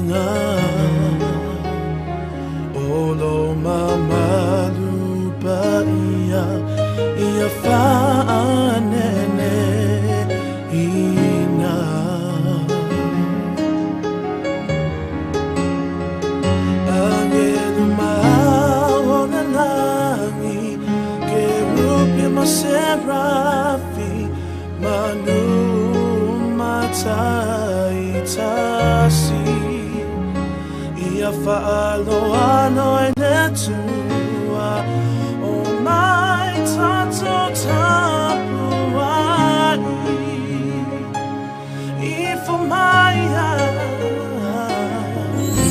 viiga O lo mamalu paia ia whaanene ina. Angelu maona langi Kerupi ma serafi Manu matai tasi Ia whaaloalo e le tua O mai tatou tapuai Ifo mai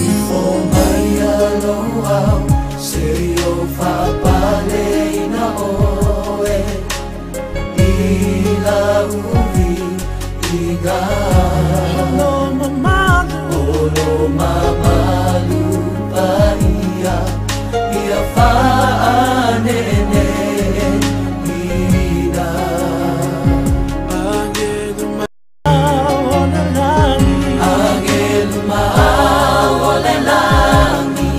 Ifo mai aloau se o whapale ina oe I la uvi inga Olo mamalu Olo mamalu paia ia whaanene ina. Angelu maona langi Angelu maao le langi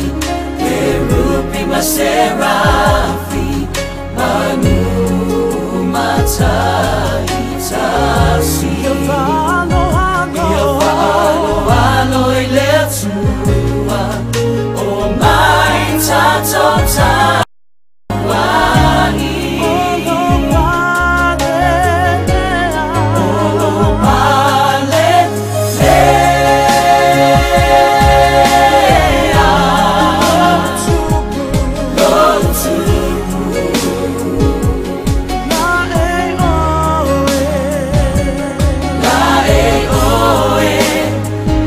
Kerupi ma serafi Manu matai tasi Ia whaaloalo Ia whaaloalo i le Atua O mai tatou tapuai Olo palelea Olo palelea Tupu Lo tupu La e oe La e oe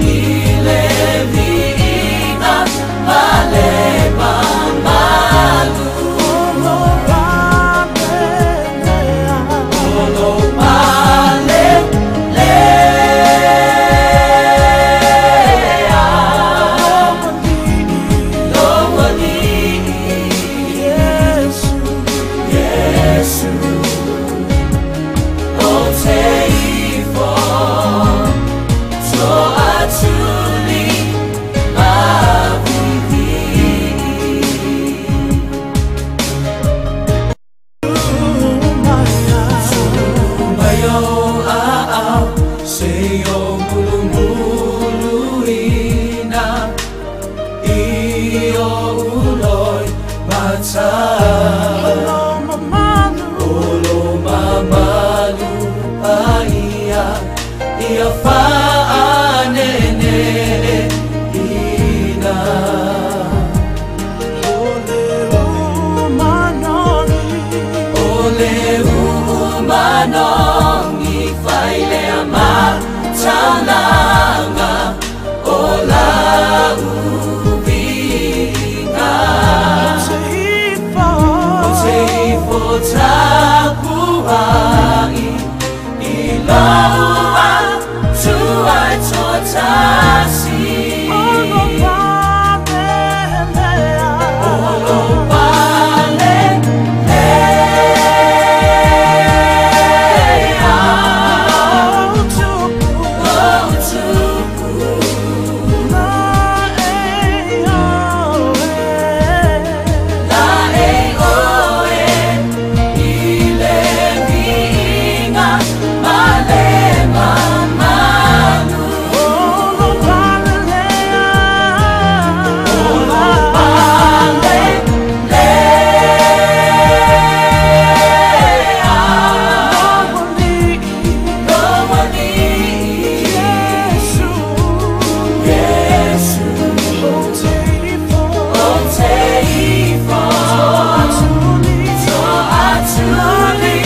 i le viiga ma le mamalu Olo palelea Olo palelea Lo alii Yesu Yesu O te ifo Toatuli ma vivii Maya Mai o aau se o mulumuluina I o uloi mata Olo mamalu Olo mamalu paia ia whaanene ina. Ole umanoni O le uumanongi whailea mataulanga O la uviga Te ifo O te ifo tapuai I lau atua e toatasi Olo palelea Olo palelea O tupu Lo tupu La e oe La e oe i le viiga ma le mamalu Olo palelea Olo palelea Lo Lo alii Yesu Yesu O te ifo O te ifo Toatuli Toatuli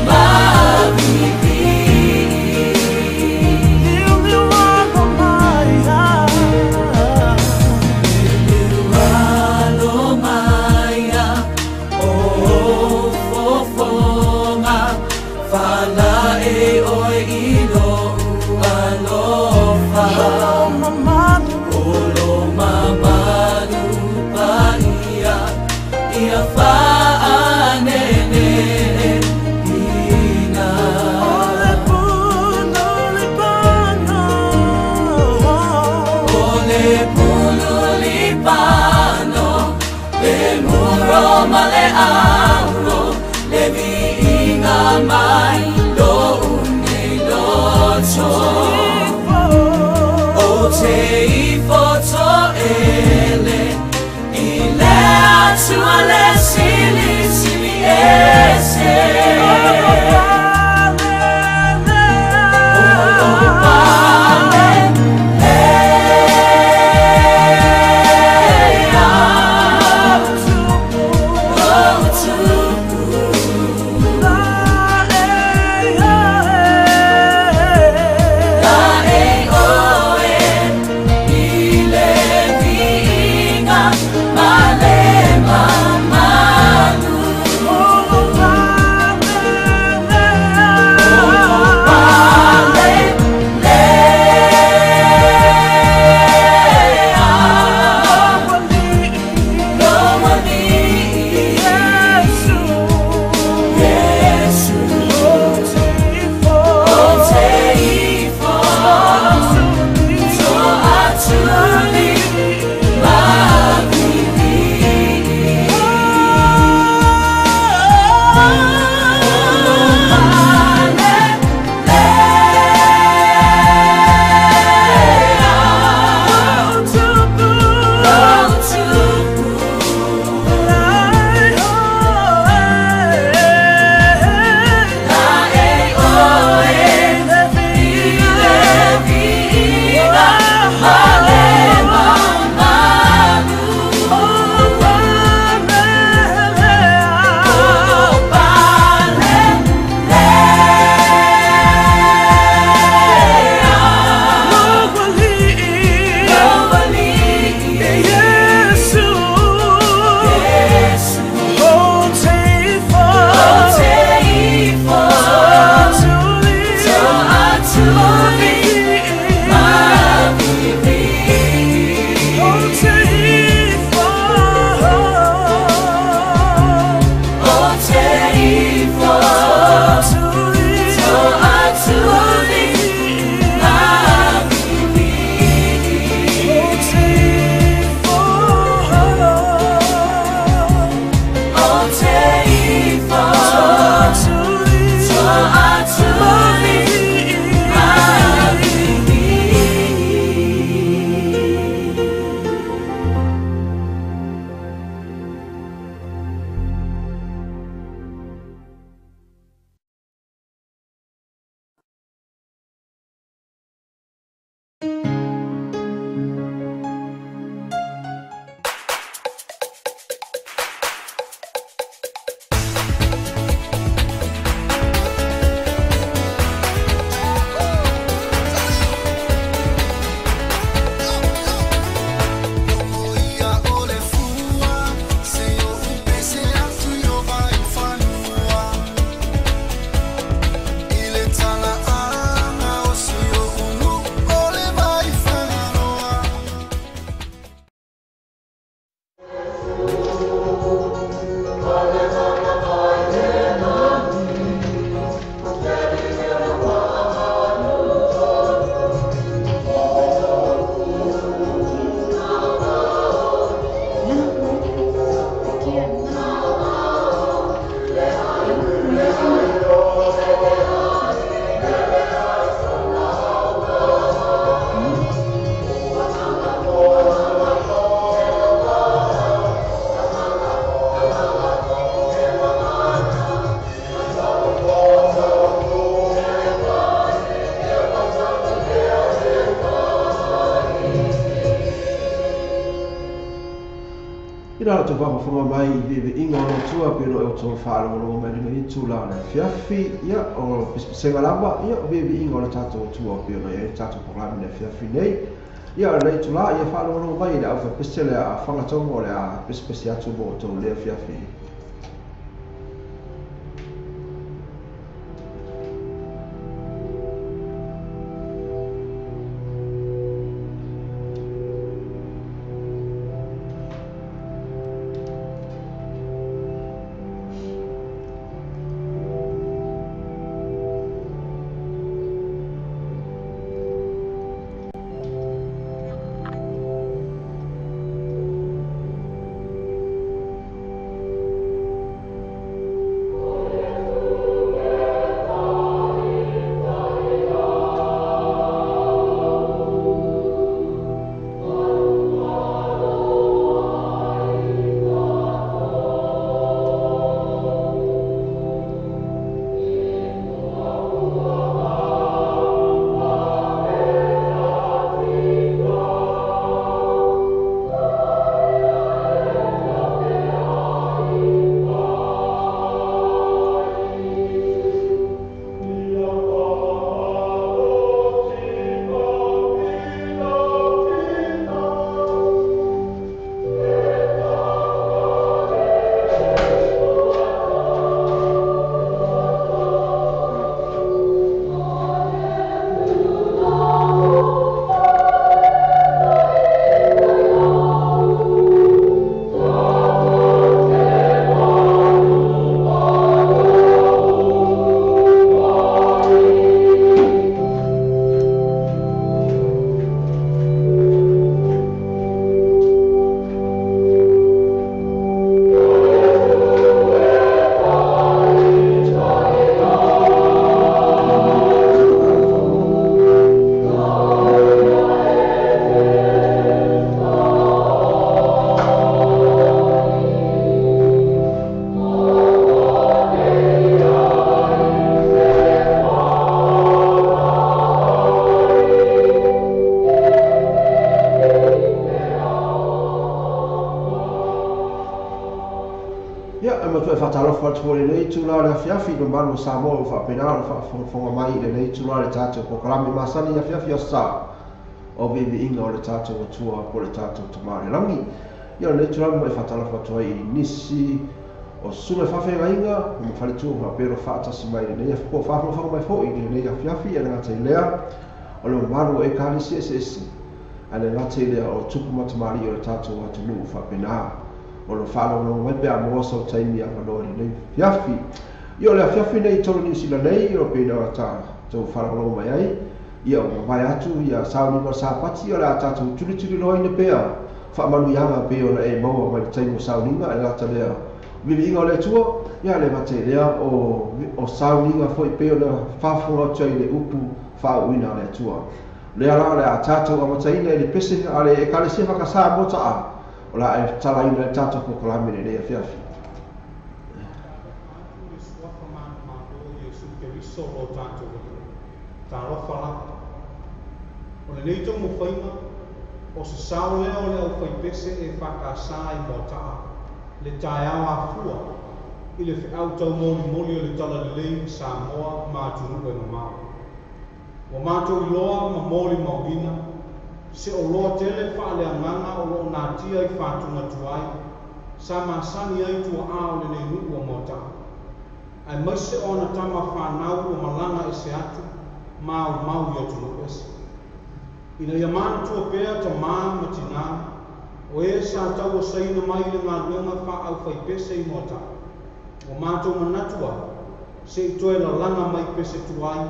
ma vivii Liu alo maia Alo maia o fofonga Fala e oe i lou alofa Olo mamalu Olo mamalu paia ia whaanene ina. Ole puno le pano O auro le viiga mai lo'u nei loto. Ou te ifo to'ele i le Atua le Silisili Ese. Ina la tau whakafonga mai i veve inga o tua peno e o tau whaalongolongo mai lenei tula o le afiafi, ia o pesepesega lava, ia o veve inga o le tātou tua peno i tātou programe le afiafi nei. Ia o lenei tula, ia whaalongolongo mai i le au whapese le a whangatonga o le a pesepese atu mo o tau le afiafi. foi lenei itulā o le afiafi i mamalu o Samoa ua faapena ona faafogafoga mai i lenei itulā i le tatou polokalame masani i afiafi o Aso Sa o viiviiga o le tatou Atua po o le tatou Tama i le Lagi. Ia o lenei itulā e faatalofa atu ai i nisi o susuga i faafeagaiga ma faletua ua faapea ona faatasi mai i lenei po o faafogafoga mai foi i lenei afiafi e le gata i lea o le mamalu o Ekalesia eseese ae le gata i lea o tupu ma tamalii o le tatou atunuu faapena ona faalogologo mai pe a maua sou taimi avanoa i lenei afiafi. Ia o le afiafi nei i totonu o Niu Sila nei, o pei ona tatou faalogologo mai ai, ia ua mavae atu ia sauniga o le Sapati, o le a tatou tulituliloaina pea faamanuiaga pei ona e maua mai le taimi o sauniga, e le gata lea o viiviiga o le Atua, ia le gata i lea o sauniga foi pei ona faafofoga atu ai i le upu faauuina a le Atua. O lea la o le a tatou amataina i le pese a le Ekalesia Whakasamoa Taa, o le a e talaina i le tatou polokalame i lenei afiafi. Atu le suafa manumalo o Iesu Keriso lo tatou Alii. Talofa lava. O lenei taumafaiga, o se sao lea o le aufaipese EFKS i Moataa, le taeao afua i le feau taumolimoli o le Talalelei i Samoa ma atunuu e mamao. Ua matou iloa ma molimauina se oloa tele faaleagaga o loo natia i fatuga tuai sa masani ai tuaa o lenei nuu o Moataa, aemaise o ana tama fanau ua malaga ese atu ma aumau i atunuu ese. Ina ia manatua pea tamā ma tinā o e sa tauasaina mai i le galuega faaaufaipese i Moataa, ua matou manatu ai se i toe lalaga mai pese tuai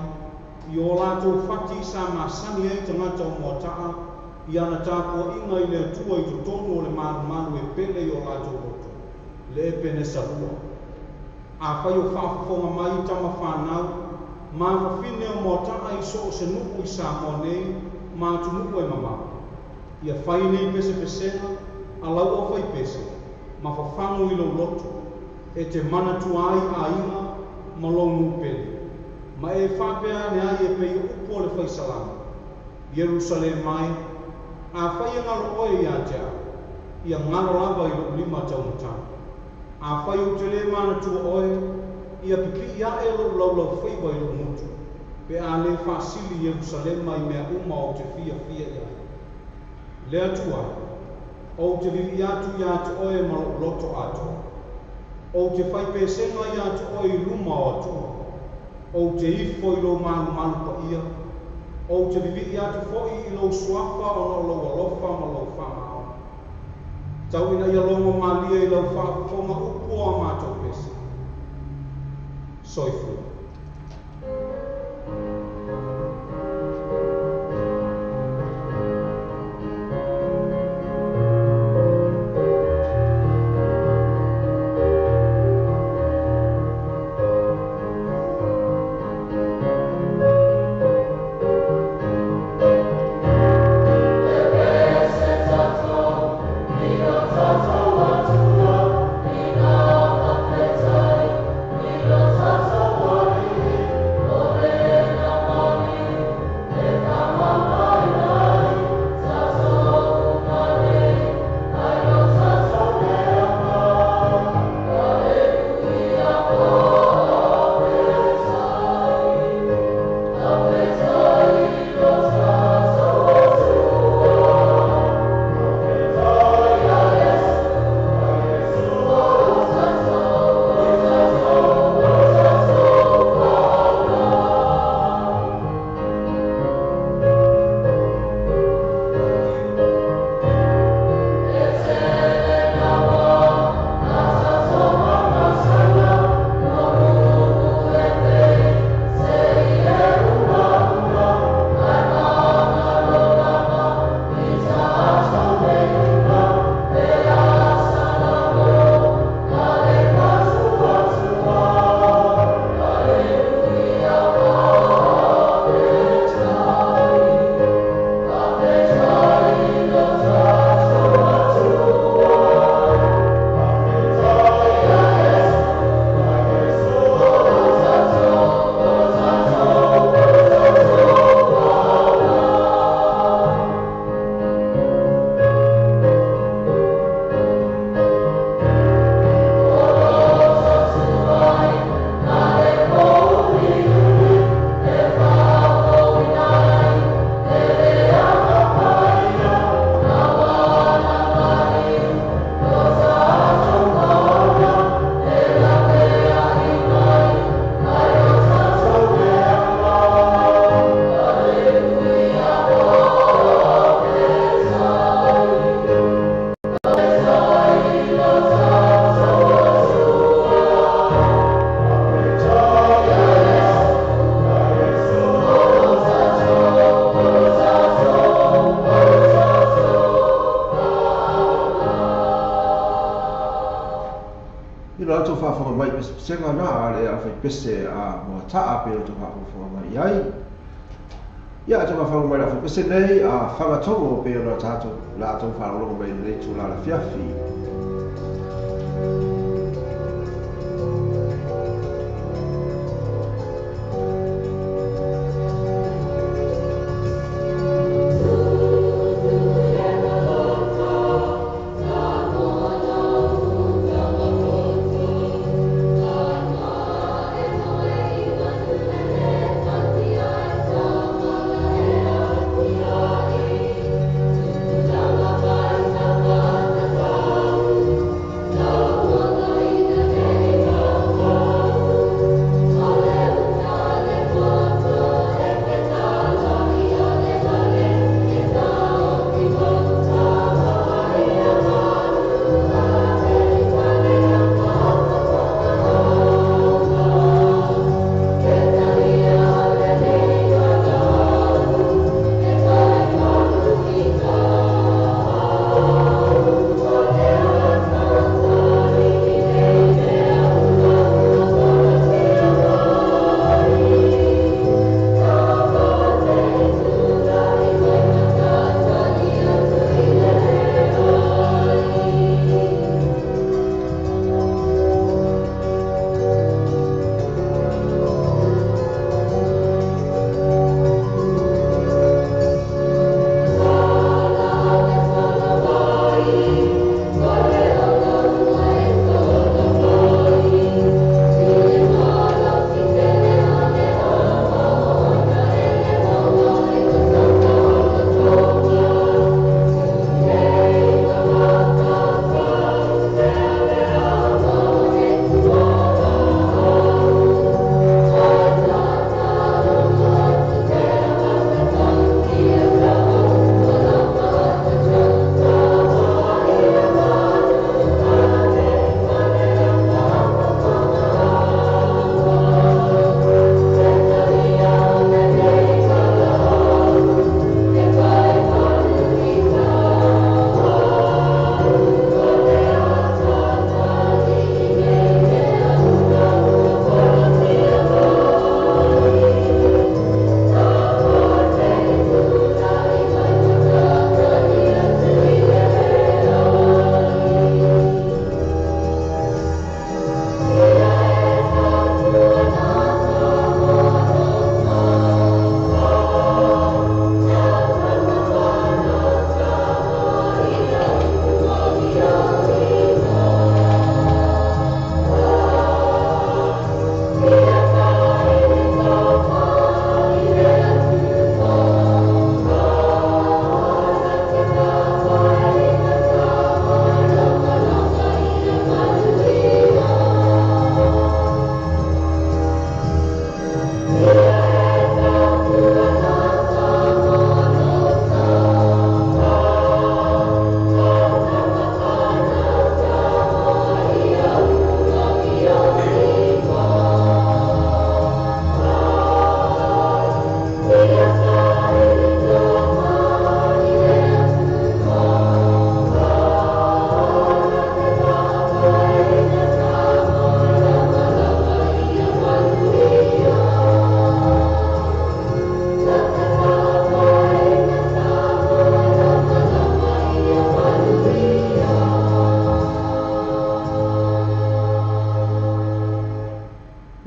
i o latou fati sa masani ai tagata o Moataa i ana tapuaiga i le Atua i totonu o le malumalu e pele i o latou loto, le Epenesa 2. Afai o faafofoga mai tama fanau ma fafine o Moataa i so o se nuu i Samoa nei ma atunuu e mamao, ia fai nei pesepesega a lau aufaipese ma fafagu i lou loto e te manatua ai aiga ma lou nuu pele. Ma e faapea ane ai e pei o upu o le faisalama, Ierusalema e, afai e galo oe ia te au, ia galo lava i lou lima taumatau. Afai ou te lē manatua oe, ia pipii ae lou laulaufaiva i lou gutu, pe a lē faasili Ierusalema i mea uma ou te fiafia i ai. Le Atua e, ou te vivii atu ia te oe ma lou loto atoa. Ou te faipesega ia te oe i luma o Atua. Ou te ifo i lou malumalu paia. Ou te vivii atu foi i lou suafa ona o lou alofa ma lou faamaoni. Tau ina ia logo malie i lau faafofoga upu o a matou pese. Soifua. Tatou pesepesega na a le aufaipese a Moata'a pe o tou faafogafoga mai ai. Ia tou faafogafoga mai le aufaipese nei a Fagatogo pe ona tatou la tou faalogologo mai lenei itulā afiafi.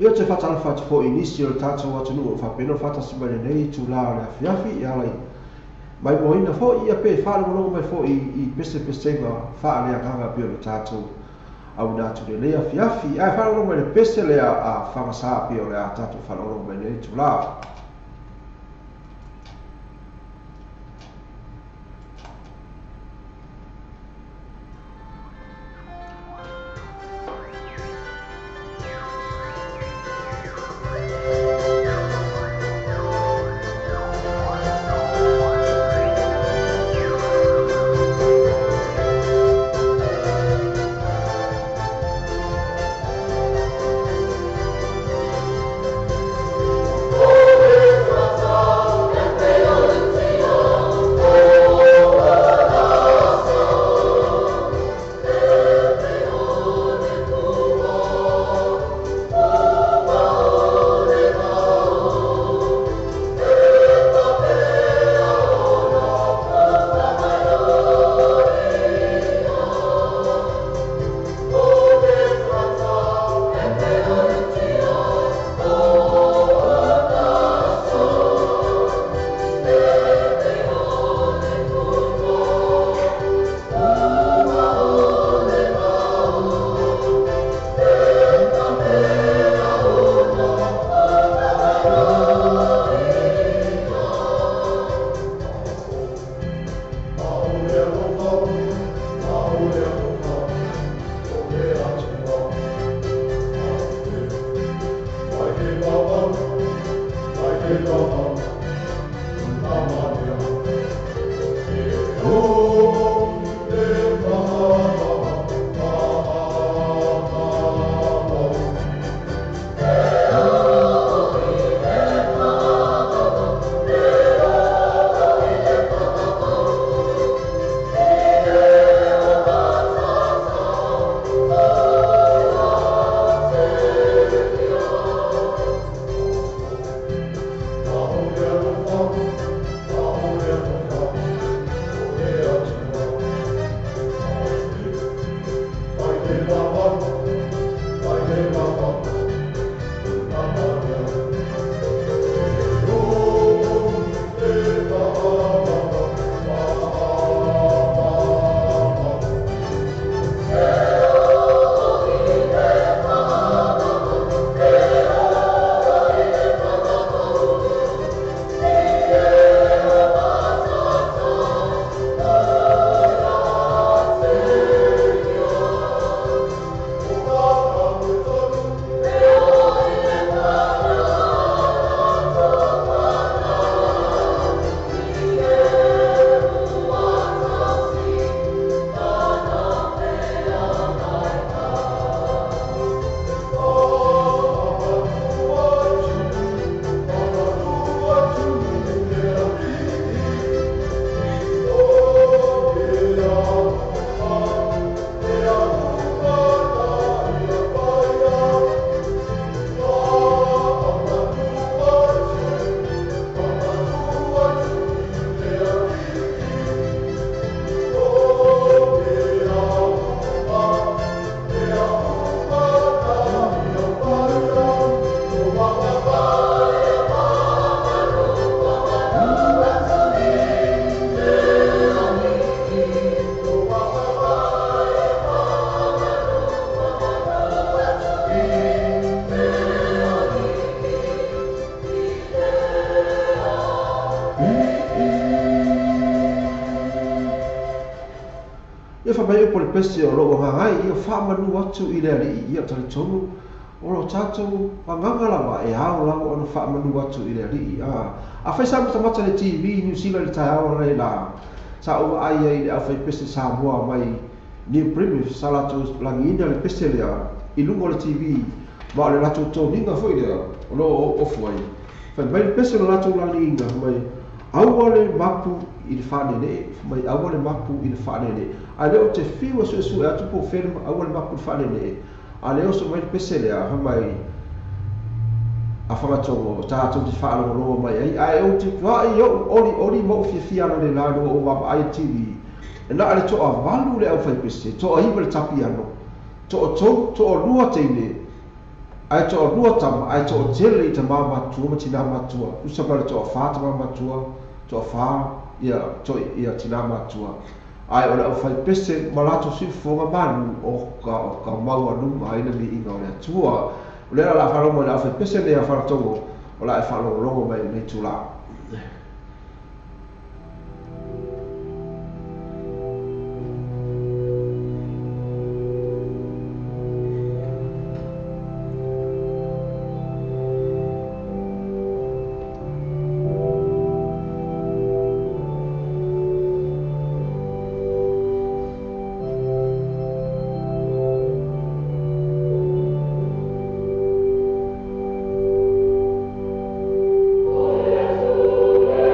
Ia te whatalafa atu foi nisi o le tatou atunuu o faapena faatasi mai lenei itulā o le afiafi e ala i maimoaina foi ia pe faalogologo mai foi i pesepesega faaleagaga pei o le tatou auina atu lenei afiafi ae faalogologo mai le pese lea a Fagasā pei o le a tatou faalogologo mai lenei itulā. Oh! Ia whamai o pole pese o loo ngangai ia whaamanu atu i le alii ia talitonu o lo tātou anganga lava e ao lava ona whaamanu atu i le alii. A whai sa matamata le TV New Zealand le taeao nei la sa ua ai ai le au pese Samoa mai New Plymouth sa latou lagiina le pese lea i luga o le TV ma o le latou toniga foi lea o loo ofu ai. Fai mai le pese o le latou lagiina mai aua le mapu i le whanene, mai aua le mapu i le whanene. A leo te whiwa sue sue atu po whenua aua le mapu i le whanene. A leo so mai le pese lea, mai a whangatongo, tātou te whaalongolongo mai ai. A e o te wai o oli oli mo whiawhia ana le lānua o wapa ai TV. E nā ale toa valu le au whai pese, toa hiwa le tapiano, toa tau, toa lua teine, ai toa lua tama, ai toa tele i ta māmatua, ma tina matua. Usa pare toa whā ta māmatua, toa whā, ia, toa, ia tina matua. Ai o le au whai pese, ma lato siufonga manu o ka maua nunga ai na mi inga o le atua. O lea la whalongo le au whai pese lea wharatongo, o la e whalongolongo mai nei tūlā. Oh,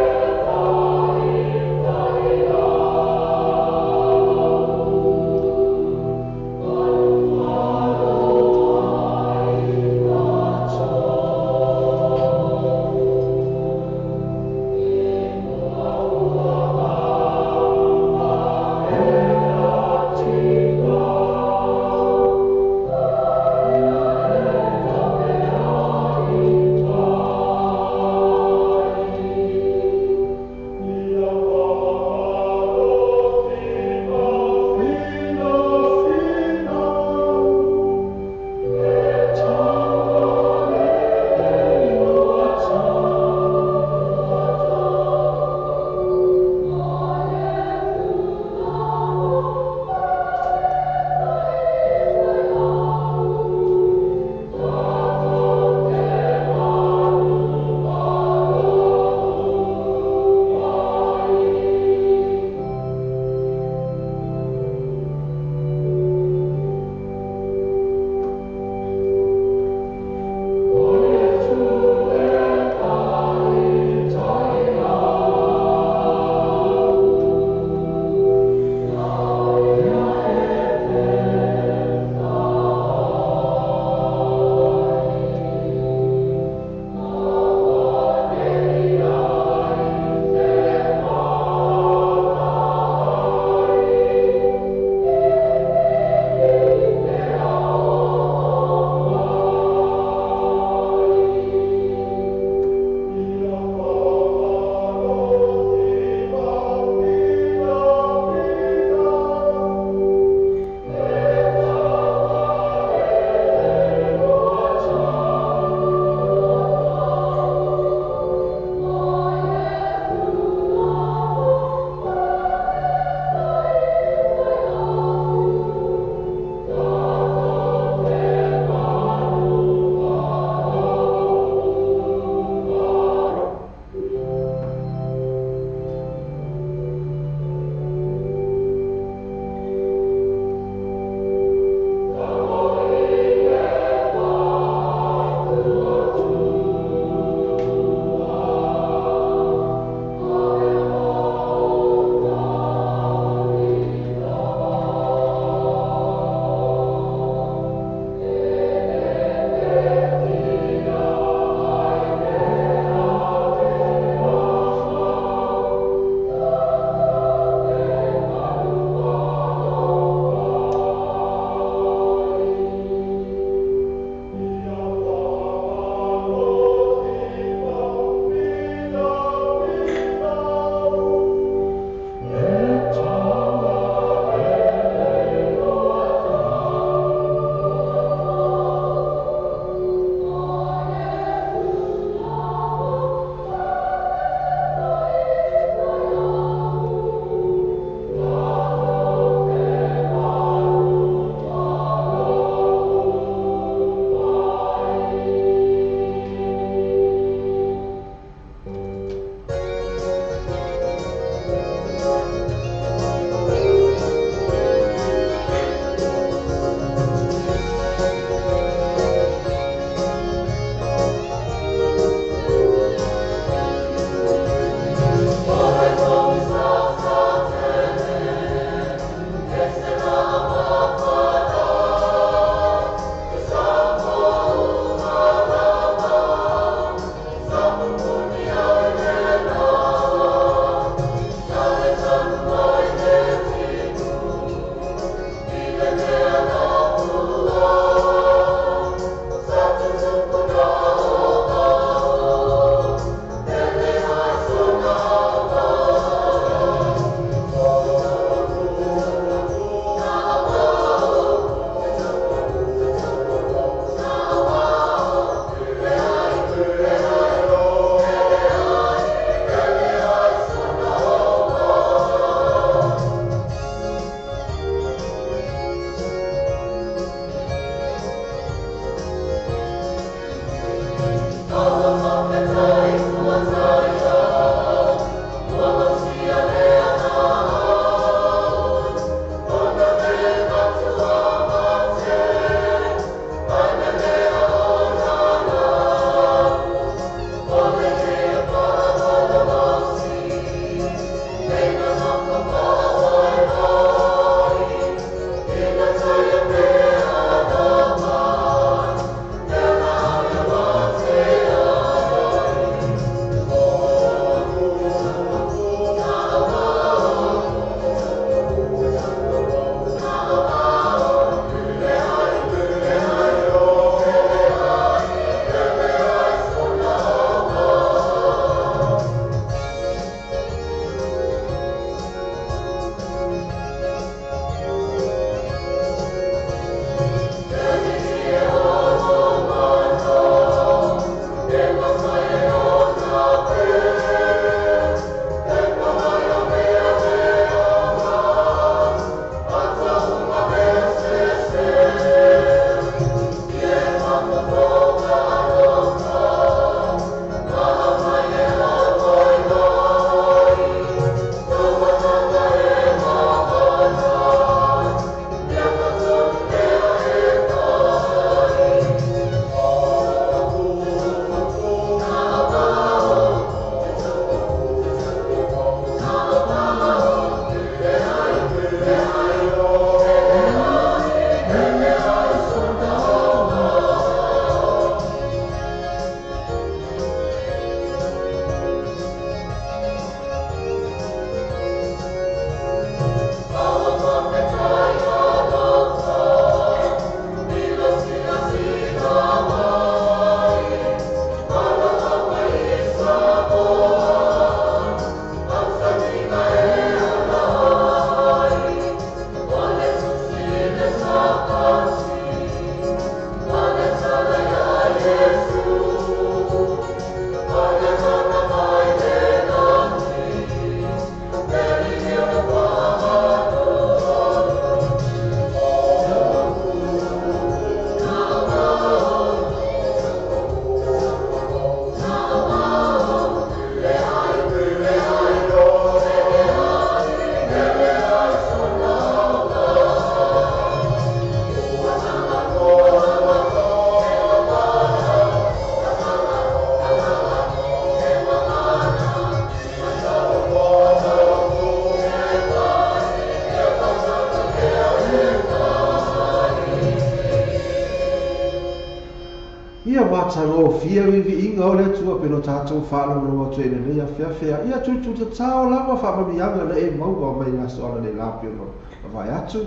matagofie viviiga o le Atua pe no tatou faalogologo atu ai i lenei afiafi. Ia tulitulitatao lava faamanuiaga na e maua mai le aso analeila pei ona mavae atu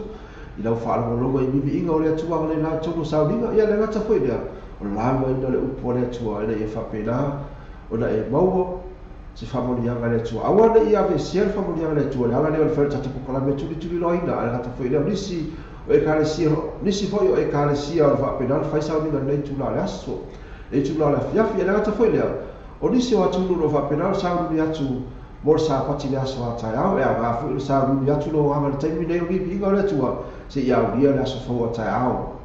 i lau faalogologo i viviiga o le Atua analeila i totonu o sauniga. Ia le gata foi lea o le laugaina o le upu a le Atua ina ia faapena ona e maua se faamanuiaga a le Atua. Aua ne i aveesea le faamanuiaga a le Atua, le ala lea o le fai o le tatou polokalame e tulituliloaina, ae le gata foi lea o nisi o ekalesia, nisi foi o ekalesia o le faapena ona fai sauniga i lenei itula o le aso, lenei itula o le afiafi. Ae le gata foi lea, o nisi o atunuu o lo o faapena ona sauniuni atu mo le Sapati i le aso a taeao, e aoga foi ona sauniuni atu lou agaga i le taimi nei o viviiga o le Atua seia aulia le aso fou a taeao.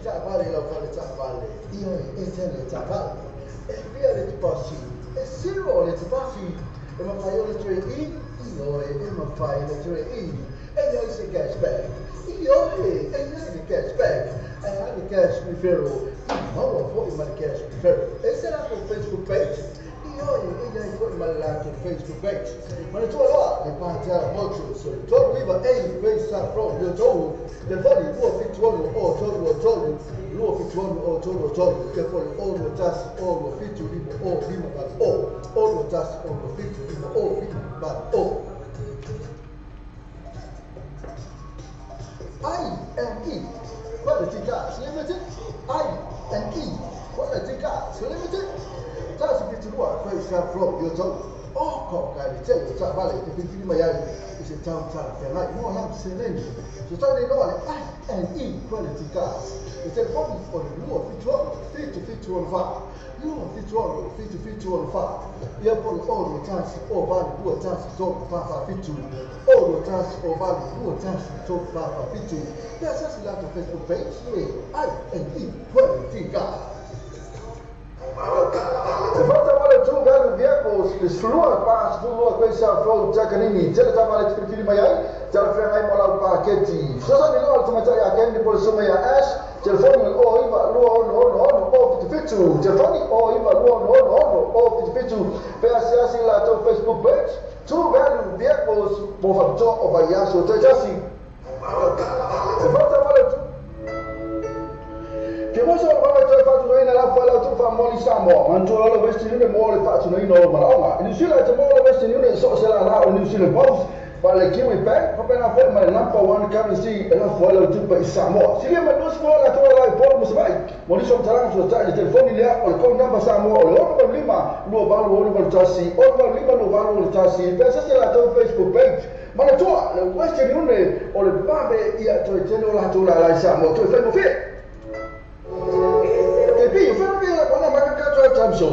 Taavale lau fale taavale, ioe, e tele taavale. E fia le tupasi, e zero le tupasi. E mawhai o le trade-in, ioe, e mawhai le trade-in. E iai se cashback, ioe, e iai le cashback. E ai le cash referral, i maua fo'i ma le cash referral. E se latou Facebook page, ioe, e iai fo'i ma le latou Facebook page. Manatua loa, le Pātara Motors, o le 39A Great South Road, i Otahuhu, telefoni 276 o 323, 276 o 323, telefoni 0 1 0 7 5 0 5 8 0, 0 1 0 7 5 0 5 8 0. I&E Quality Cars Limited, I&E Quality Cars Limited, tasi fitu lua Great South Road, i Otahuhu. O ko ka le tele o taavale e te filifili mai ai i se tau talafeagai mo lau seleni. So tau nei loa le I&E Quality Cars. Le telefoni o le 276 7764, 276 7764. Ia po le 0 1 0 8 2 1 3 4 4 7, 0 1 0 8 2 1 3 4 4 7. Pe asasi latou Facebook page le I&E Quality Cars. Se fata male tu galu vehicles, le slua pa slua Great South Road, Takanini, tele taavale te filifili mai ai, talafeagai mo lau paketi. Fesoasoani loa le tamaitai a Candy po le susuga ia Ash, telefoni o le 09 2 6 6 0 77, telefoni 09 2 6 6 0 77, pe asiasi i latou Facebook page, True Value Vehicles, mo faapitoa o vaiaso taitasi. Se fata male tu Ke moso o le toe faatunoina la fua lau tu faamoli Samoa. Manatua loa le Western Union mo le faatunoina o manaoga. I New Zealand te maua le Western Union i so o se lala o New Zealand Post, ma le Kiwi Bank, faapena foi ma le number one currency e lafo ai lau tupe i Samoa. Silia mai 20 latou e la i Upolu ma Savaii. Mo nisi o matalaga fesoatai i le telefoni lea o le code number Samoa o le 685 2861, 685 2861, pe asasi latou Facebook page. Manatua le Western Union o le vave ia toe tele o latou lala i Samoa toe faigofie. Ke pi, o whenua la kona maka ka toa time so.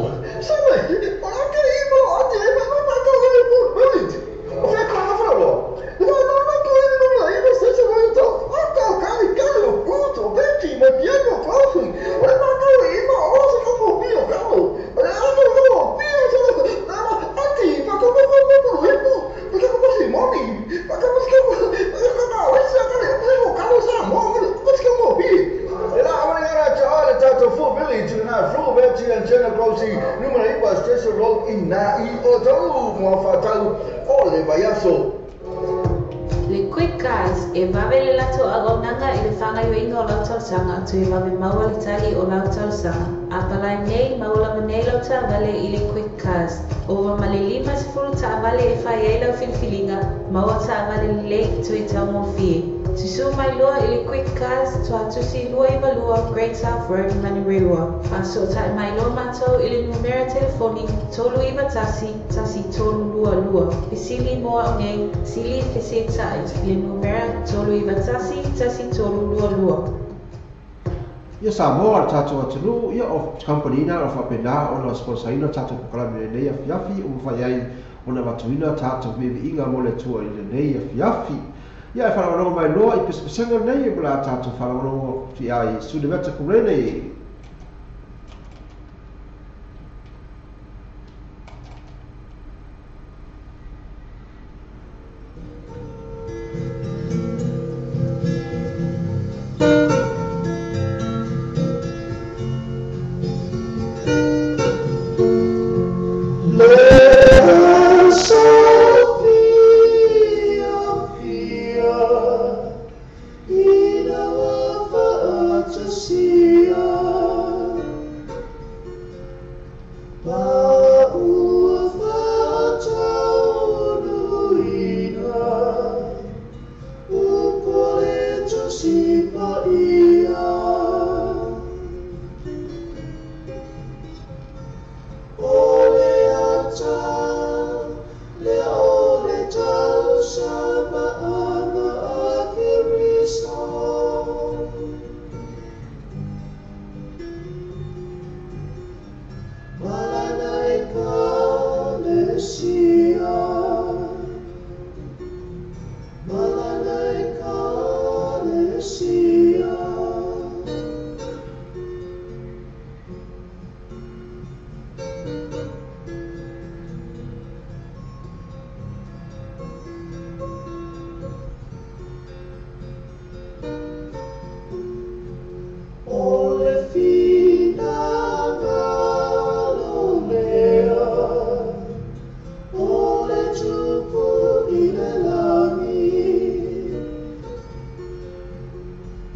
Sabe, o la ke i mo ate e ma ma ka le po village. O whea kona whana lo. Le ma ma ma ko i mo la i mo se se mo to. O ka ka i ka le fruit o veggie mo piano coffee. O le ma ko i mo o se ko mo pi o ka o. O le a ko ko pi o se na ma ate pa ko ko ko ko ko ko. Pa ko ko si moni. Pa ko ko ko ko ka o se ka le ko ka o sa mo ko ko mo pi. E la awale ngara te o le tātou Full Village na Full Village and General Grocery numero 9 Station Road i nā i o tau mua whātau o le vaiaso. Le Quick Cars e vave le latou auaunaga i le faagaoioiga o lau talosaga toe vave maua le tali o lau talosaga. A palai nei maua lava nei lau taavale i le Quick Cars. Ova ma le 50 taavale e fai ai lau filifiliga, maua taavale lelei toe taugofie. Susū mai loa i le Quick Cars Tuatusi 292 Great South Road, Manurewa. Faasootai mai loa matou i le numera telefoni 391 1322. Fesili mo au nei, sili fesetai i le numera 391 1322. Ia Samoa le tatou atunuu, ia o kamupani ina o faapena ona sponsorina tatou polokalame i lenei afiafi ua mafai ai ona avatuina tatou viiviiga mo le Atua i lenei afiafi. Ia e faalogologo mai loa i pesepesega nei ma le a tatou faalogologo ai Sulimata Kurene. Le Sophia, Fia, ina wa whaatasia.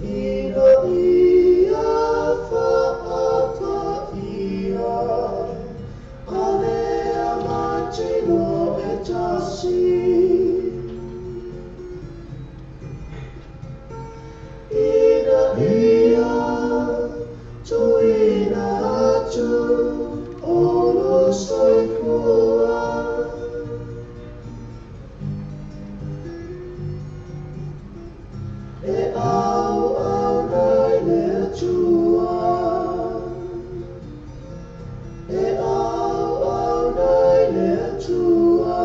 Ina ia fa'ataia, alea matino e tasi. Ina ia tuuina atu o lou soifua. E auauna i le Atua, e auauna i le Atua.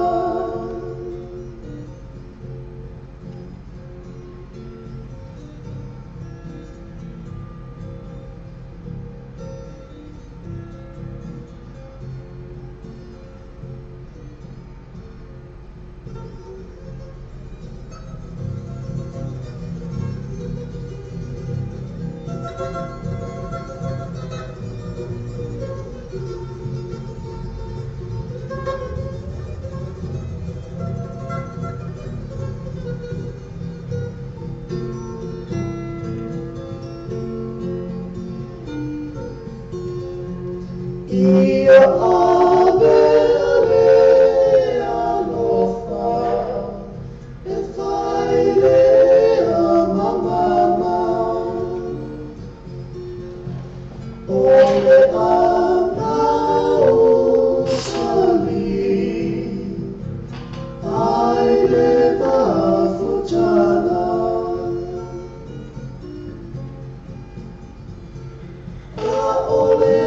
Ia ave le alofa, e fai lea ma mama. O le anausali, ai le mafutaga. A o le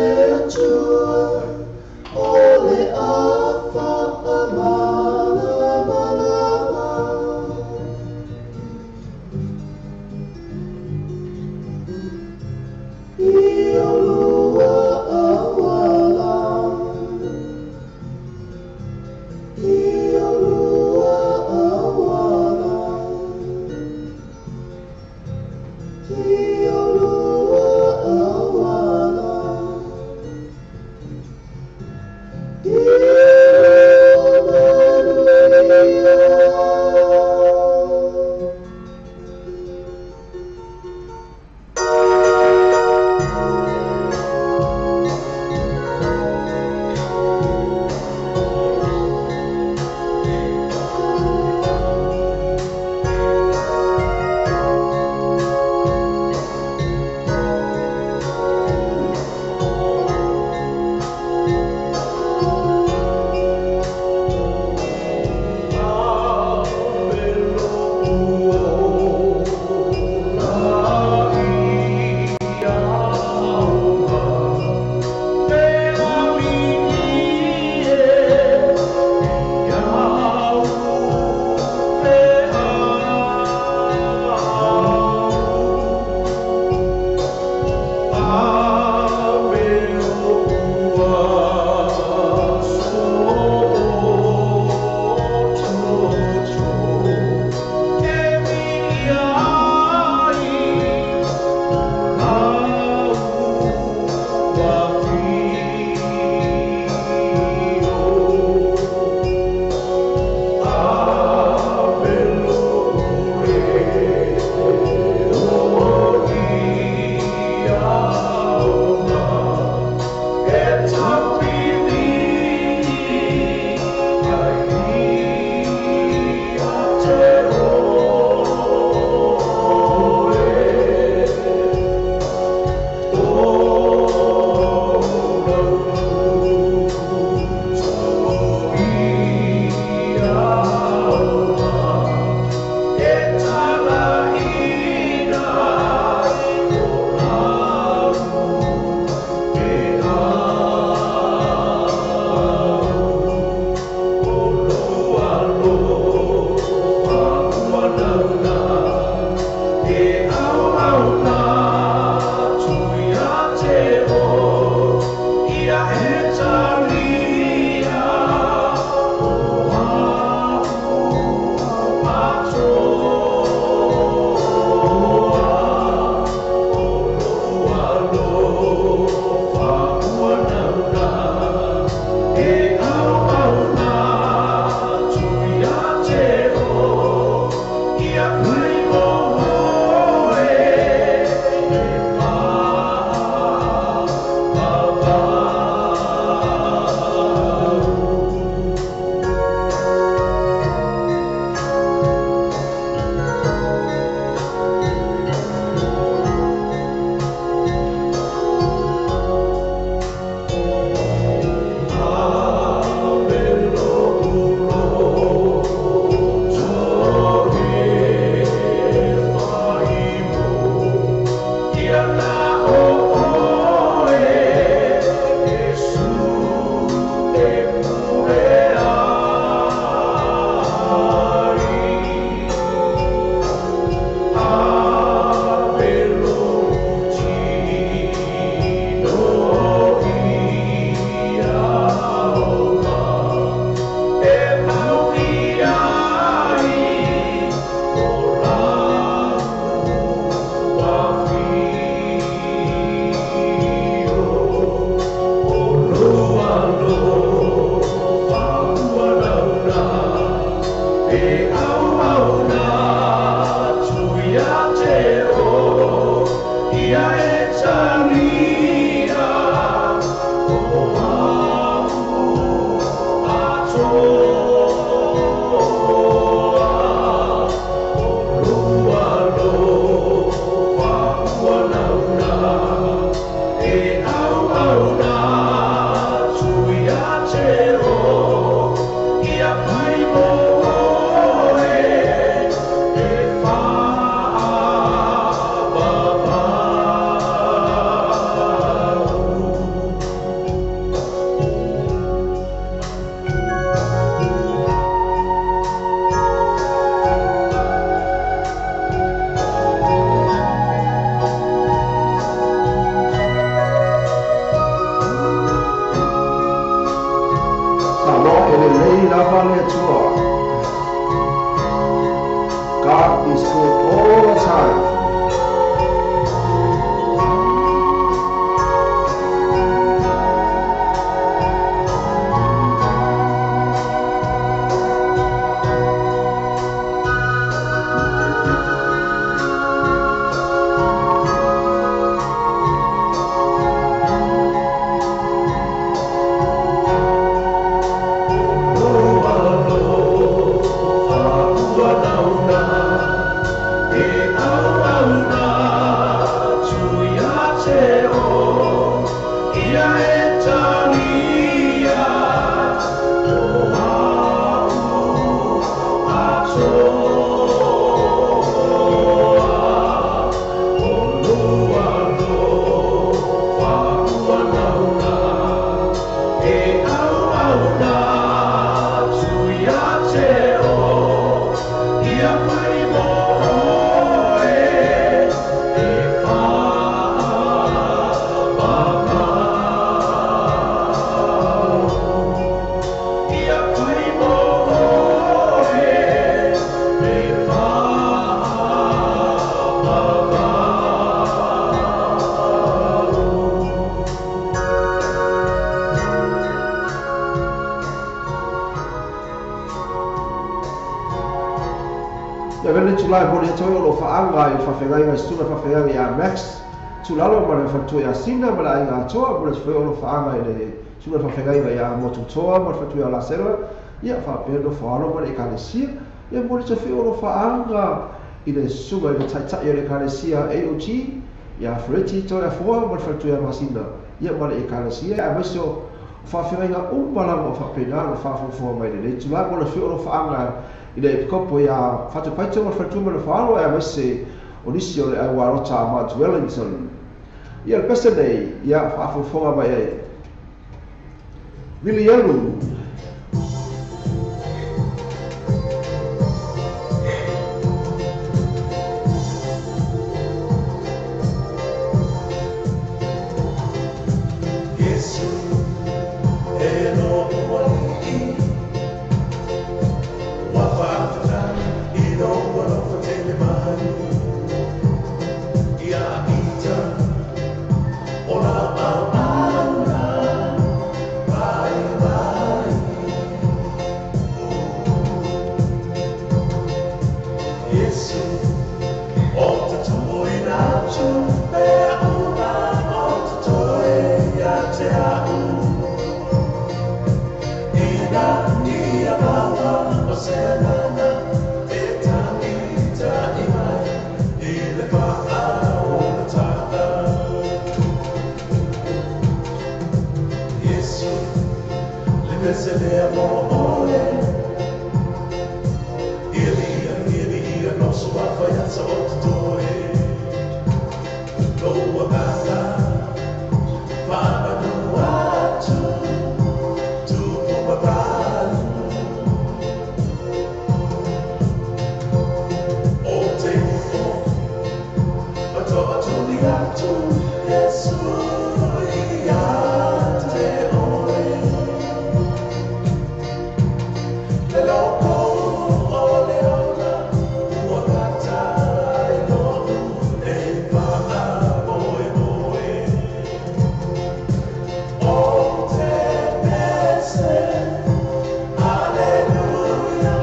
Atua, o le afa amalamalama. I olua auala, i olua auala, i olua auala, i olua manuia. itulā e momoli atu ai o loo faaga i le faafeagaiga i susuga faafeagaiga ia Max Tulalo ma le faletua ia Sina ma le aiga atoa. E momoli atu foi o loo faaga i le susuga faafeagaiga ia Motutoa ma le faletua ia Lasela, ia faapea le nofoalo ma le ekalesia. Ia momoli atu foi o loo faaga i le susuga i le taitai o le ekalesia AOG ia Fereti Toeafoa ma le faletua ia Masina, ia ma le ekalesia, aemaise o faafeagaiga uma lava o faapena ona faafogafoga mai lenei itulā. Mo le afio o loo faaga i le epikopo ia Fatupaito ma le faletua ma le nofoalo, aemaise o nisi o le aualota a Mount Wellington. Ia le pese nei, ia faafogafoga mai ai Vilielu. Yesu e lo'u alii ua faafetai i lou alofa tele mai ia ita o lau auauna vaivai. Yesu o te tuuina atu mea uma o totoe ia te a'u ina ia maua o se agaga e ta'ita'i mai i le faaolataga. Yesu le pese lea mo ole ia lia ia lia noso afaiata o totoe lou agaga faamanu atu tupu mamalu o te ifo ma to'atuli atu Yesu ia te oe le loko o le ola ua gata ai lo'u nei faamoemoe o te pese. Aleluia,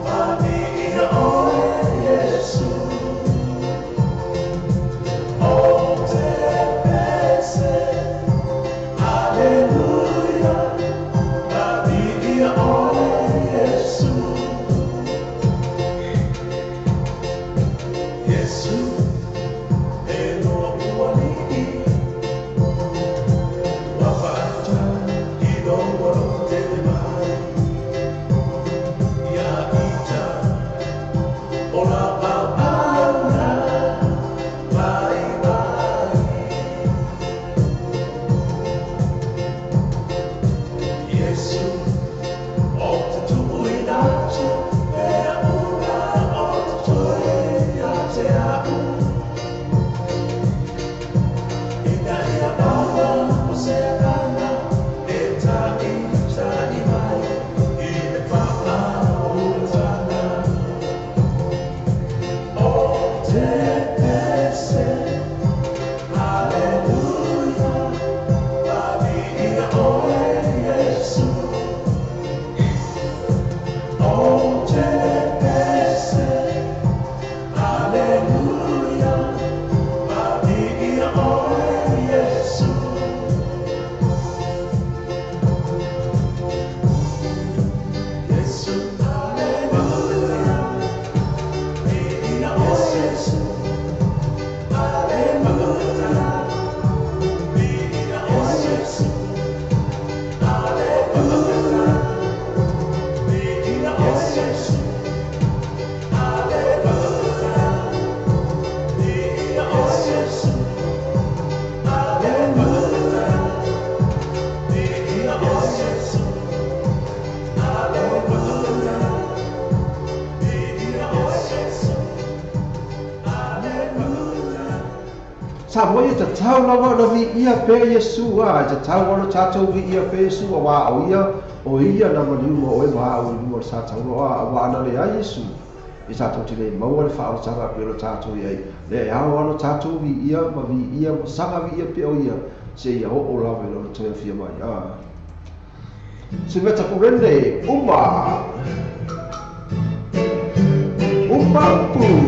faamiia oe Yesu. O te pese, Aleluia, faamiia oe Yesu. Yesu e lo'u alii ua faafetai i lou alofa tele mai ia ita o lau auauna vaivai. Yesu o te tuuina atu mea uma o totoe ia te a'u ina ia maua o se agaga e ta'ita'i mai i le faaolataga. O te pese, Aleluia, faamiia oe Yesu. O te pese, Aleluia, faamiia oe Yesu. Yesu, Aleluia, faamiia oe Yesu. Aleluia, faamiia oe Yesu. Aleluia, faamiia oe Yesu. Aleluia, faamiia oe Yesu. Aleluia, faamiia oe Yesu. Aleluia, faamiia oe Yesu. Aleluia. Sa mo ia tatau lava ona viia pea Iesu a, e tatau ona tatou viia pea Iesu auā o ia na maliu ma oe ma a'u i luga o le sa tauloa auā ana leai Iesu e tatou te le maua le faaolataga pei ona tatou i ai lea e ao ona tatou viia ma viia ma saga viia pea o ia seia oo lava i lona toe afia mai a. Se mea takurene, uma. Uma. Mapu.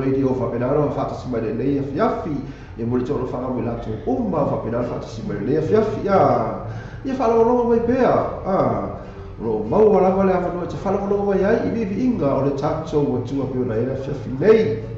Radio faapena faatasi mai lenei afiafi e mo le tolofaga mo latou uma faapena faatasi mai lenei afiafi ia faalogologo mai pea o loo maua lava le avanoa e te faalogologo mai ai i viiviiga o le tatou atua pei ona ai le afiafi nei.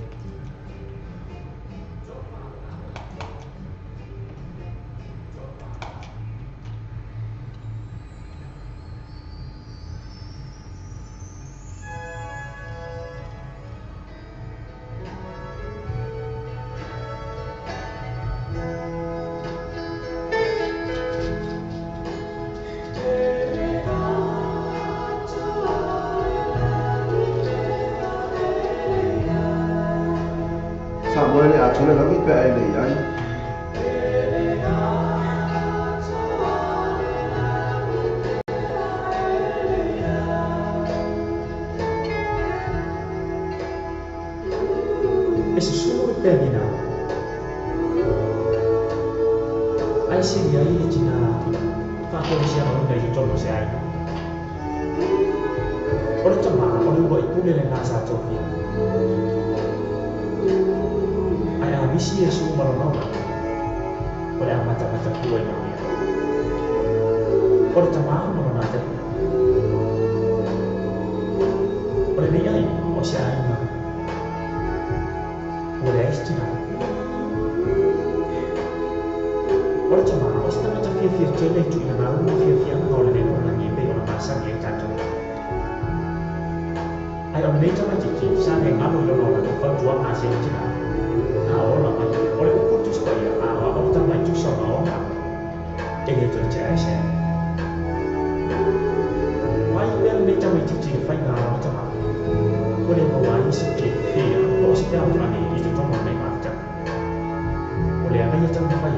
Ai e taumafai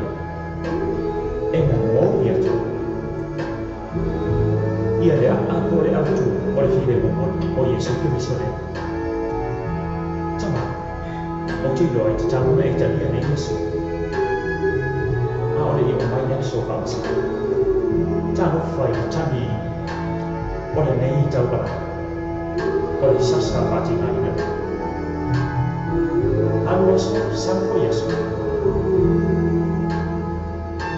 e momoli atu ia le a'a po o le autū o le filemu o Iesu Keriso lea. Tamā, ou te iloa e tatau ona e talia nei aso. A o le i oo mai le aso faamasino. Talofa i le tagi o lenei tauvalaga o le sasa faatigaina. Alu aso, sau foi aso.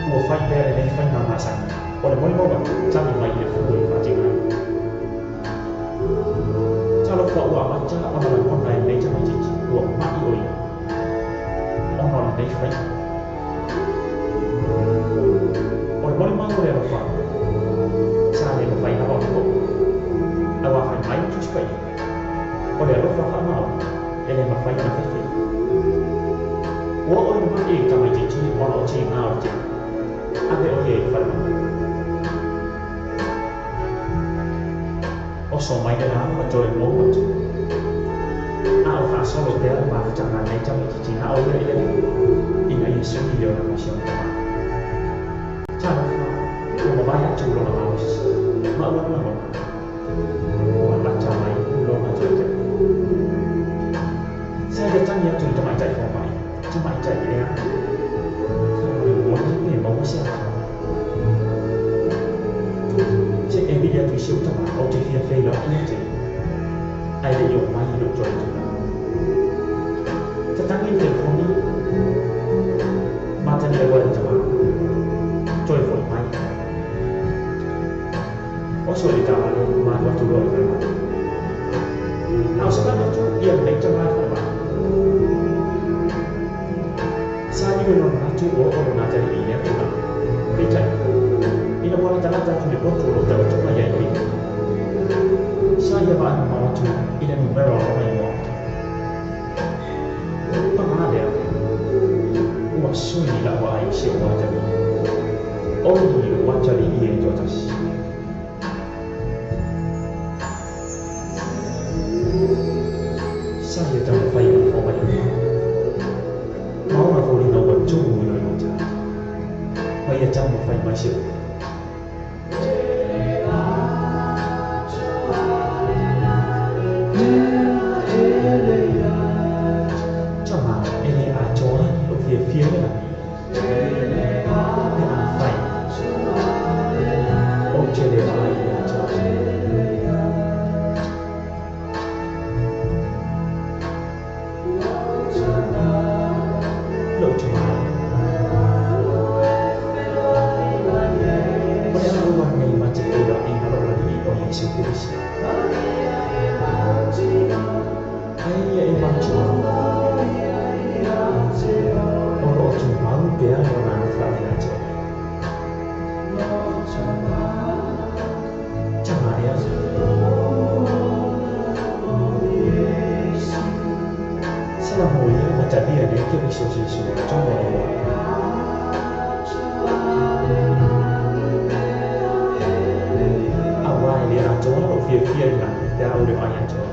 Ua fai pea lenei faiga masani o le molimau atu tagi mai i le fua i le faatigaina. Talofa ua amata ona lagona e lenei tamaitiiti ua ma'i o ia ona o lenei faiga. O le molimau o le alofa sa le mafai lava ona po'o, auā fai mai le Tusi Paia, o le alofa faamaoni e le mafai ona fefe. Ua oo ina ma'i le tamaitiiti ona o tiga o le tele, ave o ia i le falemai. Oso mai le lā ma toe mou atu. A o faasolo pea le mafutaga a lenei tamaitiiti na o ia i le Alii, ina ia sui le olaga o si ona tamā. Talofa, ua mavae atu lona malosi, ma ua lagona, ua lata mai lona toe taimi. Sa ia tagi atu i le tamaitai fomai, Tamaitai ea, faamolemole pe maua se avanoa. Se e vili atu i si ou tamā, ou te fia feiloai ia te ia, ae le i oo mai i lou toe tulaga. Tatagi le telefoni, ma tali ua le tamā, Toe foi mai. Oso i le taavale ma alu atu loa i le falemai. A o savali atu ia lenei tamā i le falemai, sa liu e lona manatu ua oo lona atalii i lea tulaga. Peitai, ina ua latalata atu i le potu o lo o taoto mai ai o ia, sa ia vaai mamao atu i le numera o lona igoa. Paga lea, ua sui lau vaai i si ou atalii. Oi lou atalii e toatasi. Sa ia taumafai ona fou mai le ma ona foliga ua tumu i lona matata, ma ia taumafai mai se upu. Tama, e le atoa lou fiafia i le lagi, pe afai ou te le vaai i le atoa. Lou tama e. O le a aua nei ma te feiloaiga lou Alii o Iesu Keriso. Ae ia e manatua, o lo o tumau pea lona alofa ia te oe. Tama ea. Salamoia ma talia nei Keriso Iesu i totonu o lou ola. Auā e le atoa lou fiafia i le lagi pe a ou le vaai ia te oe.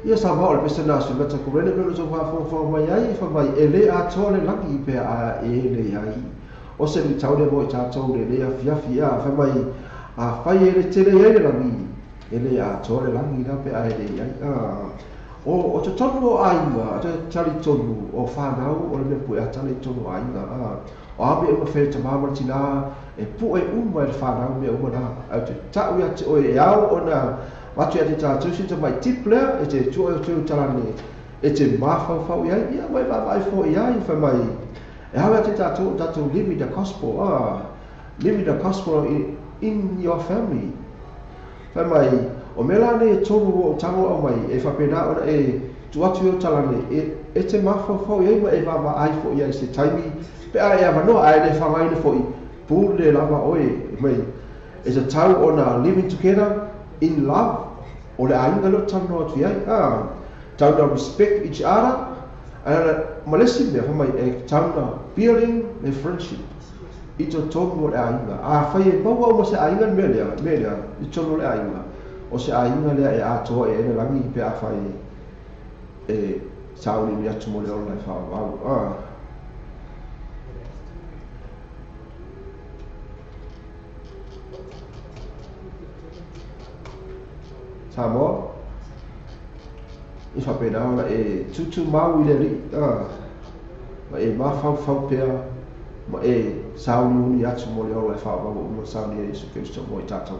Ia sa o le pese na sui mata ko rene pelo so faafogafoga mai ai fai mai e lē atoa le lagi pe a e leai. O se luitau lea mo i tatou lenei afiafi a fai mai afai e le tele ai le lagi e lē atoa le lagi la pe a e leai a. O totonu o aiga, o te talitonu o whanau o le mea pue a tale i tonu o aiga a. O a mea uma whē tamā ma le tinā e pue uma e le whanau mea uma nā. Au te tau ia te oe e ao ona atu ia te tātou si te mai tip lea e te tua o te utalane e te māwhauwhau i ai ia mai vaavaai fo i ai whai mai e hawe te tātou tātou living the gospel living the gospel in your family. Whai mai o mea la nei e tonu o tango au mai e whapena ona e tu atu i o talane e te māwhauwhau i ai ma e vaavaai fo i ai se taimi pe a e awanoa ai le whangaina fo i pule lava oe mai e te tau ona living together in love o le aiga leo talanoa atu i ai tau na respect each other ma le isi mea fai mai e tau na Building le friendship i totonu o le aiga. Afai e maua uma se aiga le mea lea, mea lea i totonu o le aiga, o se aiga lea e atoa e ai le lagi pe afai e sauniuni atu mo le ola e faaauau. Samoa, i faapena ona e tutumau i le Alii, ma e mafaufau pea, ma e sauniuni atu mo le ola e faaauau ua uma ona saunia e Iesu Keriso mo i tatou.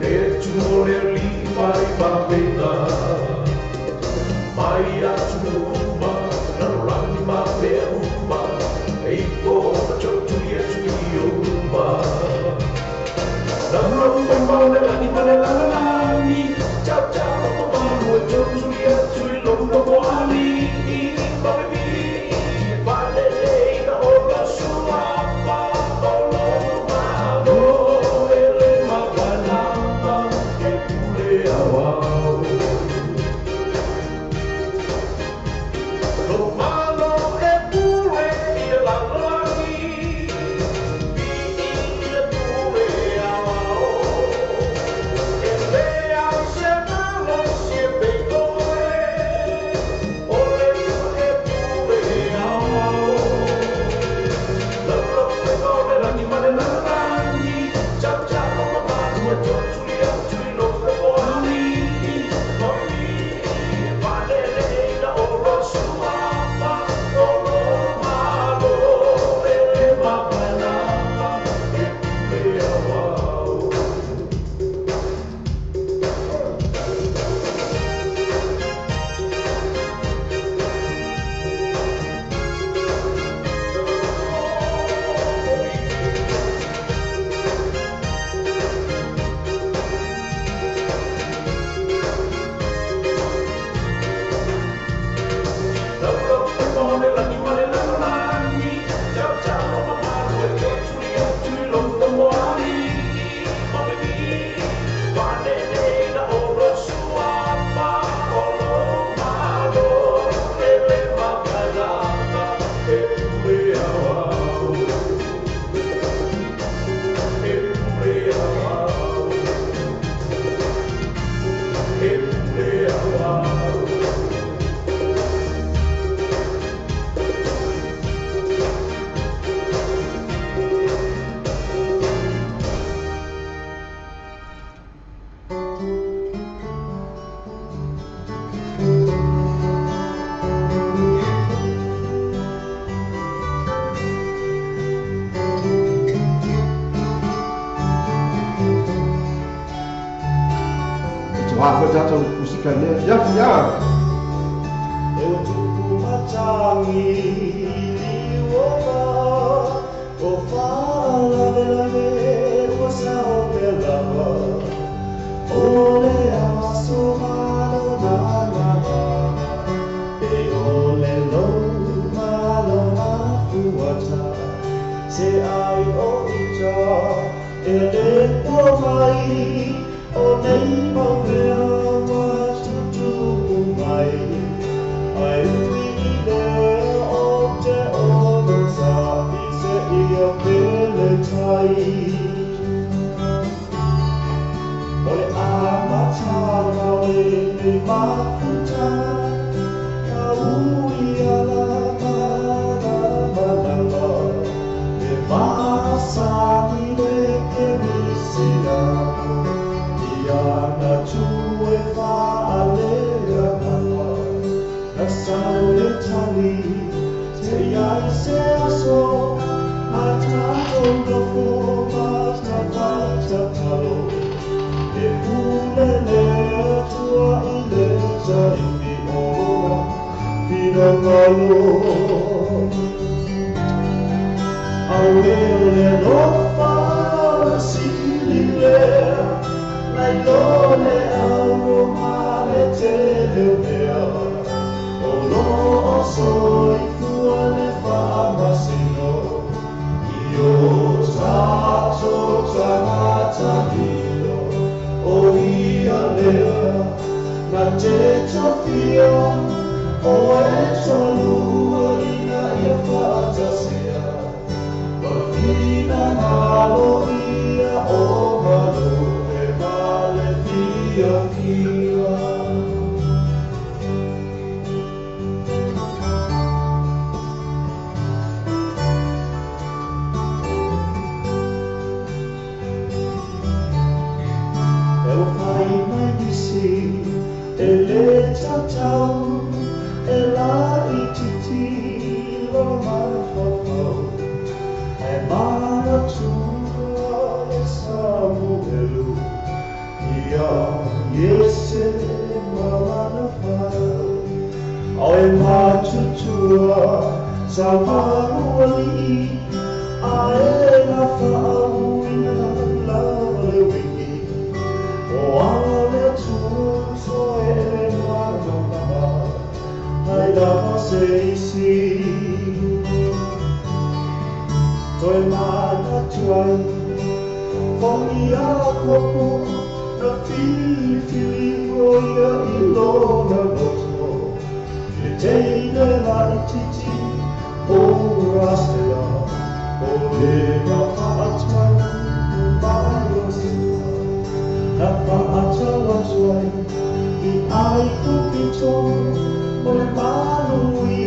Le tu le li mai mavena mai atu uma na rani ma pe uma e ko na tu ye tu uma na no mai ma le ni ma le la la ni chao chao ma ma lu tu tu ye tu lo no mo ali ma mi pa le le na o la sua pa o lo ma lo ele ma pa la pa e pule awa lo malo e pule i la lagi i le pule awa e le au se malo si e pecole o le e pule awa la lo pecole la ni ma le la la ni chao chao ma ma lu tu tu ya tu lo lo ali ma mi pa le le na o lo sua pa o lo ma lo ele ma pa la pa e pule awa. Ya ya. Eu tupu matangi liuoma o faalavelave ua saopelava o le aso malo nalama e o le lou malo mafuata se ai o ita e le po mai o nei mau mea mai ai ui le o te ono sa i se ia pele tai o le amatanga o le mafuta ka ui ala mana mananga e masani le kerisiano ia na tue faale Saule tali te iai se aso a tatou nofo ma tatai tatalo e pule le atua i le taimi o lona finagalo aue o le alofa sili lea nai lo le auro ma le tele o mea o lo o soifua le faamasino i o tatou tagata lilo o ia lea na te tofia o e tolua ina ia faatasia finagalo ia o malu e ma le fiafia. E le tatau e la i titi lona mafaufau e manatua e Samuelu ia Iese malana whai Au e matutua sa maruali Ae na whaauina lava le wiki O ala le atua soe e matamama Hai lava se isi Toe manatu ai Fo'i a kopo Na filifili o ia i lona loto Le teine la i titi O rastea O le na whaatau mai o sua Na whaatau atu ai I ai kupito O le malu i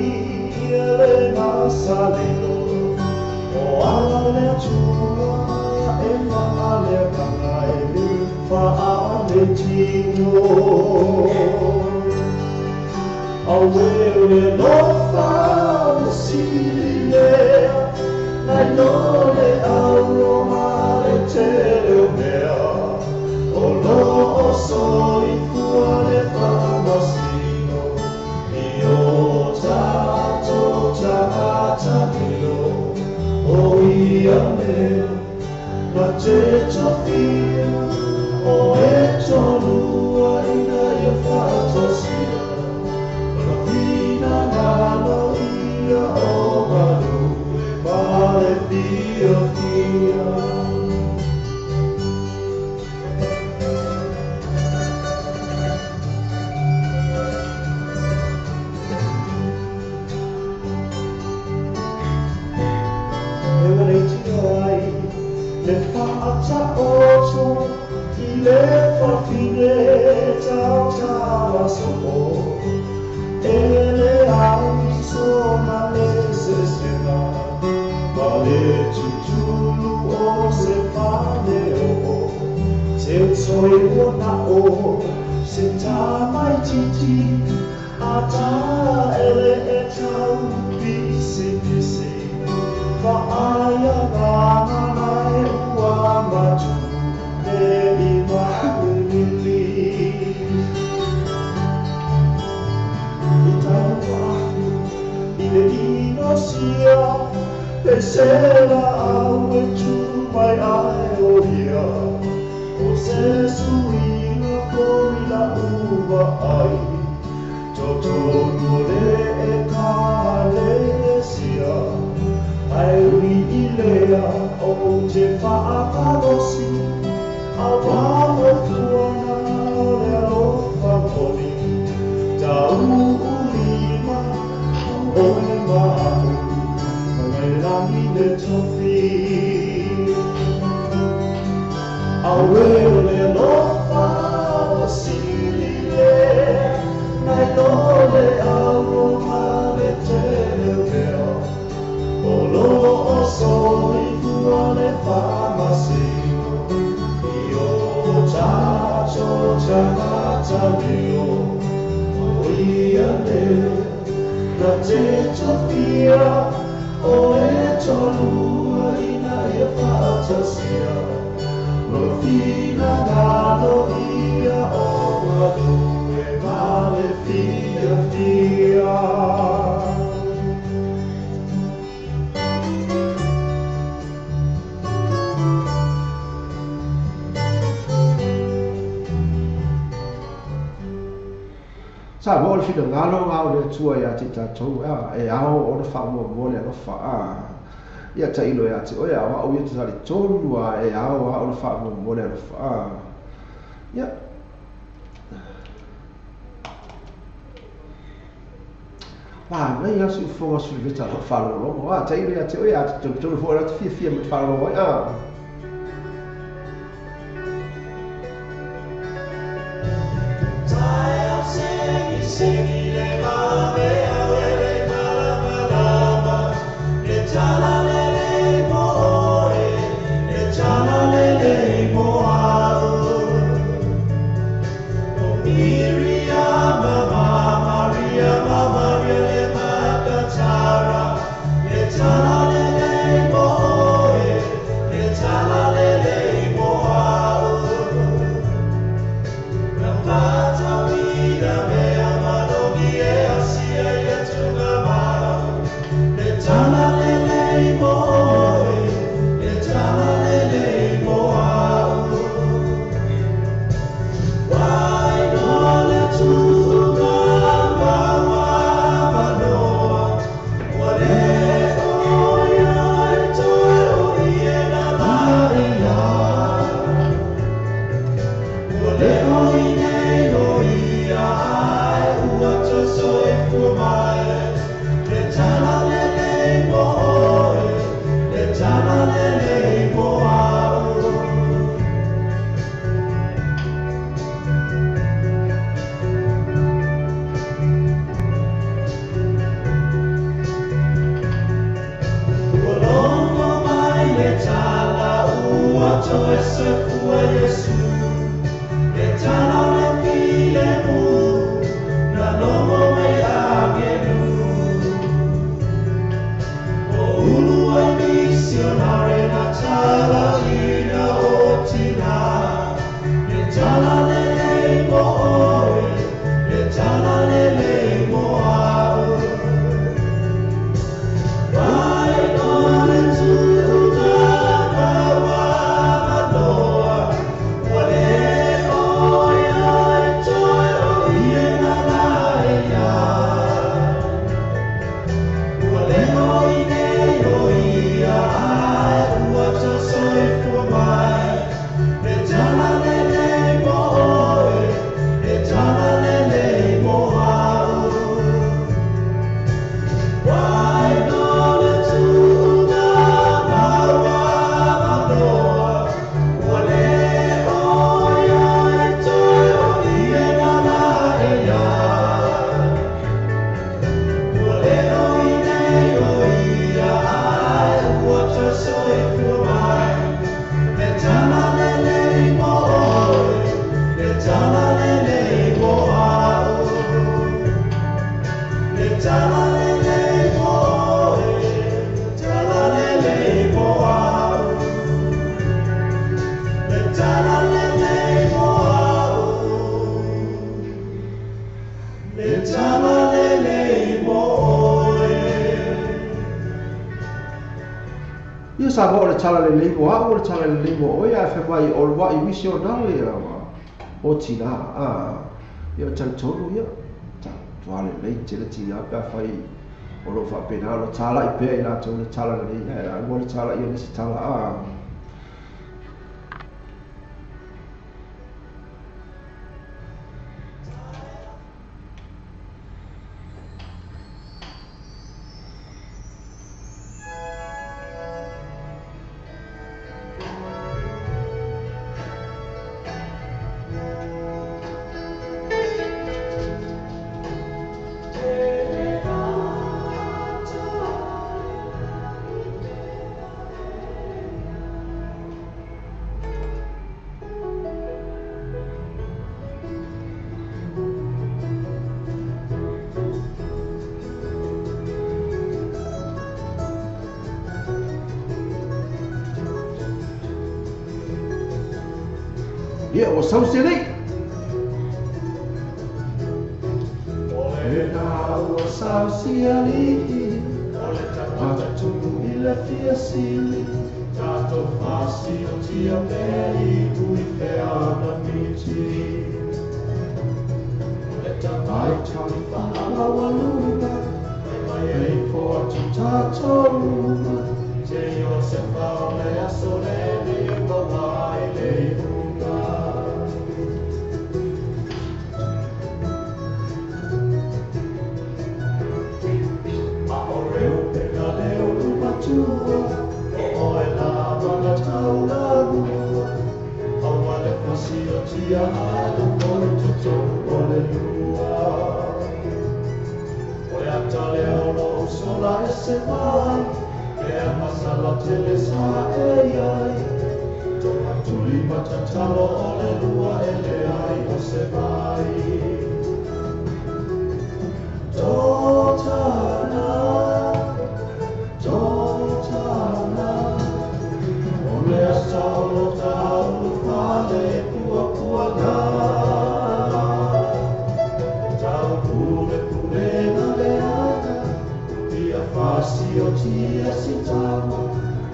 le masalilo O ala le atua e maale kanga e le whaale tino Awe o le lofa o sili lea Nai no le auro ma le tele o mea O lo o soifua le whaamasino I o tātou tagata lilo O ia mea na te tofia O e tolua ina ia whaatasia O whina ngalo ia o malu e male fia fia E wareiti ai le whaata oto I le whawhine tau sopo E le ai sona e se sena Ma le tutulu o se whane o Te utoi o na o se tamai titi A tā ele e tau pisi pisi Whaaya ngā nai ua matu E i maunili I tau ahu i le inosia Pe sela au e tū mai ai o ia O se suiga koi la ua ai Totonu le e ka le sia Ai ui i lea o te whaakalosi A wā o tuana le alofa moni Tau ulima o e maau Mangai langi le tofi Awe o le alofa o sili lea Nai lo le auro ma le tele o mea O lo o soifua le whaamasino I o tātou tagata leo O ia lea na te tofia O e tolua ina ia whaatasia Lo whina ngalo ia o malu e male fia fia Sa mo le fina ngalo ngau le atua ia te tātou e ao ona whaamua mua le alofa ia tailo ia te oe a wao ia te tari tonu a e ao a ona whaamua mua le alofa ia Wā, nei asu ufonga su veta lo whalolongo a tailo ia te oe a te tonu tonu fo te fia fia me te whalolongo ai Sengi le mame au le malama Le tala le le mo oe Le tala le le mo au O Miriama ma Maria ma Maria le makatara Le tala le le mo oe Le tala soifua mai, le tala lelei mo oe, le tala lelei mo au. Ua logo mai le tala ua toe soifua Iesu, le tala o le filemu, na logo mai agelu. O ulu ai misionare na tala ina o tina, le tala lelei mo oe, le tala lelei mo au. Vai o le tuuga mauamaloa, ua le o ia e toe o ia na lae ia. Ua le o i nei o ia ae ua ta soifua mai, le tala lelei mo oe, le tala lelei mo au. Vai no le tuuga mauamaloa, ua le o ia e toe o ia na lae ia. Ua le o i nei o ia ae ua ta soifua mai, le tala lelei mo oe, le tala lelei mo au. Le tala lelei mo oe, tala lelei mo au. Le tala lelei mo au. Le tala lelei mo oe. Ia sa mo le tala lelei mo au, le tala lelei mo oe, ae fai mai o le wa'i misionare ia o tina, ia o talitonu ia, tua lelei tele tina pe a fai o loo faapena o lo tala'i pea i latou le tala lelei, ae aua le tala ia le isi tala a. Ia ua sausi alii. O le Na ua sausi alii, o le tagata tumu i le fia sili, tatou fasiotia pei ui pea na miti. O le ai tamai tali faamaualuga, mai mai e e ifo atu tatou uma. te Iosefa o le aso lenei e maua ai le iuga. A o Reupena le ulu matua, o oe lava na taulamua. Aua le fasiotia ae loko i totonu o le lua. O le ata lea o lou sola ese mai, pea masala tele sa e iai. Tomatuli matatalo o le lua e leai o se vai. Totana, totana, o le asa o lo taulu fale e puapuaga. Tau pule pule na le aga, ia fasiotia sitama,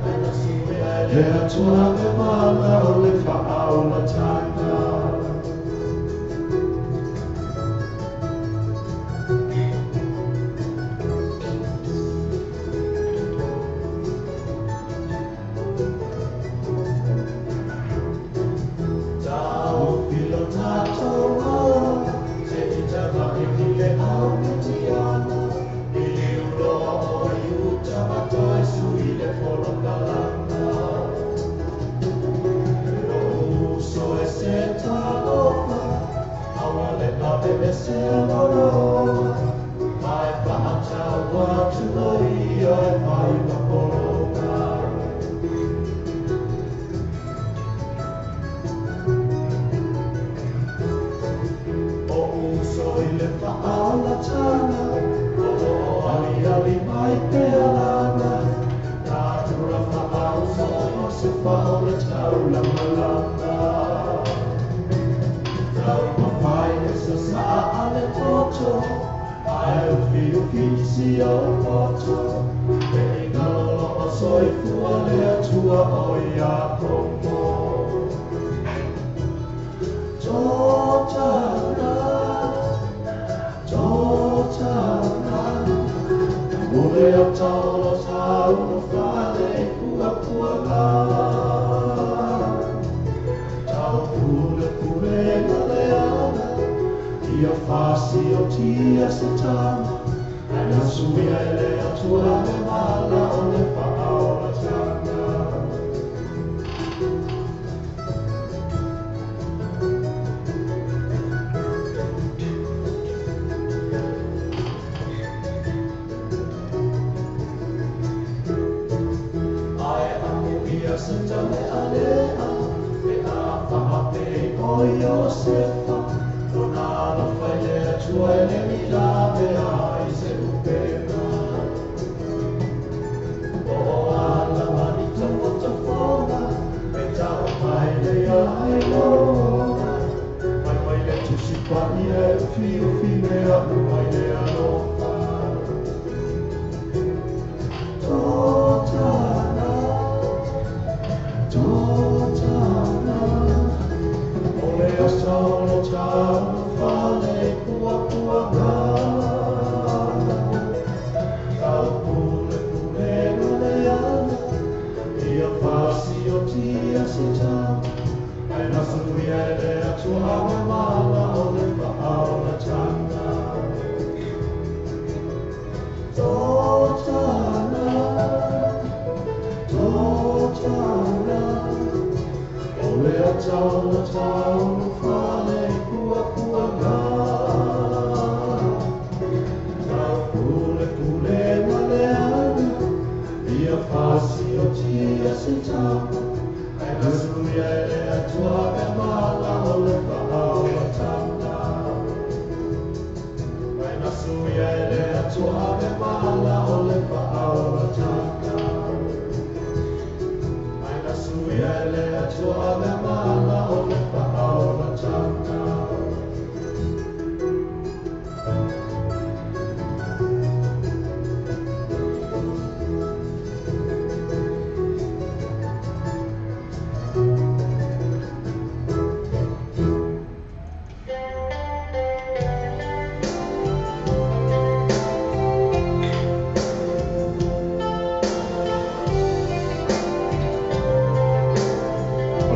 ai na suea e le Atua me mana o le faaolatanga. Tau filo tatou ala, se i taga i le au.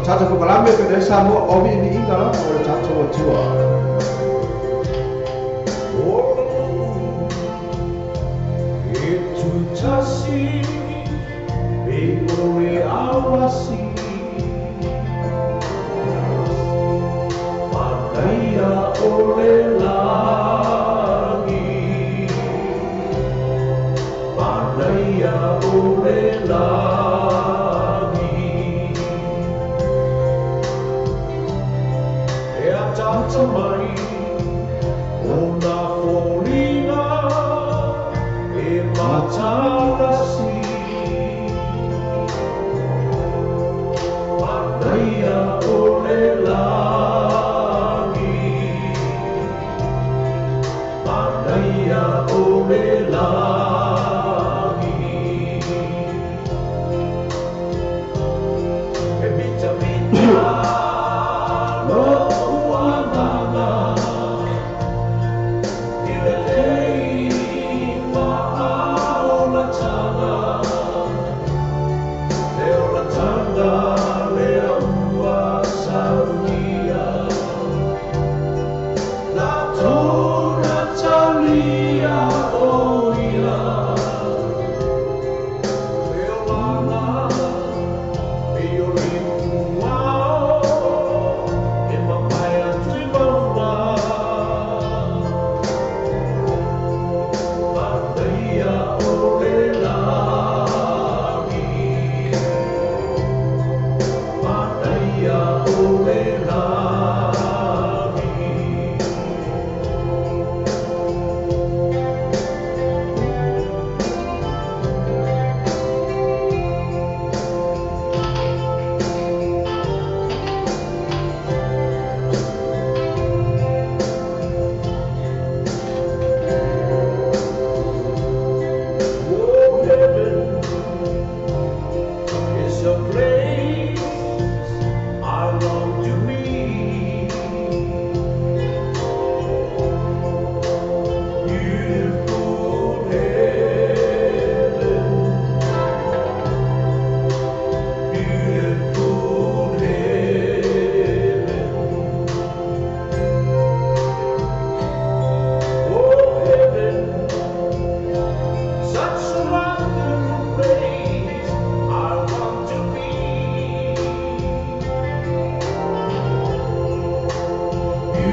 Tatou fokalame pe nei Samoa o viiviiga lava o le tatou Atua. E tutasi e ore awasi Manaia o le lagi Manaia o le lagi E atata mai o nā foliga e matalasi Manaia o le lagi Manaia o le lagi E pita pita I le lei ma aola taga.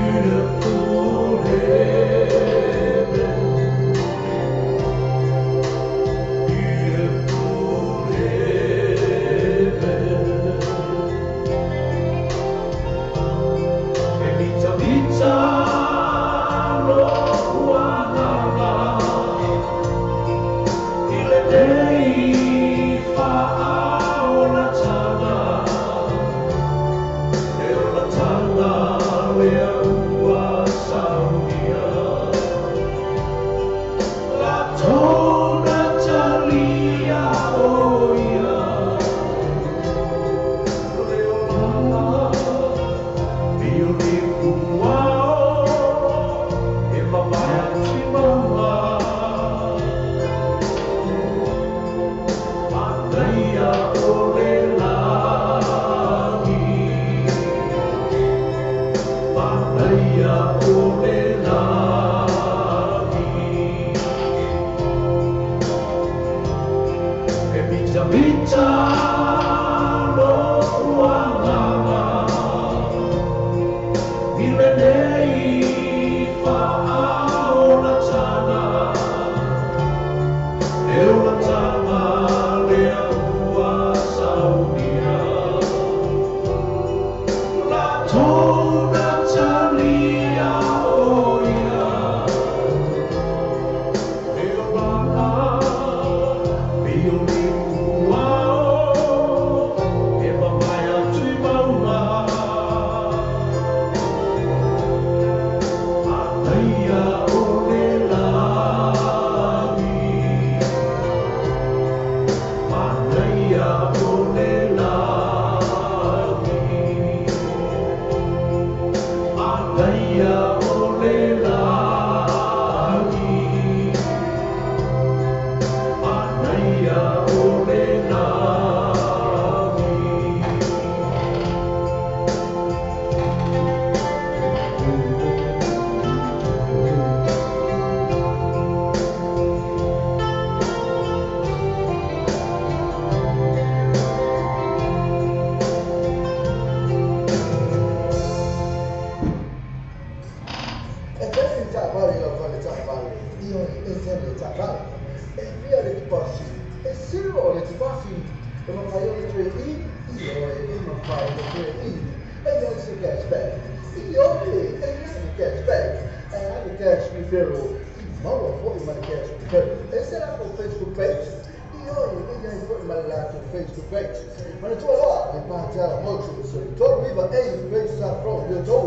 Beautiful heaven, beautiful heaven. E mita mita lo kuanaga, i le nei faaolatanga, e olatanga lea ua saunia. La tona talia o ia, le olanga, Beautiful e mamae atu i mauga. Manaia o le lagi, manaia o le lagi. E mita mita lo uagaga, i lenei faaolatanga, e olatanga lea ua saunia. La tona talia o ia, e olanga, Beautiful e mamae atu i mauga. Manaia o le lagi, manaia o le lagi, manaia o le lagi, manaia o le lagi. E fai taavale lau fale taavale, ioe, e sele taavale. E fia le tupasi, e zero le tupasi. E mafai ona toe i, ioe, e mafai ona toe i. E iai se cashback, ioe, e iai se cashback. E ai le cash referral, i maua foi ma le cash referral. E se latou Facebook page, ioe, e iai foi ma le latou Facebook page. Manatua loa, le Patala Motors, o le 39 A Grace Road, le tou,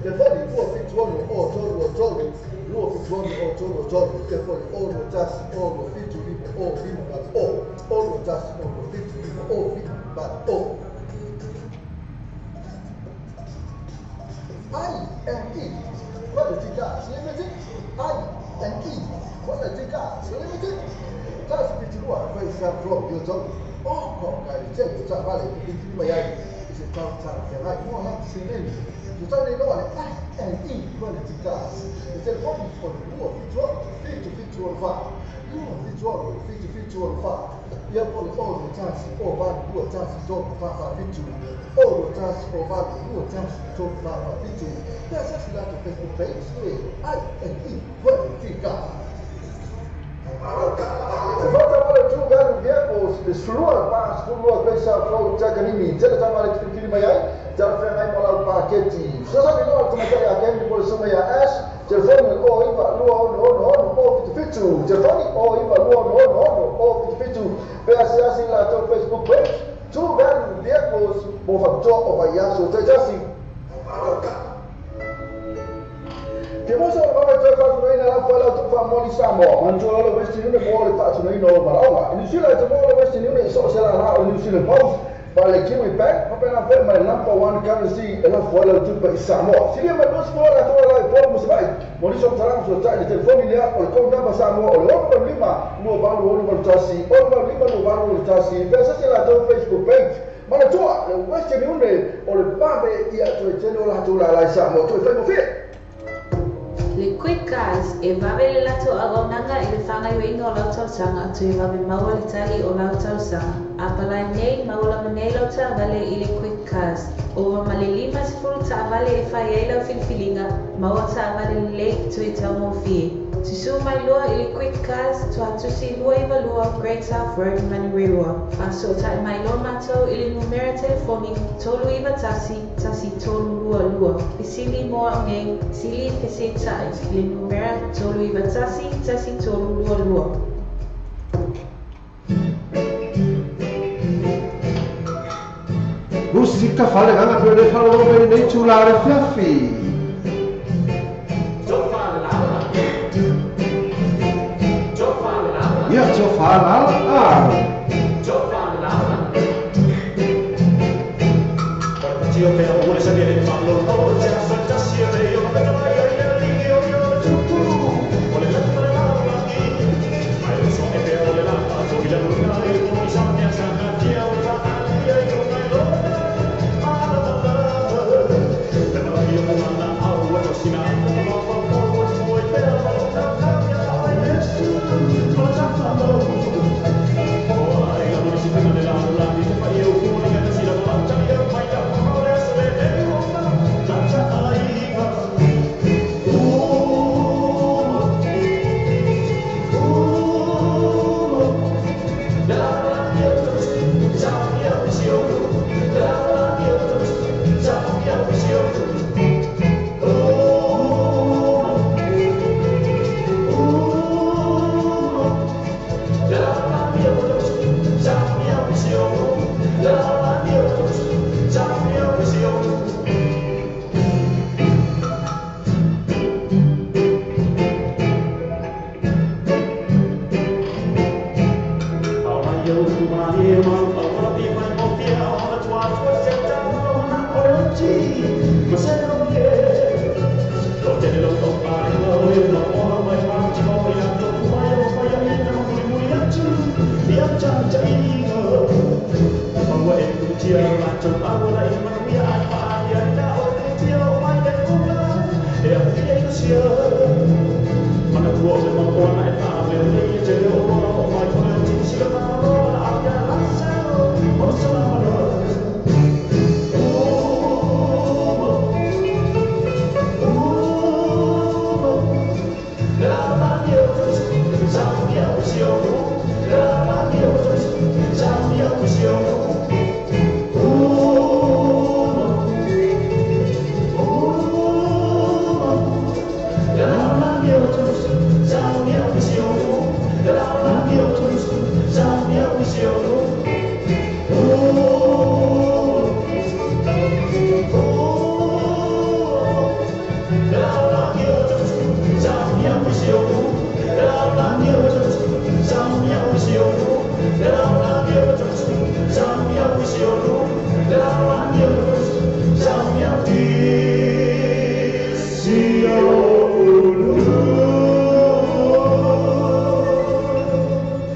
telefoni 276 o 33, 276 o 33, telefoni 61 6 75 o 5 o, 61 6 75 o 5 o. I&E Quality Cars Limited, I&E Quality Cars Limited, Tasi Pitilua, Grace Road, le tou, o ko kai tele taavale filifili mai ai i se tau talafeagai mo latou seleni. Tutane loa le I&E Quality Cars. Le telefoni o le 276 77 4, 276 77 4. Ia po le 61 o 8 2 1 3 4 4 7, 61 o 8 2 1 3 4 4 7. Pe asiasi latou Facebook page le I&E Quality Cars. E fata wale tu galu vehicles, le sulua pa sulua Grace Road Takanini, tele taavale filifili mai ai, talafeagai ma lau paketi. Fesoasoani loa le tamaitai a Kennedy po le susuga ia Ash, telefoni o 9 2 6 6 6 o 77, telefoni o 9 2 6 6 6 o 77. Pe asiasi latou Facebook page, True Value Vehicles, mo faapitoa o vaiaso taitasi. Ke mosa o vave toe faatunoina lau fai lau tupu faamoli Samoa. Manatua loa le Western Union mo le faatunoina o malaoga. I New Zealand te mo le Western Union i so o se lala o New Zealand Post, ma le Kiwi Bank, faapena foi ma le number one currency e lafo ai lau tupe i Samoa. Silia mai 20 latou la i Upolu ma Savaii. Mo nisi o matalaga fesoatai le telefoni lea o le code number Samoa o le 685 28 6 81 658 61. Pe asiasi latou Facebook page. Manatua le Western Union o le vave ia toe tele o latou lala i Samoa toe faigofie. Le Quick Cars e vave le latou auaunaga i le faagaoioiga o lau talosaga toe vave maua le tali o lau talosaga. Apalai nei maua lava nei lau taavale i le Quick Cars. Ova ma le 50 taavale e fai ai lau filifiliga, maua taavale lelei toe taugofie. Susū mai loa i le Quick Cars, Tuatusi 292 Great South Road, Manurewa. Faasootai mai loa matou i le numera telefoni 391 1322. Fesili mo au nei, sili fesetai i le numera 391 1322. Musika faaleagaga pe le faalogologo mai lenei itulā o le afiafi. Ia tofa lala a.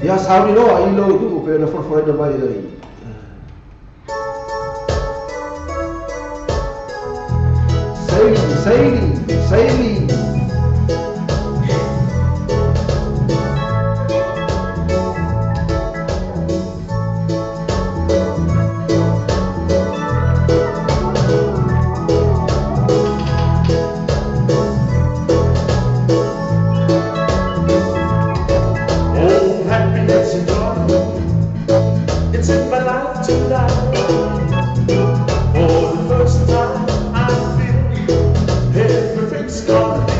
Ia sauni loa i lou tuu pe ona folafola mai ai. Saili, saili, saili. It's in my life tonight. For the first time I feel everything's gone.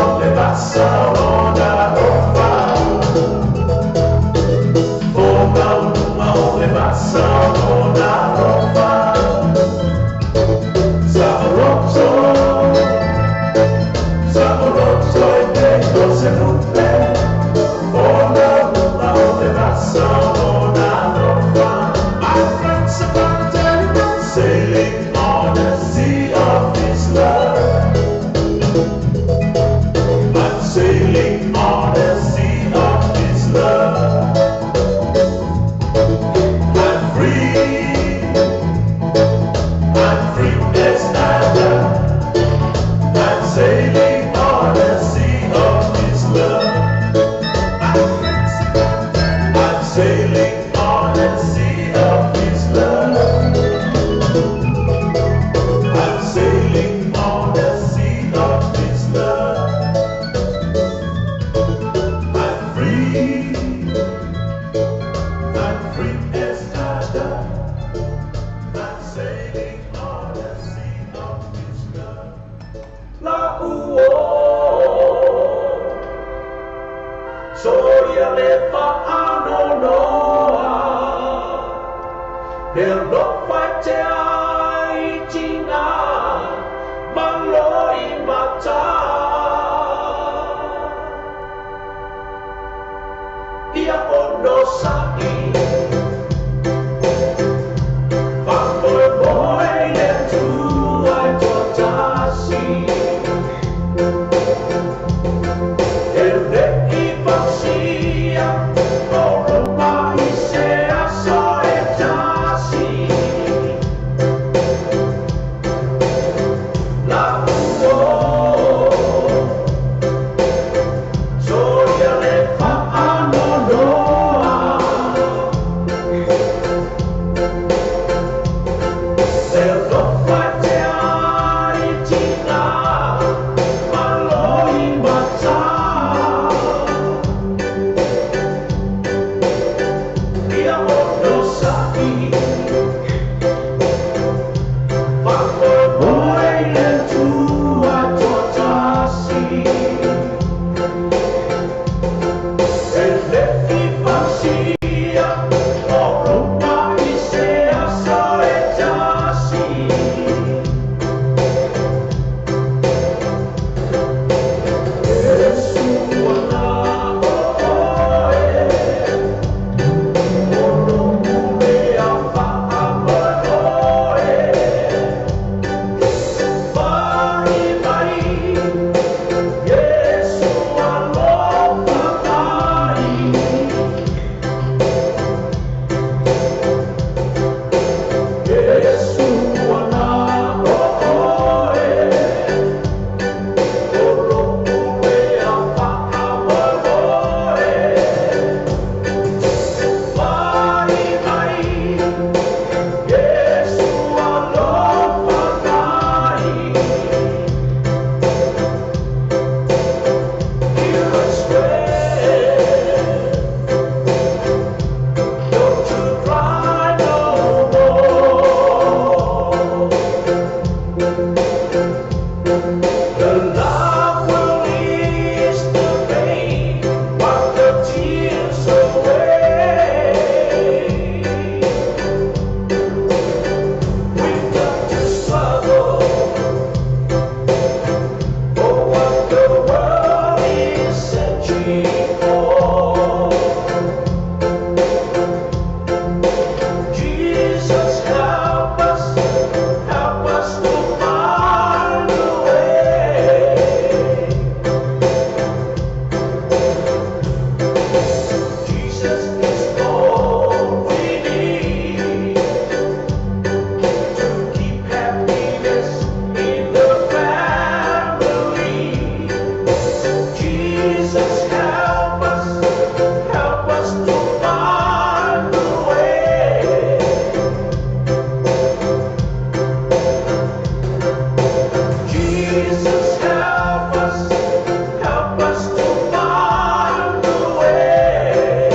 o le vasa o lona alofa. O mauluga o le vasa o lona alofa. Saʻoloto, saʻoloto e te o se lupe. O mauluga o le vasa o lona alofa. My friends are sailing on the sea of His love. I'm sailing on the sea of His love. I'm free, I'm free as a dove. I'm sailing on the sea of His love. I'm sailing on the sea of His love. I'm sailing on the sea of His love. I'm free, I'm free as a dove. I'm sailing on the sea of His love. La uo, soia le faanonoa, le alofa e te ai tina, malo i mata. Ia ono sa'i, faamoemoe i le Atua e toatasi. E le'i pasia, o loma i se aso e tasi. La uo, soia le faanonoa, le alofa e te ai tina, malo i mata. Ia ono sa'i, faamoemoe i le Atua e toatasi. E le'i pasia, o loma i se aso e tasi. Iesu ana o oe, o lo'u mea faamoemoe. Mai mai, Iesu alofa mai. Iesu ana o oe, o lo'u mea faamoemoe. Mai mai, Iesu alofa mai. Here I swear not to cry no more. The love will ease the pain, wipe the tears away. We've got to struggle for what the world is searching for. Jesus, help us to find the way. Jesus is all we need to keep happiness in the family. Jesus, help us to find the way. Jesus, help us to find the way.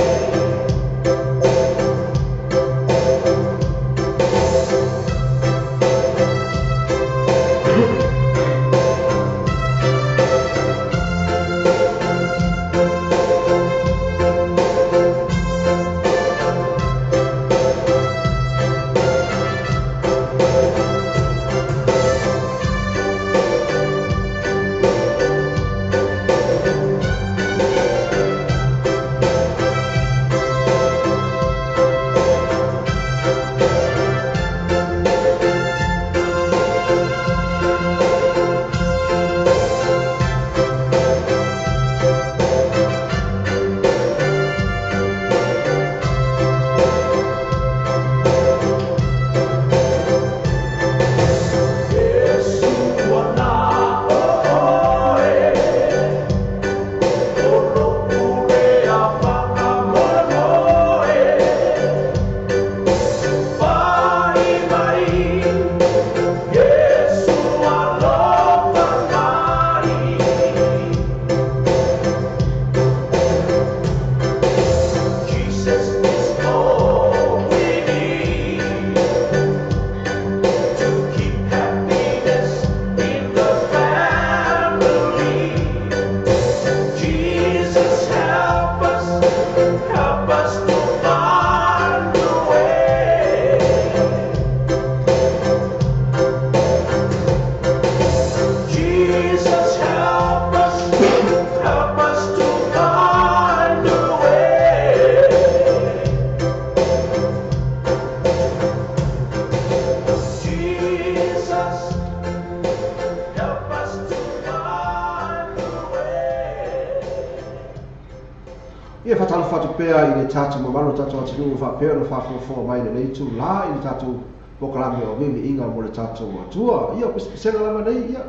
Ia whaatalofa atu pea i le tātou mamalu o tātou atunuu faapea ona faafogafoga mai i lenei itulā i le tātou polokalame o Viiviiga mo le tātou Atua. Ia o pesepesega lava nei, ia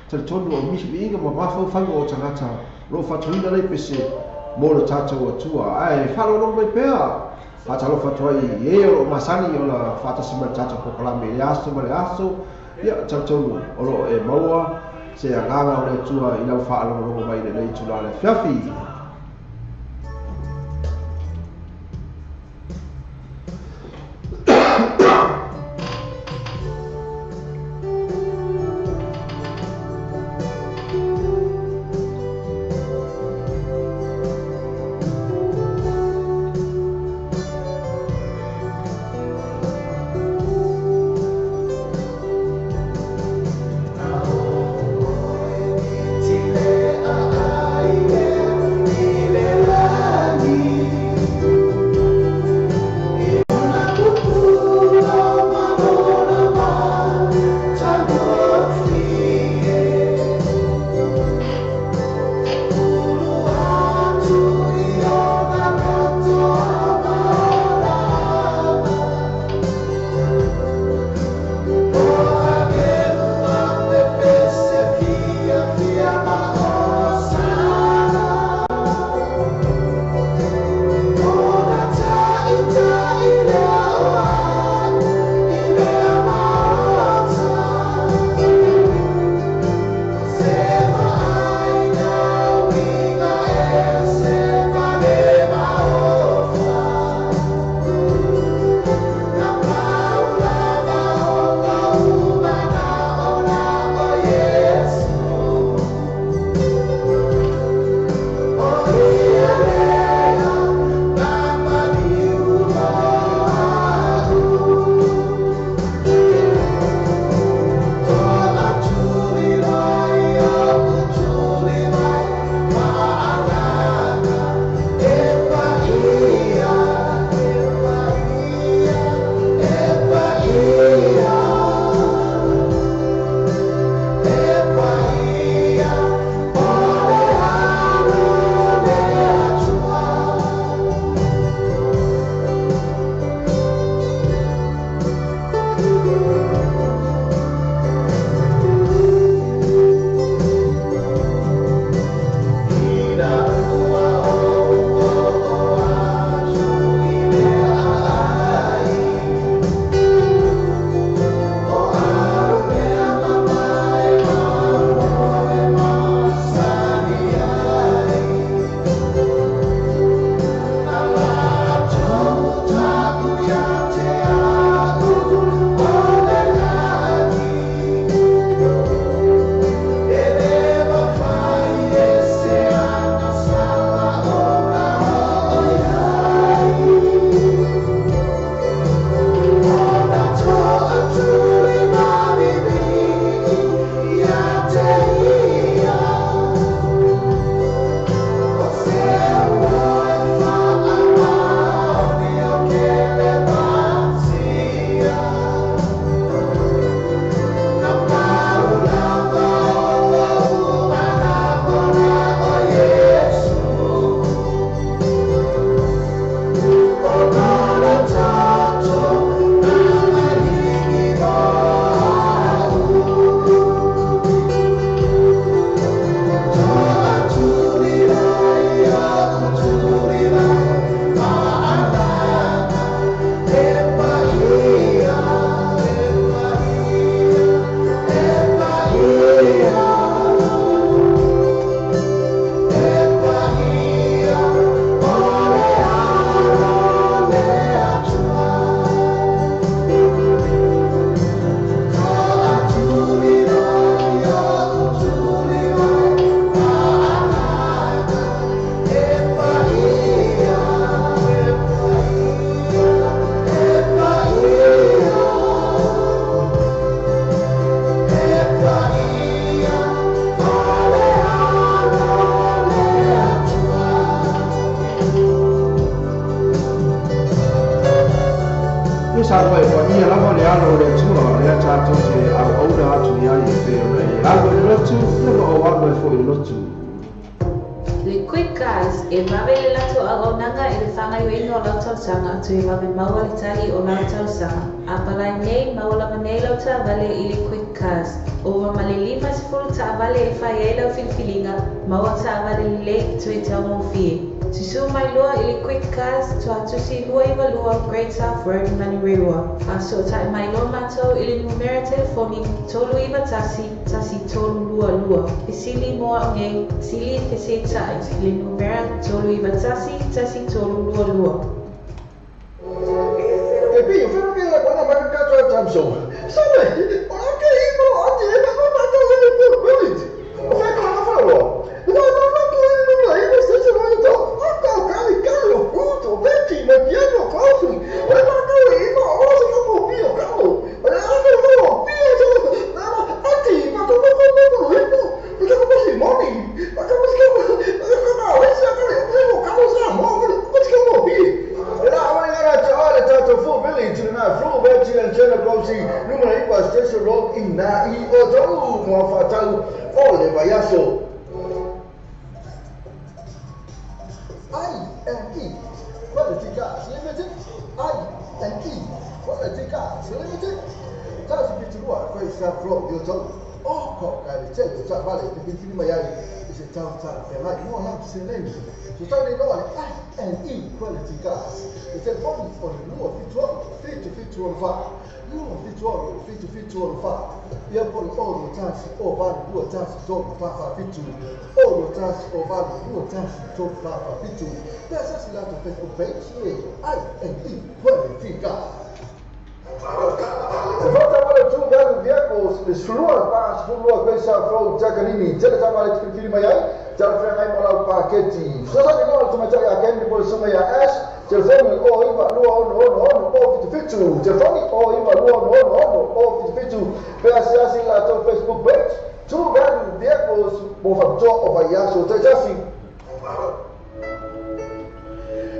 talitonu o viiviiga ma mafaufauga o tagata o lo o faatuina nei pese mo le tātou Atua. Ae faalogologo mai pea, faatalofa atu ai i e o lo o masani ona faatasi mai le tātou polokalame i le aso ma le aso. Ia talitonu o lo o e maua se agaga o le Atua i lau faalogologo mai i lenei itulā le afiafi. Sa roa e paia lava le alo o le Atua, lea tātou te auauna atu i ai e pei ona e alu i le lotu, ia ma o alu ai foi i le lotu. Le Quick Cars e vave le latou auaunaga i le faagaoioiga o lau talosaga toe vave maua le tali o lau talosaga. Apalai nei maua lava nei lau taavale i le Quick Cars. Ova ma le 50 taavale e fai ai lau filifiliga, maua taavale lelei toe taugofie. Susū mai loa i le Quick Cars, Tuatusi 292 Great South Road, Manurewa. Faasootai mai loa matou i le numera telefoni 391 1322. Fesili mo au nei, sili fesetai i le numera 391 1322. E pi, o whiro ki la kona maka katoa tamso. Sabe, o la ke i mo ati e ma ma ta le po brilliant. O whai ka na wharo. No no no ko i no la i mo se se mo to. A ka ka ni ka lo puto veti me piano causi. O le ma ka i mo o se ka mo pi o ka o. O le a ka mo pi o se na ati ma ko ko ko ko ko ko. O ka mo si moni. Ma ka mo se ka ka ka o se ka le mo ka mo sa mo ko se ka mo pi. E la awai ngara te ale tātou full village i nā full village and Jenna Closey numera 9 Station Road i nā i o tau mua whātau o le vaiaso. I&E Quality Cars Limited. I&E Quality Cars Limited. Tasi piturua koe sa flow yo tau. O ko ka le tele ta vale te pinfili mai ai i se tau tala whengai mo lau se nei. So tau nei noa le I&E Quality Cars. Le telefoni o le 276 77 4 276 77 4. Ia po le 6 1 o 8 2 1 3 4 4 7 6 1 o 8 2 1 3 4 4 7. Pea sasi latou Facebook page le I&E Quality Cars. Se fata wale tu galu vehicles, le sulua pa sulua koe sa flow takanini, tele tama le tipifili mai ai, tala whengai mo lau paketi. Sasa ni noa le tumatari a Ken, po le suma ia Ash, telefoni o iwa lua ono ono ono o fitu fitu, telefoni o iwa lua ono ono ono o fitu fitu, pea siasi latou Facebook page, tu galu vehicles, mo whapitoa o vaiaso, te tasi.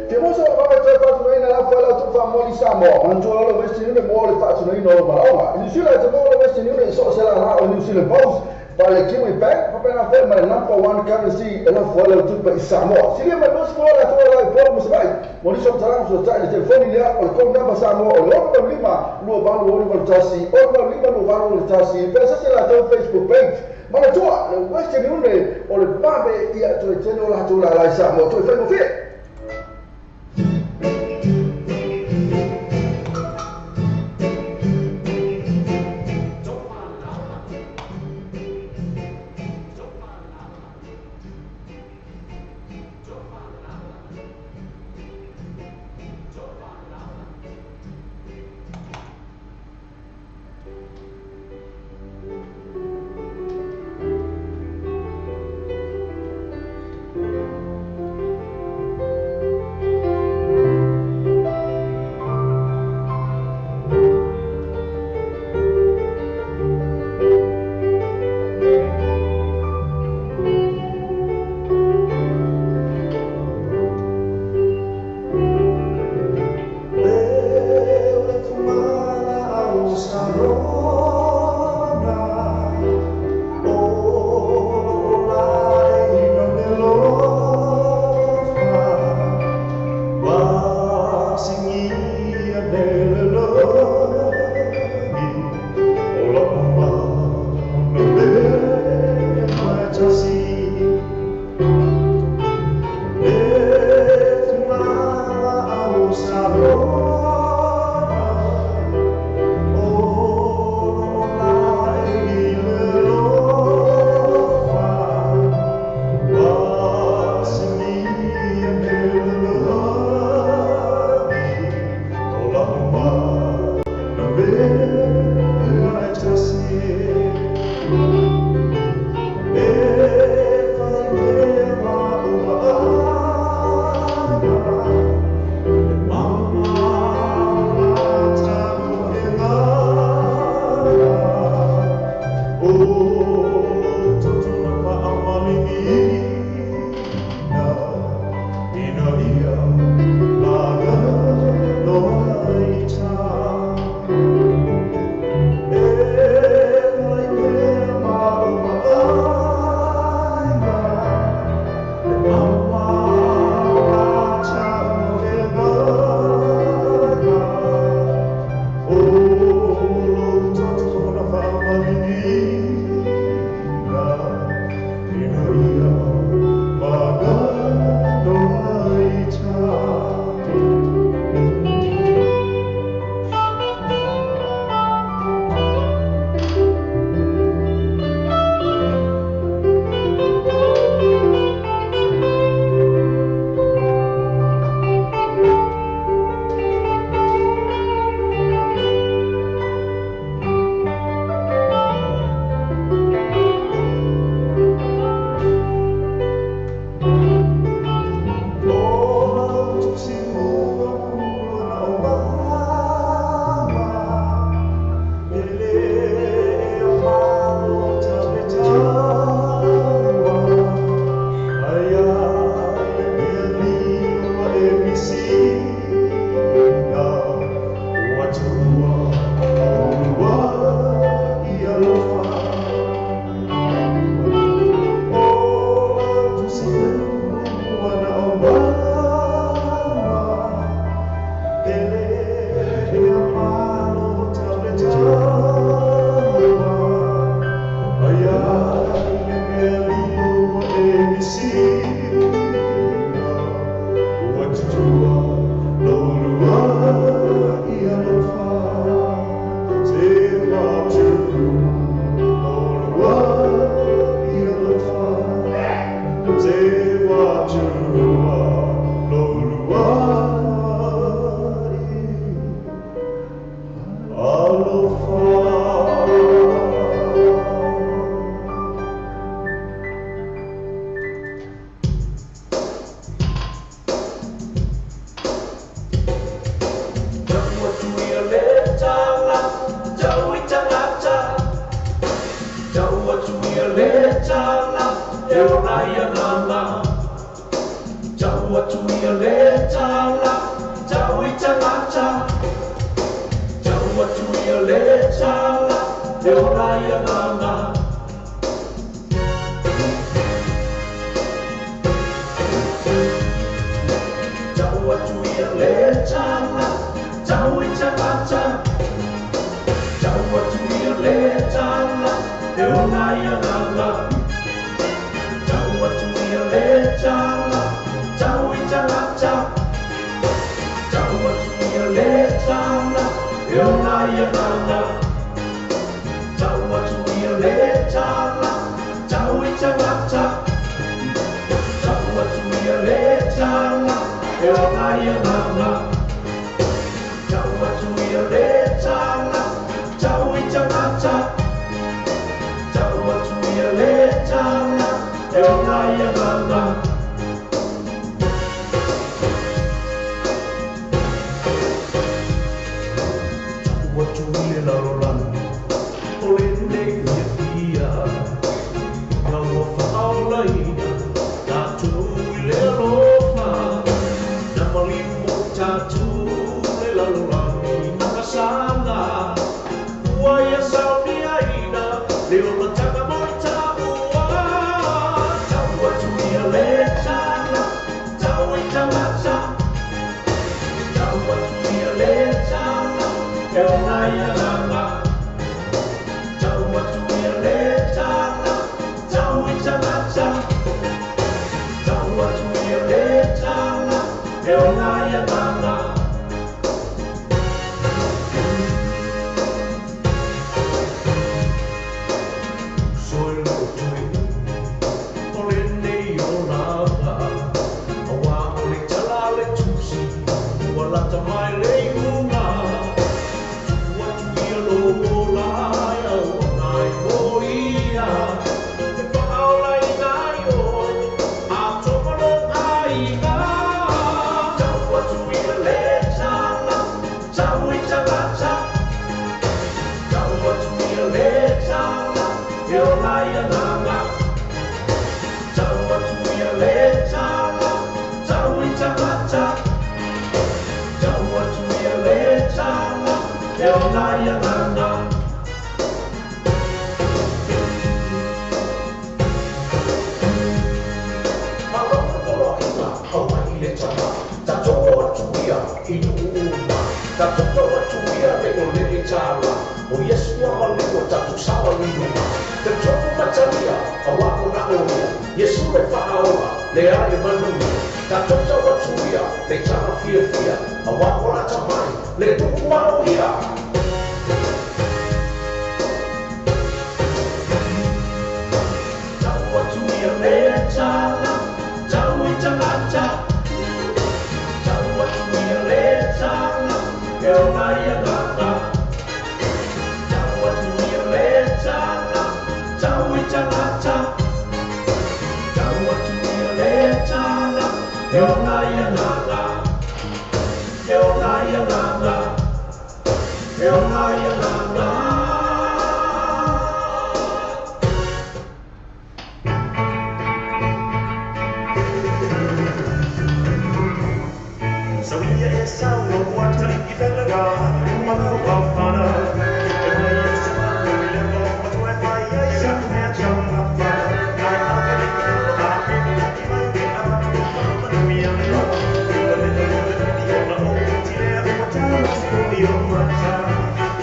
Te moso o mawe toe whatunoina la whala tu whamoli Samoa. Mantua lo Western Union mo le whatunoina o malaonga. New Zealand te mo le Western Union i so se la la o New Zealand Post. Pa le Kiwi Bank, papena whae ma le number one currency e la whala tu pa i Samoa. Siria mai mosi mo la tua la i polo mo sabai. Mo niso mtalangu so tai le telefoni lea o le call number Samoa o le 6 5 2 8 8 1 6 5 2 8 1 6. Pea sase la tau Facebook page. Mana tua le Western Union o le mabe ia toe tele o la tua la i Samoa. Toe whaingo whie.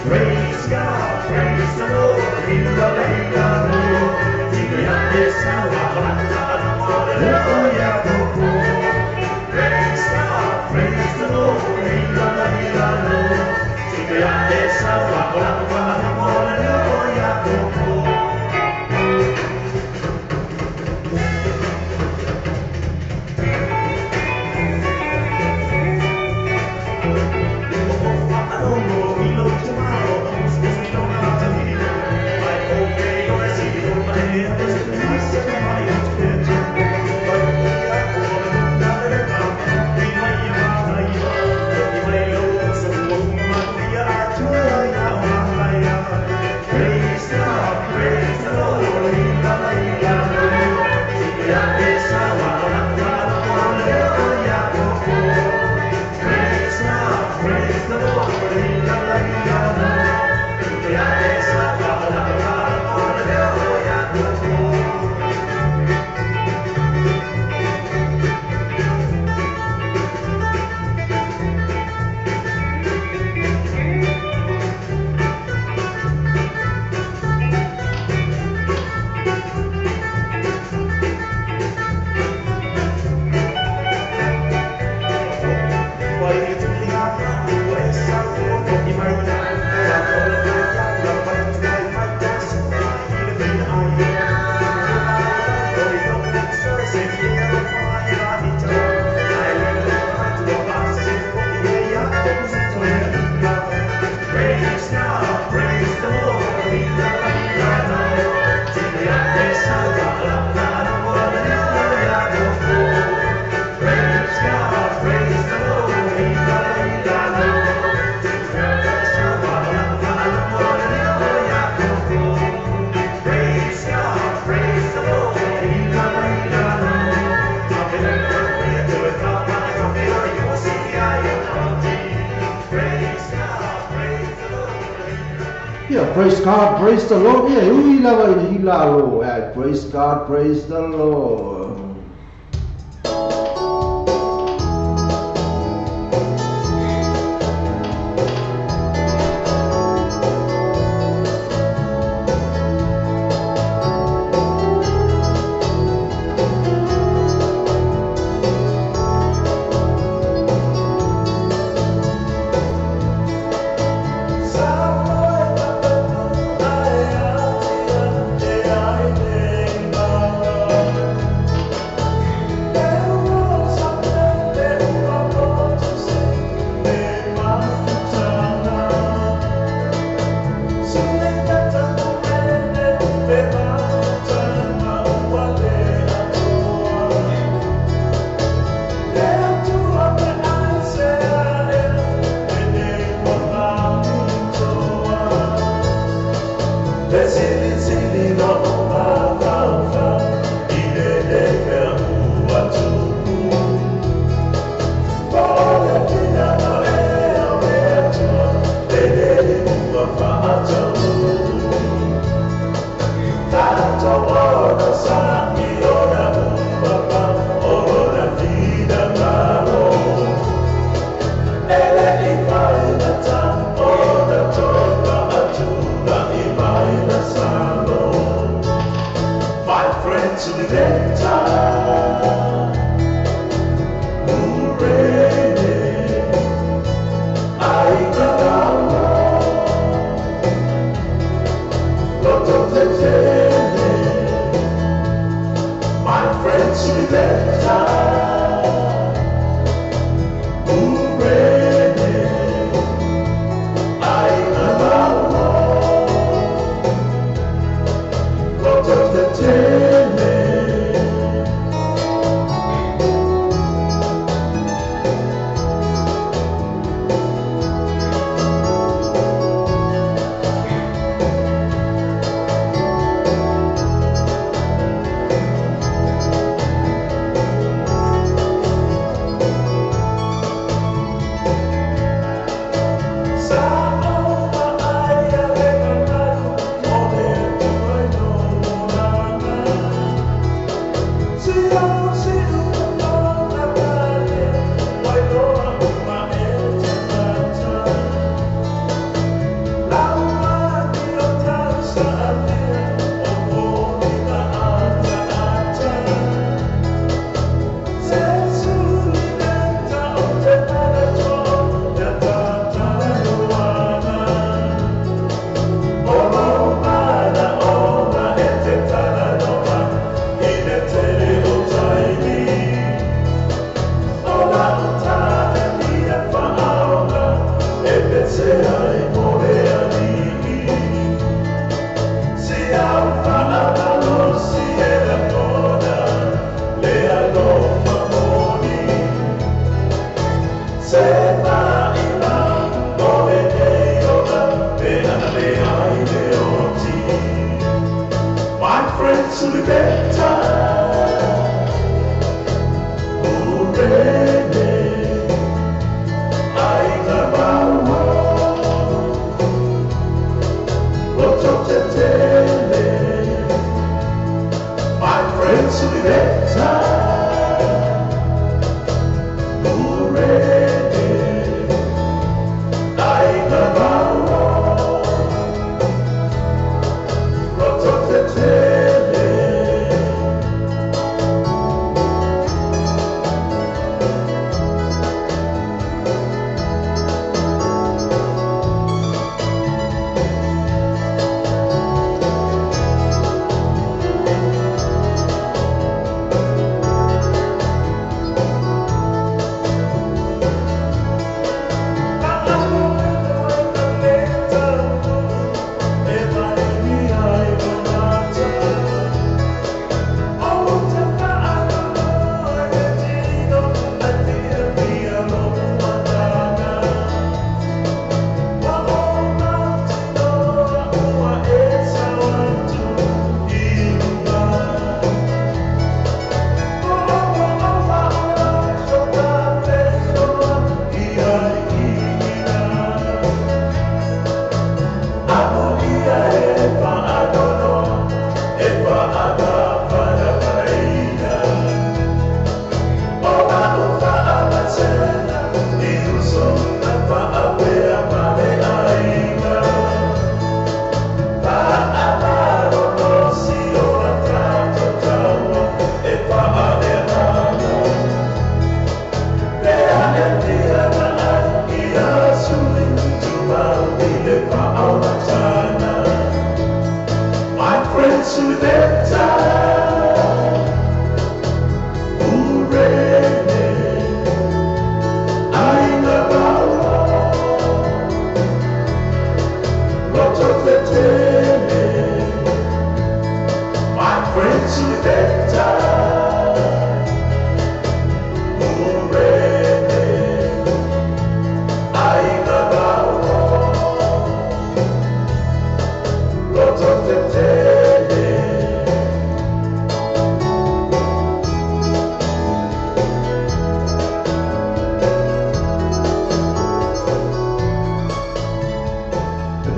Praise God, praise the Lord. Ia, praise God, praise the Lord. Ia, e ui lava i le hila alo. Ia, praise God, praise the Lord. Sa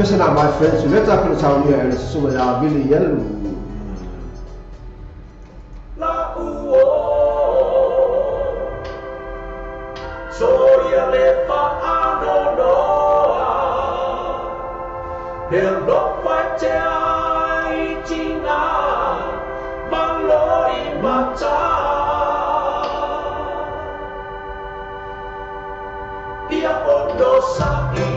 Listen up, my friends, leta pele saunia e le susunga ia Vili Ielu. La uo soia le faanonoa le lofa te ai tina maloi mata ia ono sa'i.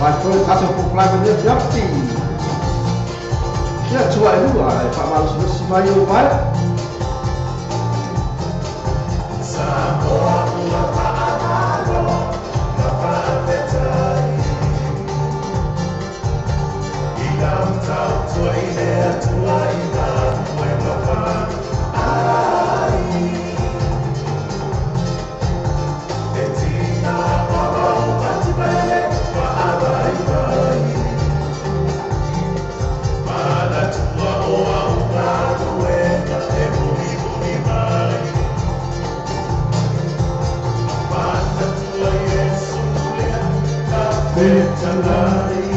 Faifo le tatou polokalame le afiafi. Ia tua e lua e faamalosilosī mai o mai. Samoa ua faamalo ma faafetai i lau tautua i le Atua i galuega paai. E tina o lou patipele faavaivai manatua o au galuega e mulimuli mai. Manatua Iesu lea na fetalai.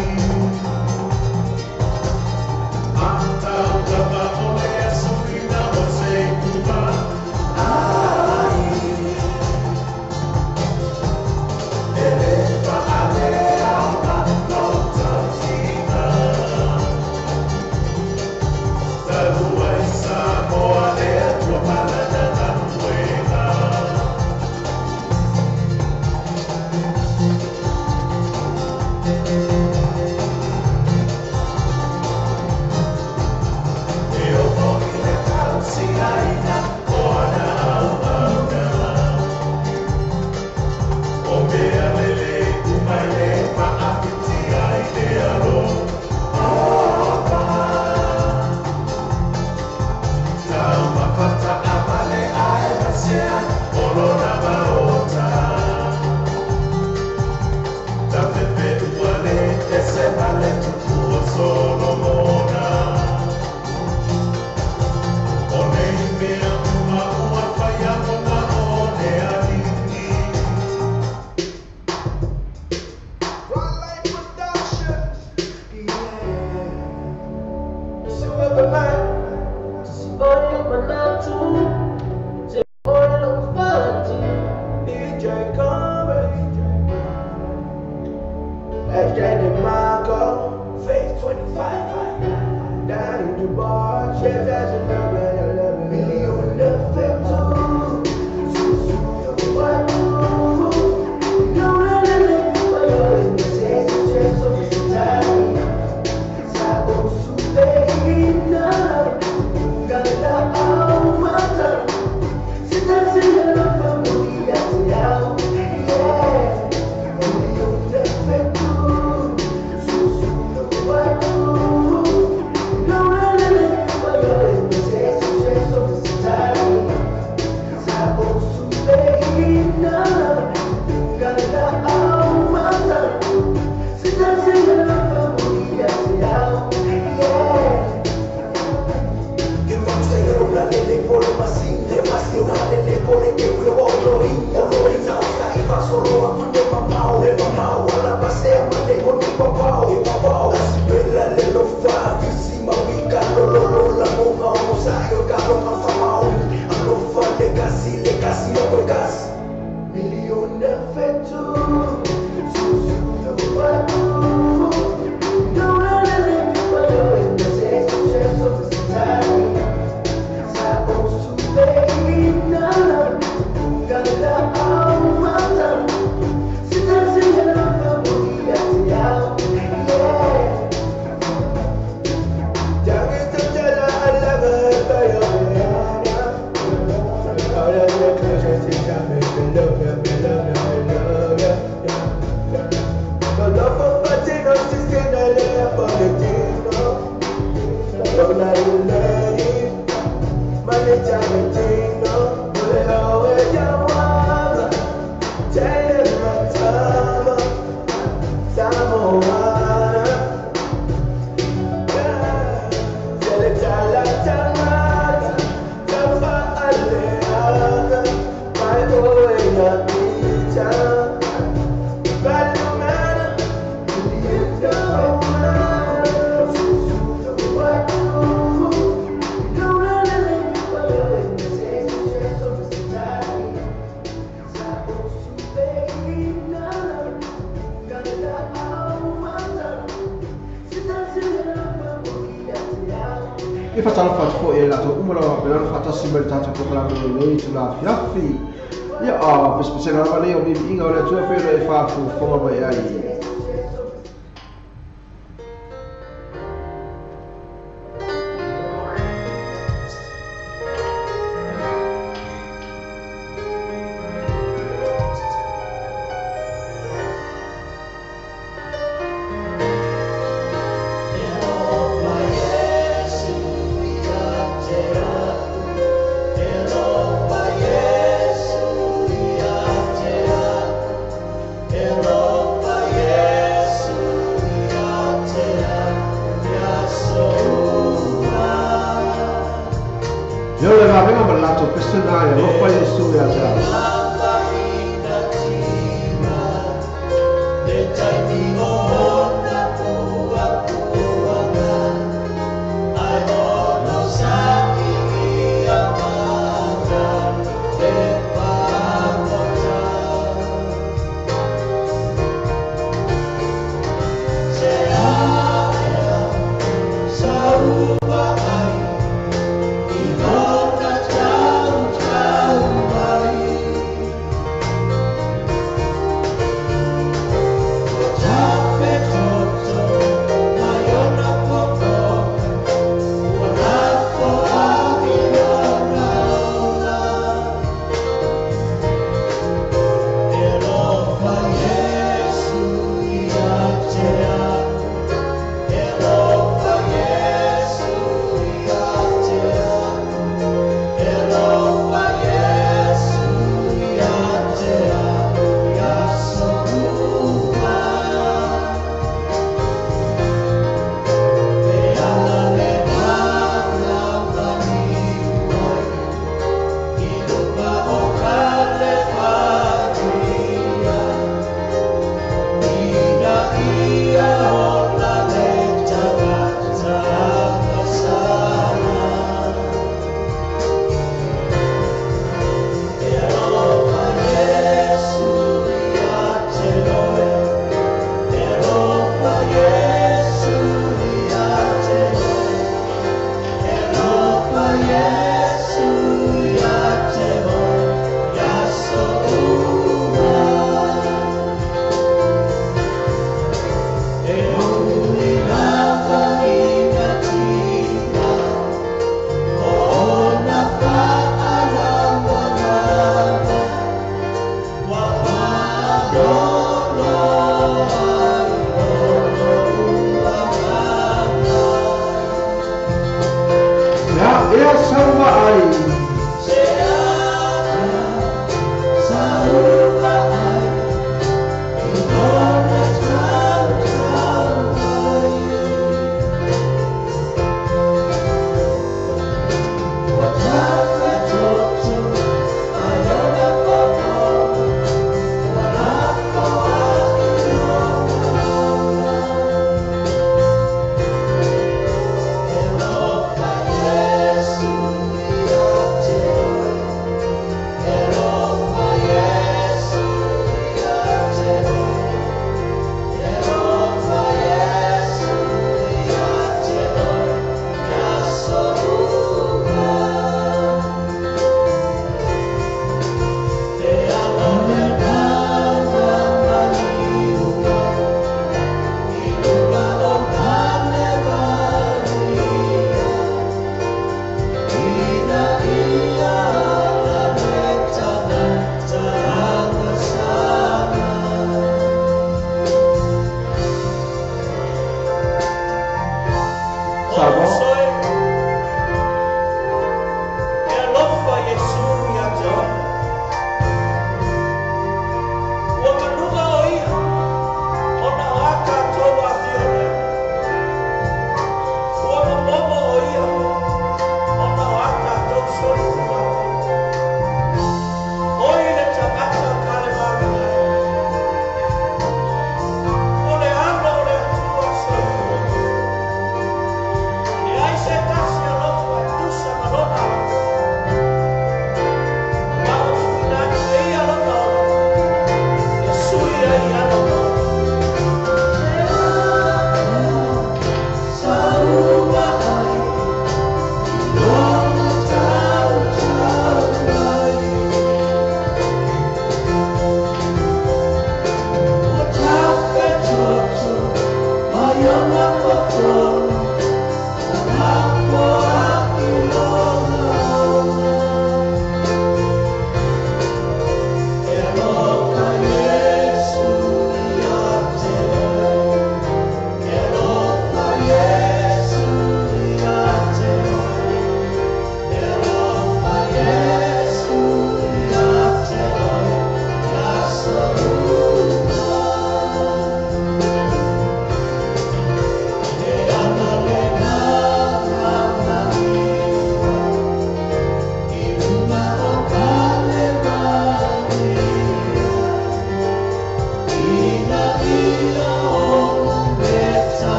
Ataulama o le aso ina o se kuma ai. E le faaleaoga lou tautiga. Talu ai Samoa le Atua ma lana galuega. E oo i le tausiaina o ana auauna. O mea lelei uma e le faafitia i le alofa. Taumafata avale ae masea o lona maota. Tafepeua le ese ma le tupu o Solomona. O nei mea uma ua faia ona o le Alii. Frontline Productions. Yeah. Superman. DJ Comedy. SJ DeMarco. Phase 25. Down in the bar. Chef that's a love it, I love it. Million E fatalofa atu foʻi ai latou uma lava faapena ona faatasi mai le tatou polokalame o lenei itula afiafi. Ia, a pesepesega lava lea o viiviiga o le Atua pei ona e faafofoga mai ai. lavega ma le latou pese na e alofa Iesu ia te au.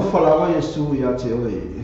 alofa lava Iesu ia te oe.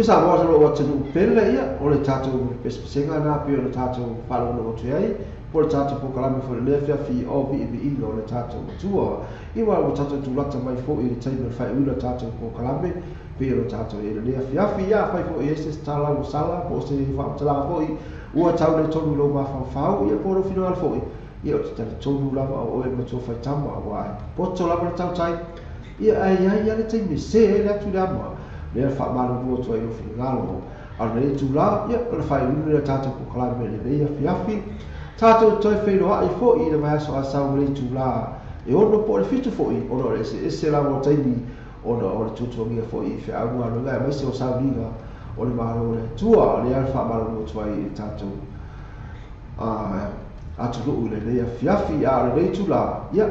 Isa mo sa lo tenu pele ia o le tatou pesepesega na pe o le tatou faalogologo atu ai po le tatou pokalame foi le fiafi o viiviiga o le tatou matua i ua ua tatou tulata mai foʻi i le taimi o le faaiuina tatou pokalame pe o le tatou i le afiafi ia fai foʻi ai se tala ua sala po o se faamatalaga foʻi ua tau le tonu i lou mafaufau ia po o lou finagalo foʻi ia o te talitonu lava o oe matua faitama auā e poto lava le tautai ia ae iai ia le taimi e sē ai le atu i le ama lea faamalulu atu ai lou finagalo a o lenei itulā ia o le faaiuina le tatou pokalame i lenei afiafi tatou toe feiloaʻi foʻi i le vaiaso asau ma le itulā e 6 po o le 7 foʻi ona o le eseese lava o taimi ona o le tuatuagia foʻi i feauga galuega aemaise o sauniga o le Malo o le Atua lea le faamalulu atu ai i le tatou atunuu i lenei afiafi a o lenei itulā ia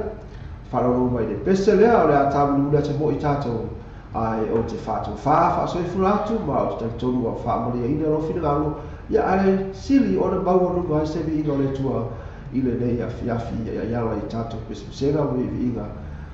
faalogologo mai i le pese lea o le a tamulimuli atu moʻi tatou ae o te faatofā faasoifua atu ma o te talitonu ua faamaliaina lou finagalo ia ae sili ona maualuga ai se viiga o le Atua i lenei afiafi ia i ala i tatou pesepesega ma viiviiga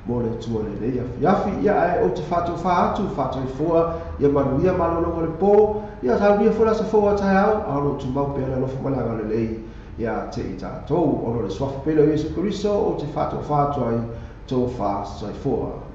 mo le Atua i lenei afiafi ia ae ou te faatofā atu faatoifoa ia manuia malologa o le pō ia saunia foi le aso fou a taeao a o loo tumau pea le alofa ma le agalelei ia te i tatou ona o le suafa pele o Iesu Keriso ou te faatofā atu ai tofā soifua.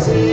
See.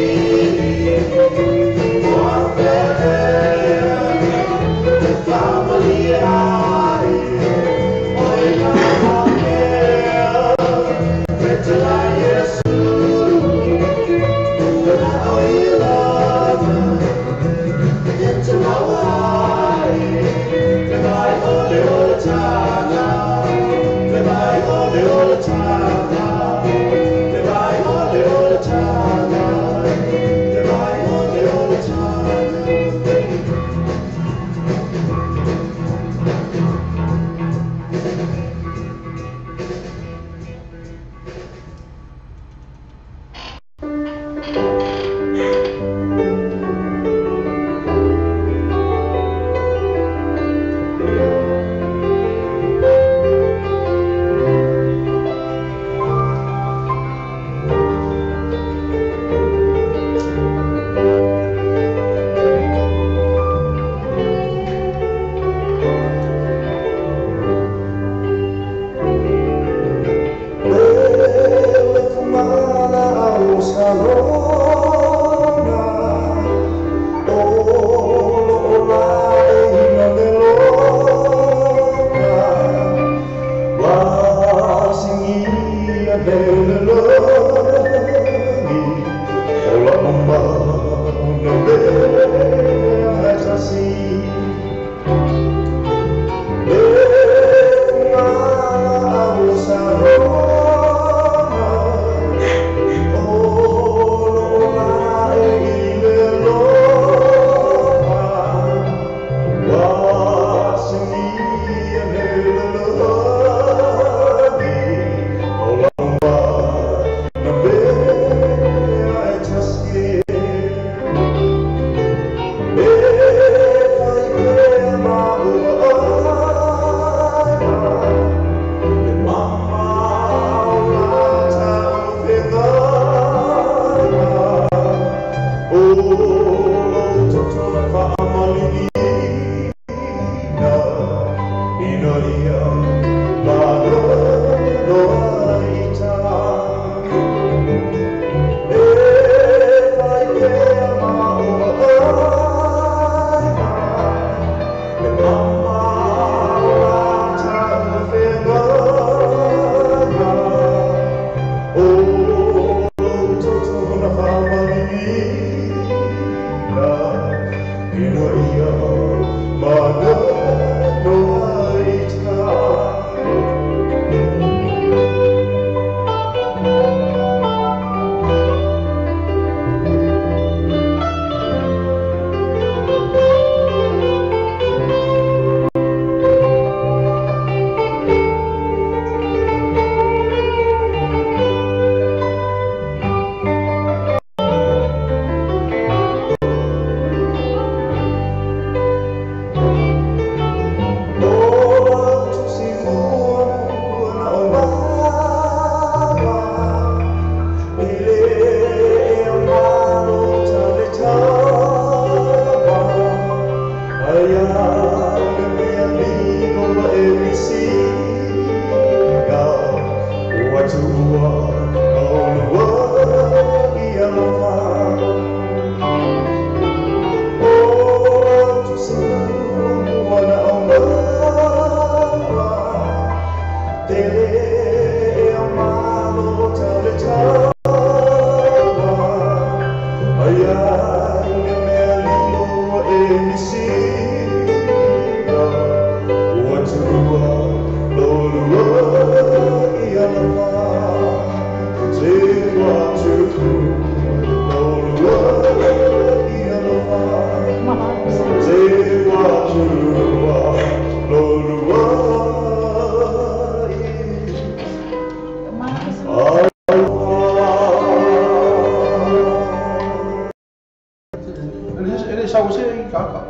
sau se i kaka.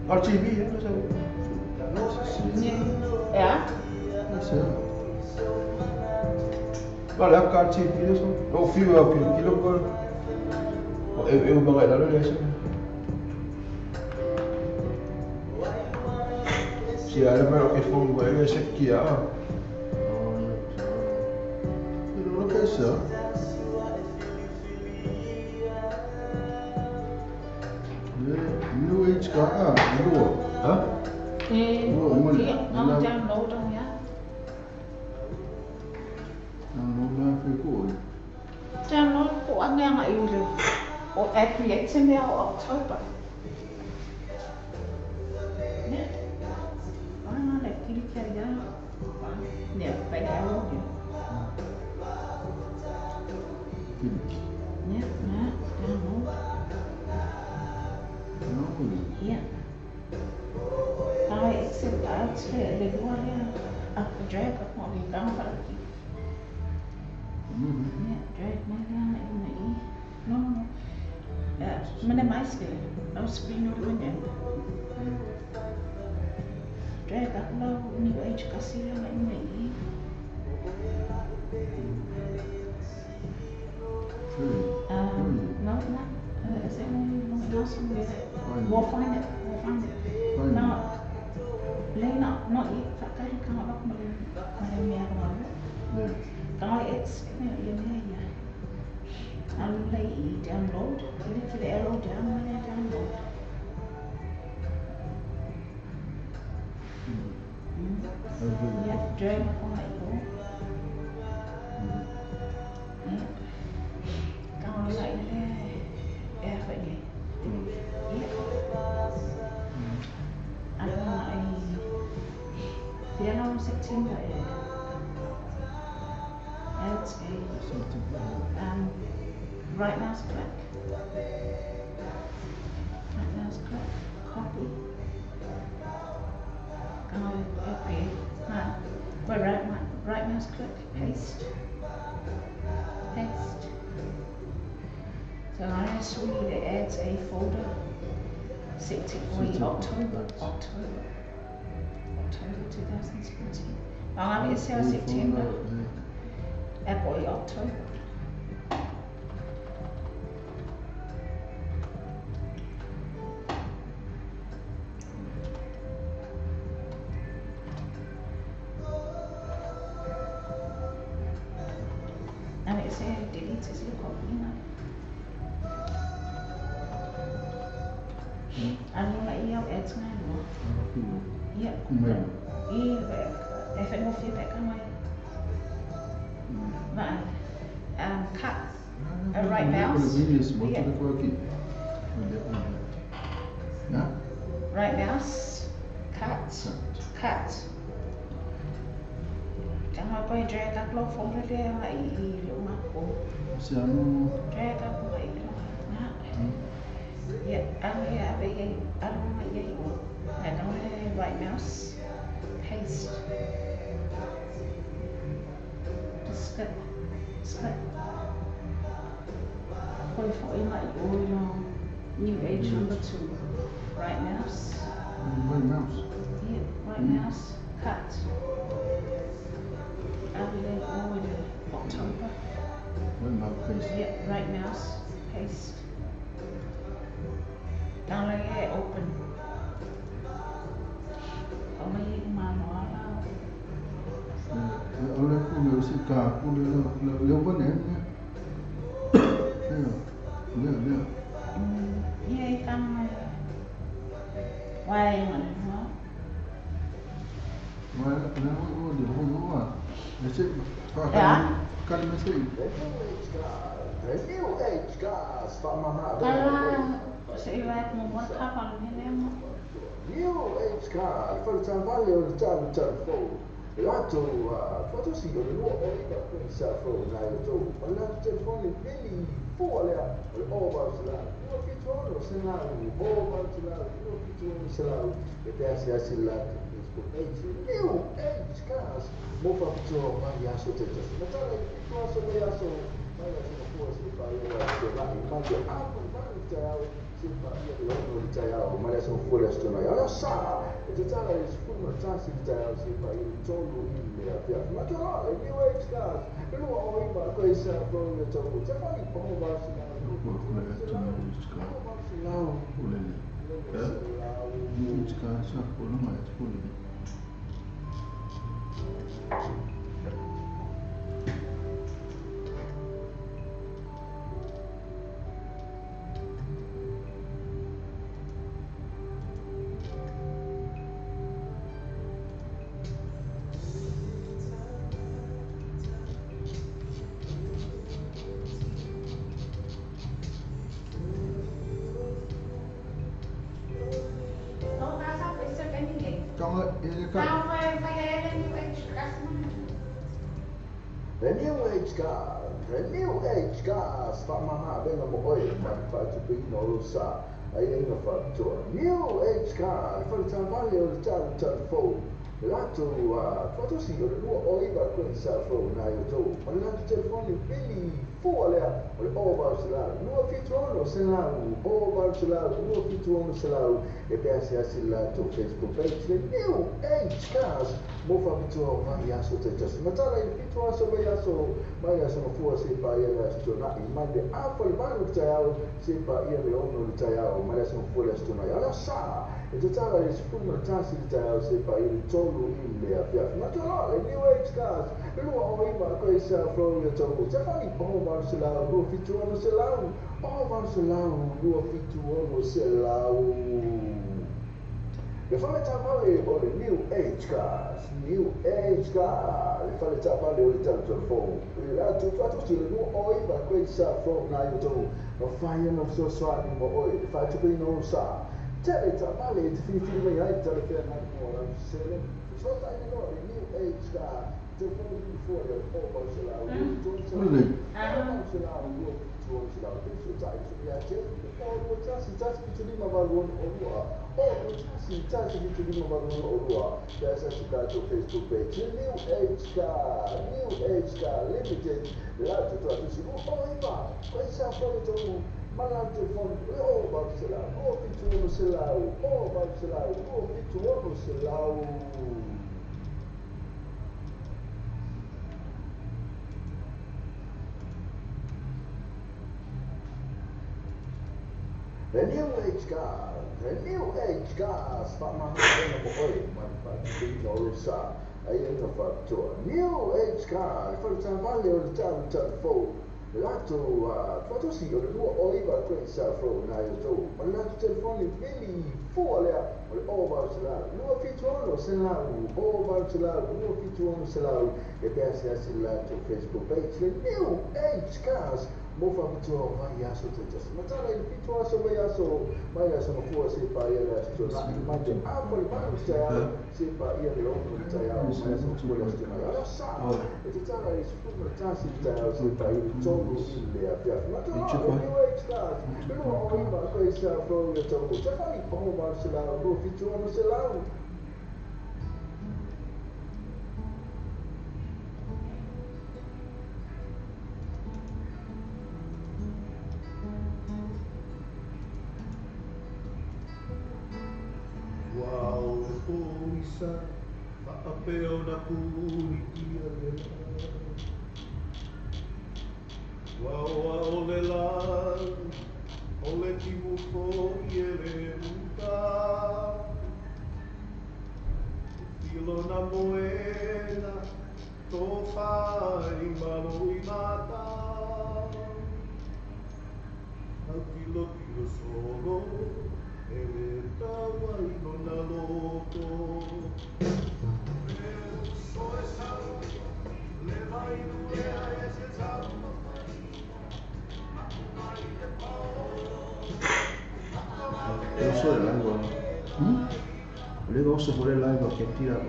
Al TV, ja, så. Ja. Så. Vad är det TV så? Då fyra kilo kilo. Och eu bara där det så. Si alla me lo que fue un güey ese que ya. Pero lo que es eso. New Age ka lu. Ha? Eh. No, download on ya. Download la fe ko. Download ko ang nga ile. O app yet October. Ne. Ah, le kiri kiri ya. Ne, pa download ya. Ne, na, download. Yeah. I accept out le gloria up the drag up on the down. Yeah, drag my down in the e. No, no. Minimize it. No screen or window. Drag up low new age casino in the e. No, no. Is it no? We'll find it. We'll find it. No, Lena, not yet. That can't look my it's I'm lay download. Click the arrow down when I download. Yeah, drag on my go. Yeah. Down like there. Yeah. Yeah. September. It's a right mouse click. Right mouse click. Copy. Go okay. Well, right mouse click. Paste. Paste. So I just need to add a folder. September, October, October. October 2017. I'm going to say September. Apple October. I'm going to say delete this copy now. I'm going to add some. Yeah. Yeah, if it will fit back on my cut a right mouse. Yeah. Right mouse, cut, cut. Jangan kau drag up low folder there, like drag up like yeah, I'm here, I don't want you. I don't right mouse, paste. Just skip, skip. New age number 2. Right mouse. Right mouse. Yeah, right mouse. Cut. October. Right mouse paste. Yeah, right mouse paste. Down like open. New age car, for example, Lato, fotosì, l'uomo pensa naito, la telefone veli fuori, over la, fitoro senaru, over la, fitoro senaru, e pensi a sillato, Facebook page, new age cars, mo fa fitoro ma yaso tete, ma tale fitoro so yaso, ma yaso fuori si fa io la ma taeao se paia le 6 o le taeao ma le aso gafua le aso Toonai. O le aso Sa e tatala i le 11 i le taeao seia paia le 3 i le afiafi. Matua loa le New Age Cars le 209 Koisa Florida Togo Tefani The New Age Cars, the New Age Cars, whaamaha venga mo oe, ma le whaatupeina o lo sa, ai ainga whaatoa. New Age Cars, whaletavale o le talu talu fou, le latou tuatosi o le 29 koe sa fou nai o tou, ma le latou telefoni pili fua lea, o le 800 276 800 276 e pe asiasi le latou Facebook page, le New Age Cars, mo whapitoa o vai aso taitasi. Matala i le 7 aso vai aso, mai aso gafua se paia le aso Toonai, mai le 7:30 o le taeao se paia le 6 o le taeao, mai le aso gafua le aso Toonai. O le aso Sa e tatala i le 11 i le taeao se paia le 3 i le afiafi. Matua loa le New Age Cars, le 29 Koisa Florida Togo Tefani 800 276 800 276. Le whaletavale o le New Age Cars, New Age Cars, le whaletavale o le talu talu fou. Le latou tuatosi le 29 Koisa Florida nai o tou, ma whai ana fesoasoani mo oe, le whaatupeina o sa. Tele tavale e te filifili mai ai tale whea nai mo lau sele. Fesoataina loa le New Age Cars, telefoni vili fua le 800 276 800 276. Fesoatai ia te 2 1 1 7 5 8 6 2 1 1 7 5 8 6 2. Pe asiasi latou Facebook page New Age Car, New Age Car Limited, le latou tuatosi 29 Koisa Florida Togo ma le latou telefoni le 800 276 800 276. The New Age Cars, the New Age Cars, whaamaha venga mo oe, ma le whaatupeina o lo sa, ai ainga whaatoa. New Age Cars, whaletavale o le talu talu fou, le latou tuatosi o le 29 Koisa Florida nai o tou, ma le latou telefoni pili fua lea, o le 800 276 800 276 e pe asiasi le latou Facebook page, le New Age Cars, mo whapitoa o vai aso taitasi. Matala i le 7 aso vai aso, mai aso gafua se paia le aso Toonai, mai le 7:30 o le taeao se paia le 6 o le taeao, mai aso gafua le aso Toonai. O le aso Sa e tatala i le 11 i le taeao se paia le 3 i le afiafi. Matua loa le New Age Cars, le 29 Koisa Florida Togo Tefani 800 276. Whaapeo na kuri ia le la Waoa o le lau o le timu fo i e le uta Filo na moena tō whai malo i mata Au tilo tilo solo e le taua i lona loto. Eu sou de laiva. Le oso por el laiva que tira.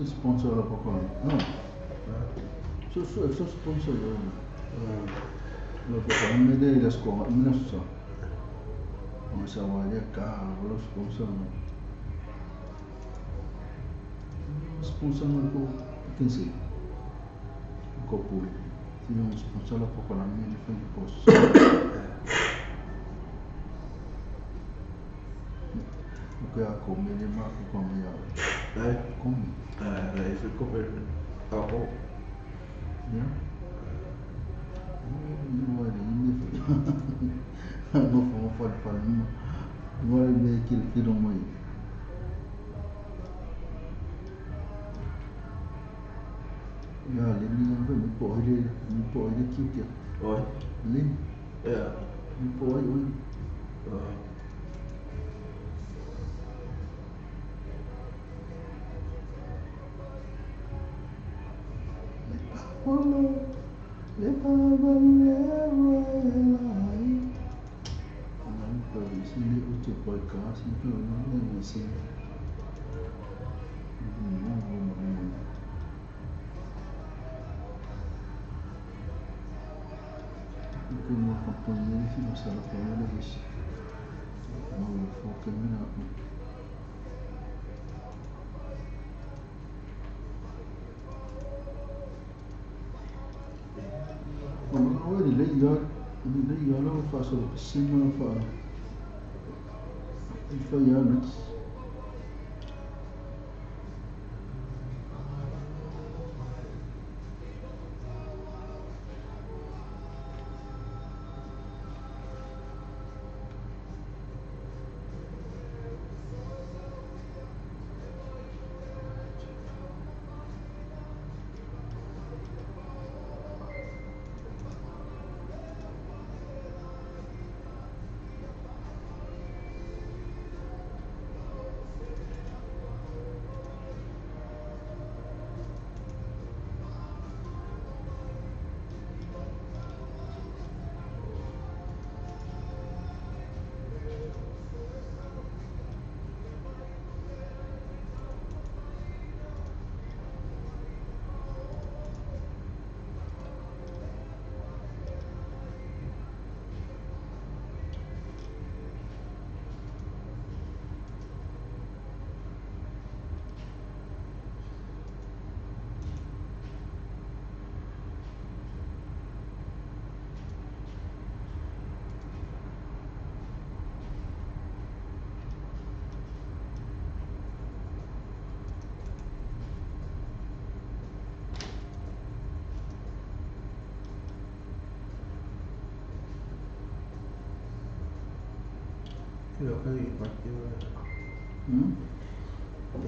Sponsor la pokon. No. So sponsor yo. Lo pokon me de las ko me so. O sa wa ya ka lo sponsor no. Sponsor no ko kinsi. Ko pul. Si un sponsor la pokon me de fin post. Ko ya ko me de ma ko me ya. Nej. Kom. Nej, så kommer ja. Ja. Nu var det inne för. Nu får man få det nu. Nu var det med kill till dem och. Ja, Lin ni på det ni på det kicka. Oj. Lin. Ja. Ni på oj. Ja.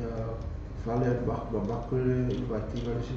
Ya fale bak babakule bati balisi.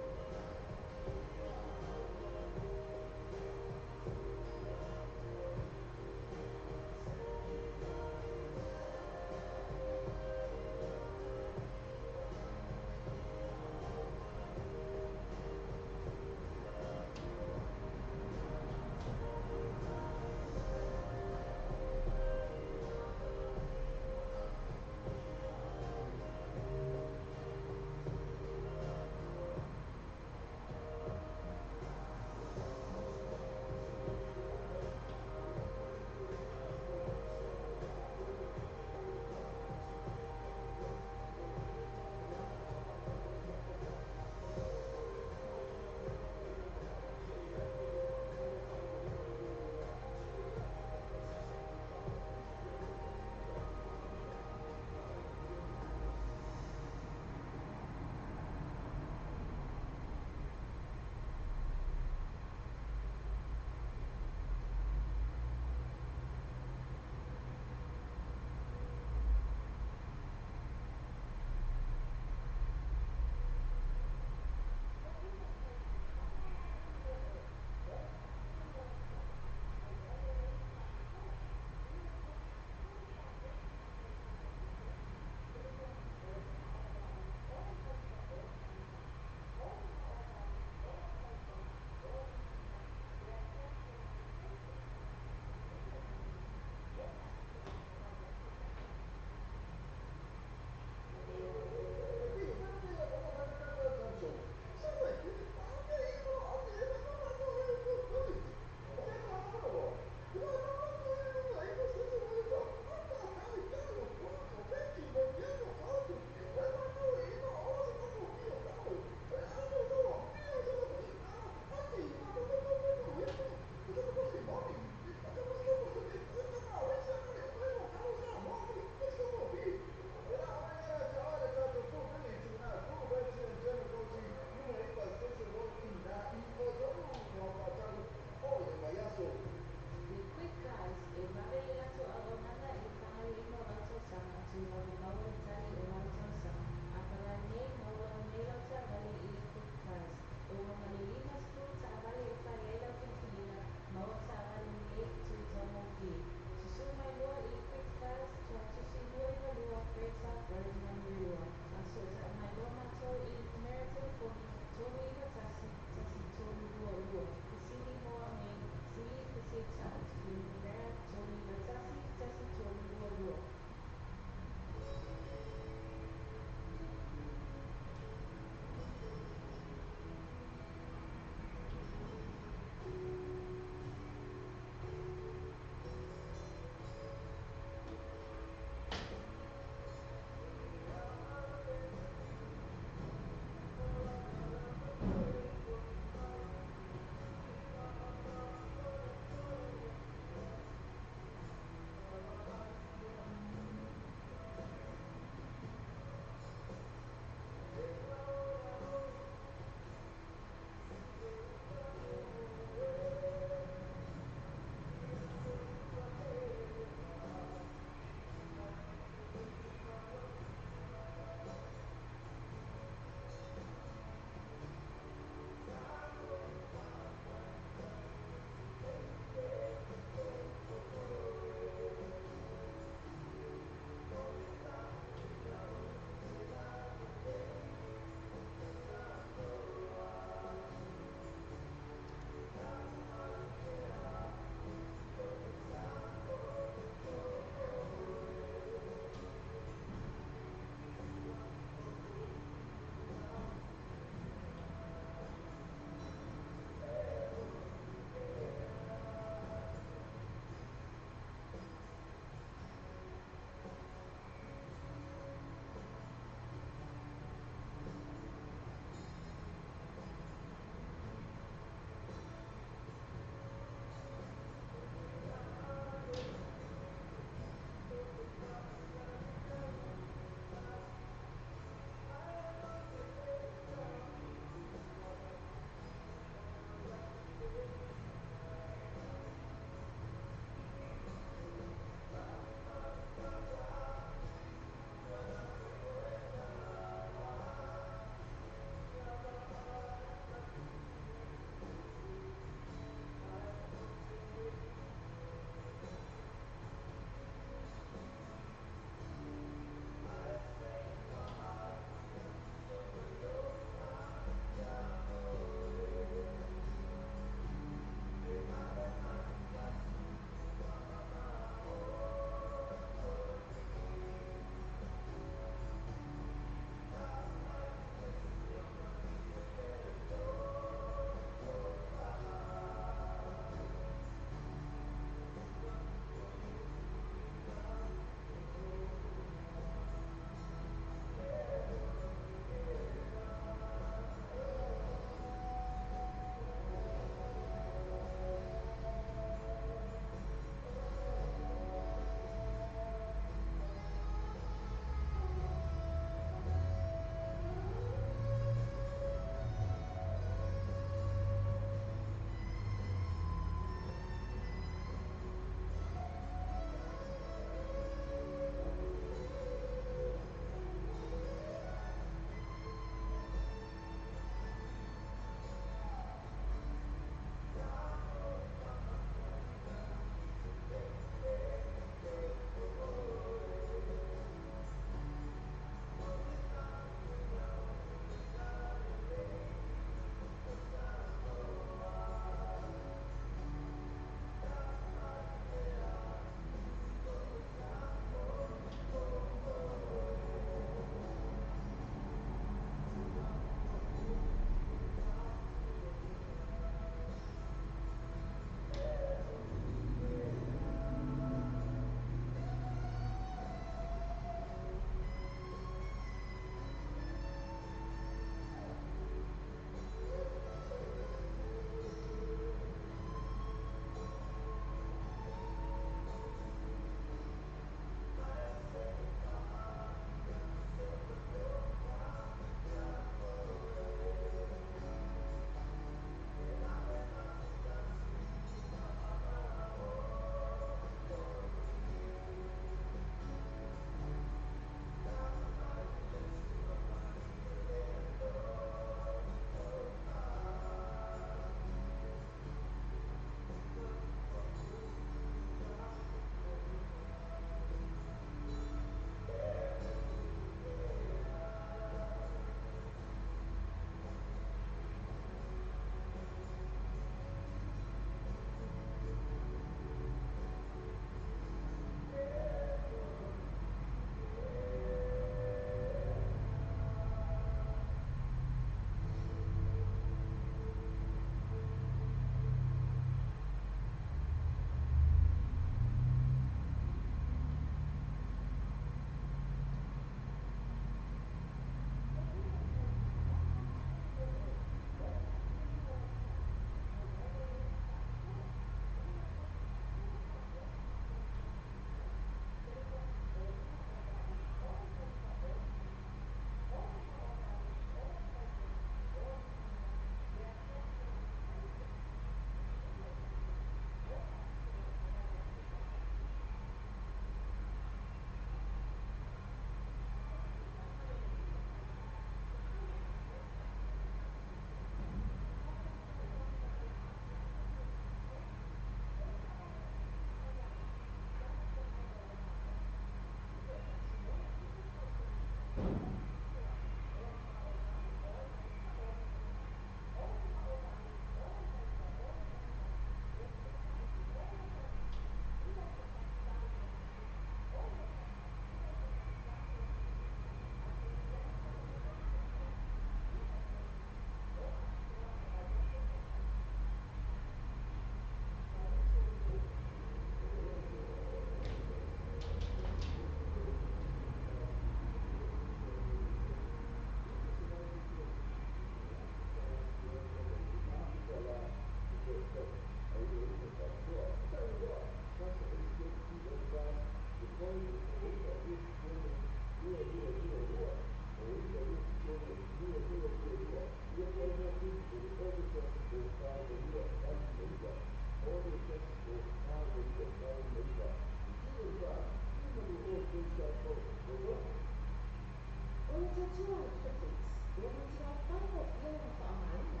tautua a le Quickfix ua matua faigofie lona faaaogaina.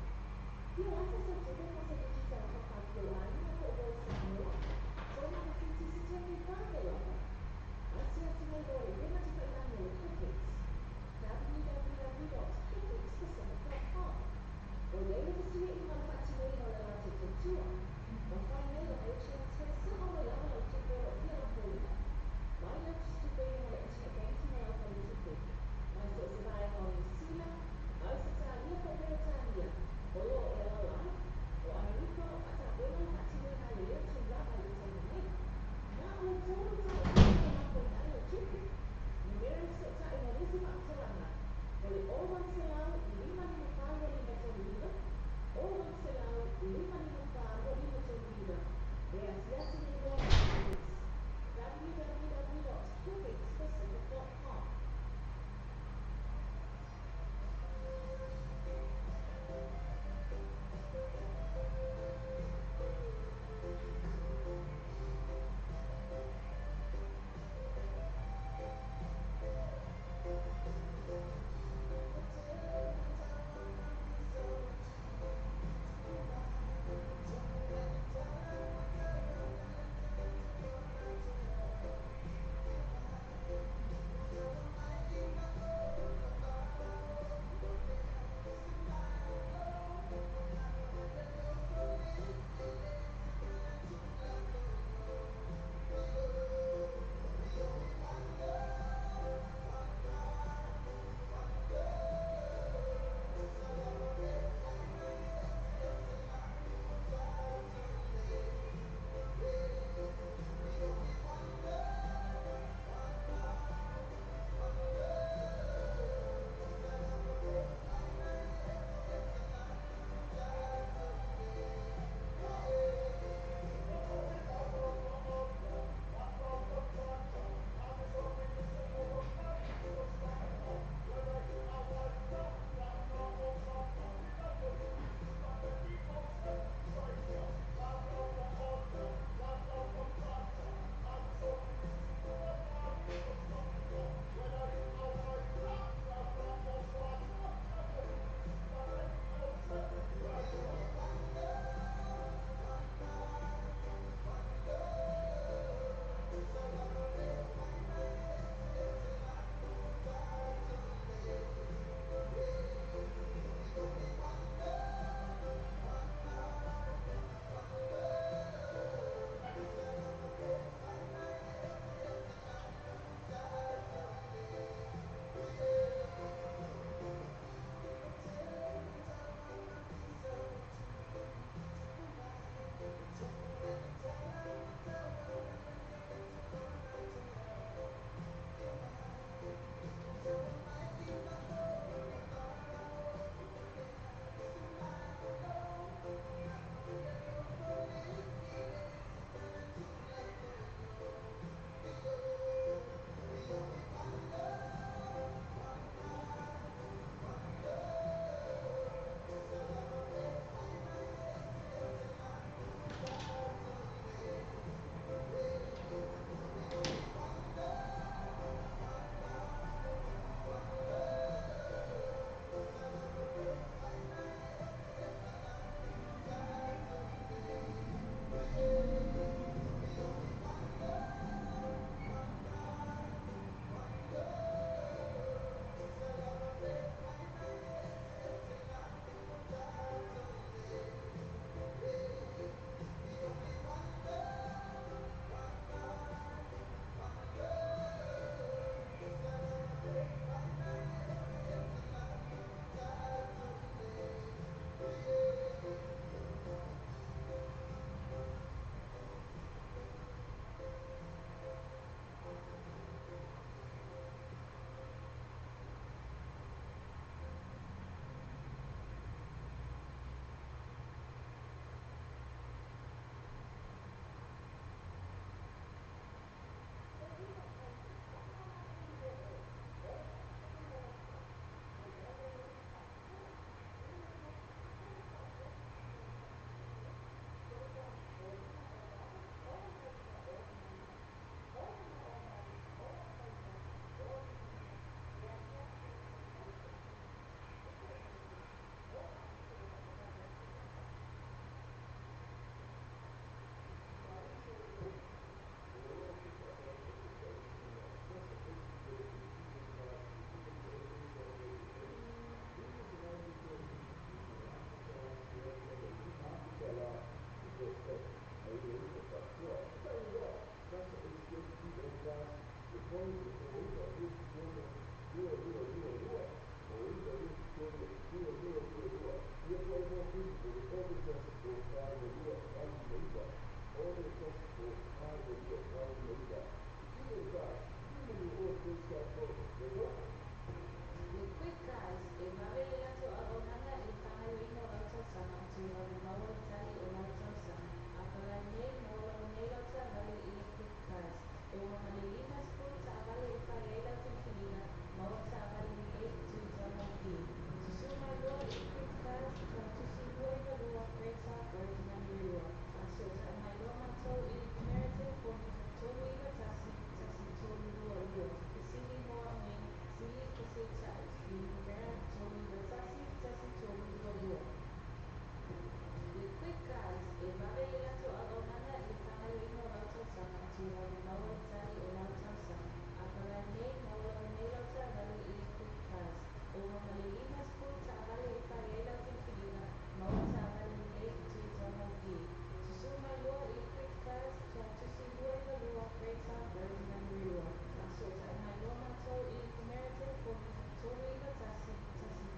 Fia o afa sau tupe mo se Digicel top-up i lou aiga po o Voice Samoa? 37 setene vave lava. Asiasi mai loa i le upega tafailagi a le Quickfix, www.quickfixpacific.com. O i ai le fesuiaiga o le faatinoina o le latou tautua. Mafai nei ona e transfer sa'o mai lava lau tupe o lo o fia lafoina mai lau tusitupe i luga o le internet banking a lau faletupe mai so o se vaega o Niu Sila, Ausetalia po o Peretania o lo o e alaala ai. O Amerika o lo o faatapena le faatinoina ai o lea tulaga i telefoni o 9 23 2 2 2 2 o 9 23 2 2 2 2. Ia po mo Facebook o le 1 o 4 2 8 9 o le 1 o 4 2 8 9. I le ka ni o te sa ko le do. Le Quick Cars e vave le latou auaunaga i le faagaoioiga o lau tausaga toe vave maua le tali o lau talosaga. Apalai nei maua lava nei lau taavale i le Quick Cars. E ua ma le 50 taavale e fai ai lau filifiliga, maua taavale lelei tui taugofie. Susū mai loa i le Quick Cars, tuatusi 292 Great South Road, Manurewa. Faafesootai mai loa matou i le numera telefoni 391 1322. Fesili mo aoga, sili fesilitai i le numera 391 1322. Le Quick Cars e vave le latou auaunaga i le faagaoioiga o lau talosaga toe vave maua le tali o lau talosaga. Apalai nei maua lava nei lau taavale i le Quick Cars. E ua ma le 50 taavale e fai ai lau filifiliga, maua taavale lelei tui taugofie. Susū mai loa i le Quick Cars, tuatusi 292 Great South Road, Manurewa. Faafesootai mai loa matou i le numera telefoni 391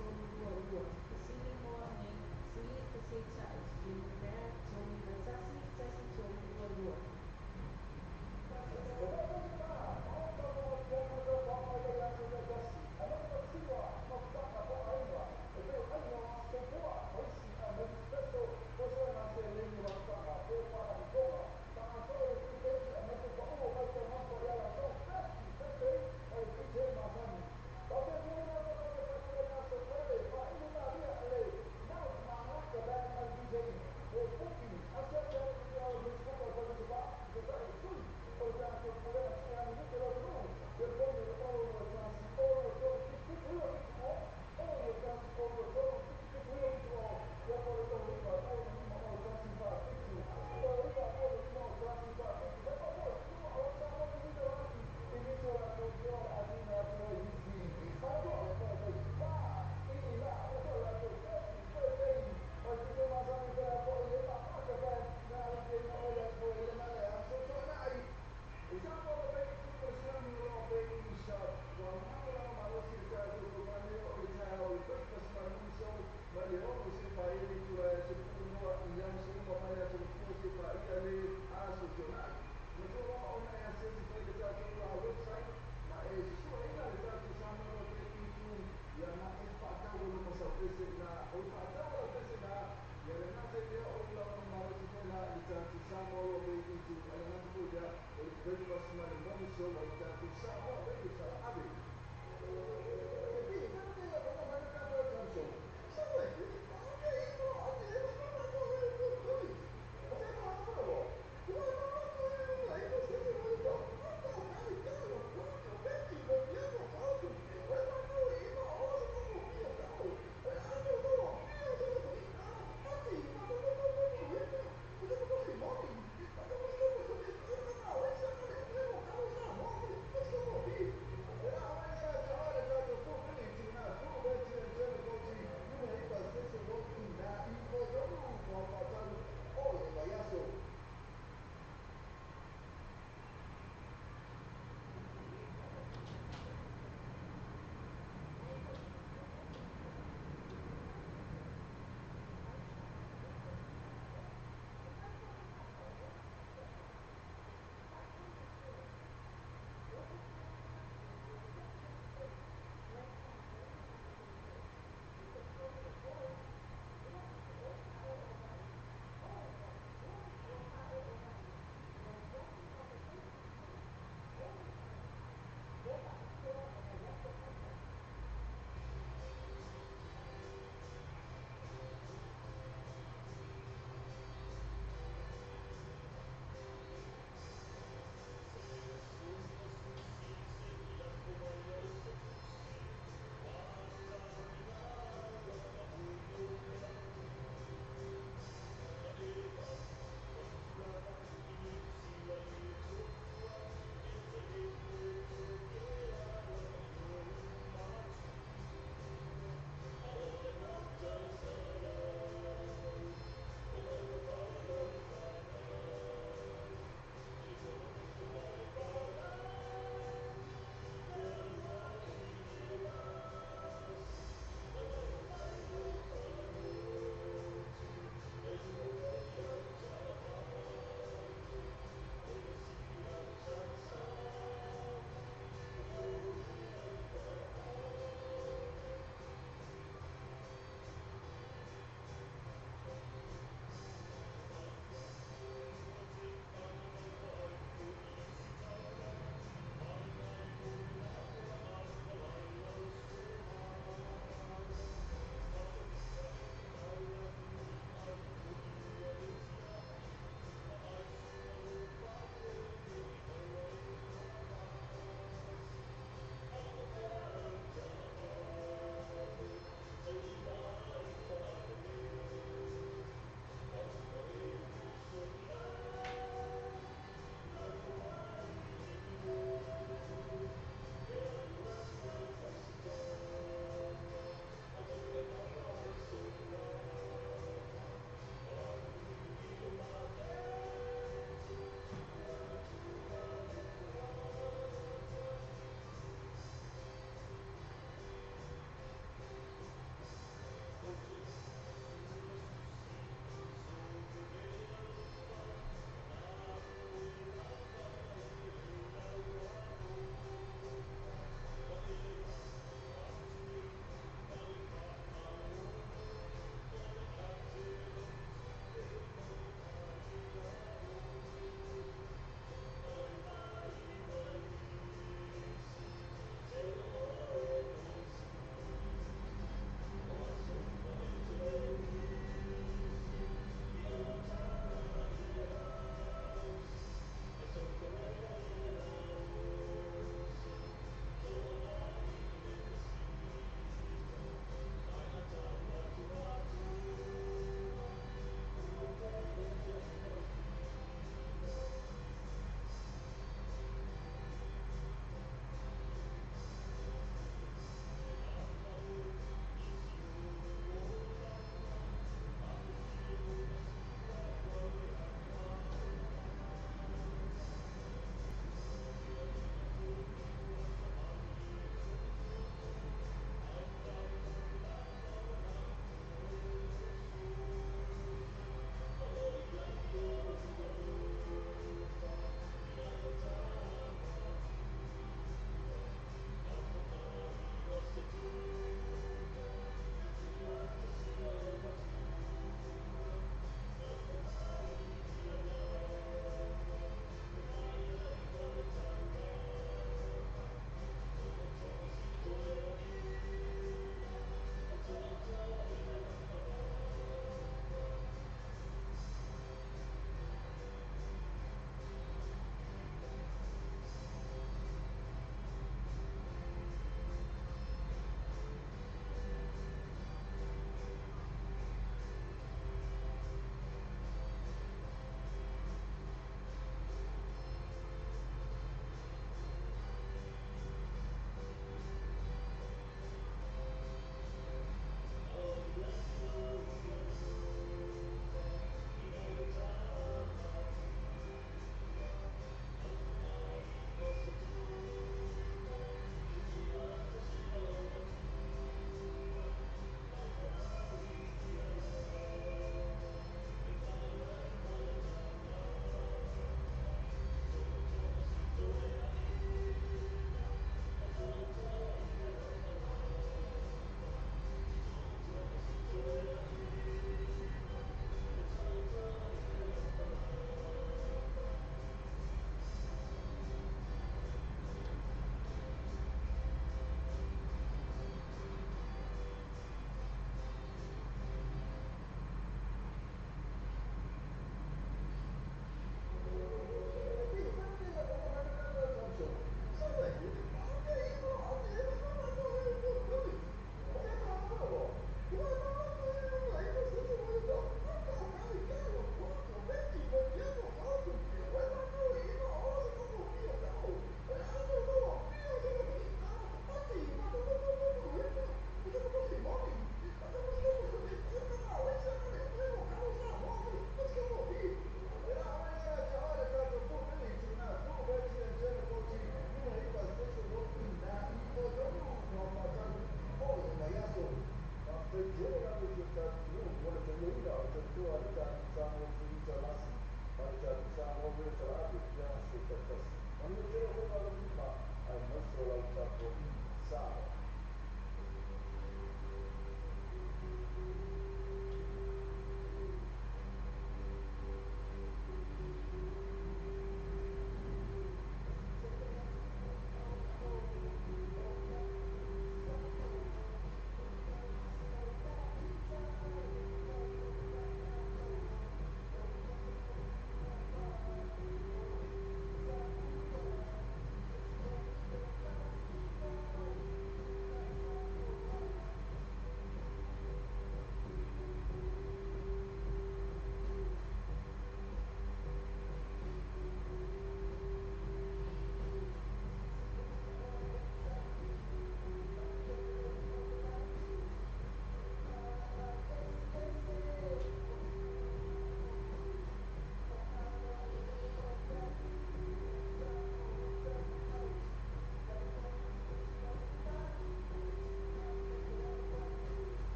1322. Fesili mo aoga, sili fesilitai i le numera 391 1322.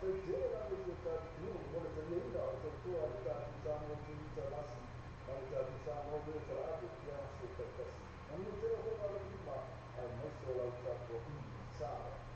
Faafetai tele lava i si o tatou atunuu mo le taliaina o le tautua a le tatou Samoa Tuitalasi ma le tatou Samoa Vele Talaave i aso taitasi. Manuia tele faiva o lima aemaise o lau tapuaiga Samoa.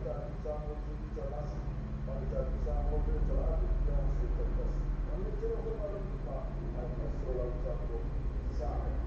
tatou Samoa Tuitalasi ma le tatou Samoa Tuitalaape ia o se taitasi. Manuia tele o faiva alofilima aemaise o lau tapuaiga. Samoa.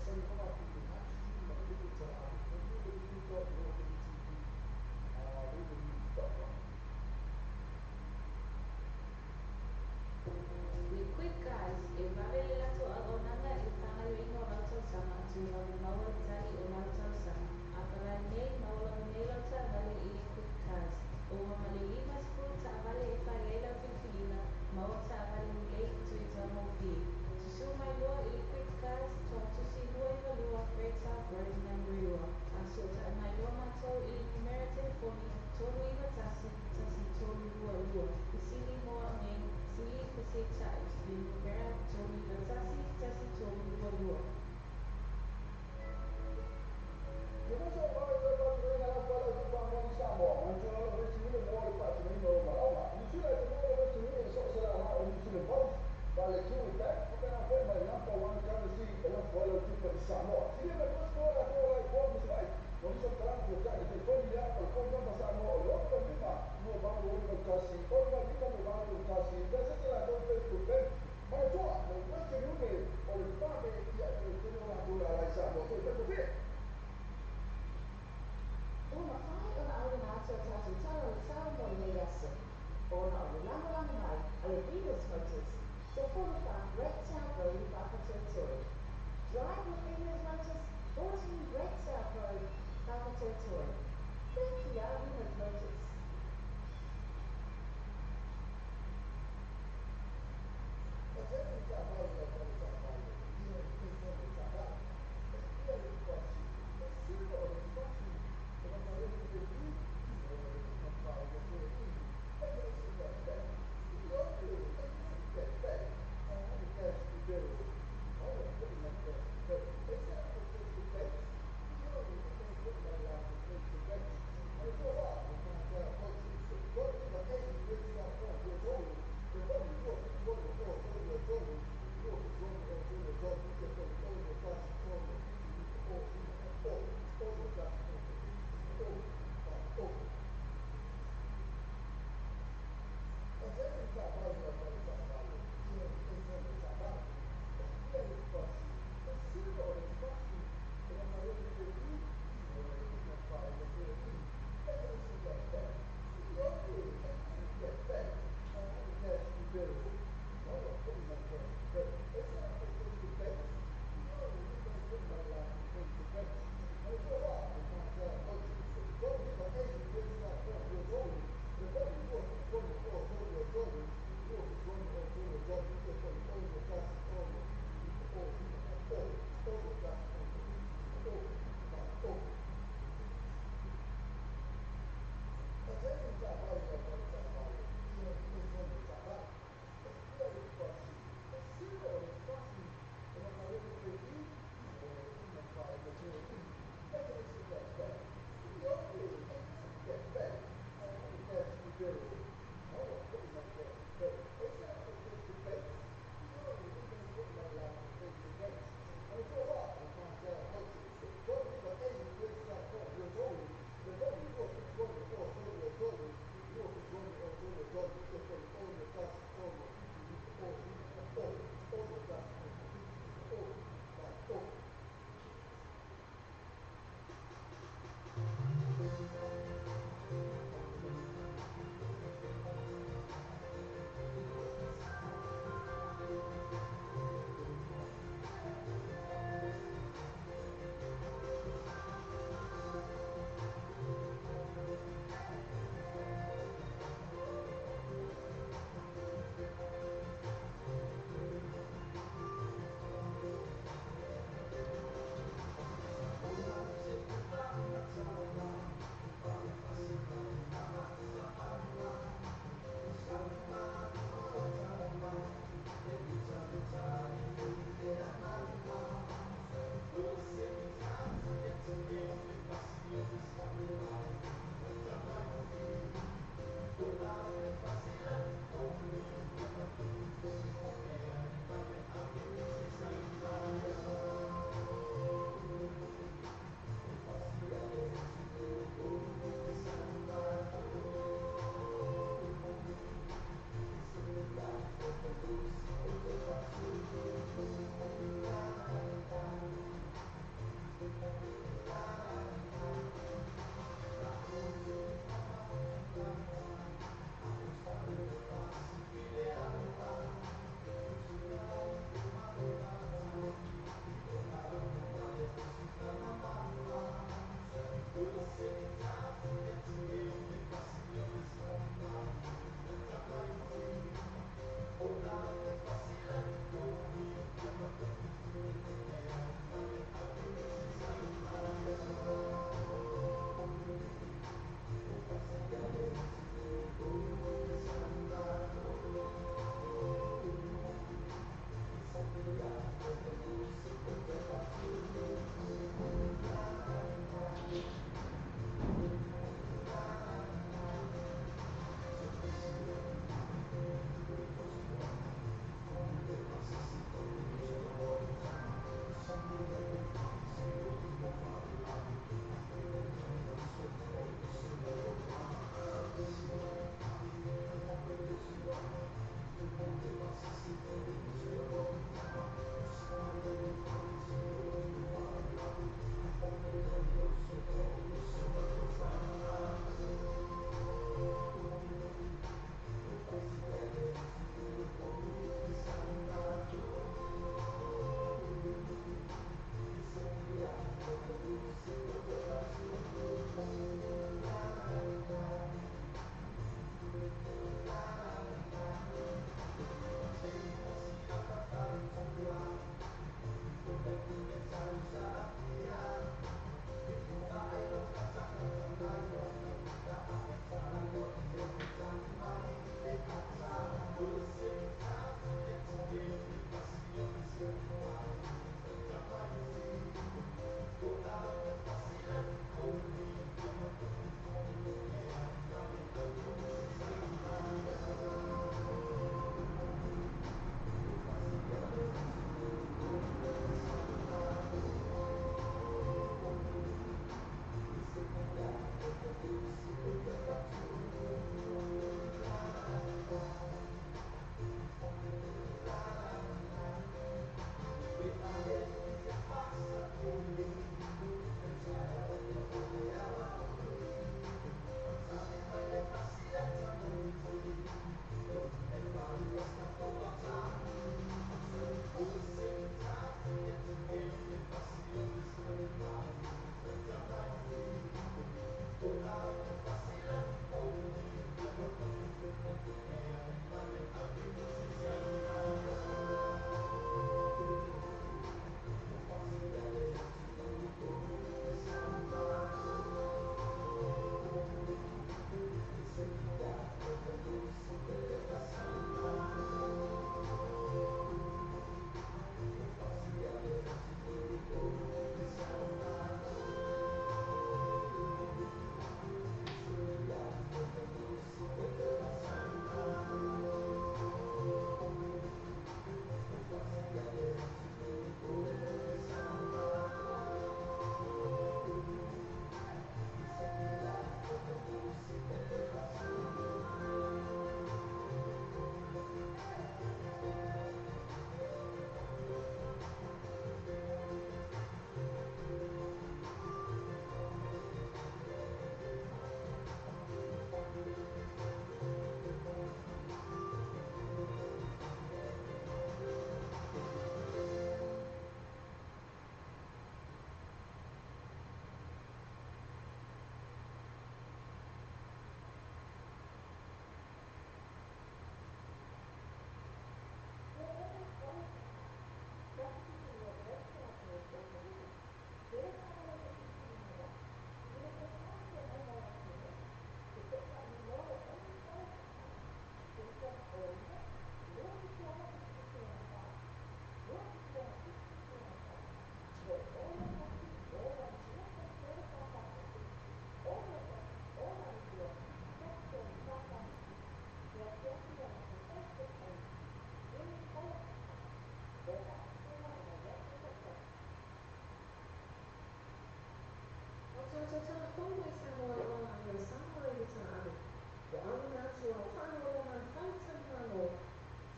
www.northerntvradio.com. Le Quick Guys e vave le latou auaunaga i le faagaoioiga o lau talosaga toe vave maua le tali o lau talosaga. Apalai nei ma ola lava nei lau taavale i le Quick Cars. Ova ma le 50 taavale e fai ai lau filifiliga, maua taavale lelei toe taugofie. Susū mai loa i le Quick Cars, Toga Tusi 292 Great South Road Manurewa. Faasootaʻi mai loa matou i le numera telefoni 391 1322. Fesili mo au nei, sili feseetaʻi le numera 391 1322. Ua mafai ona auina atu a tatou tala o le sao mo lenei aso, ona o le lagolago mai a le Venus Motors, 14 Great South Road i Papatoetoe. Drive with Venus Motors, 14 Great South Road, Papatoetoe. Thank you, Venus Motors.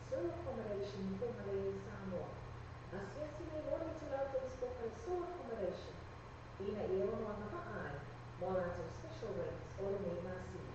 Soul Accommodation i Fugalei i Samoa. Asiasi mai loa le itulau Facebook a le Soul Accommodation ina ia ono agavaa ai mo a latou special rates o lenei masina.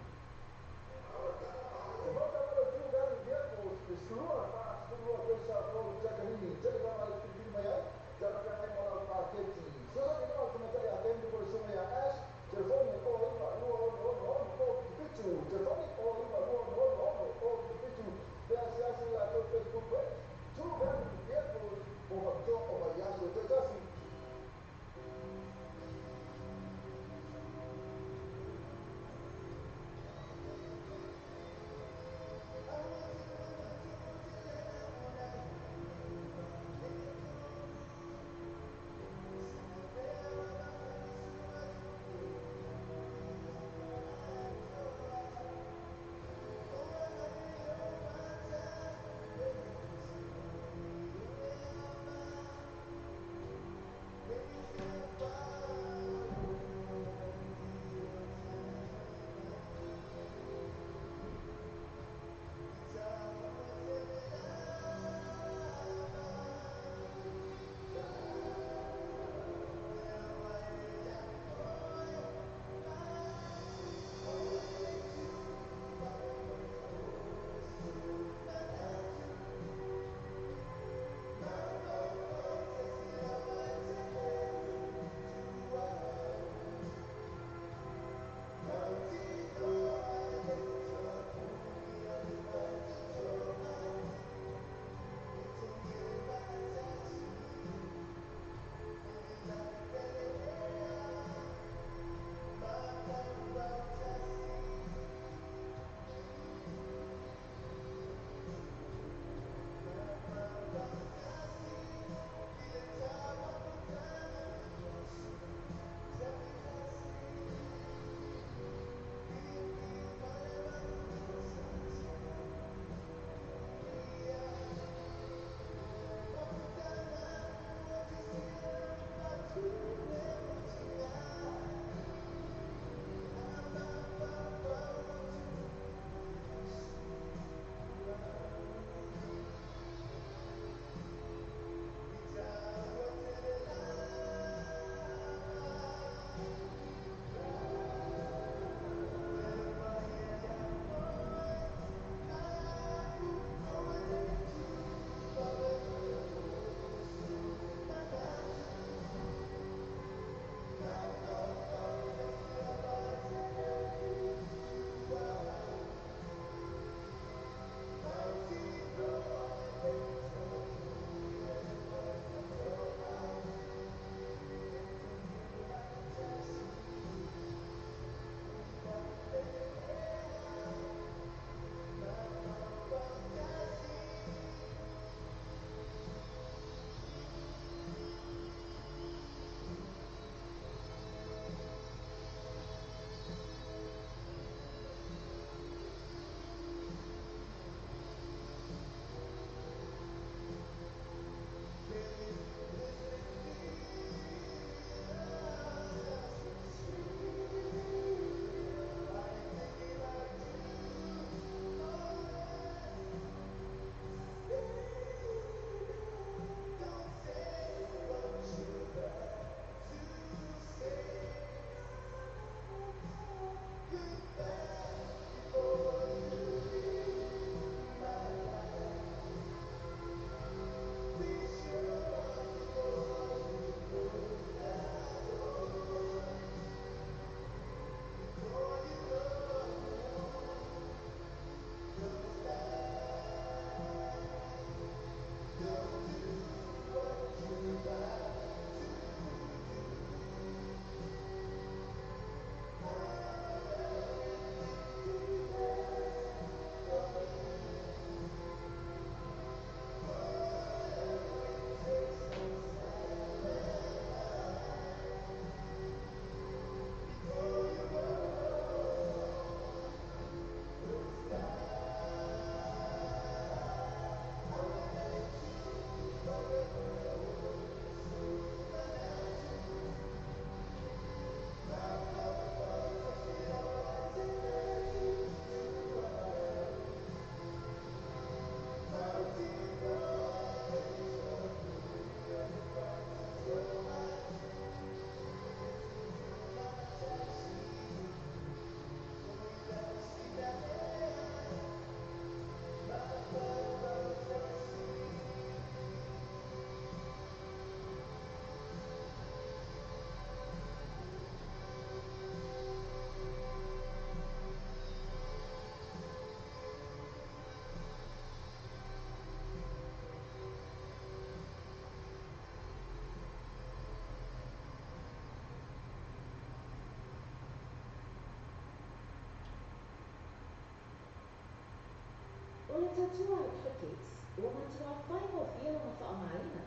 O le tautua a le Clickx, ua matuā faigofie lona faaaogaina.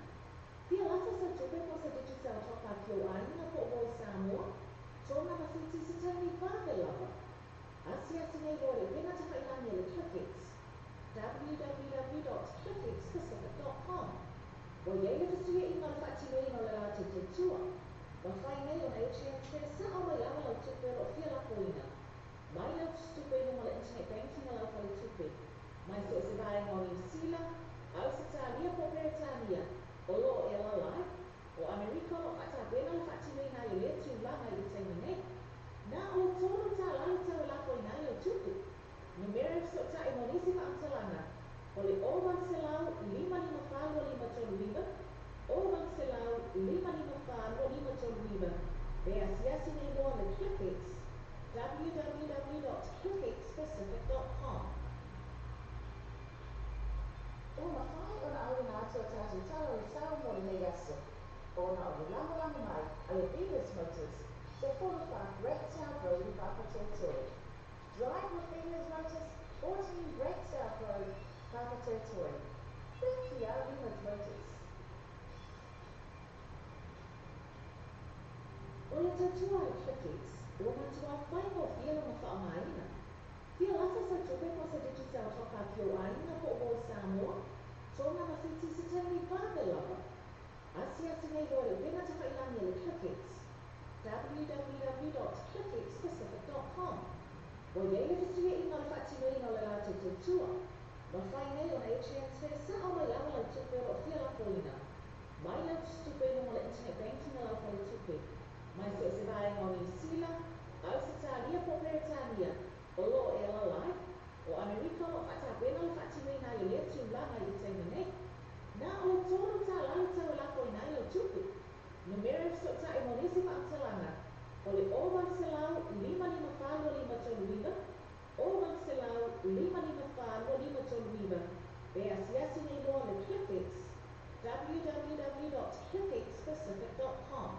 Fia lata sau tupe po o se Digicel top-up i ou aiga po o Voice Samoa, Tonga ma Fiti i se taimi vave lava. Asiasi nei loa i le upega tafailagi a le Clickx, www.clickxpacific.com. Ua i ai le fesuiaiga o le faatinoina o le latou tautua. Mafai nei ona e transfer sao mai lava lau tupe o lo o fia lafoina mai lau tusitupe i luga o le internet banking a lau faletupe, mai so o se vaega o Niu Sila, Ausetalia po o Peretania, o lo o e alaala ai. O Amerika o lo o faatapena le faatinoina ai o lea tulaga i le taimi nei. Na o le $3 le tau e lafoina ai lau tupe. Numera e fesootai mo nisi faamatalaga o le 0800 554 2539, 0800 554 2539, pe asiasi nei loa le Clickx, www.clickxpacific.com. Ua mafai ona auina atu a tatou tala o le sao mo lenei aso, ona o le lagolago mai a le Venus Motors, 14 Bracktown Road i Papatoetoe. Drive with Venus Motors, 14 Bracktown Road, Papatoetoe. Thank you, Venus Motors. O le tautua a le Clickx, ua matuā faigofie lona faaaogaina. Fia lata sau tupe po o se Digicel top-up i ou aiga po o Voice Samoa, Tonga ma Fiti i se taimi vave lava. Asiasi nei loa i le upega tafailagi a le Clickx, www.clickxpacific.com. Ua i ai le fesuiaiga o le faatinoina o le latou tautua. Mafai nei ona e transfer sao mai lava lau tupe o lo o fia lafoina mai lau tusitupe i luga o le internet banking a lau faletupe, mai so o se vaega o Niu Sila, Ausetalia po o Peretania, o lo o e alaala ai. O Amerika o lo o faatapena le faatinoina ai o lea tulaga i le taimi nei. Na o le $3 le tau e lafoina ai lau tupe. Numera e fesootai mo nisi faamatalaga o le 0800 554 2539, 0800 554 2539, pe asiasi nei loa le Clickx, www.clickxpacific.com.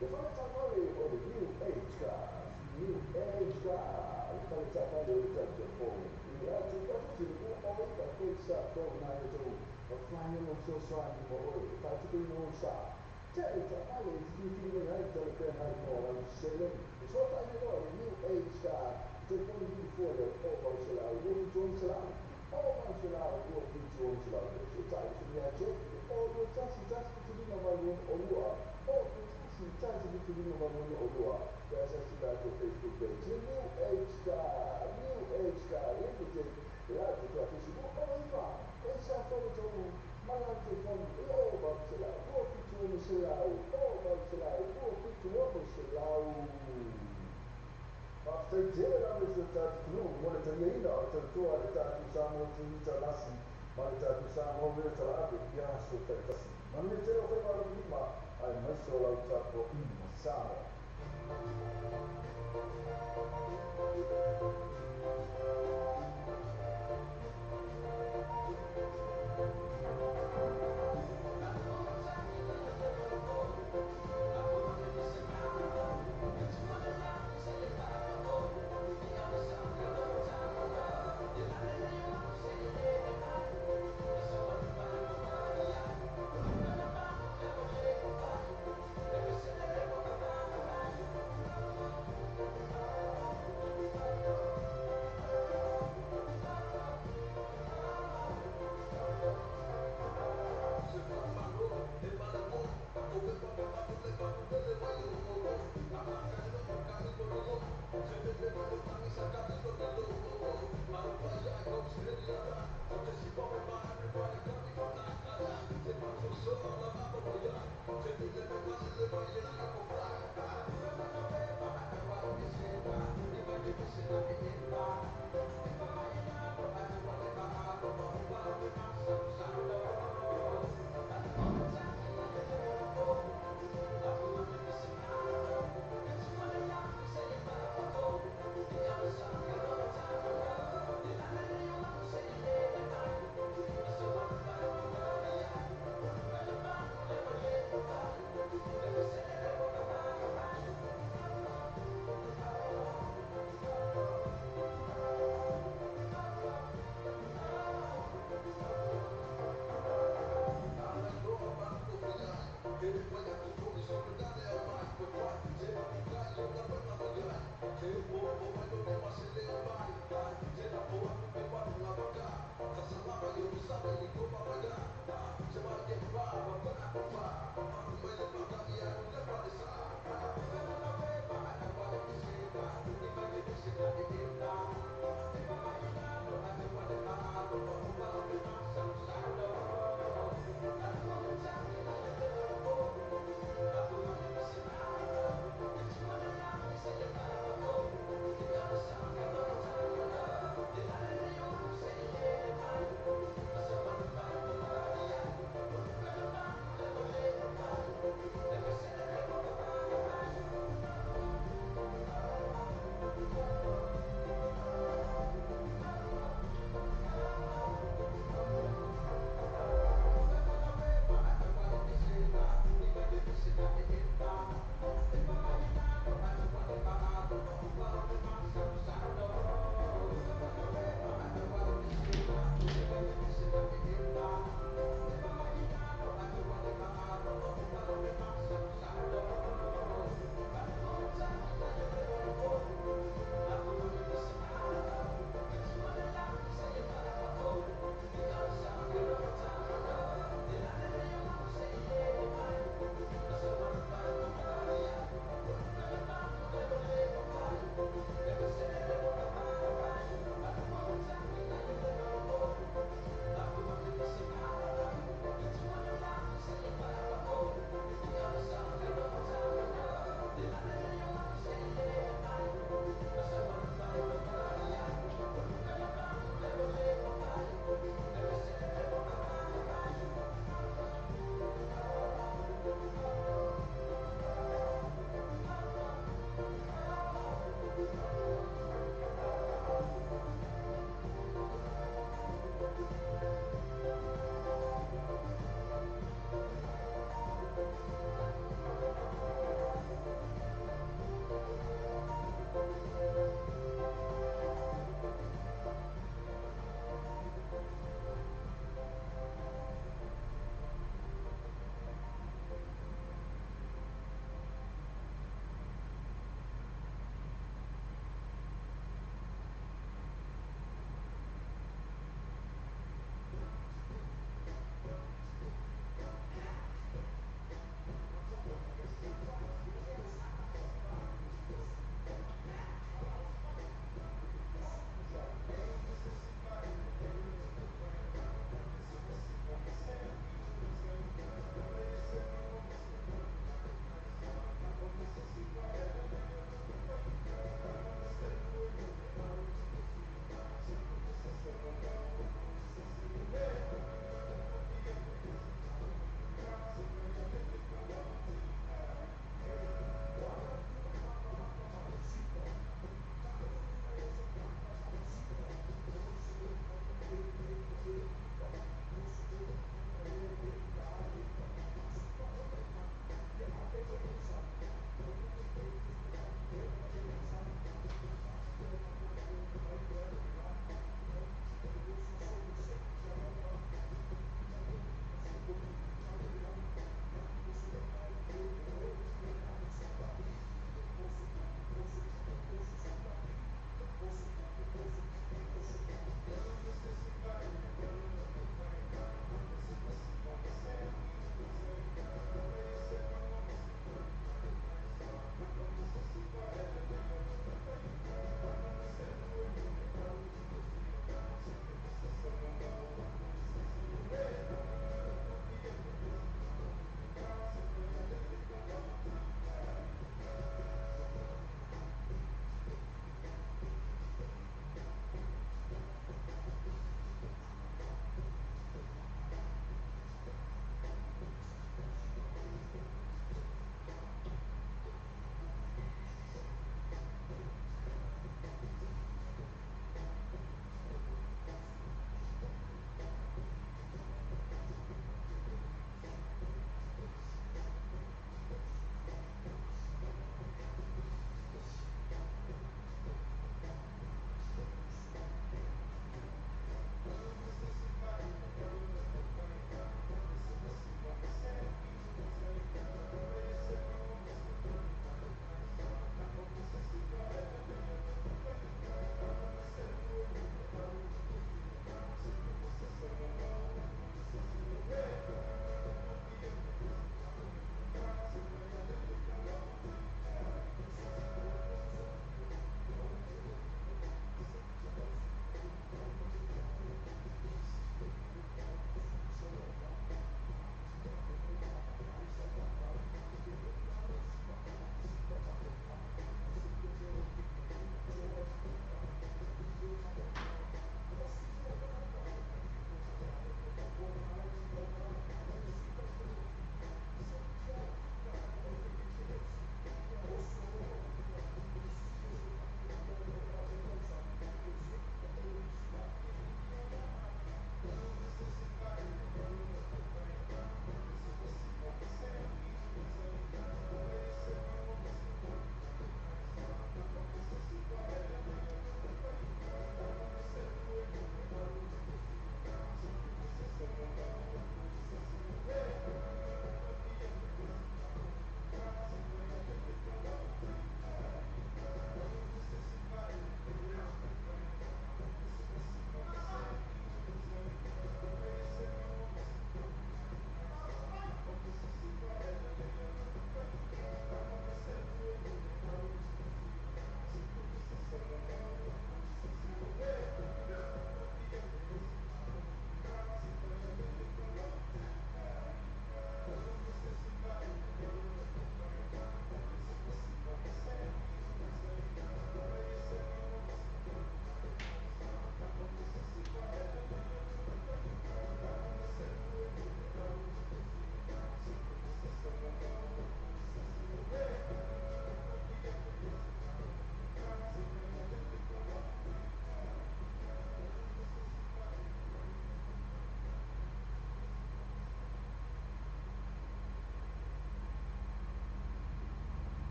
Le fale taavale o le New Age Cars, New Age Cars, le fale taavale o le telefoni. Ia te tasi le 29 3 9 3, mafai ona fesoasoani mo oe e faatupeina ou sa. Tele taavale e te filifili mai ai talafeagai mo lau seleni. Fesootai ai loa le New Age Car, telefoni vili fua lea o 800 276 800 276. Fesootai le ia Jeff i le 021 175 862 021 175 862. Pe asiasi i latou Facebook page, le New Age Car, New Age Car Limited. Latou te Facebook 09 3 3 ma lau telefoni i 0800 276 0800 276. Faafetai tele lava i si o tatou atunuu mo le taliaina o le tautoa a le tatou Samoa TV Talasi ma le tatou Samoa Mea Talaave i aso taitasi. Manuia tele o faiva lima aemaise o lau tapuaiga Samoa.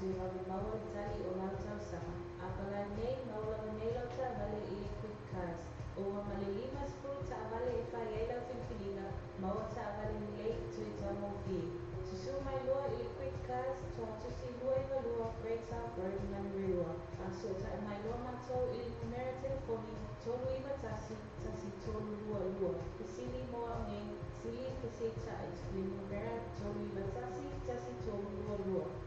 toe vave maua le tali o lau talosaga. A palai nei ma ola lava nei lau taavale i le Quick Cars. Ua ma le 50 taavale e fai ai lau filifiliga, maua taavale lelei toe taugofie. Susū mai loa i le Quick Cars, Toatusi 292 Great South Road, Manurewa. Faasootai mai loa matou i le numera telefoni 391 1322. Fesili mo au nei, sili feseita'i le numera 391 1322.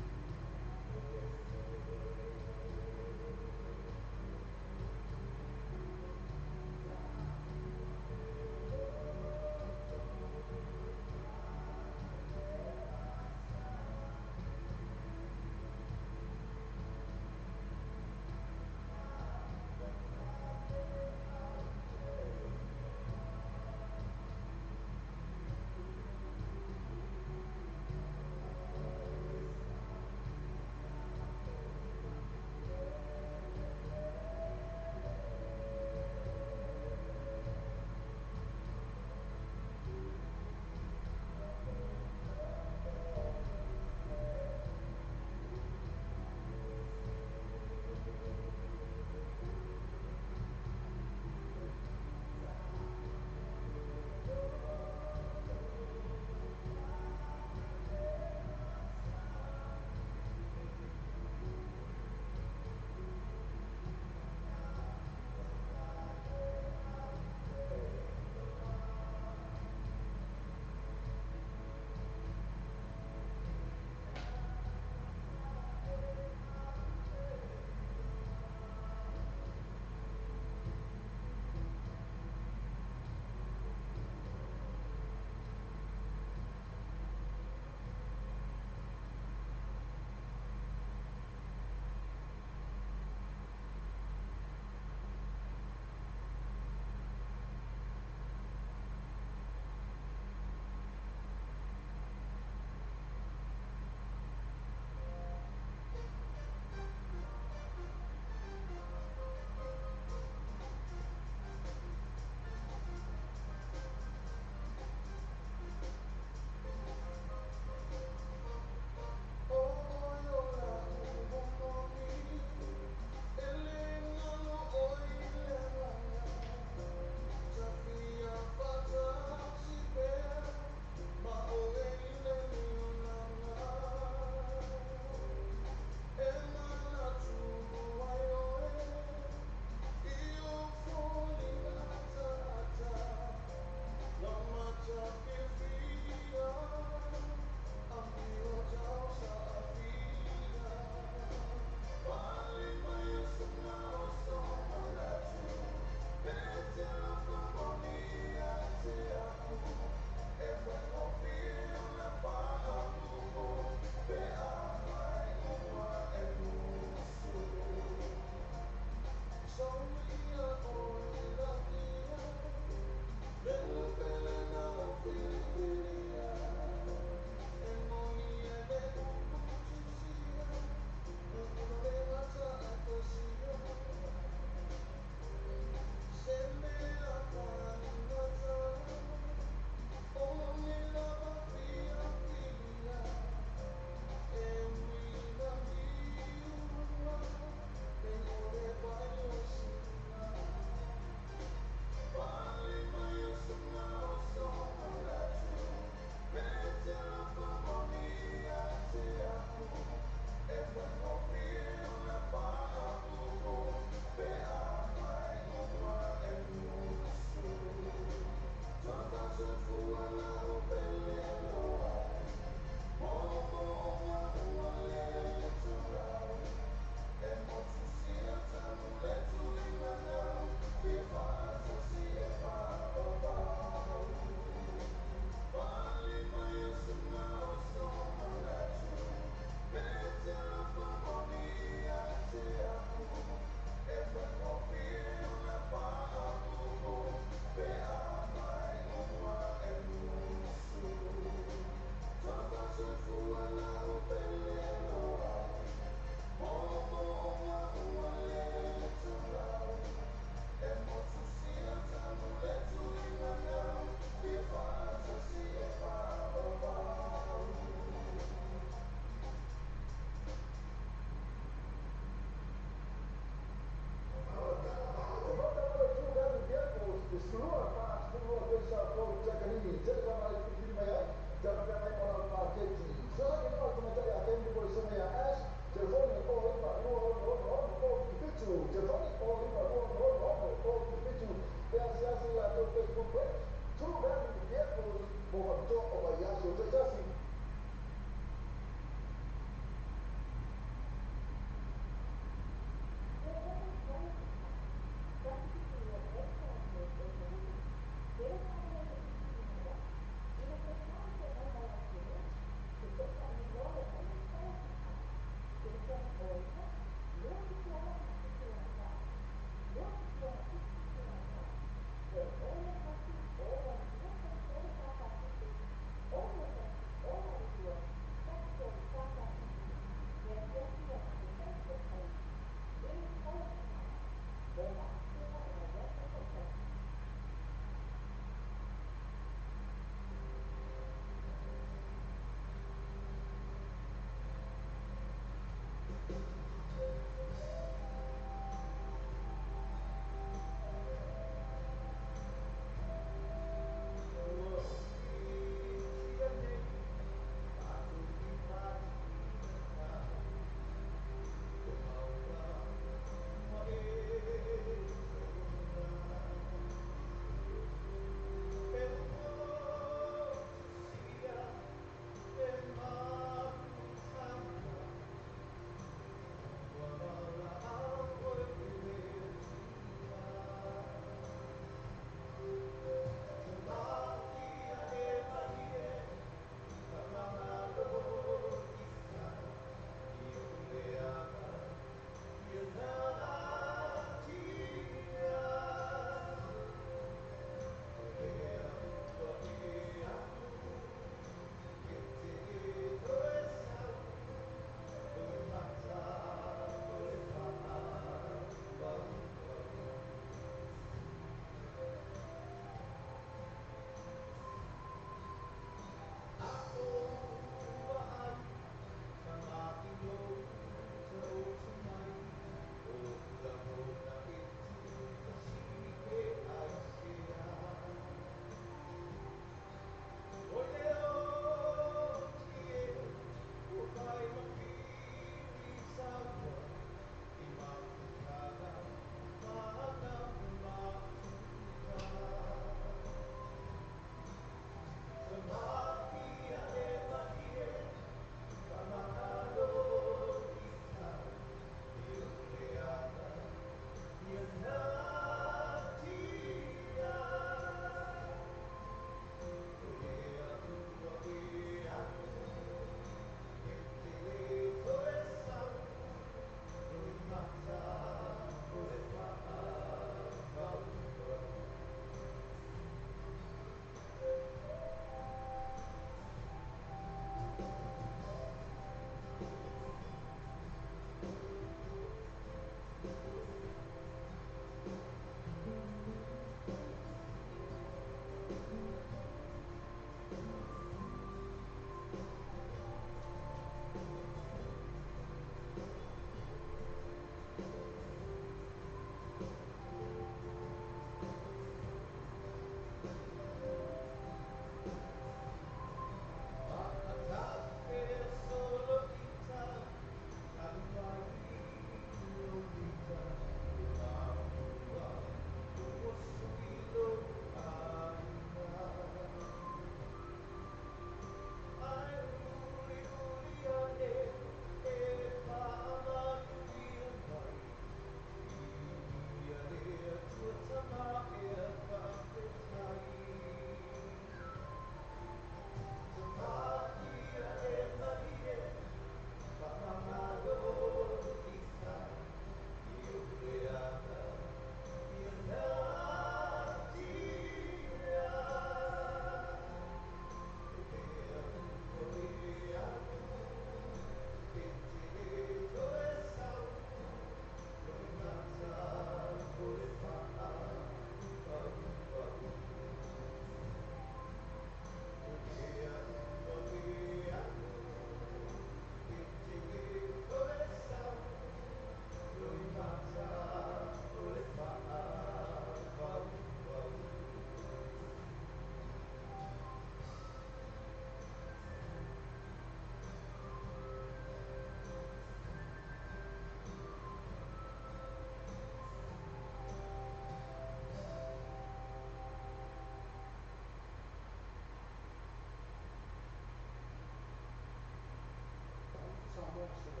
www.rockatv.com.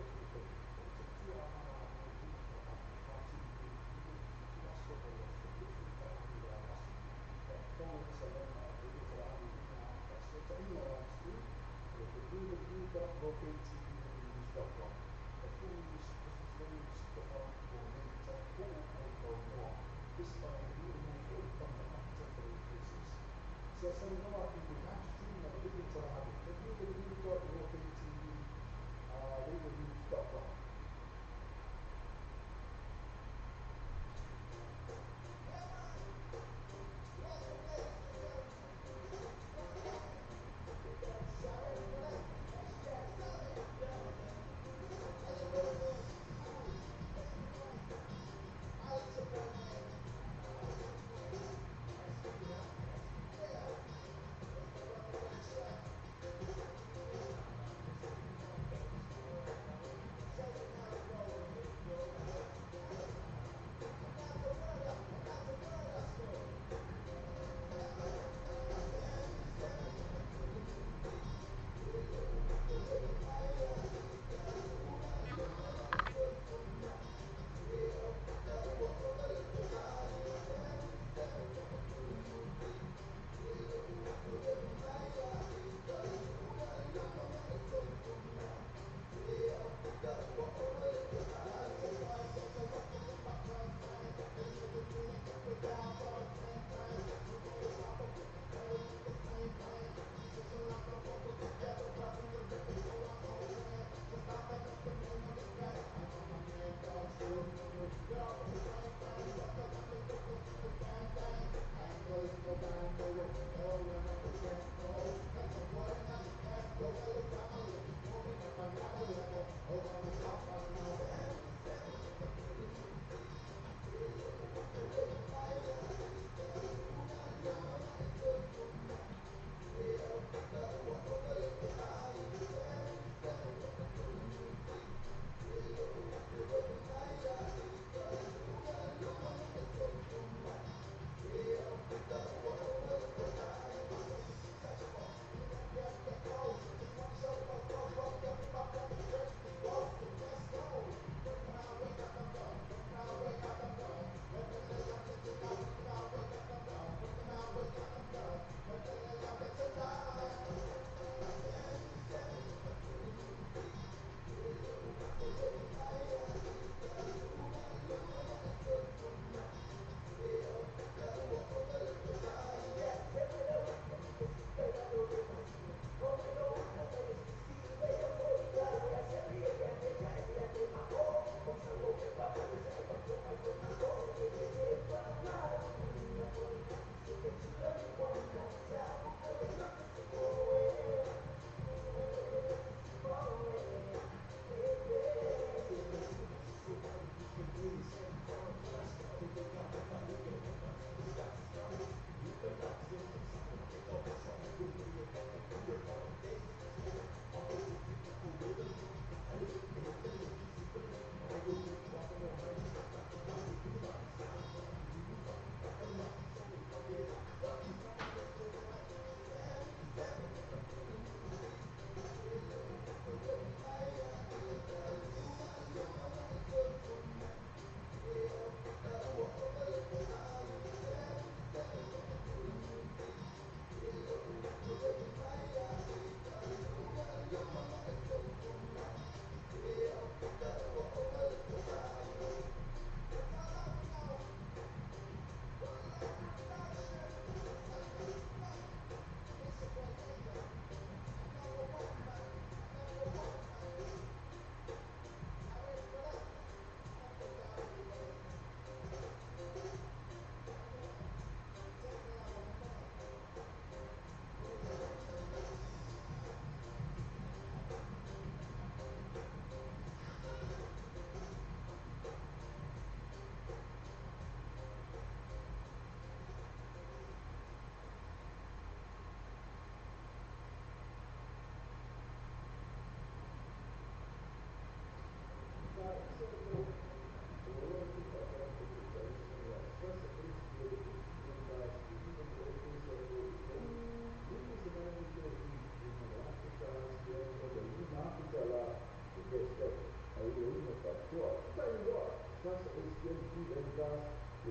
www.rockatv.com.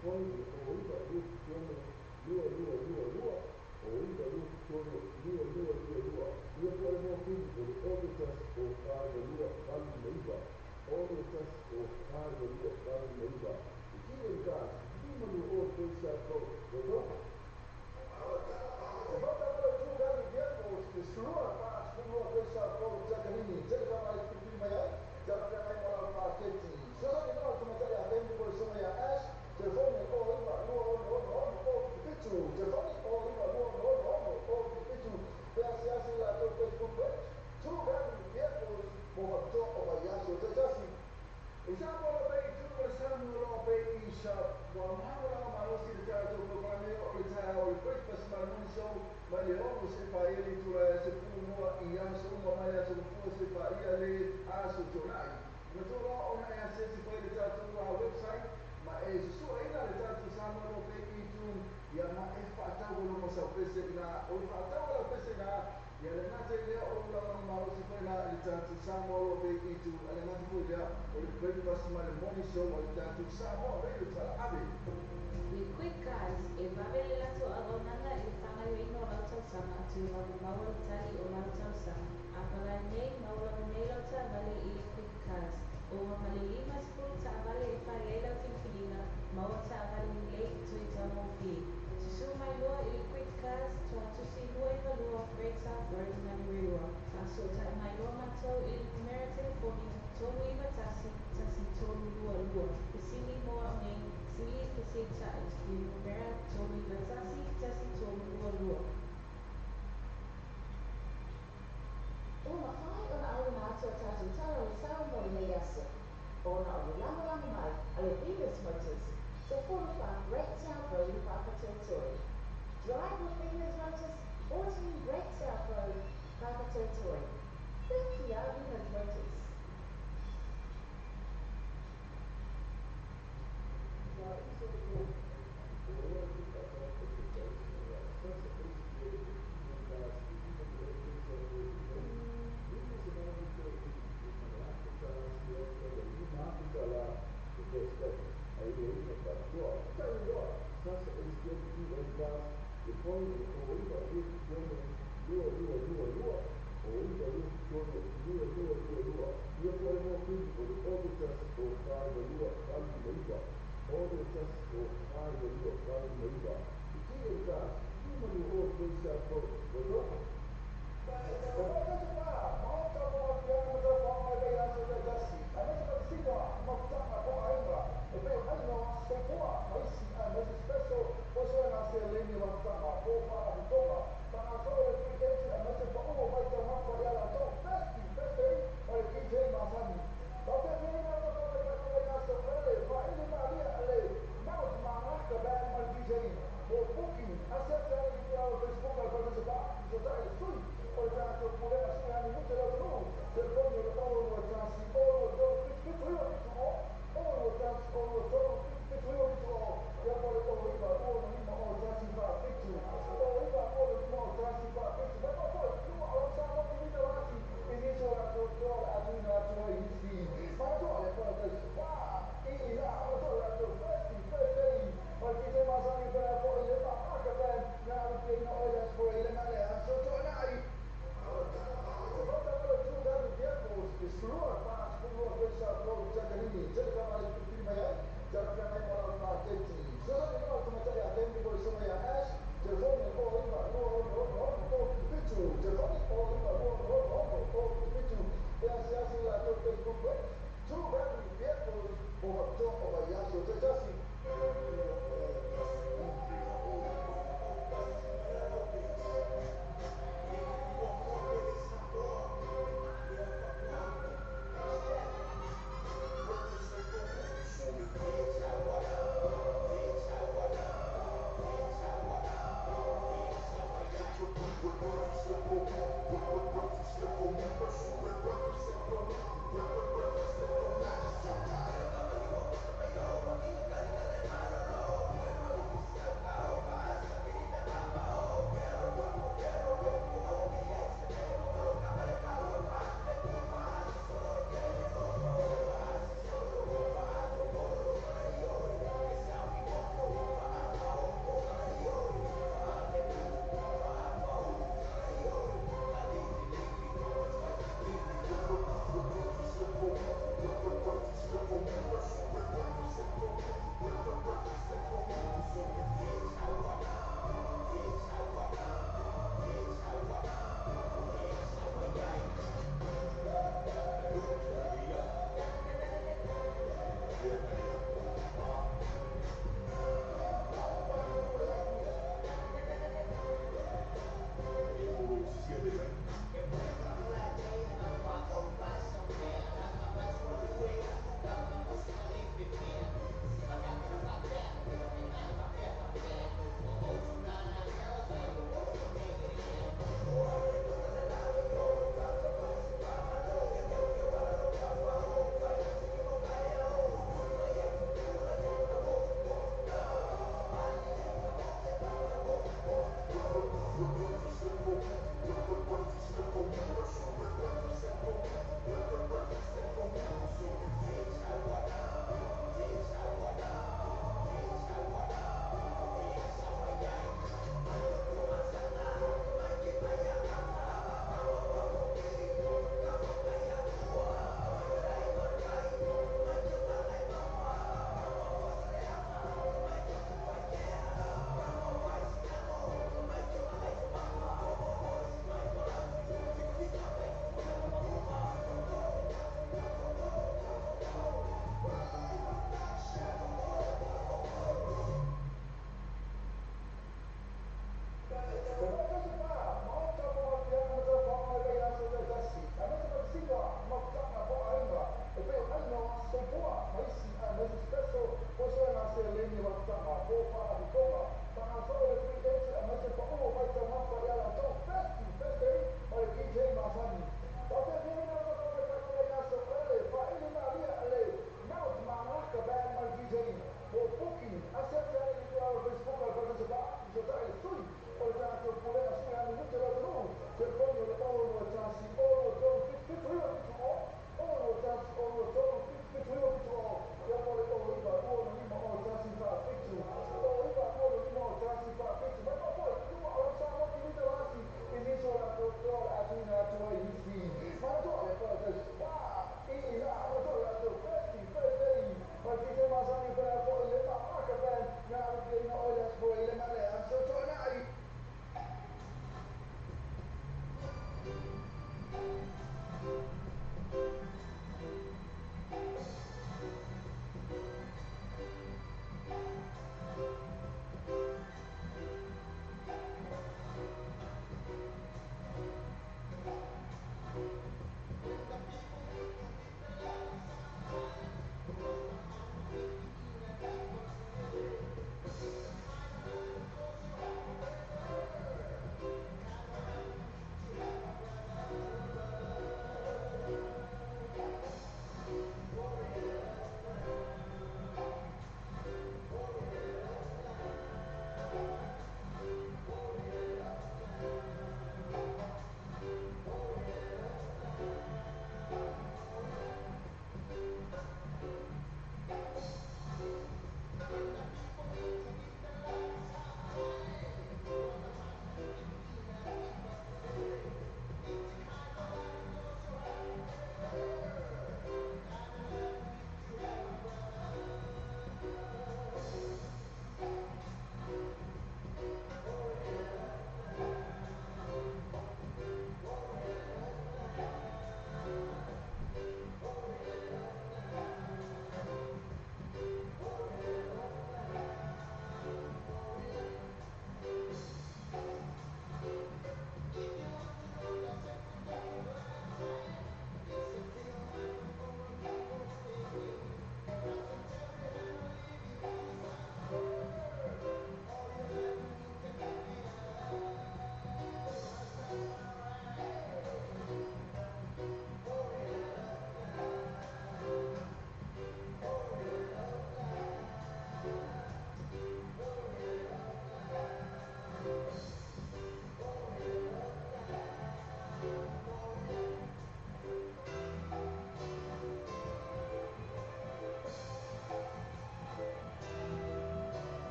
telefoni o le 09 23 22 22 o 9 23 22 22. Ia po o le mokini o le 6 1 o 4 2 8 9 6 1 o 4 2 8 9. I kile gas, lima lu o pesa ko, gogo. Le Quick Cars e vave le latou auaunaga i le faagaoioiga o lau tausaga atu i vave maua le tali o lau tausaga. A palai nei maua lava nei lau taavale i le Quick Cars. Ua ma le 50 taavale e fai ai lau filifiliga, maua taavale lelei toe taugofie. Susū mai loa i le Quick Cars, Tuatusi 22 Great South Road, Manurewa. Faasootai mai loa matou i le numera telefoni 391 1322. Fesili mo au nei, sili fesita'i i le numera 391 1322. Ua mafai ona auina atu a tatou tala o le sao mo lenei aso. Ona o le lagolago mai a le Venus Motors, 14 Great South Road i Papatoetoe. Drive with Venus Motors, 14 Great South Road, Papatoetoe. Whitia Venus Motors.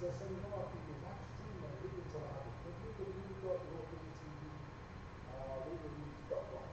Fesoasoani noa atu i le live stream a le Radio Talaave, www.loatv radionews.com.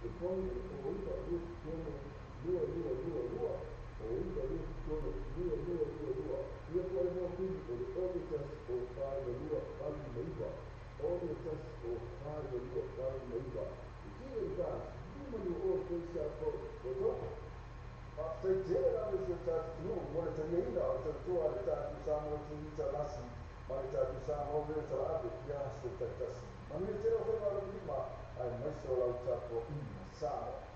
Le foni o le 09 23 22 22, o 9 23 22 22. Ia po le mōtini o le 6 1 o 4 2 8 9, 6 1 o 4 2 8 9. I tine i tās, lima ni o te sa ko o to. Faafetai tele lava i si o tatou atunuu mo le taliaina o le tautua a le tatou Samoa TV Talasi ma le tatou Samoa Radio Talaave i aso taitasi. Manuia tele o faiva o lau lima aemaise o lau tapuaiga Samoa.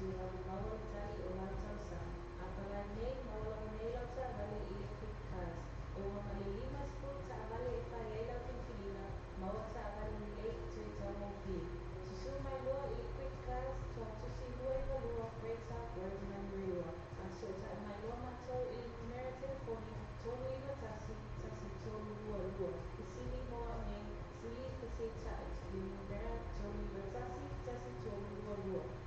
toe vave maua le tali o lau talosaga. A palai nei maua lava nei lau taavale i le Quick Cars. Ua ma le 50 taavale e fai ai lau filifiliga, maua taavale lelei toe taugofie. Susu mai loa i le Quick Cars, Tuatusi 292 Great South Road, Manurewa. A fesootai mai loa matou i le numera telefoni 391 1322. Fesili mo au nei, sili fesetai i le numera 391 1322.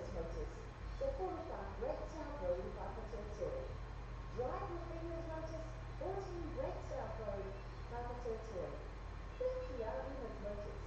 Venus Motors, 14 Breaktown Road, Papatoetoe. Drive with Venus Motors, 14 Breaktown Road, Papatoetoe. 50 Venus Motors.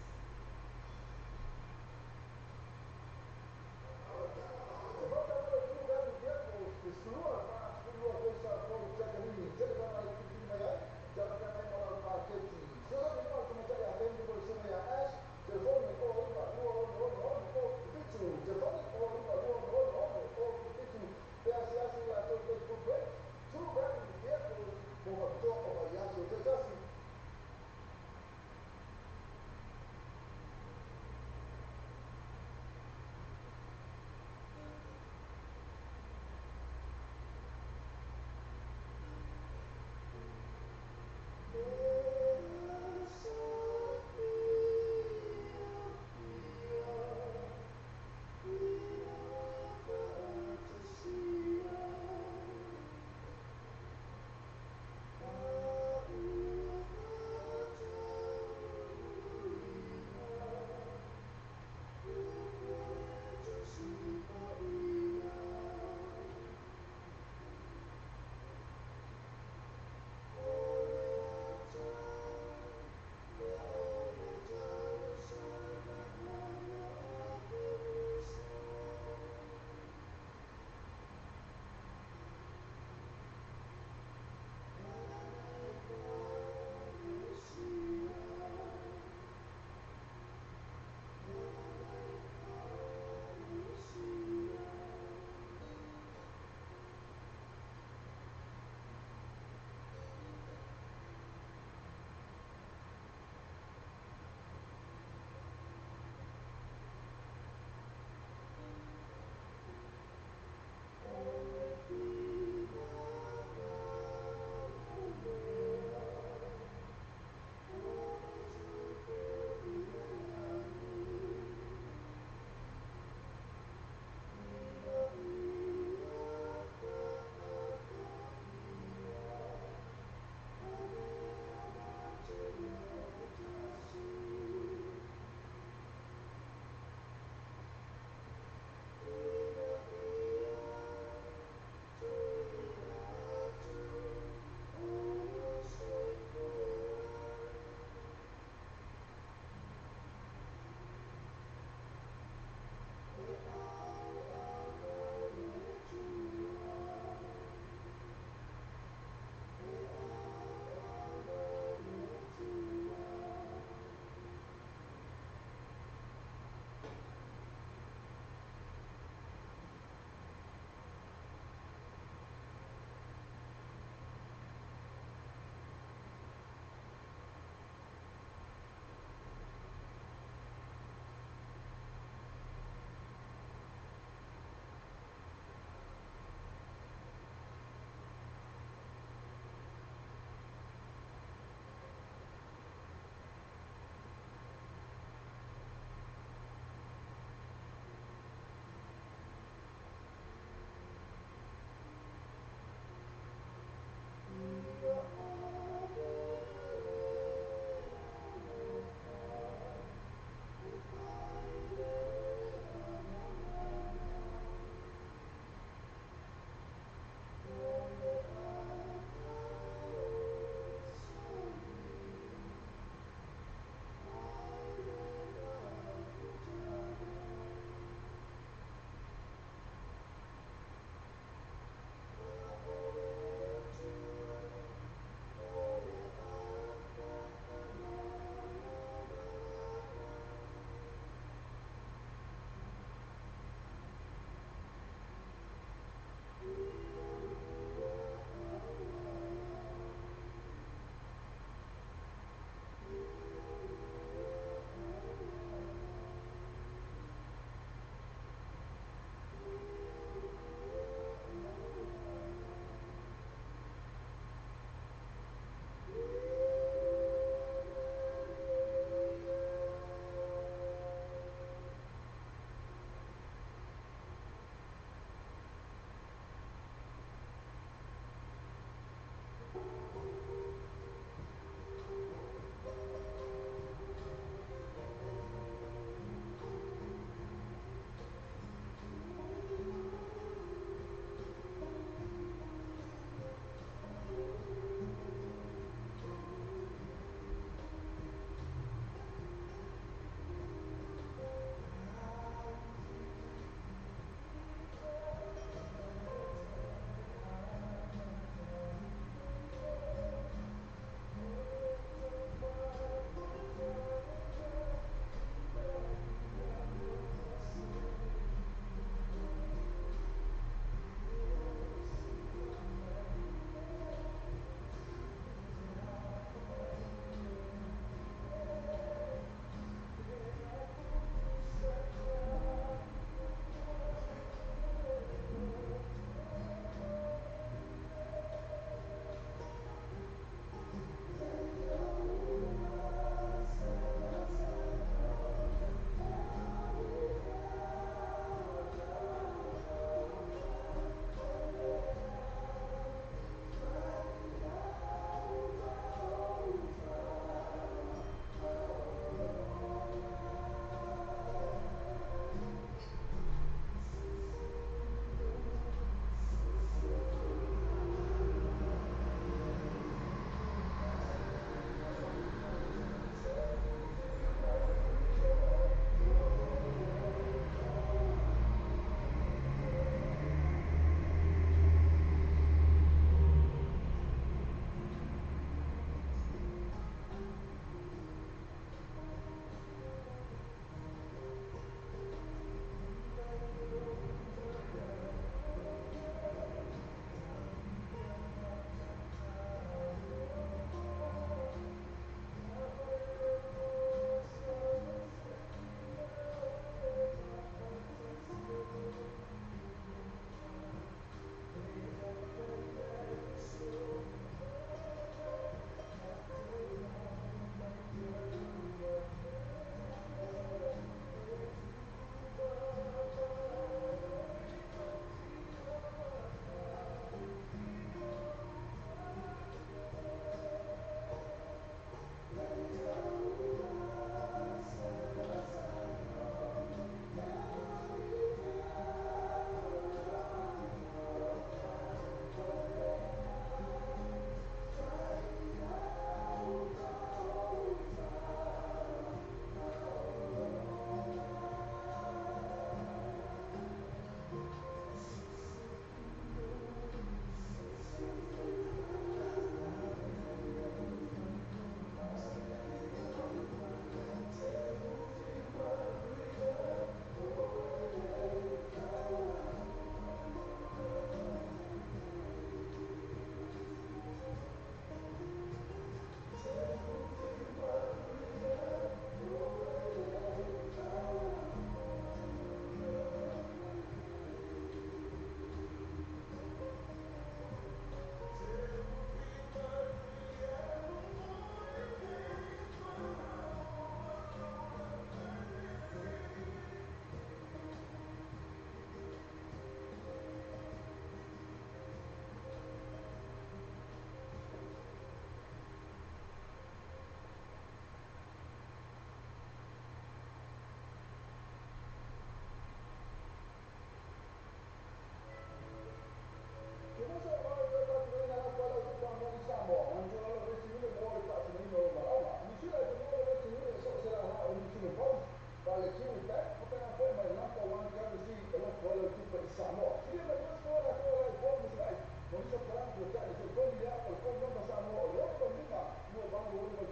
Samoa. Silia mai usi fua la tua la i fua musai. Mo nisi o kalangu o tai le telefoni lea o le phone number Samoa o le 65 28 1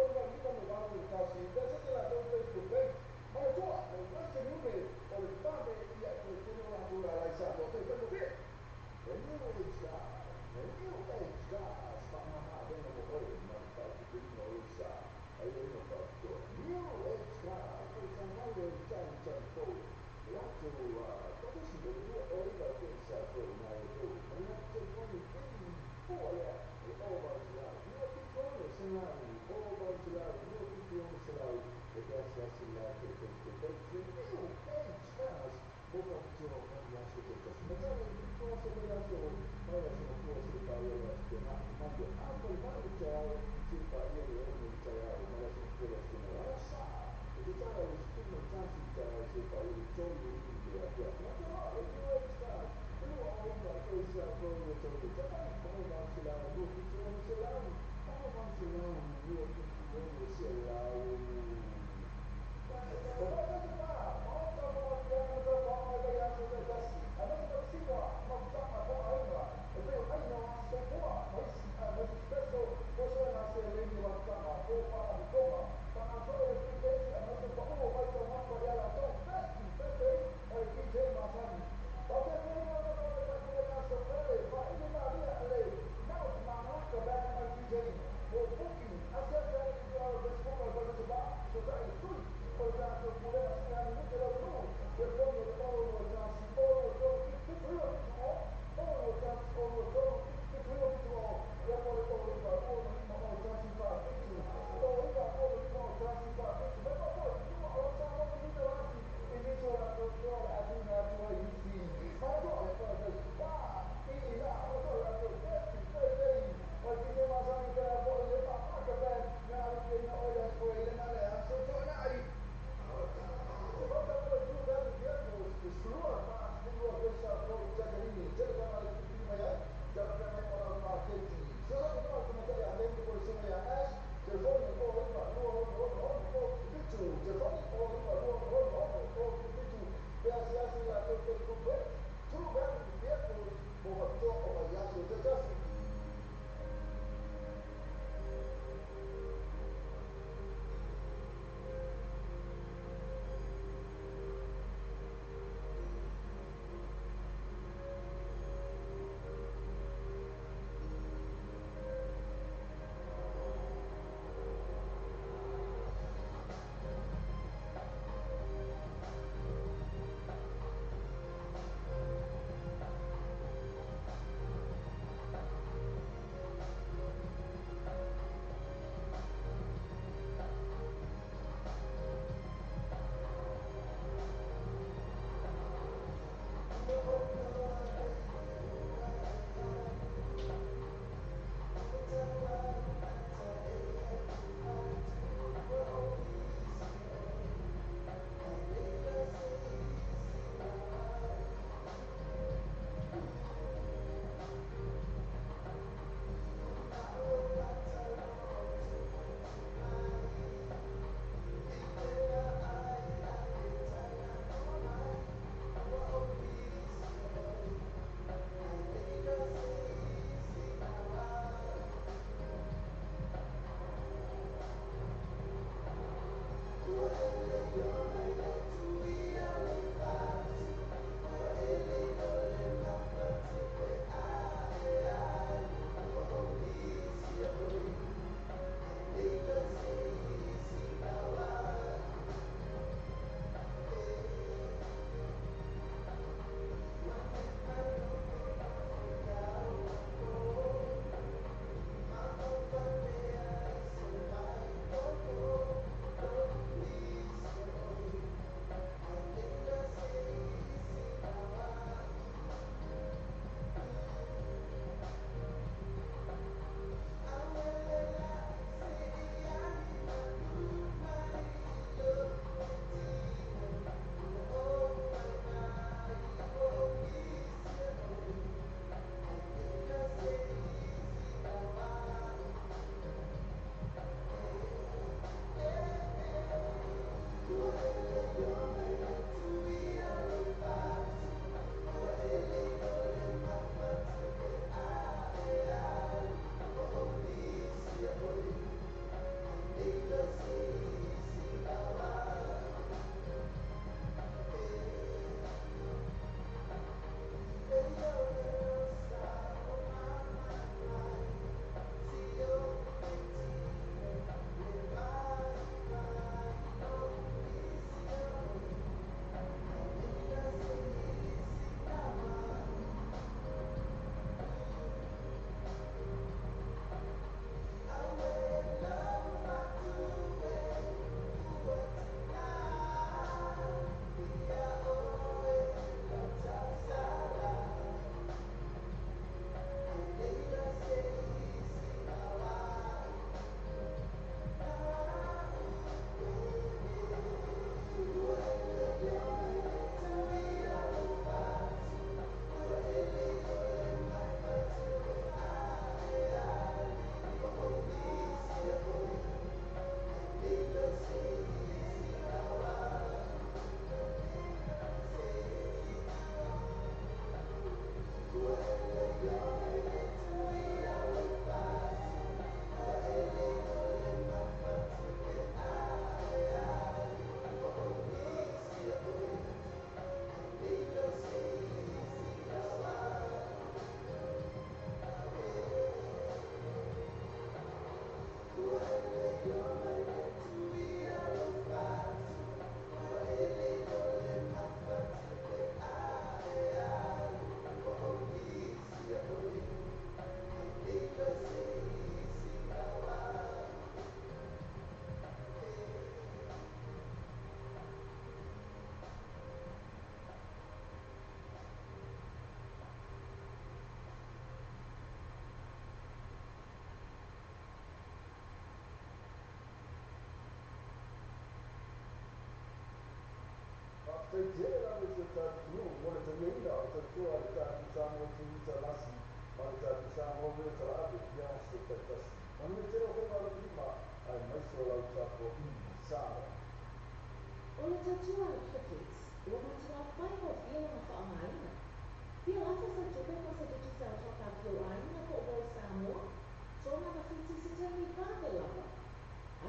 65 28 1. Se se latou Facebook page. Manatua, le Western Union o le vave ia toe tele o latou lala i Samoa. Toe faigofie. The New Age Guys, The New Age Guys, faamama-avega mo oe ma le faatupelina o sa ai le faapitoa. New Age Guys, o le taavale o le tagitagi fou. E latou tatasi o le 29 sa fou na e tou. Ma le latou telefoni pili fua lea, o le 800 276 800 276 e te asiasi i latou Facebook page. The New Age Guys, mo faapitoa mai le aso taitasi. Matala le 7 aso mai le aso mai le aso Gafua seia paia le aso Toena'i, mai le afa i le 8 i le taeao seia paia le 6 i le taeao, mai le aso Gafua i le aso Toena'i. Aso Sa, e te tala i le 11 i le taeao seia paia le 3 i le afiafi. Matoa, le New Age Guys, e 29 toisa fou e tolu. Tapai, 800 276 800 276. Faafetai tele lava i si o tatou atunuu mo le taliaina o le tautua a le tatou Samoa TV Talasi ma le tatou Samoa Radio Talaave i aso taitasi. Manuia tele o faiva o lau lima aemaise o lau tapuaiga Samoa. O le tautua a le Clickx ua matuā faigofie lona faaaogaina. Fia lafo sau tupe po o se Digicel top-up i ou aiga po o Voice Samoa, tona ma Fiti i se taimi vave lava.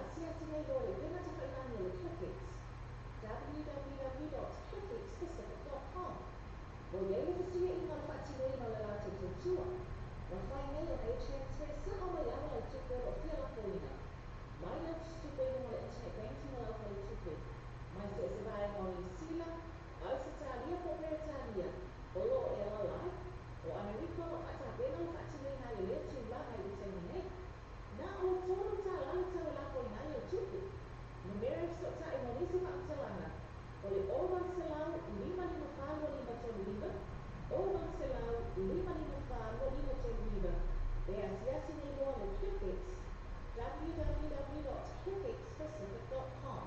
Asiasi nei loa i le upega tafailagi a le Clickx, www.clickxpacific.com. Ua i ai le fesuiaiga o le faatinoina o le latou tautua. Ua mafai nei ona e transfer sa'o mai lava lau tupe o lo o fia lafoina mai lau tusitupe i luga o le internet banking o lau faletupe, mai so o se vaega o Niu Sila, Ausetalia po o Peretania o lo o e alaala ai. O Amerika o lo o faatapena le faatinoina ai o lea tulaga i le taimi nei. Na o le $3 le tau e lafoina ai lau tupe. Numera e fesootai mo nisi faamatalaga o le 0800 554 2539, 0800 554 2539. E asiasi nei loa le Clickx, www.clickxpacific.com.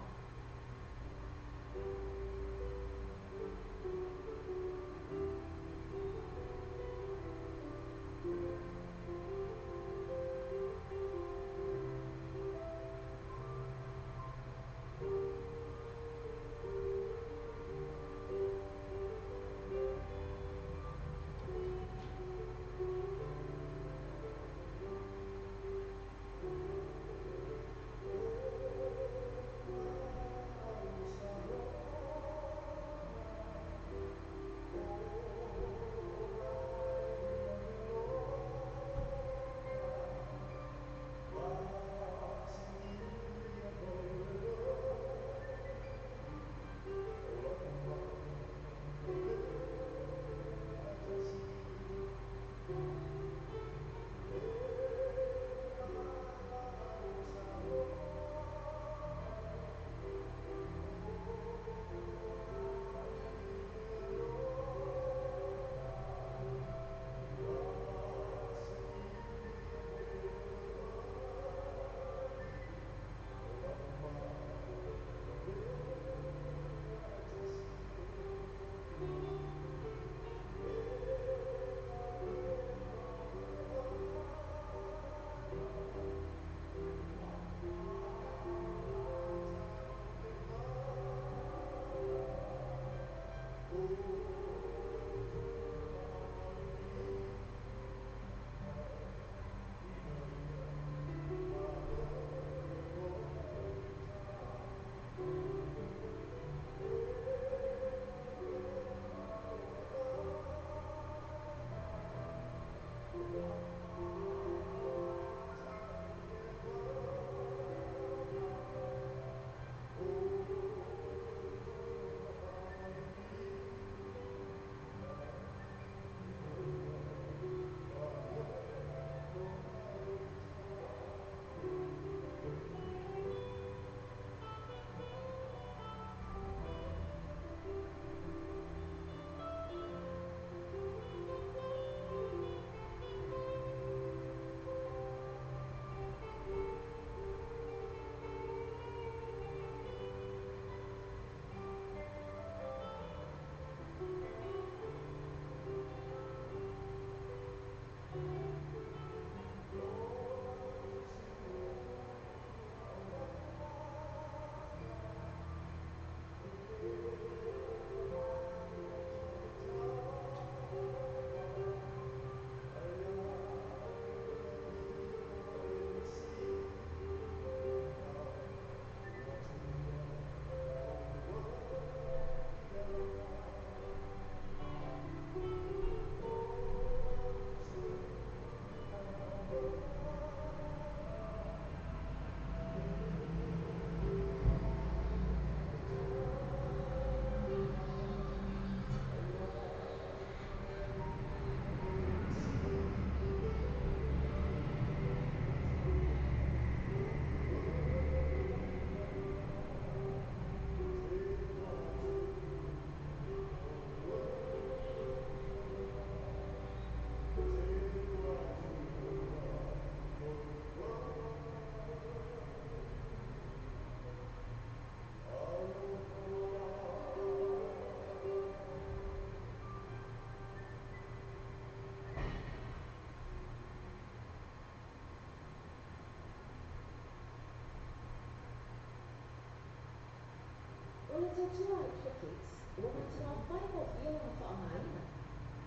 O le tautua a le Clickx, ua matuā faigofie lona faaaogaina.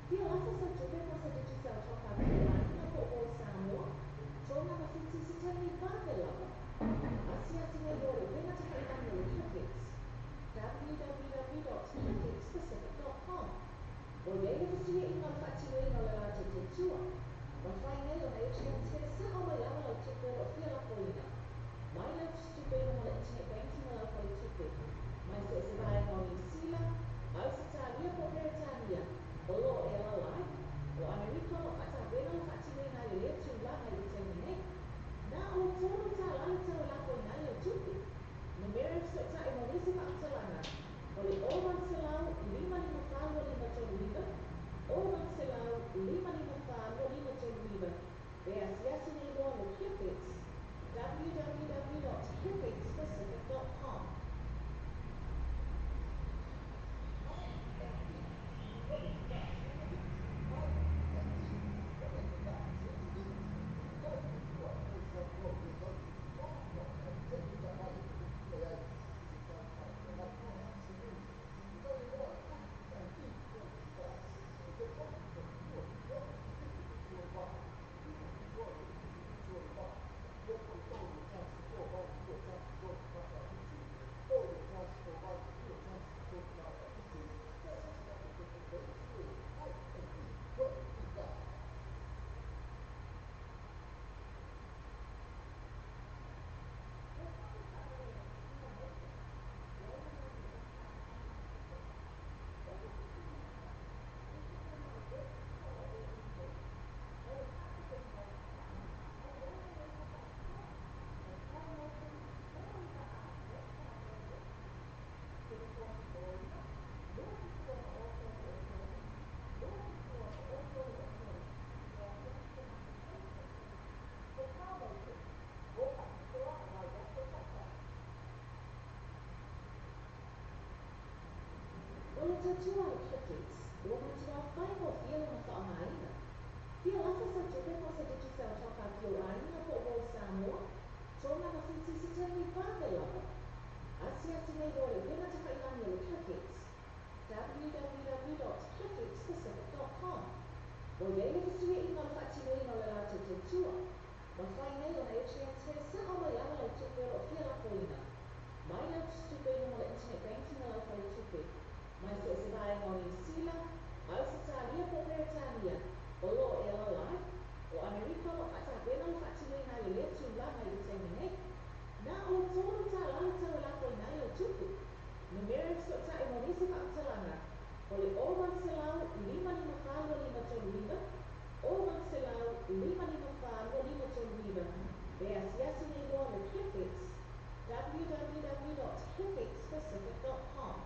Fia lafa sau tupe mo se Digicel top-up i lou aiga po o i Samoa, Tonga ma Fiti i se taimi vave lava. Asiasi nei loa i le upega tafailagi a le Clickx, www.clickxpacific.com. Ua i ai le fesuiaiga o le faatinoina o le latou tautua. Mafai nei ona e transfer sao mai lava lau tupe o lo o fia lafoina mai lau tusitupe i luga o le internet banking a lau faletupe, mai so o se vaega o Niu Sila, Ausetalia po o Peretania, o lo o e alaala ai. O Amerika o lo o faatapena le faatinoina ai o lea tulaga i le taimi nei. Na o le $3 le tau e lafoina ai lau tupe. Numera e fesootai mo nisi faamatalaga o le 0800 554 2539, 0800 554 2539, pe asiasi nei loa le Clickx, www.clickxpacific.com. O le tautua a le Clickx, ua matuā faigofie lona faaaogaina. Fia lafa sau tupe mo se Digicel top-up i ou aiga po o i Samoa, Tonga ma Fiti i se taimi vave lava. Asiasi nei loa i le upega tafailagi a le Clickx, www.clickxpacific.com. Ua i ai le fesuiaiga o le faatinoina o le latou tautua. Mafai nei ona e transfer sao mai lava lau tupe o lo o fia lafoina mai lau tusitupe i luga o le internet banking a lau faletupe, mai so o se vaega o Niu Sila, Ausetalia po o Peretania, o lo o e alaala ai. O Amerika o lo o faatapena le faatinoina ai o lea tulaga i le taimi nei. Na o le $3 le tau e lafoina ai lau tupe. Numera e fesootai mo nisi faamatalaga o le 0800 554 2539, 0800 554 2539, pe asiasi nei loa le Clickx, www.clickxpacific.com.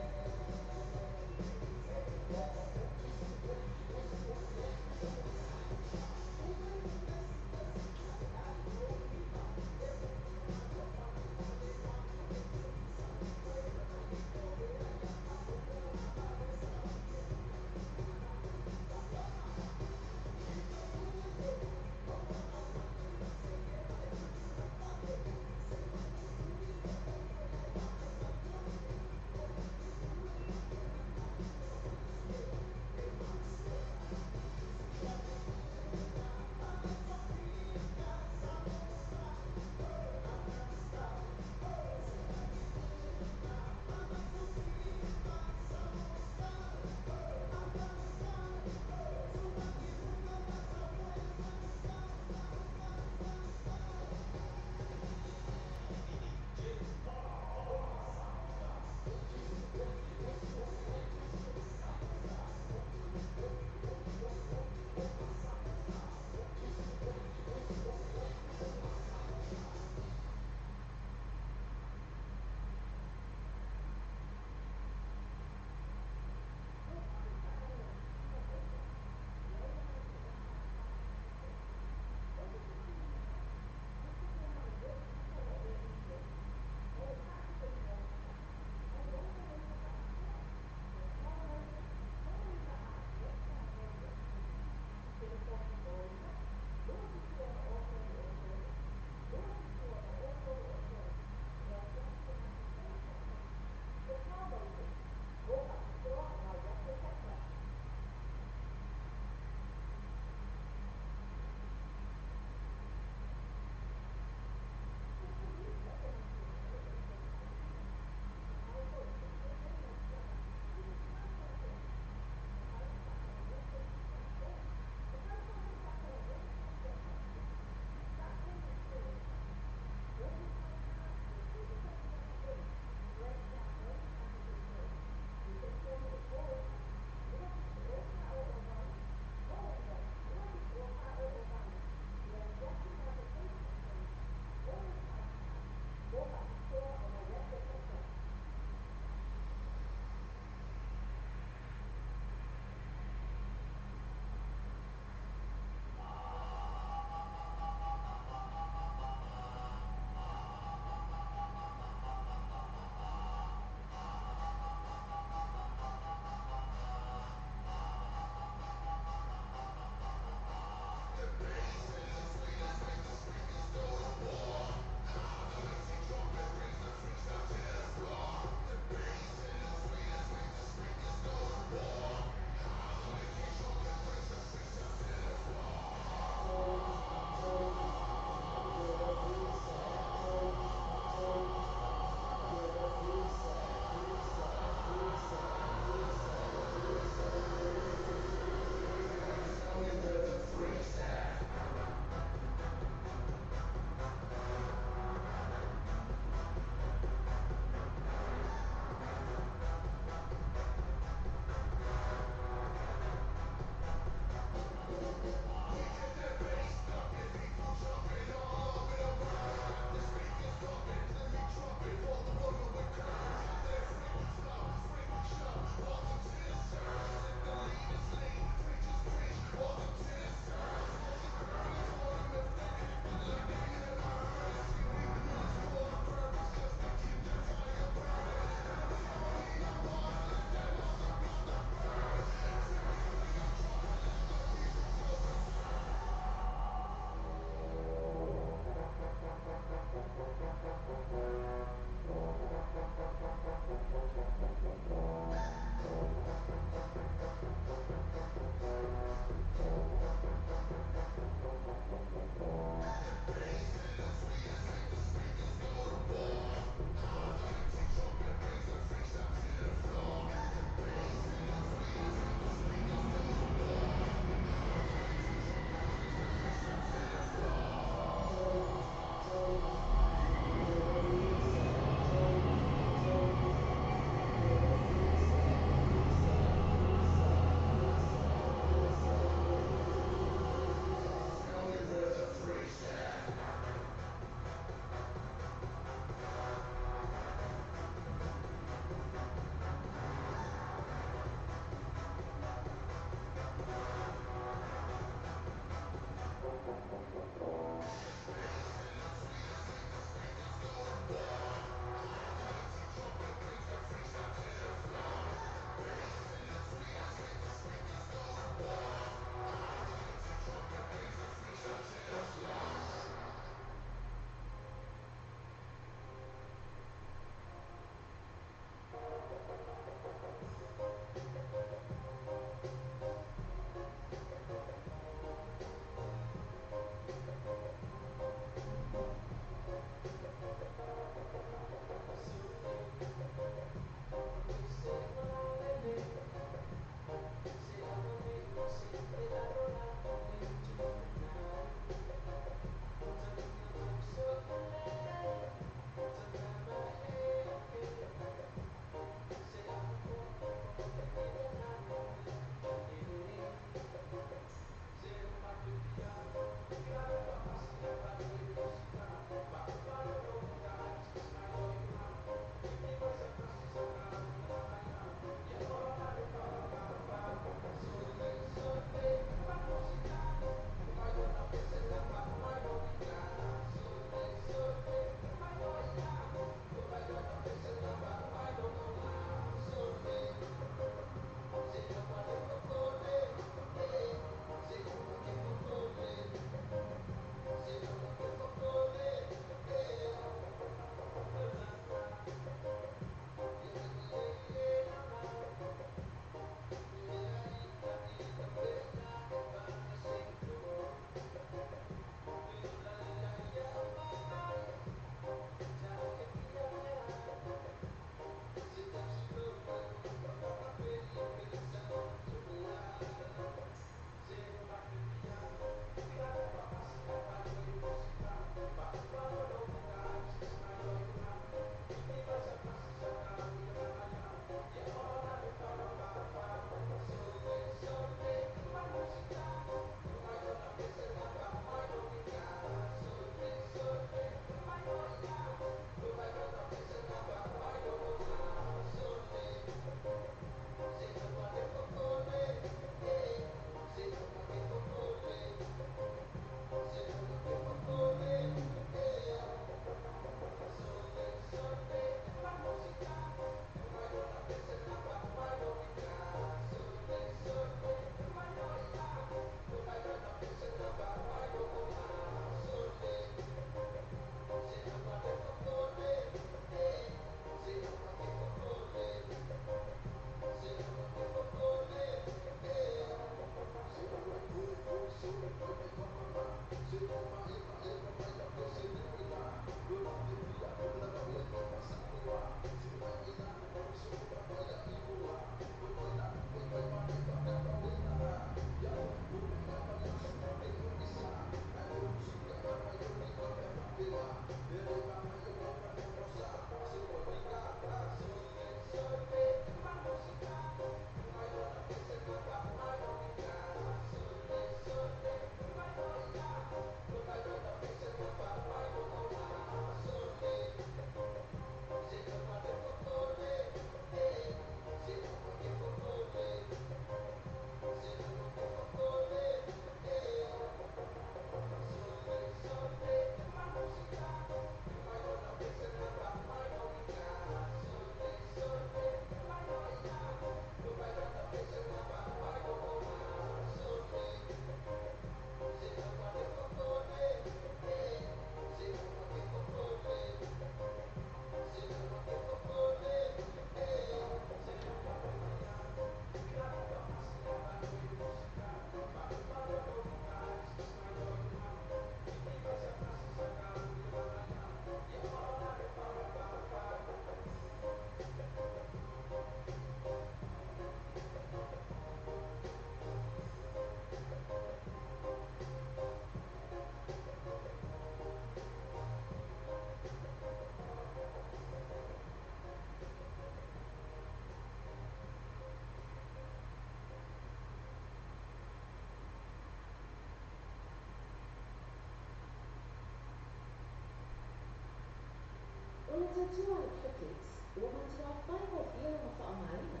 O le tautua a le Clickx, ua matuā faigofie lona faaaogaina.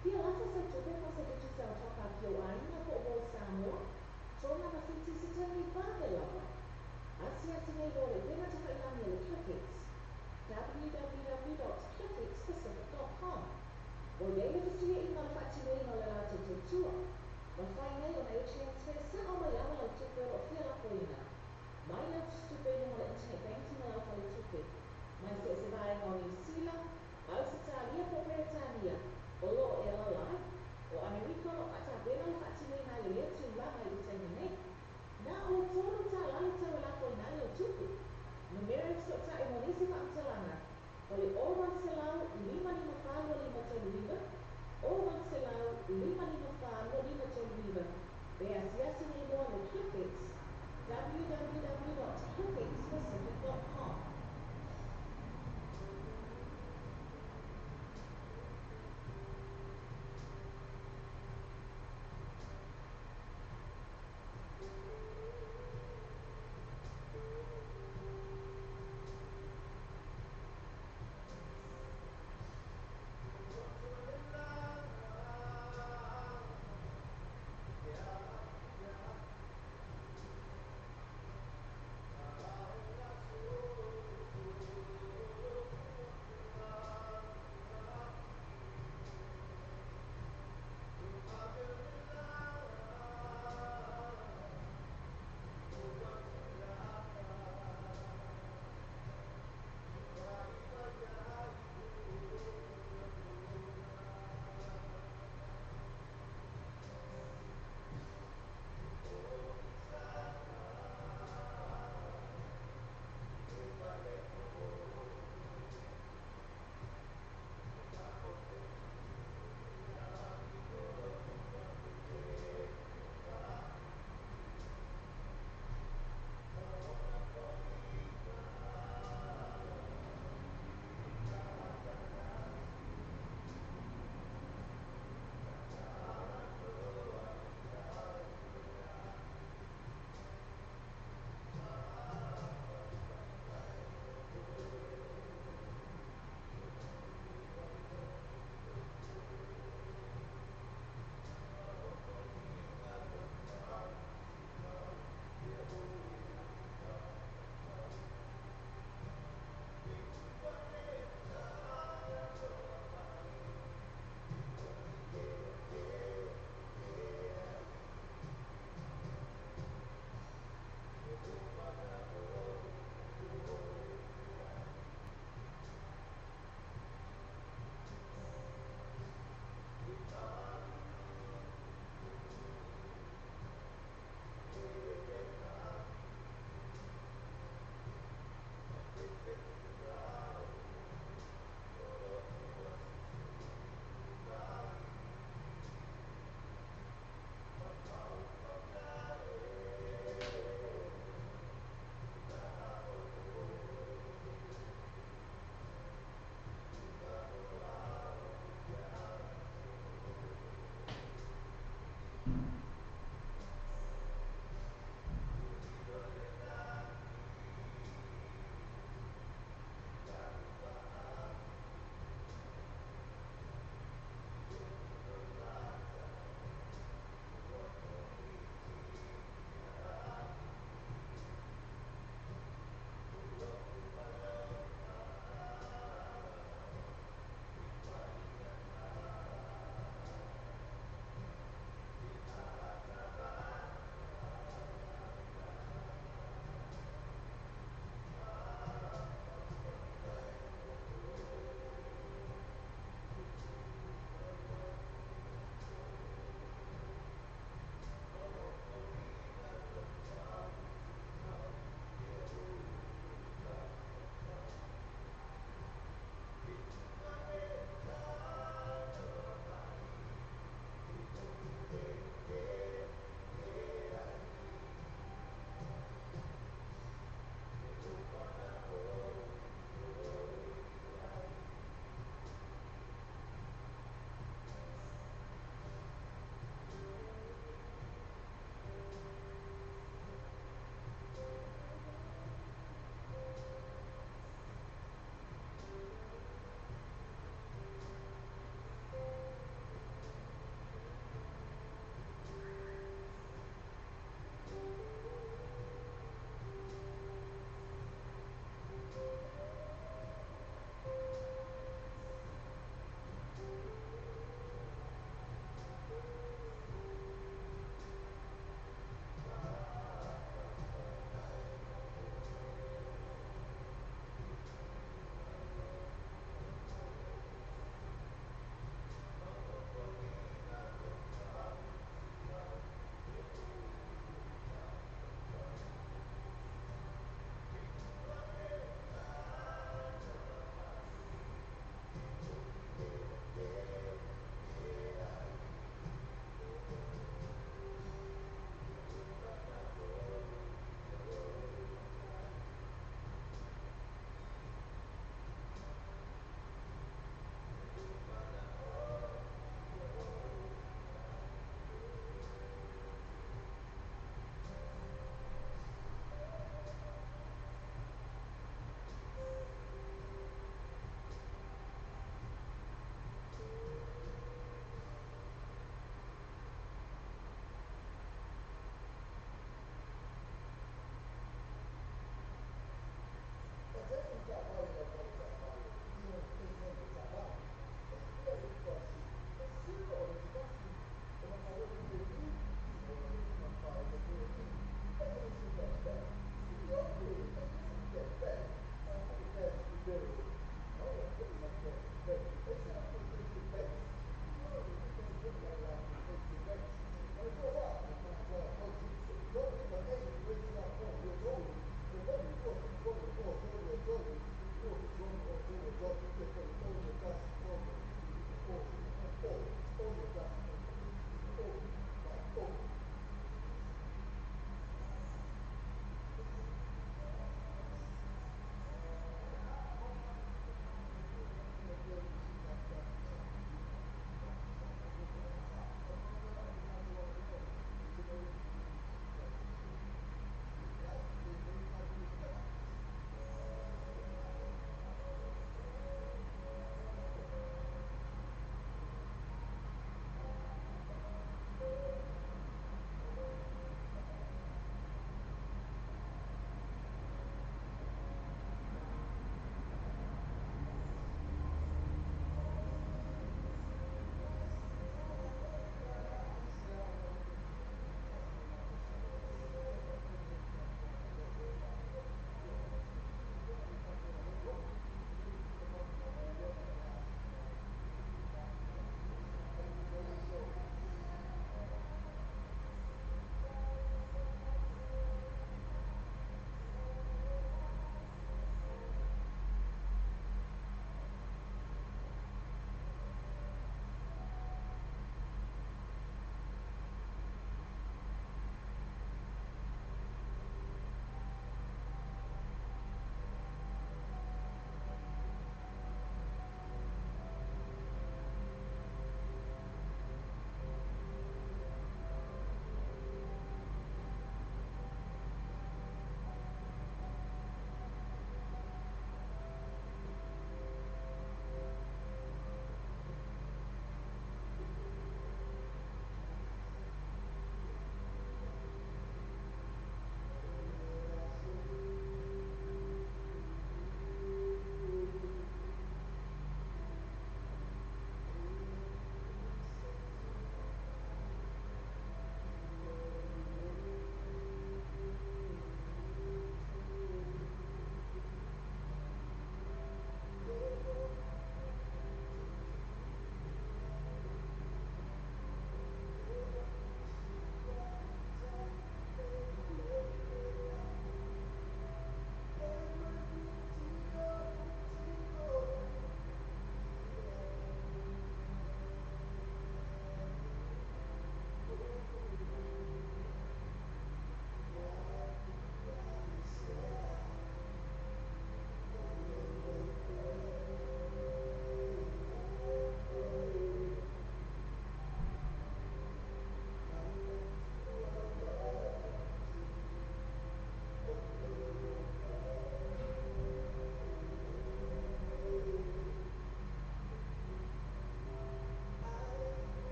Fia lafo se tupe mo se Digicel top-up i ou aiga po o Voice Samoa, Tonga ma Fiti i se taimi vave lava. Asiasi nei loa i le upega tafailagi a le Clickx, www.clickxpacific.com. Ua i ai le fesuiaiga o le faatinoina o le latou tautua. Mafai nei ona e transfer sa'o mai lava lau tupe o lo o fia lafoina mai lau tusitupe i luga o le internet banking a lau faletupe, mai so o se vaega o Niu Sila, Ausetalia po o Peretania o lo o e alaala ai. O Amerika o lo o faatapena le faatinoina ai o lea tulaga i le taimi nei. Na o le $3 le tau e lafoina ai lau tupe. Numera e fesootai mo nisi faamatalaga o le 0800 554 2539, 0800 554 2539, pe asiasi nei loa le Clickx, www.clickxpacific.com.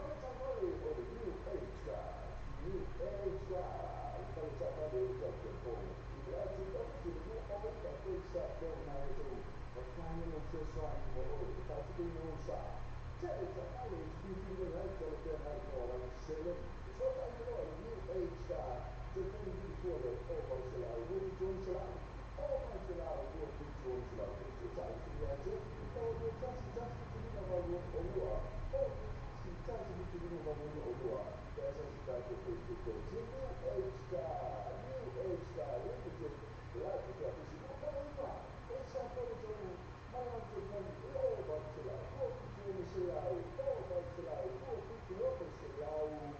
Fale o le New Age Drive, New Age Drive, fale taavale o le Taupo. I le atu i le 20 3 7 9 3. O fai o fesoasoani mo oe e faatupeina ou sa. Tele taavale e filifili mai ai talafeagai mo lau seleni. Fesootai loa i le New Age Star, telefoni 74 o 800 276 o 800 276. Fesootai ia te o 21 1 5 8 2 o 1 1 5 8 2. Pe a saisi tatou Facebook page. New Age Star, New Age Star Limited, latou te afisi 29 e 7 3 ma lau telefoni 2800 276 2800 276.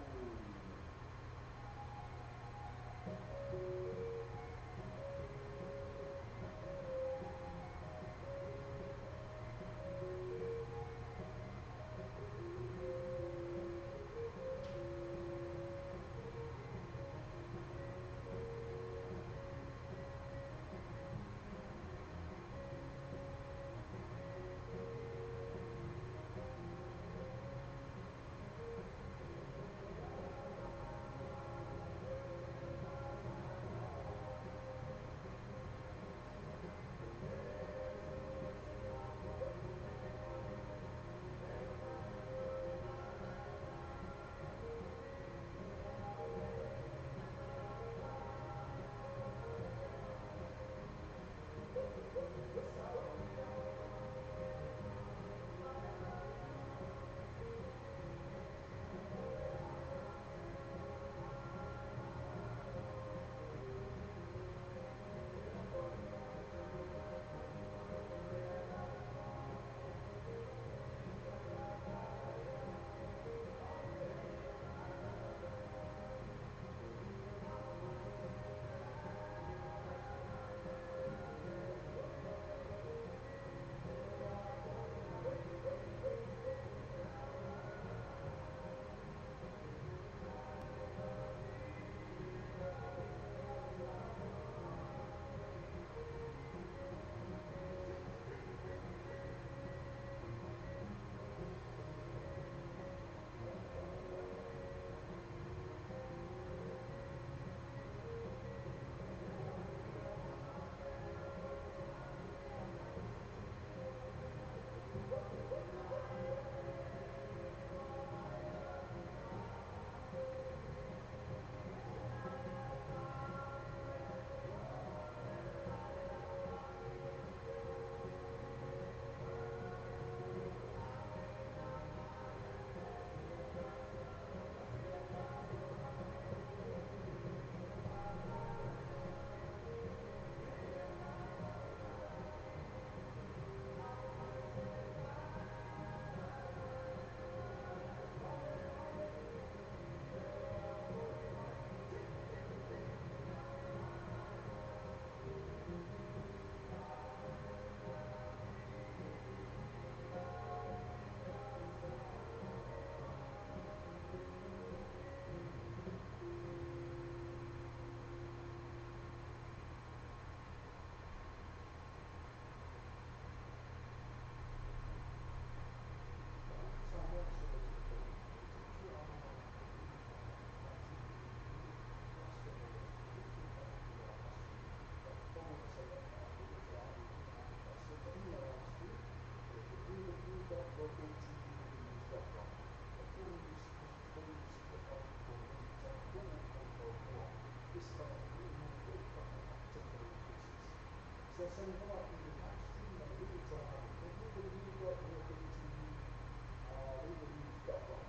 www.www.www.com.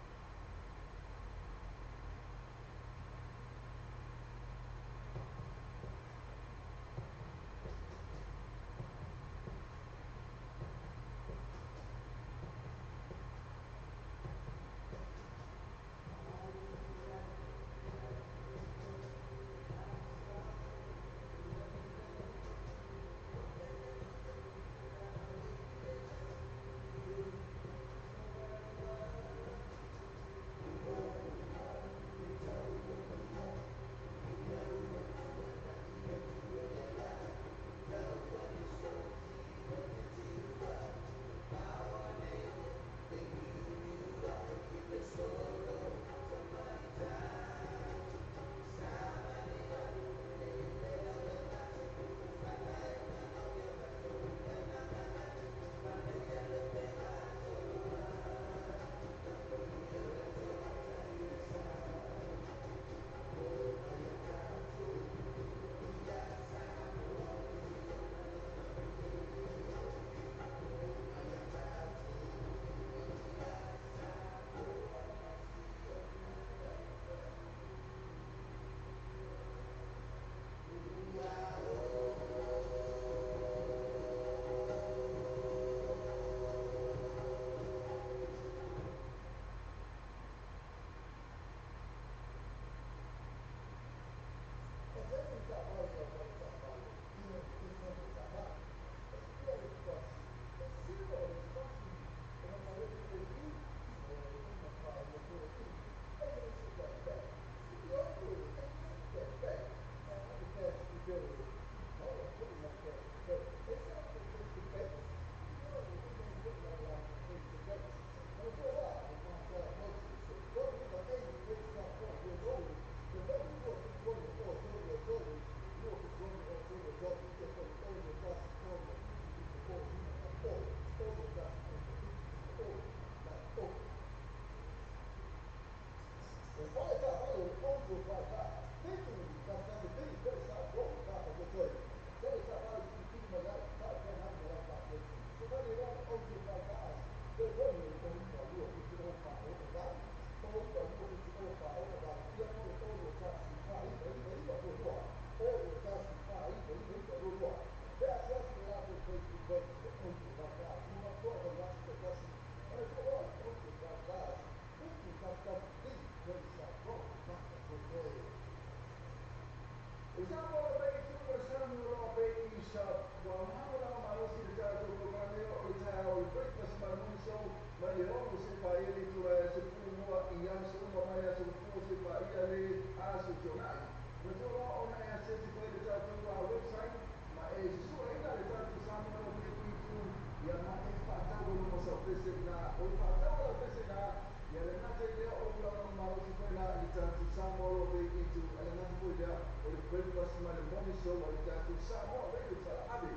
O Samoa o pe i tu o Samoa o pe i sa wa malo la malo si le tatou programe o le taeao o le breakfast ma le morning show mai le 6 se paia le itula e se pulu mua i aso uma mai aso fua se paia le aso tionai. Na tua loa ona e asesi foi le tatou website ma e susuaina le tatou Samoa o pe i tu ia ma e faatau e luma sau pese na o le faatau lau pese na ia le gata i lea o ulaga malosi foi la i le tatou Samoa o pe i tu a le gata foi lea o le breakfast ma le morning show a le tatou Samoa Radio Talaave.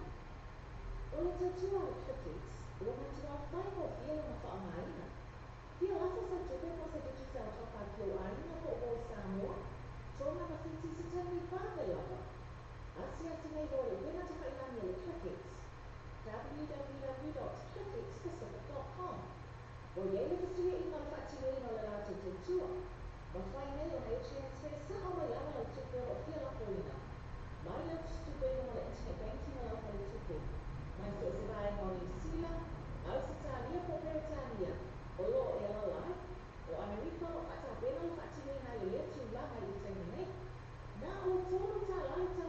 O le tautua a le Clickx, ua matua faigofie lona faaaogaina. Fia lafo sau tupe po o se Digicel top-up i lou aiga po o oe Samoa, Tonga ma Fiti i se taimi vave lava. Asiasi nei loa i le upega tafailagi a le Clickx, www.clickxpacific.com. Ua i ai le fesuiaiga o le faatinoina o le latou tautua. Mafai nei ona e transfer sao mai lava lau tupe o lo o fia lafoina. Mai lau tusitupe i luga o le internet banking a lau faletupe. Mai so o se vaega o Niu Sila, Ausetalia po o Peretania, o lo o e alaala ai. O Amerika o lo o faatapena le faatinoina ai o lea tulaga i le taimi nei. Na o le $3 le tau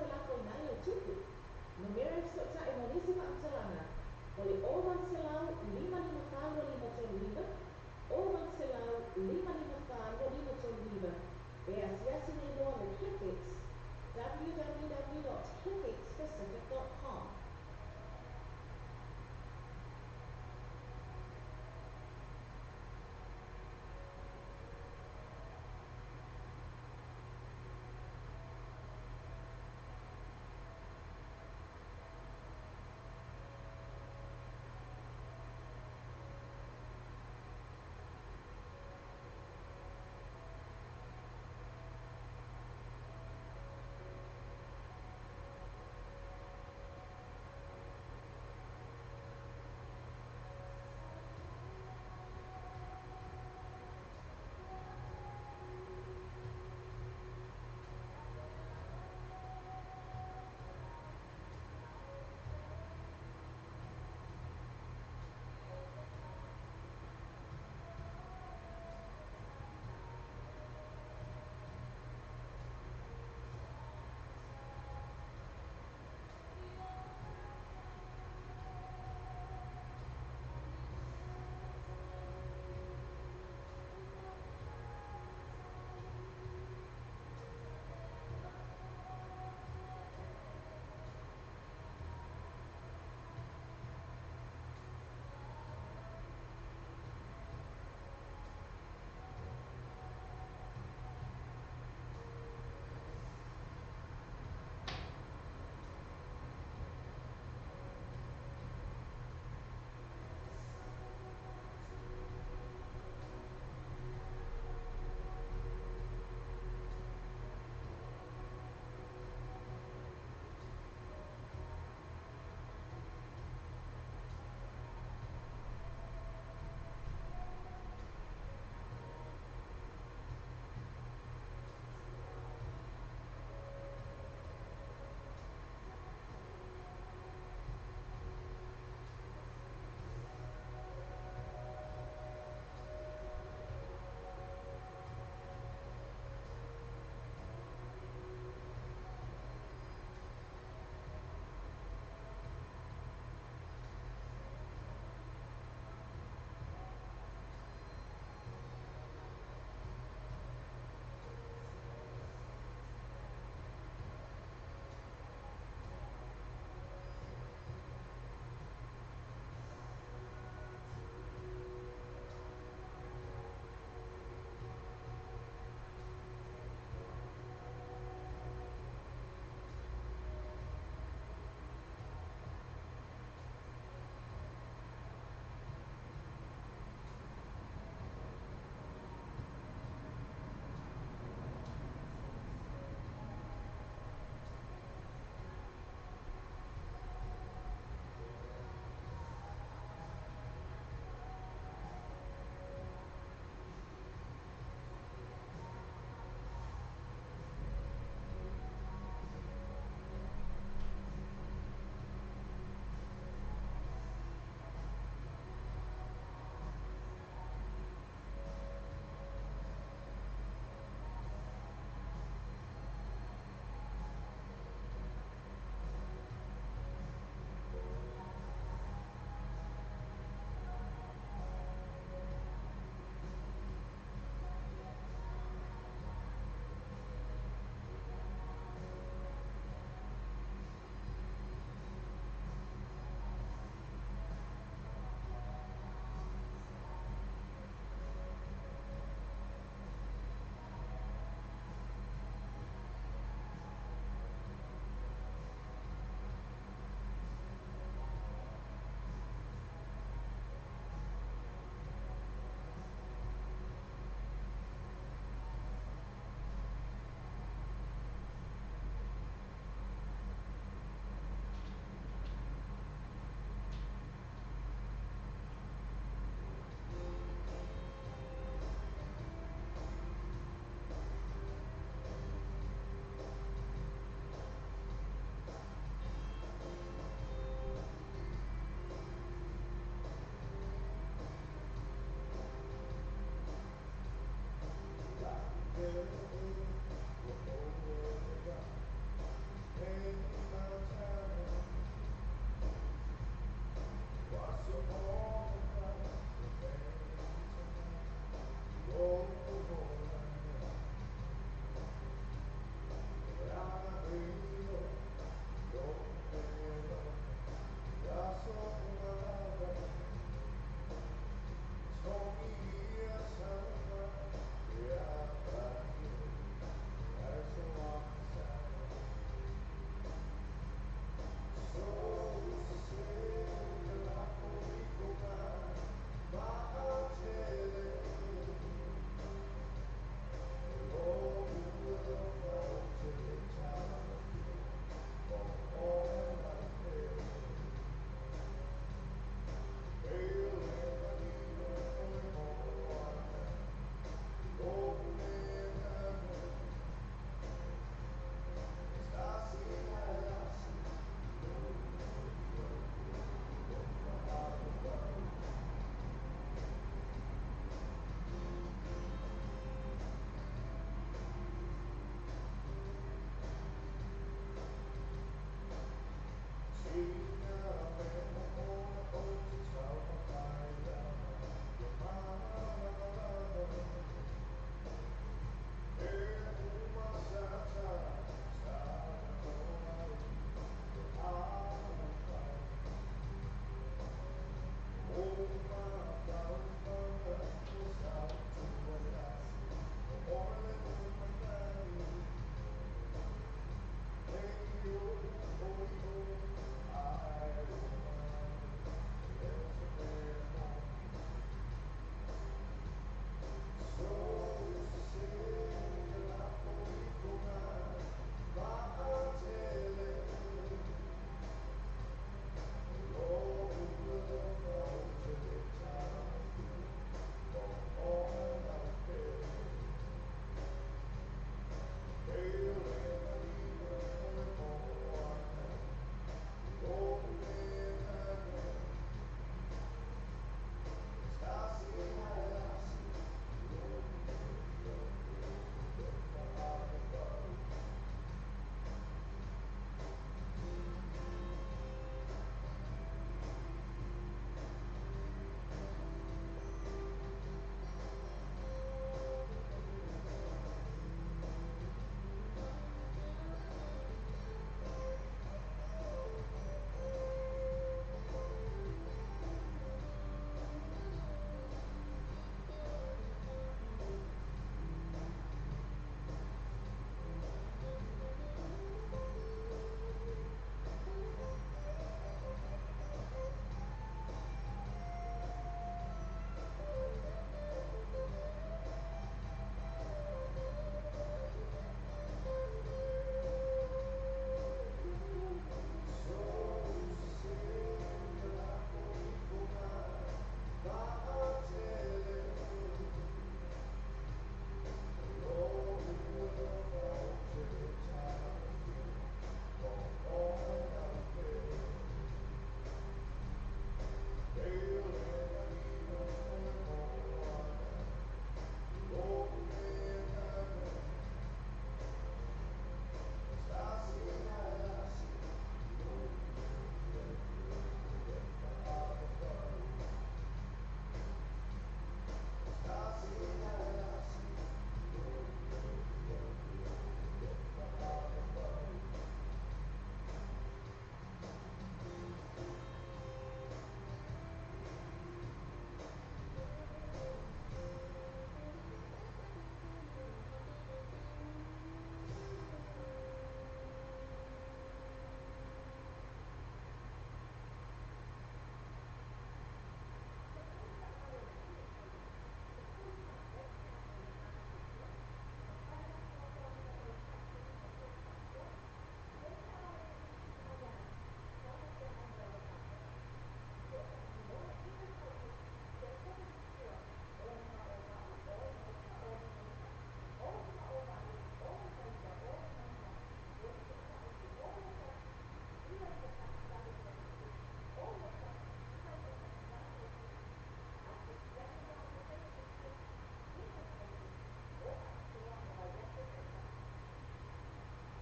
e lafoina ai lau tupe. Numera e fesootai mo nisi faamatalaga, o le 0800 554 2539, 0800 554 2539, pe asiasi nei loa le Clickx, www.clickxpacific.com.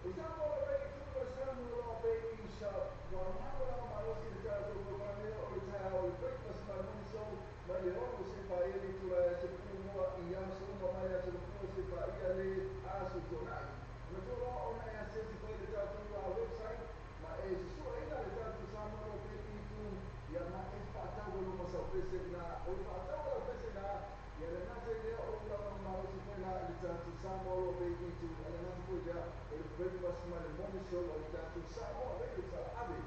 O Samoa Bay tu o Samoa Bay sa wa maua malosi le tatou programme o le taeao o le breakfast ma le morning show mai le 6 se paia le itula e se pumua i aso uma mai aso lua se paia le aso tuanai. Manatua loa ona e asesi foi le tatou website ma e susuaina le tatou Samoa Bay itu ia ma e faatau e luma sau pese na o le faatau lau pese na ia le gata i lea o lou lagona malosi foi la i le tatou Samoa Bay itu a le gata foi lea o le breakfast ma le morning show a le tatou Samoa Radio Talaave.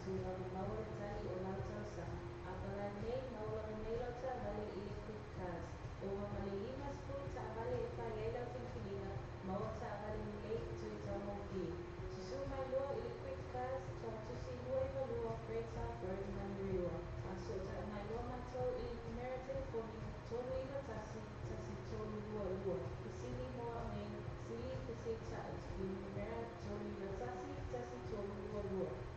toe vave maua le tali o lau talosaga. Apalai nei ma ola nei lau taavale i le Quick Cars. Ova ma le 50 taavale e fai ai lau filifiliga, maua taavale lelei toe taugofie. Susū mai loa i le Quick Cars, Tuatusi 292 Fredshard Road, Manurewa. Faasootai mai loa matou i le numera telefoni 391 1322. Fesili mo au nei, sili feseeta'i i le numera 391 1322.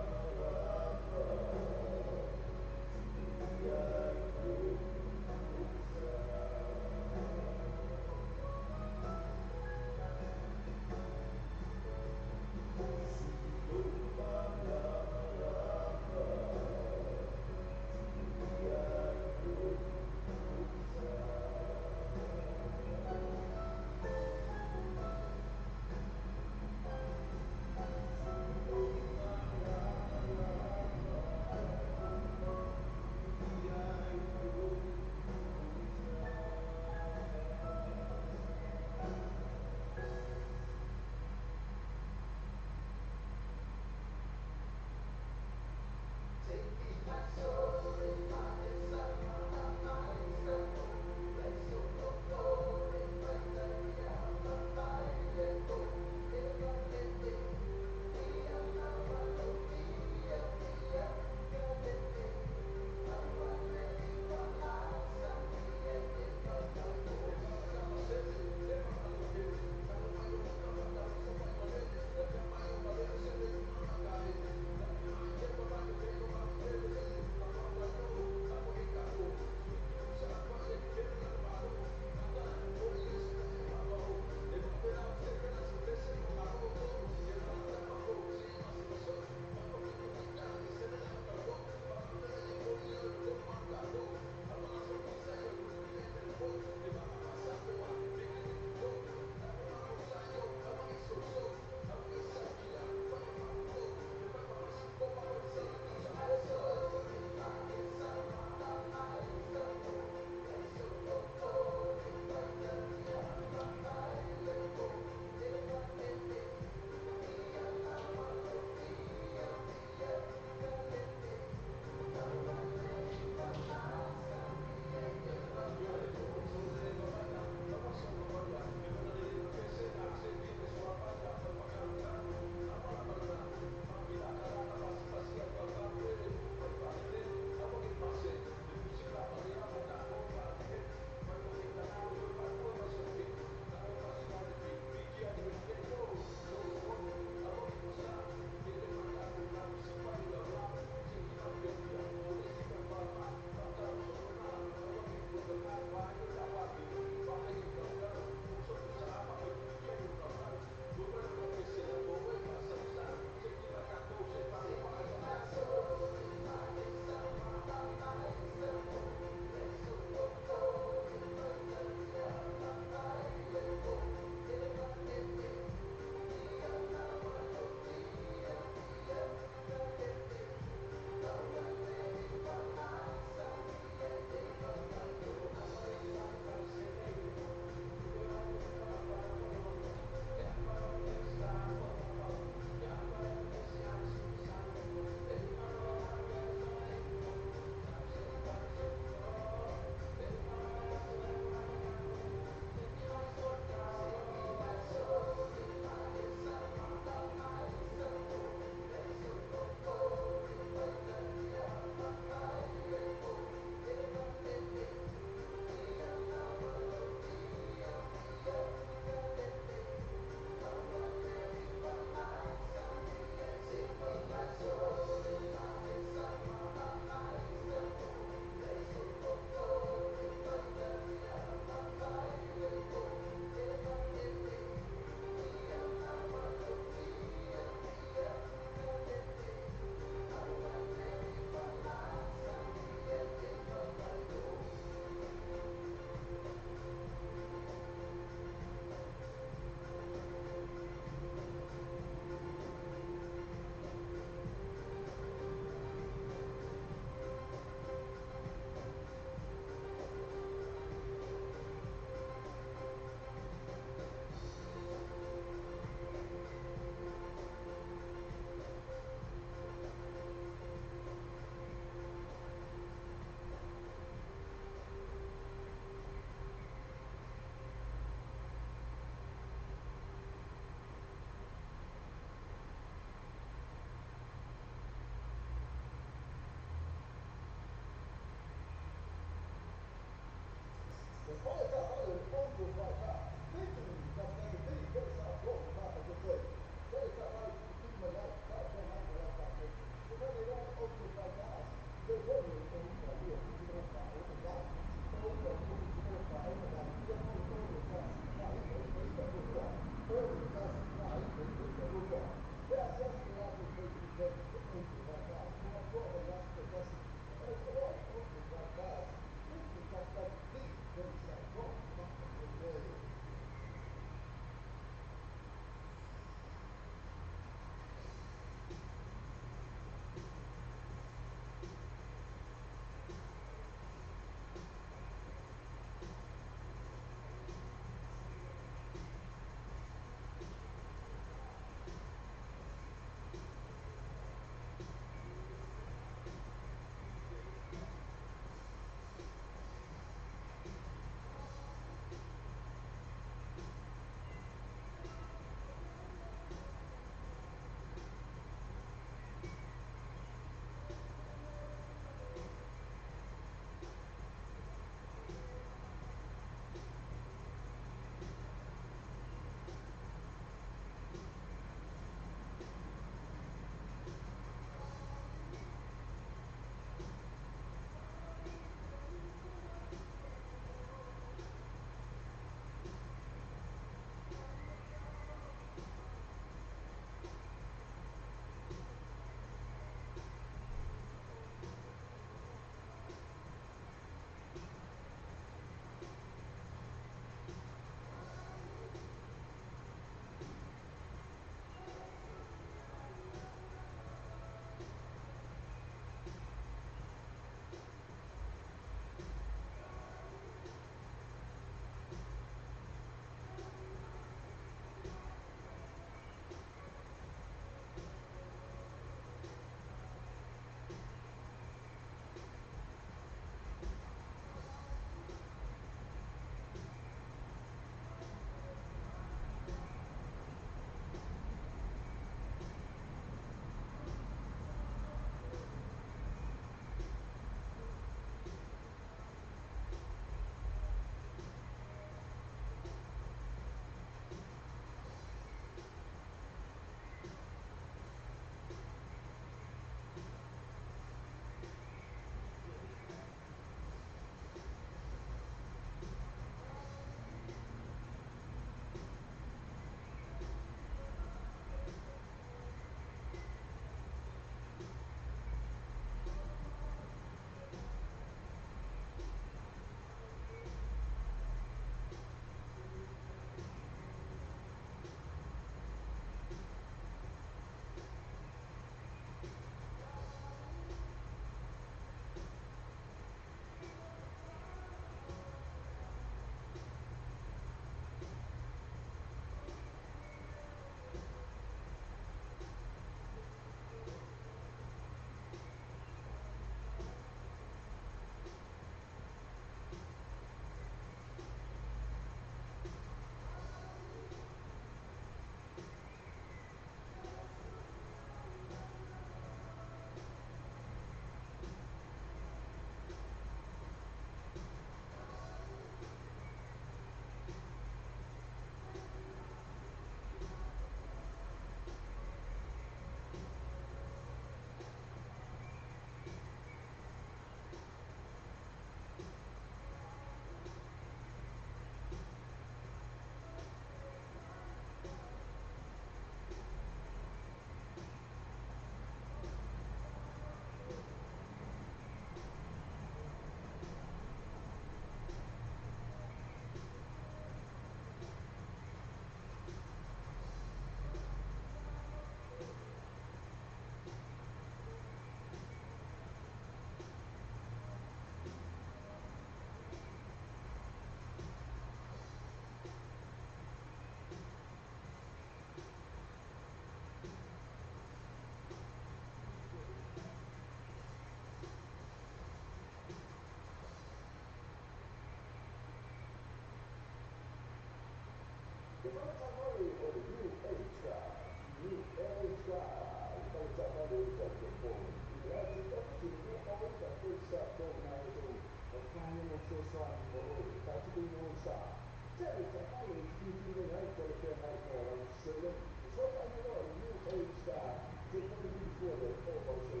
Tele taavale e te filifili mai ai talafeagai mo lau seleni. Fesootai mai loa i le New Age Star i telefoni filifua le 800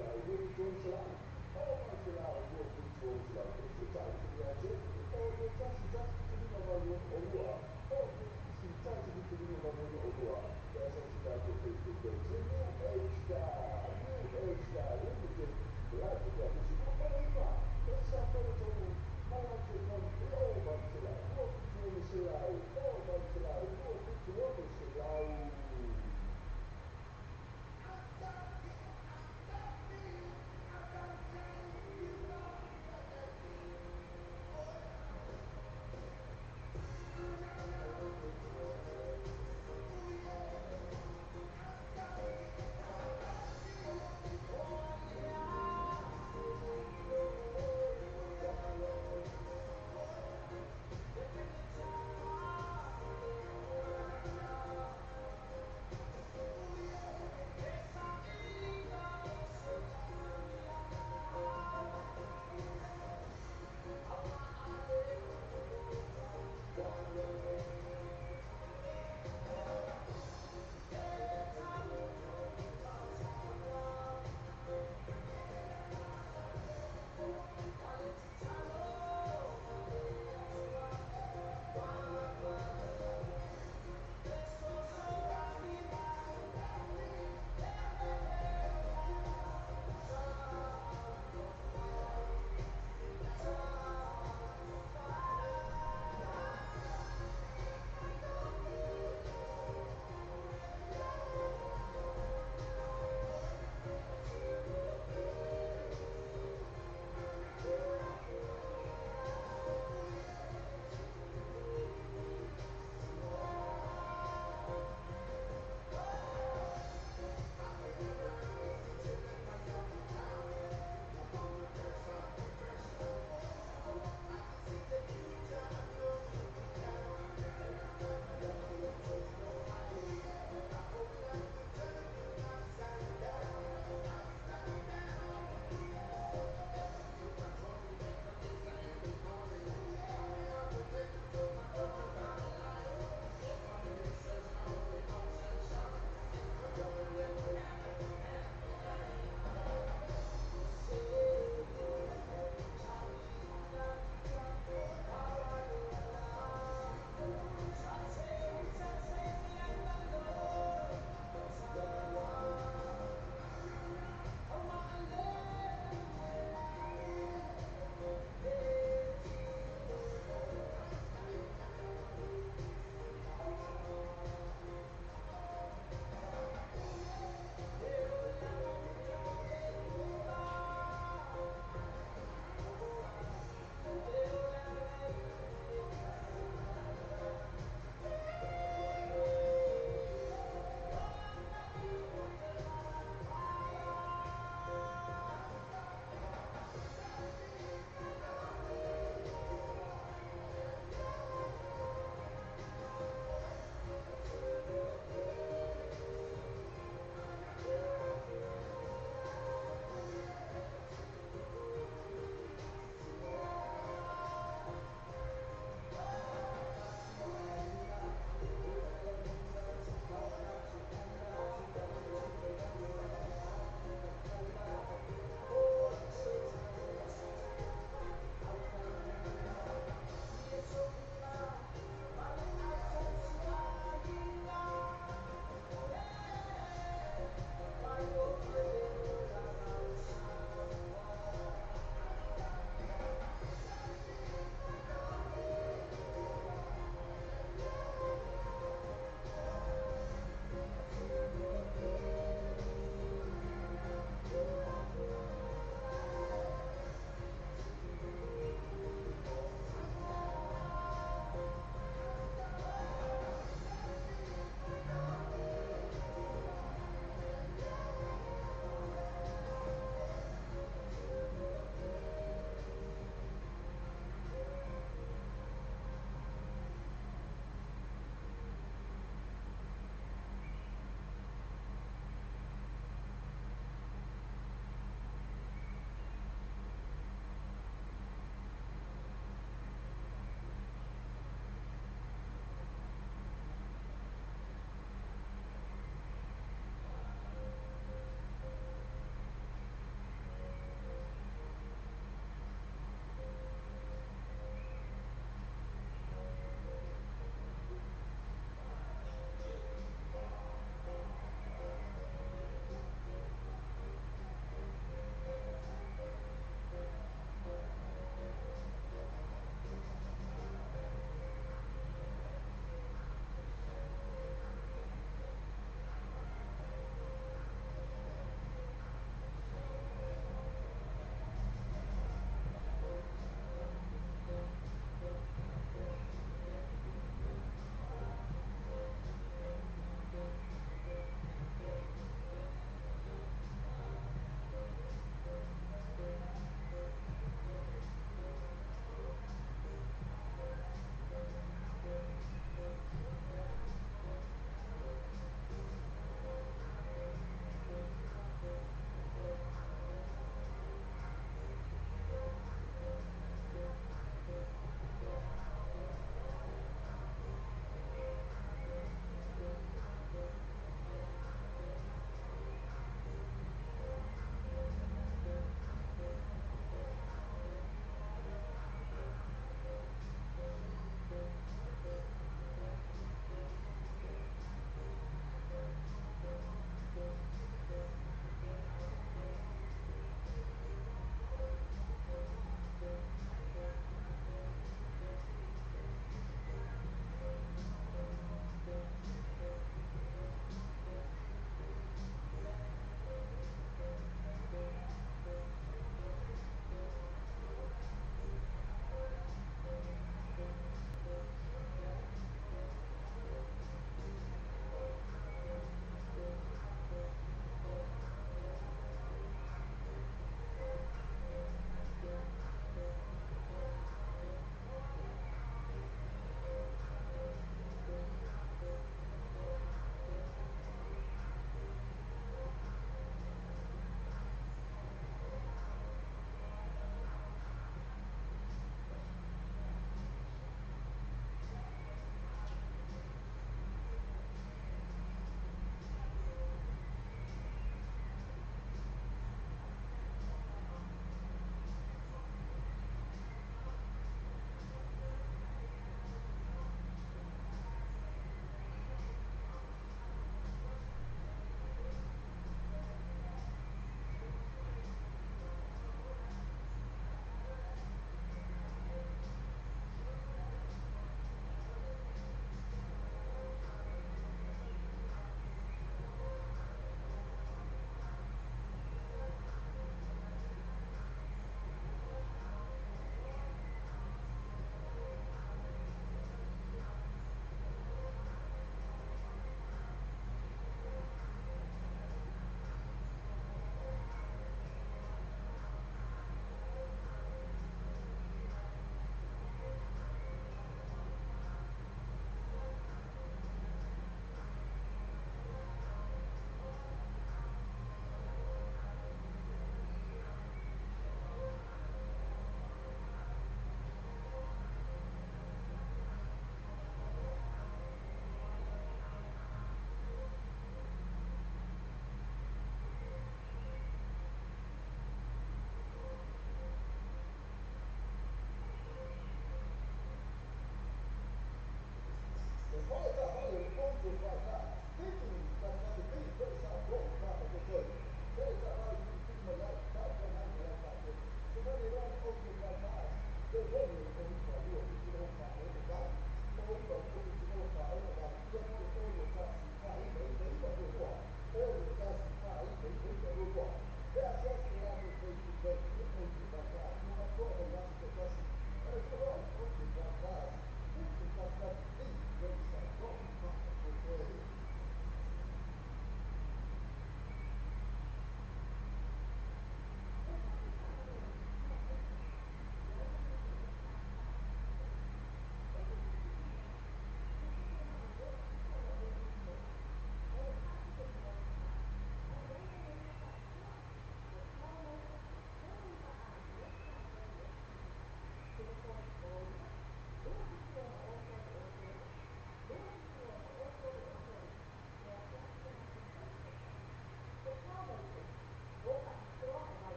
276 800 276. Pe fesootai atu ia te 0 21 7 5 8 6 2, 0 1 1 7 5 8 6 2. Pe asiasi i latou Facebook page, New Age Star, New Age Star Limited, latou te Facebook o 9 e 4 3 ma latou telefoni e 0800 276 0800 276.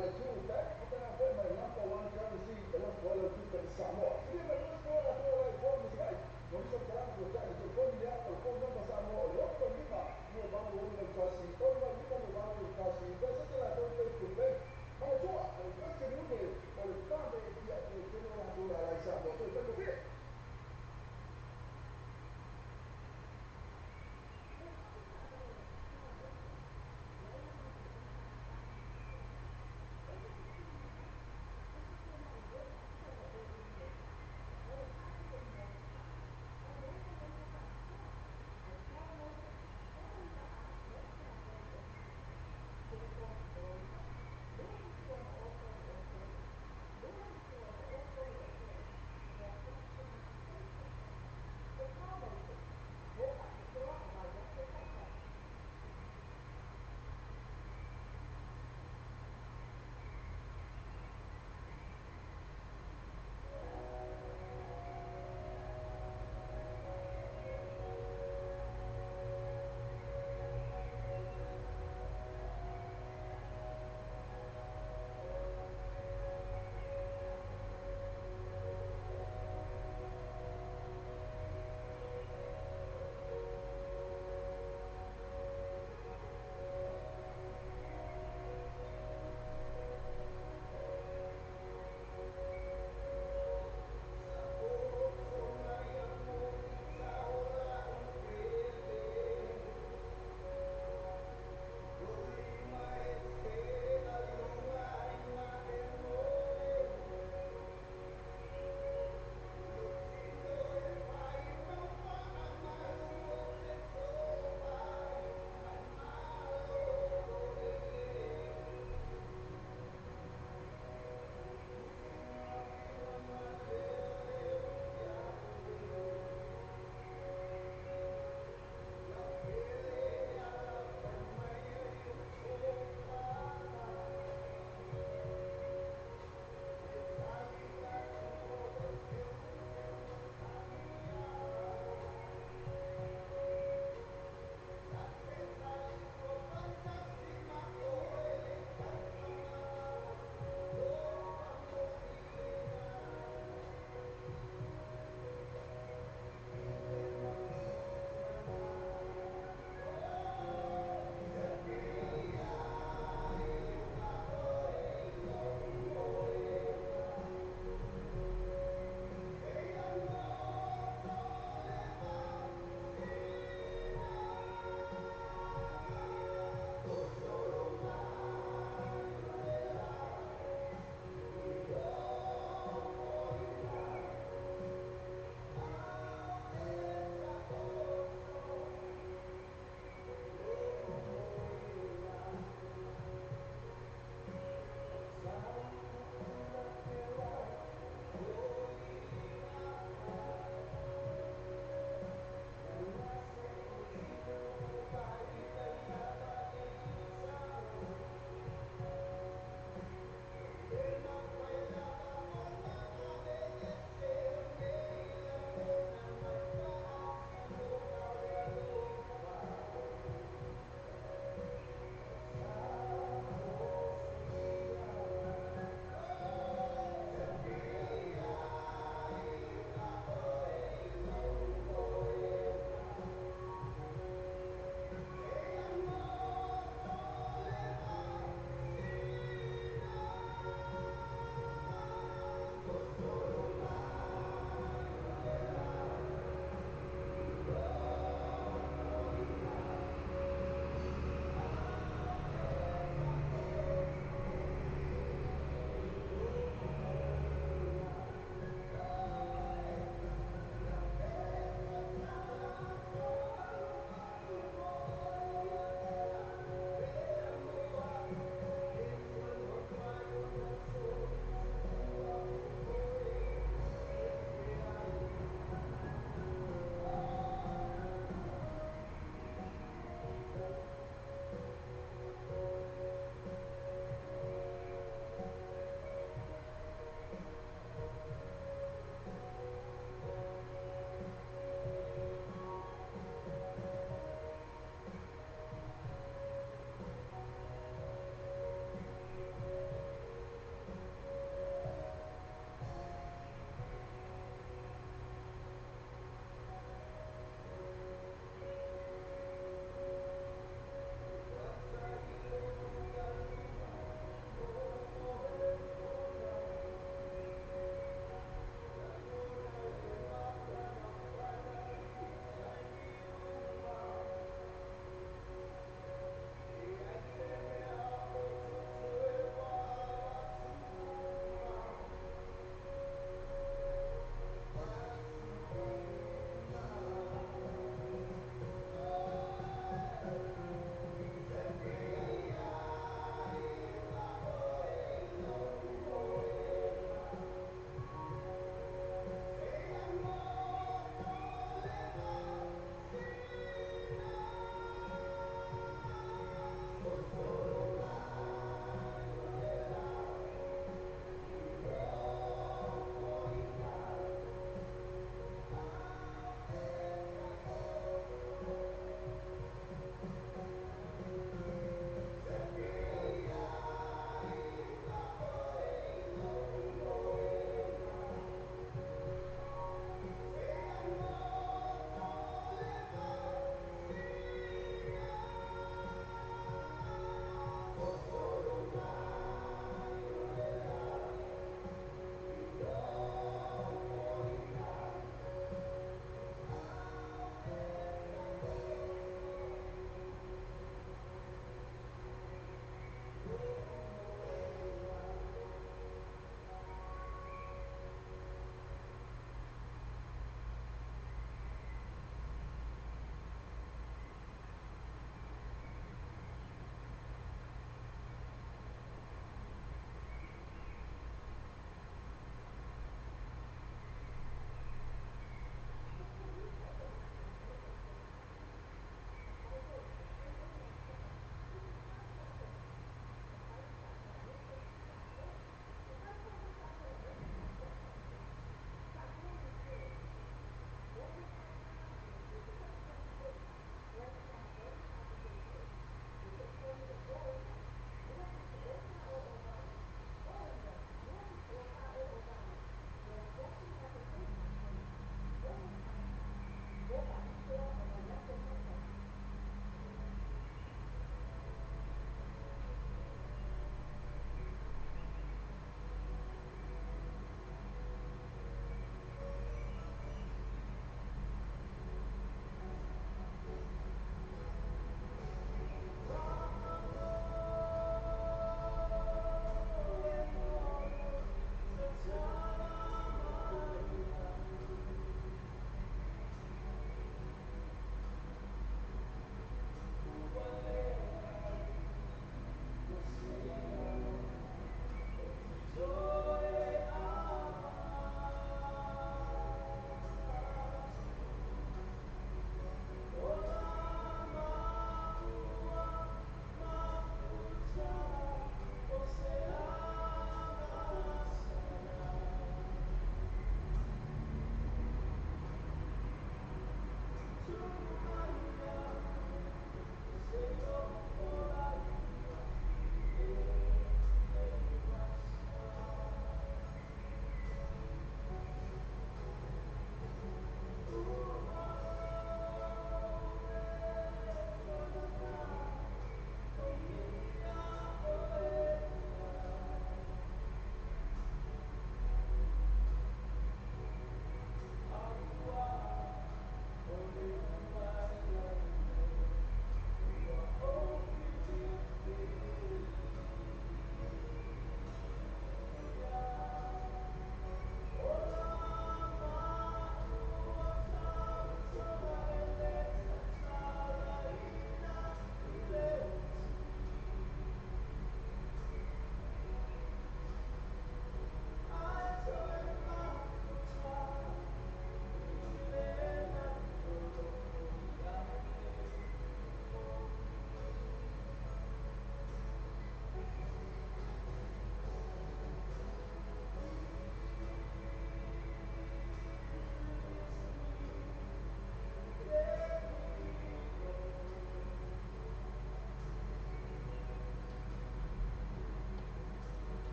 le Kiwi Bank, faapena foi ma le number one currency e lafo ai lau tupe i Samoa. Silia mai 20 latou o la e phone ma Savaii. Mo nisi o faamatalaga fesootai i le telefoni lea, o le phone number Samoa o le 65 28 61 65 81. Pesete latou Facebook page. Manatua, o le Western Union o le vave ia e tele o latou le ala i Samoa. Toe faigofie.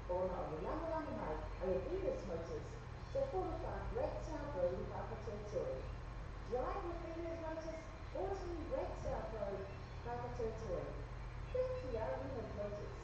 Ona o le lagolago mai a le Venus Motors, 14 Great South Road i Papatoetoe. Drive with Venus Motors, 14 Great South Road, Papatoetoe. Fitia Venus Motors.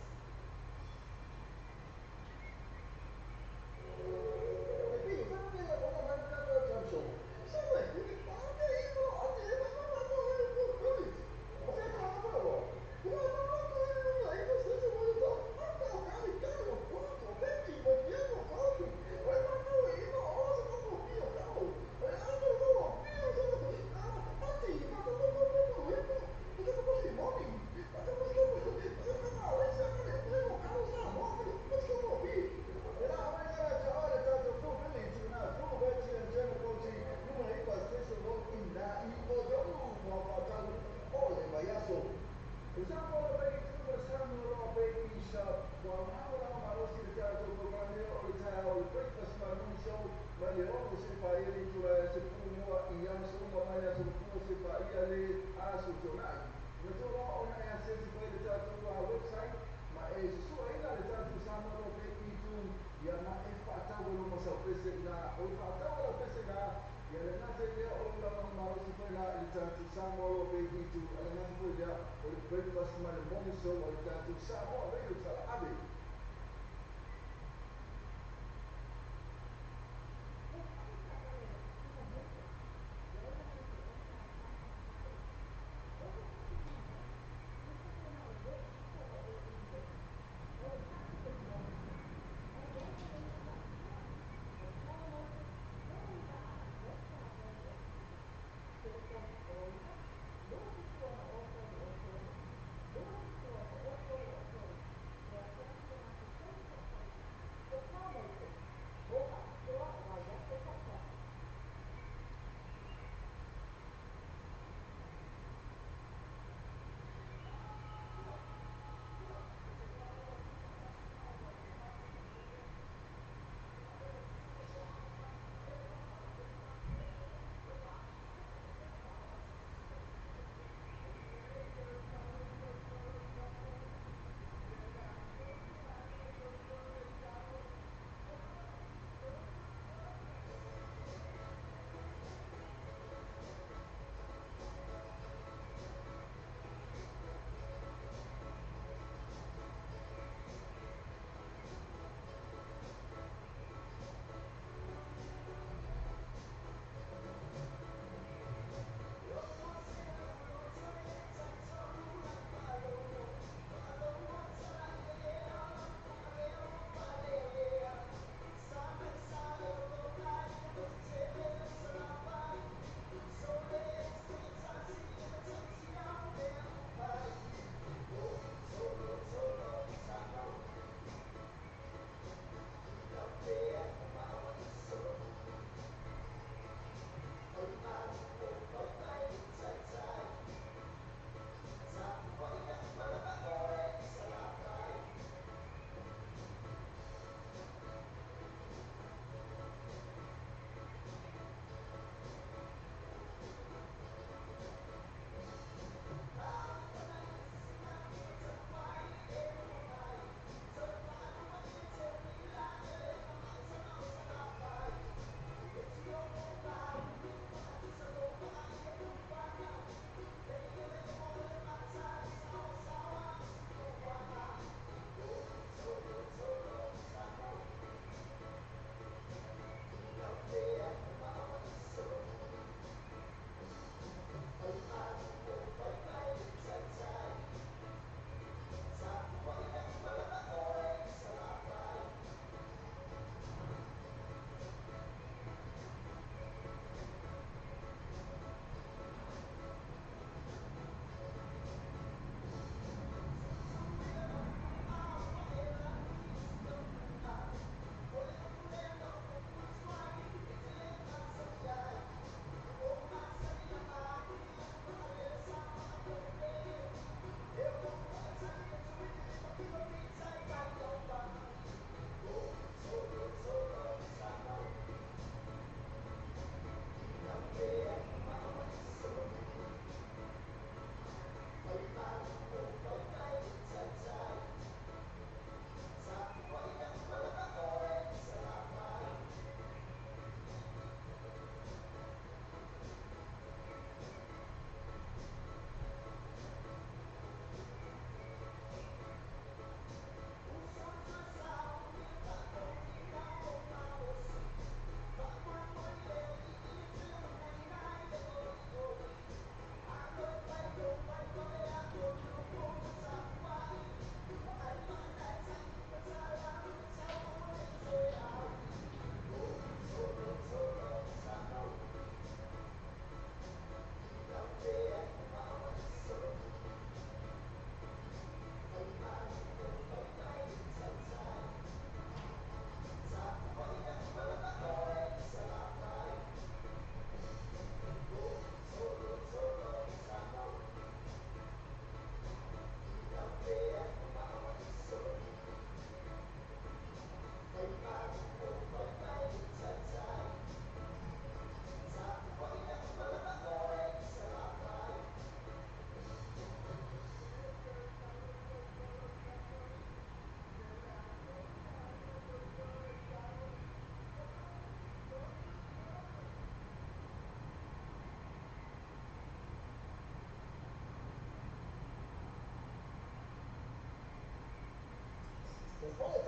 Toe.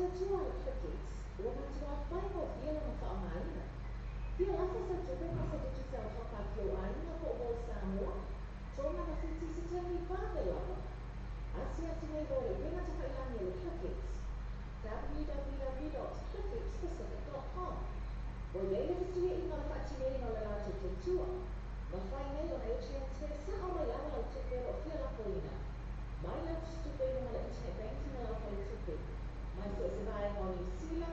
Tautua a le Clickex ua matuā faigofie lona faaaogaina. Fia lafo sau tupe ma se Digicel top-up i ou aiga po o Voice Samoa, 3 ma 7 i se taimi vave lava. Asiasi nei loa i le upega tafailagi a le Clickex, www.clickxpacific.com. Ua i ai le fesuiaiga o le faatinoina o le latou tautua. Mafai nei ona e transfer sa'o mai lava lau tupe o lo o fia lafoina mai lau tusitupe i luga o le internet banking a lau faletupe, mai so o se vaega o Niu Sila,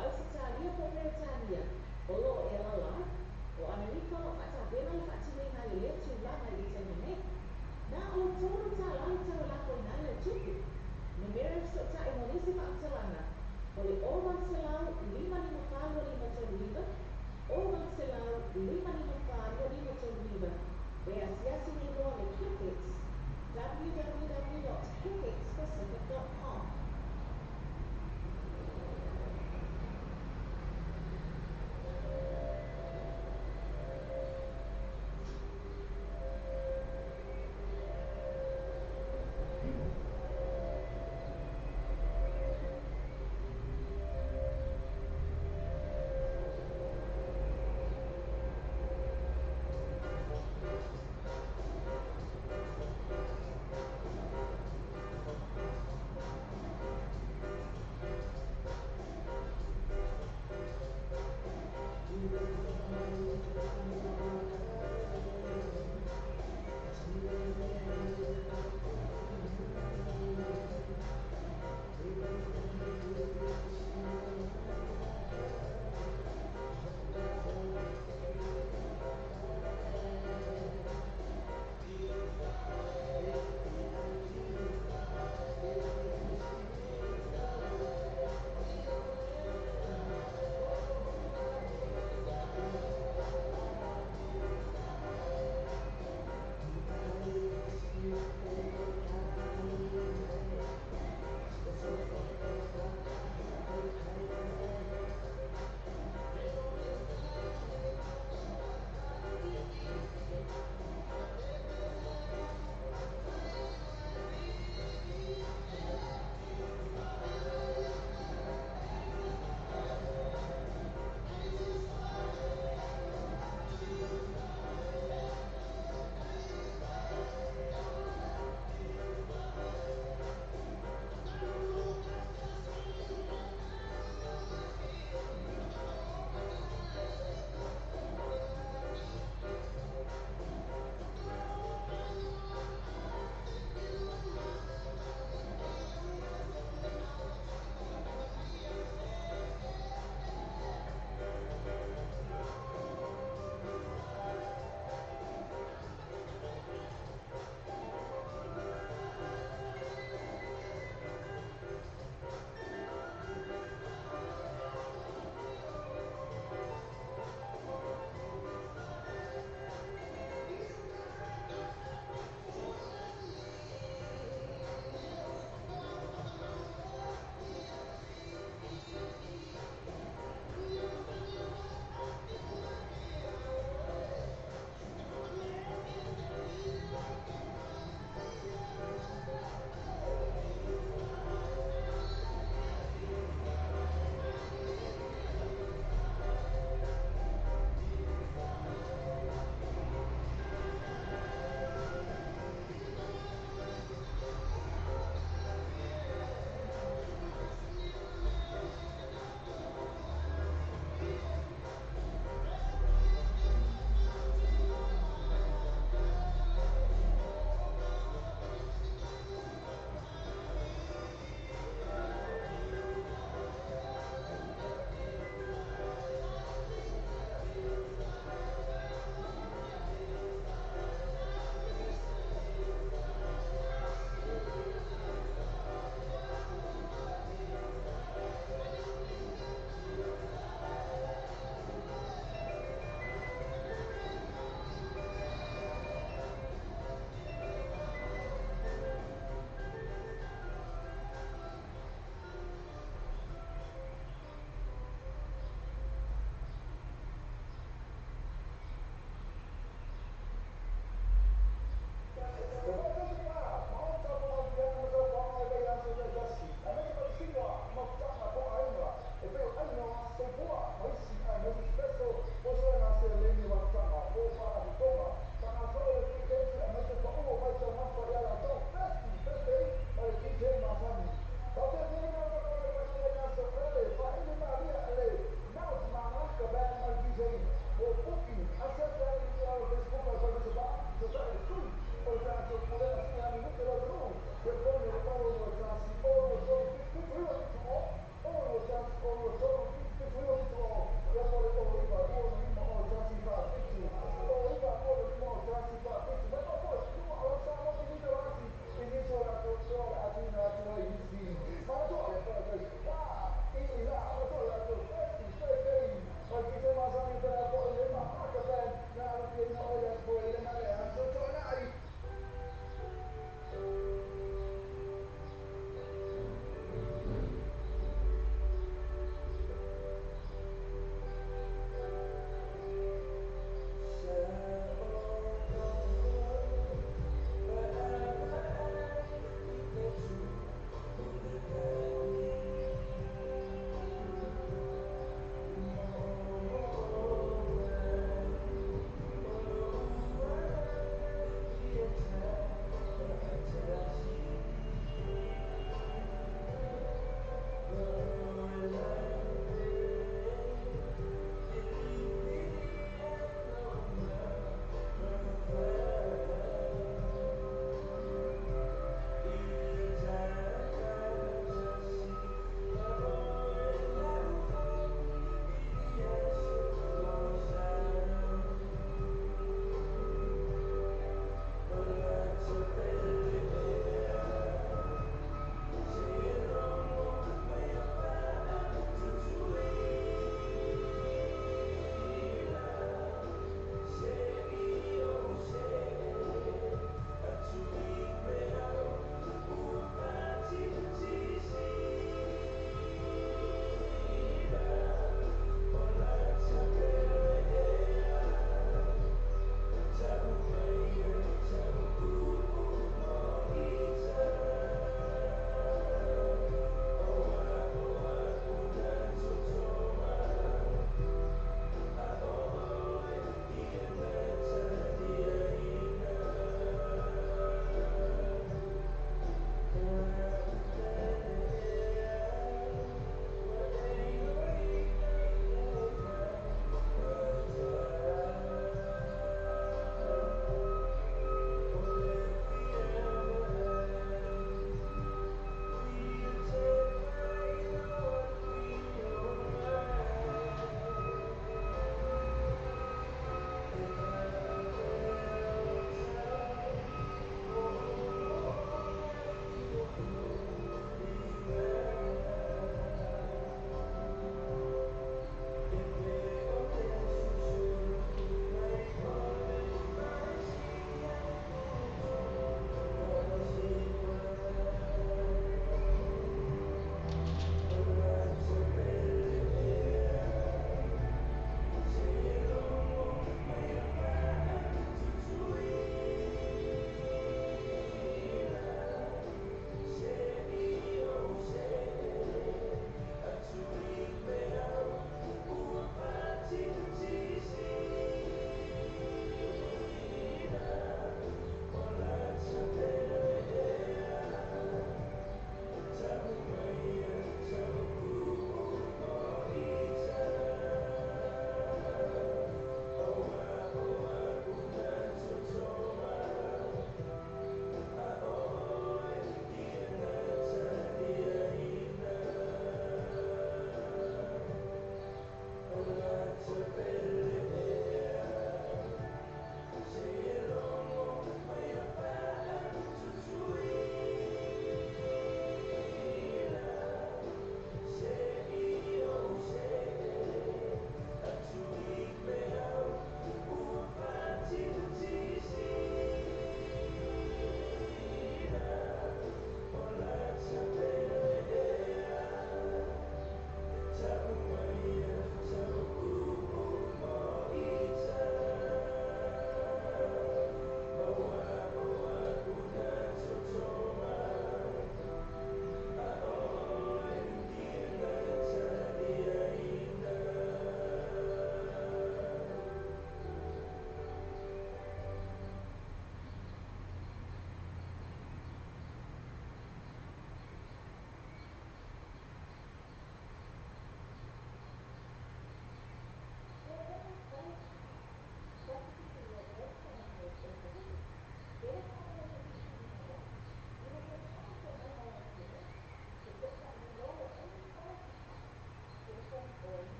Ausetalia po o Peretania o lo o e alaala ai. O Amerika o lo o faatapena le faatinoina ai o lea tulaga i le taimi nei. Na o le $3 le tau e lafoina ai lau tupe. Numera e fesootai mo nisi faamatalaga o le 0800 554 2539, 0800 554 2539. E asiasi nei loa le Clickex, www.clickxpacific.com.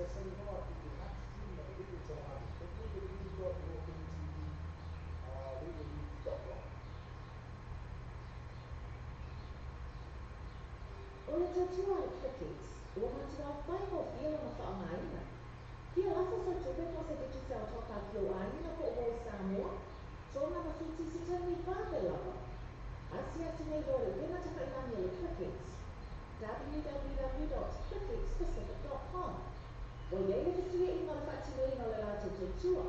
Sasali loa i le live stream ma le video tauave www.radiolink.com. O le tautua a le Clickx, ua matua faigofie lona faaaogaina. Fia lafo sau tupe po o se Digicel top-up i lou aiga po o Voice Samoa, tona ma Fiti se taimi vave lava. Asiasi nei loa i le upega tafailagi a le Clickx, www.clickxpacific.com. Ua i ai le fesuiaiga o le faatinoina o le latou tautua.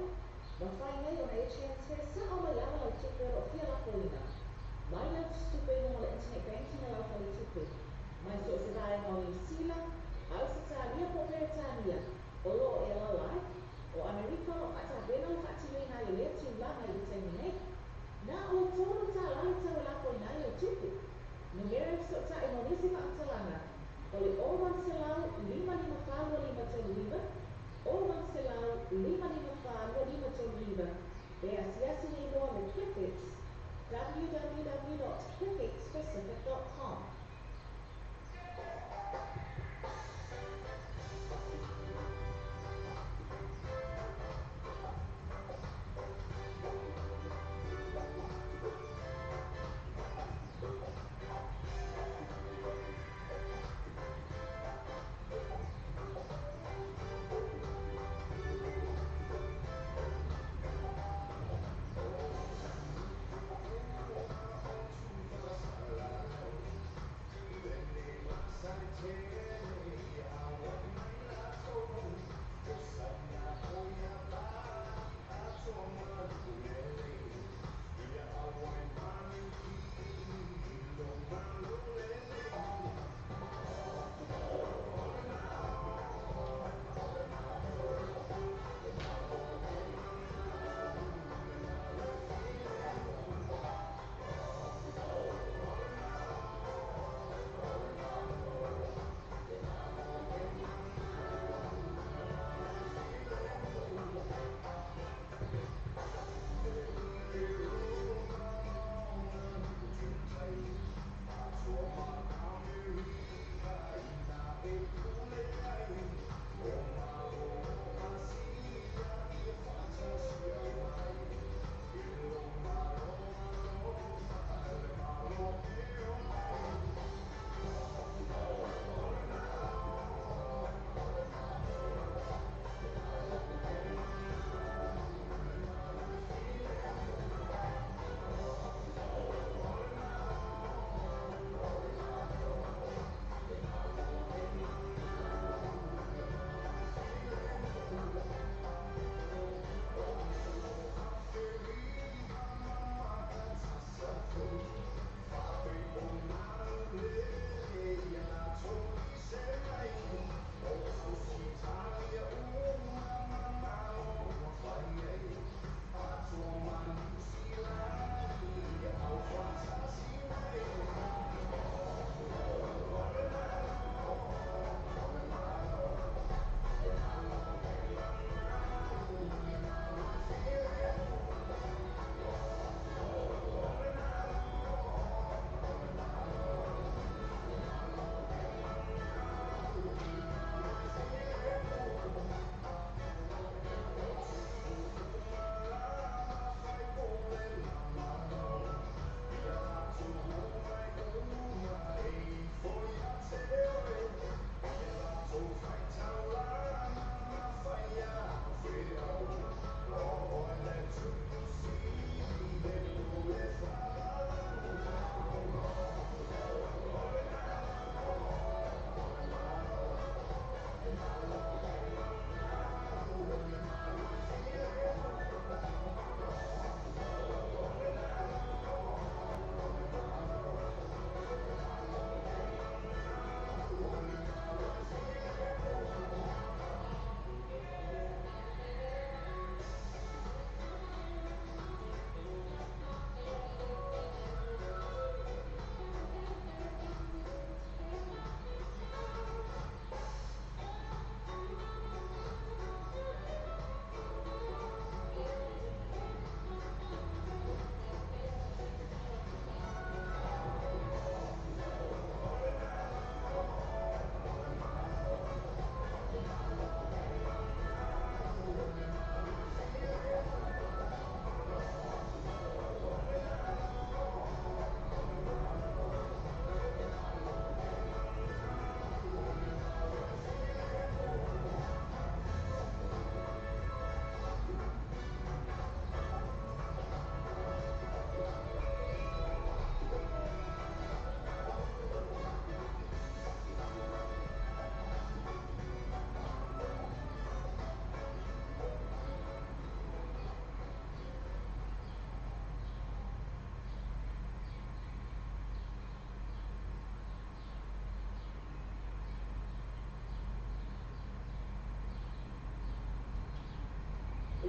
Mafai nei ona e transfer sa'o mai lava lau tupe o lo o fia lafoina mai lau tusitupe i luga o le internet banking a lau faletupe, mai so o se vaega o Niu Sila, Ausetalia po o Peretania, o lo o e alaala ai. O Amerika o lo o faatapena le faatinoina ai o lea tulaga i le taimi nei. Na o le $3 le tau e lafoina ai lau tupe. Numera e fesootai mo nisi faamatalaga o le 0800 554 2539, 0800 554 2539, pe asiasi nei loa le Clickx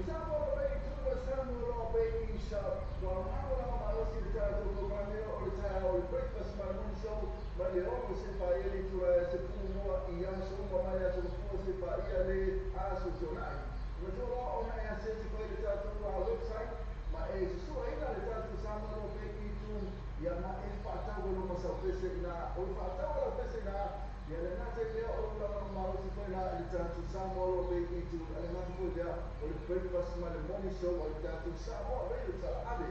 Samoa Bay tu Samoa Bay sa wa ma la ma o si ta tu ko ma me o le ta o le breakfast ma le morning show ma le o se pa ele tu la se pu mo i a so ma ma ya so pu se pa ia le a so so nai ma tu lo o na ya se se ko le ta tu a website ma e se so ina le ta tu Samoa Bay tu ia ma e fa ta ko lo ma sa pese ina o fa ta o pese ina ia le nate lea o le tulaga malosi foi la i le tatou Samoa o lo o pei itu a le gata foi lea o le breakfast ma le morning show o le tatou Samoa Radio Talaave.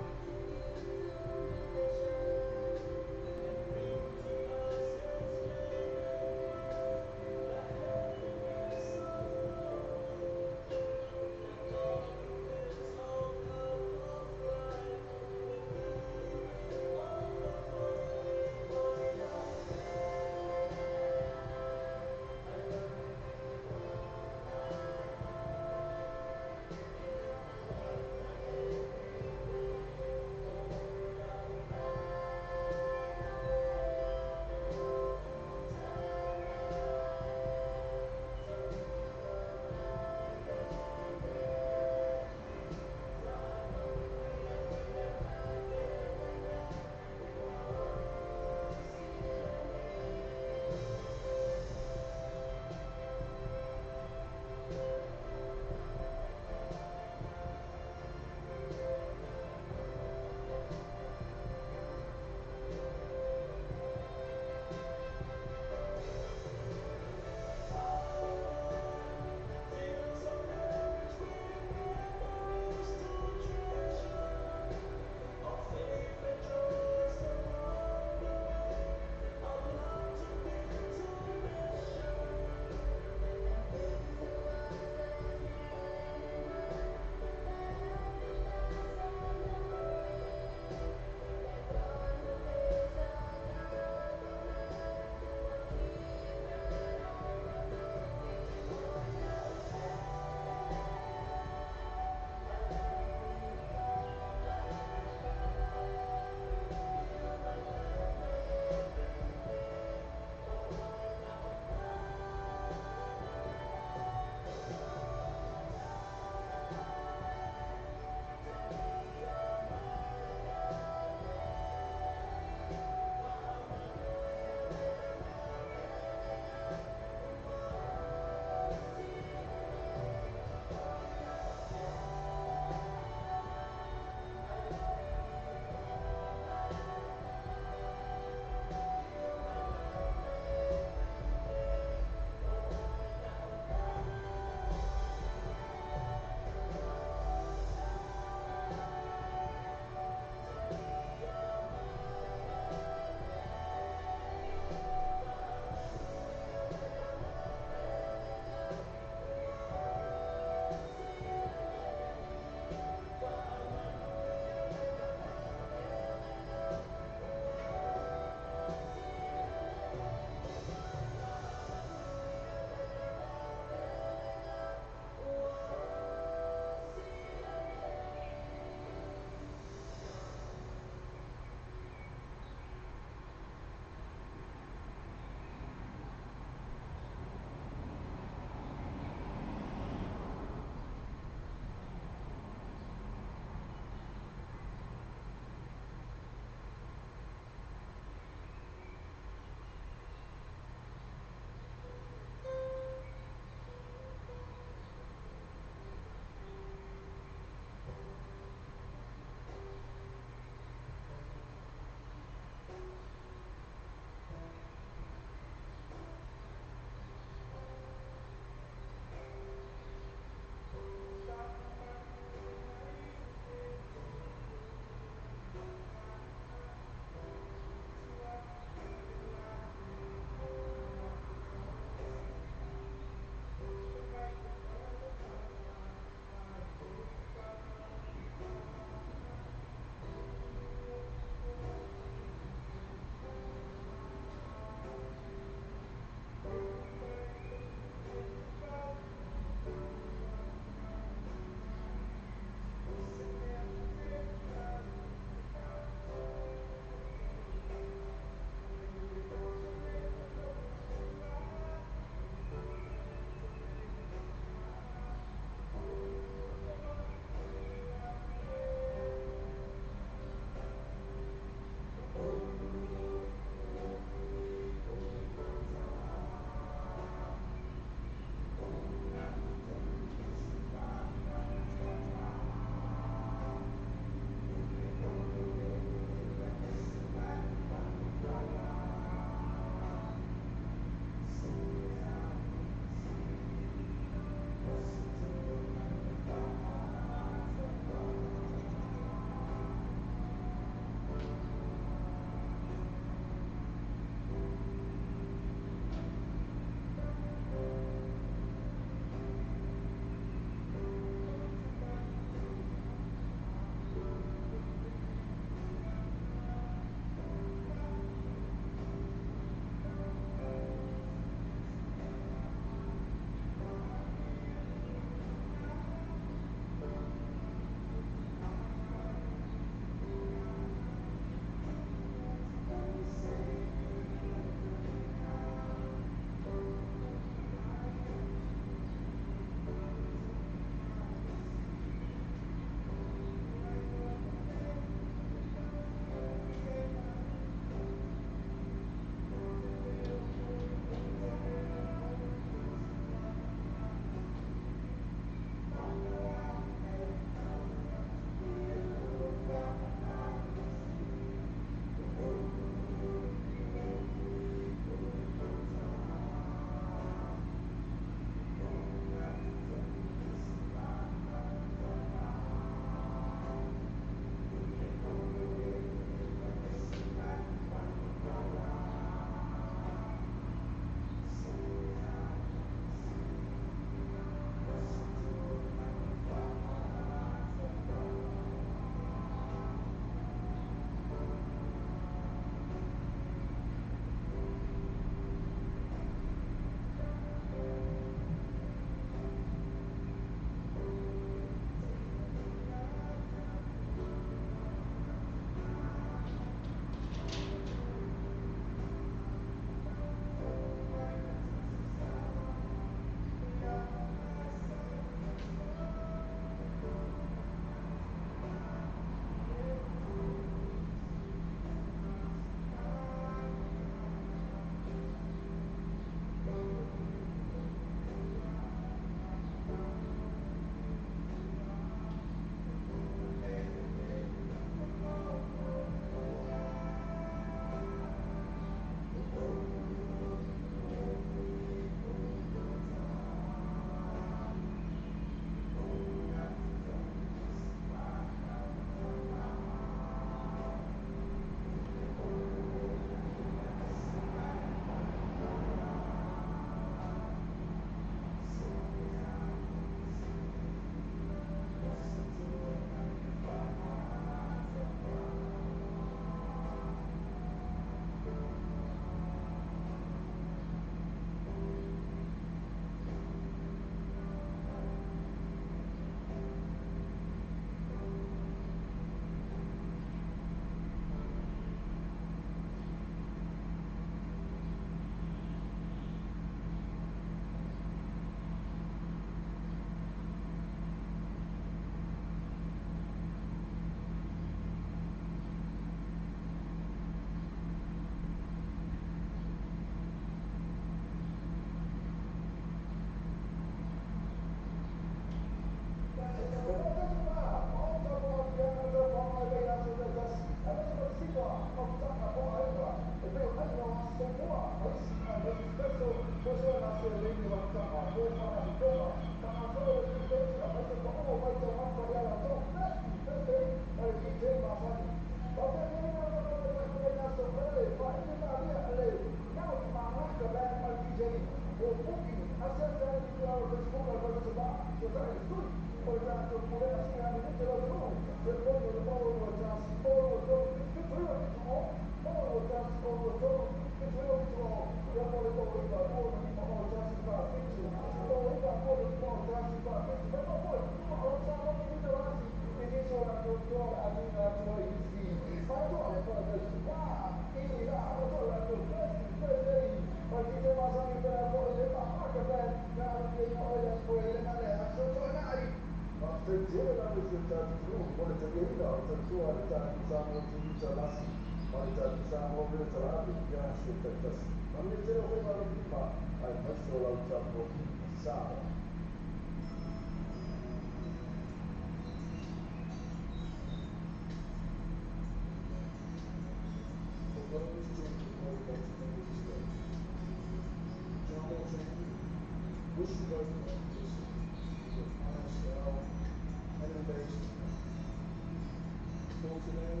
For today,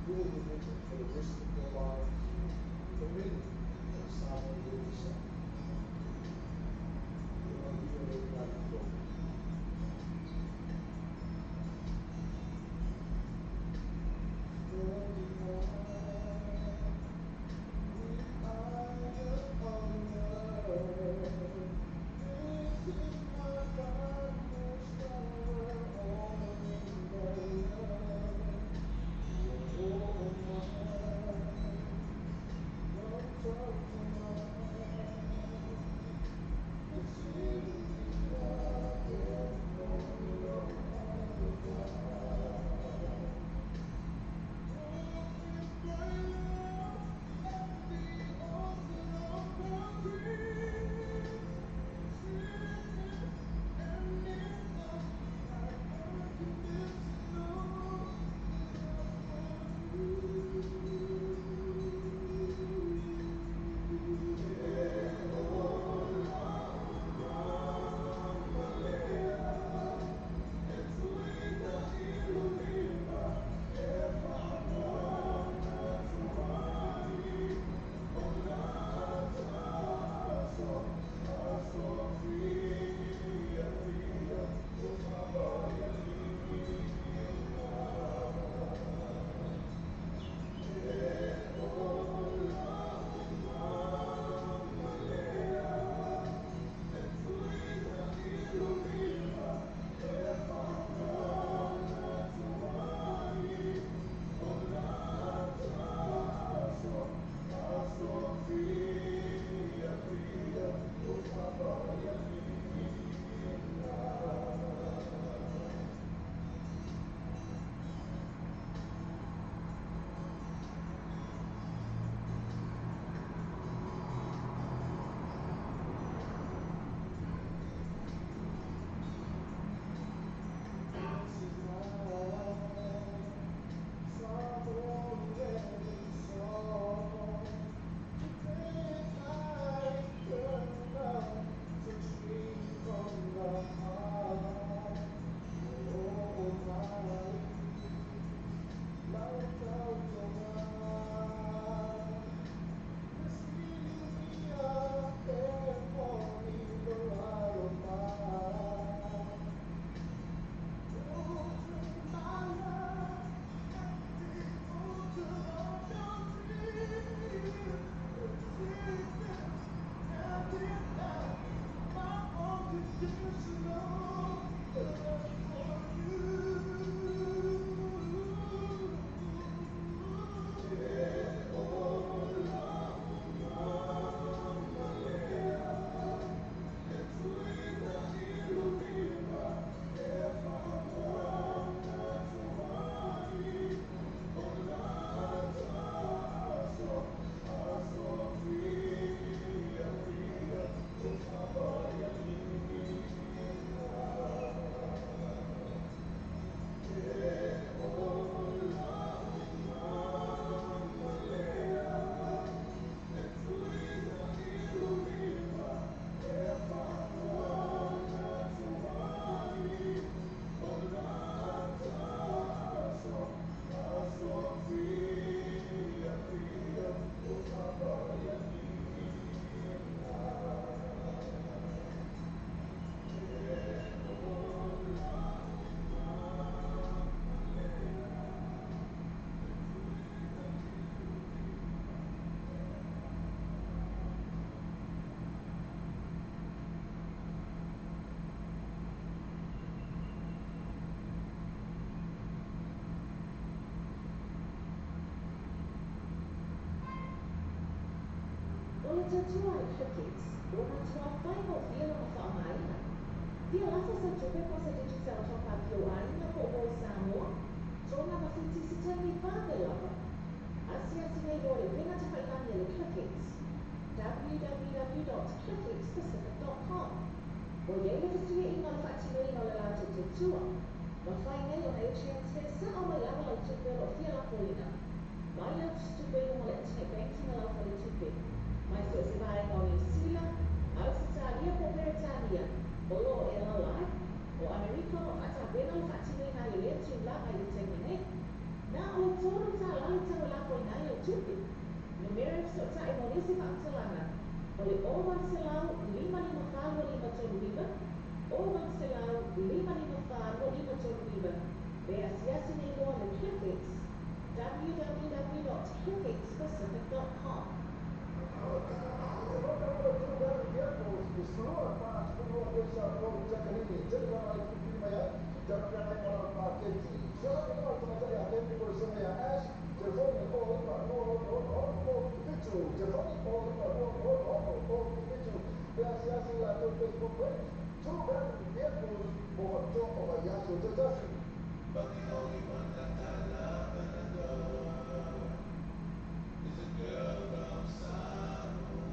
you will be written for the rest of your lives, for many of the Samoan will be. O le tautua a le Clickex, ua matua faigofie lona faaaogaina. Fia lafo sau tupe po o se Digicel top-up i ou aiga po o moe Samoa, toga ma Fiti i se taimi vave lava. Asiasi nei loa i le upega tafailagi a le Clickex, www.clickxpacific.com. Ua i ai le fesuiaiga o le faatinoina o le latou tautua. Mafai nei ona e transfer sao mai lava lau tupe o lo o fia lafoina mai lau tusitupe i luga o le internet banking a lau faletupe, mai so o se vaega o Niu Sila, Ausetalia po o Peretania, o lo o e alaala ai. O Amerika o lo o faatapena le faatinoina ai o lea tulaga i le taimi nei. Na o le $3 le tau e lafoina ai lau tupe. Numera e fesootai mo nisi faamatalaga o le 0800 554 2539, 0800 554 2539, pe asiasi nei loa le Clickex, www.clickxpacific.com. But the only one that I love and adore is a girl from Samoa.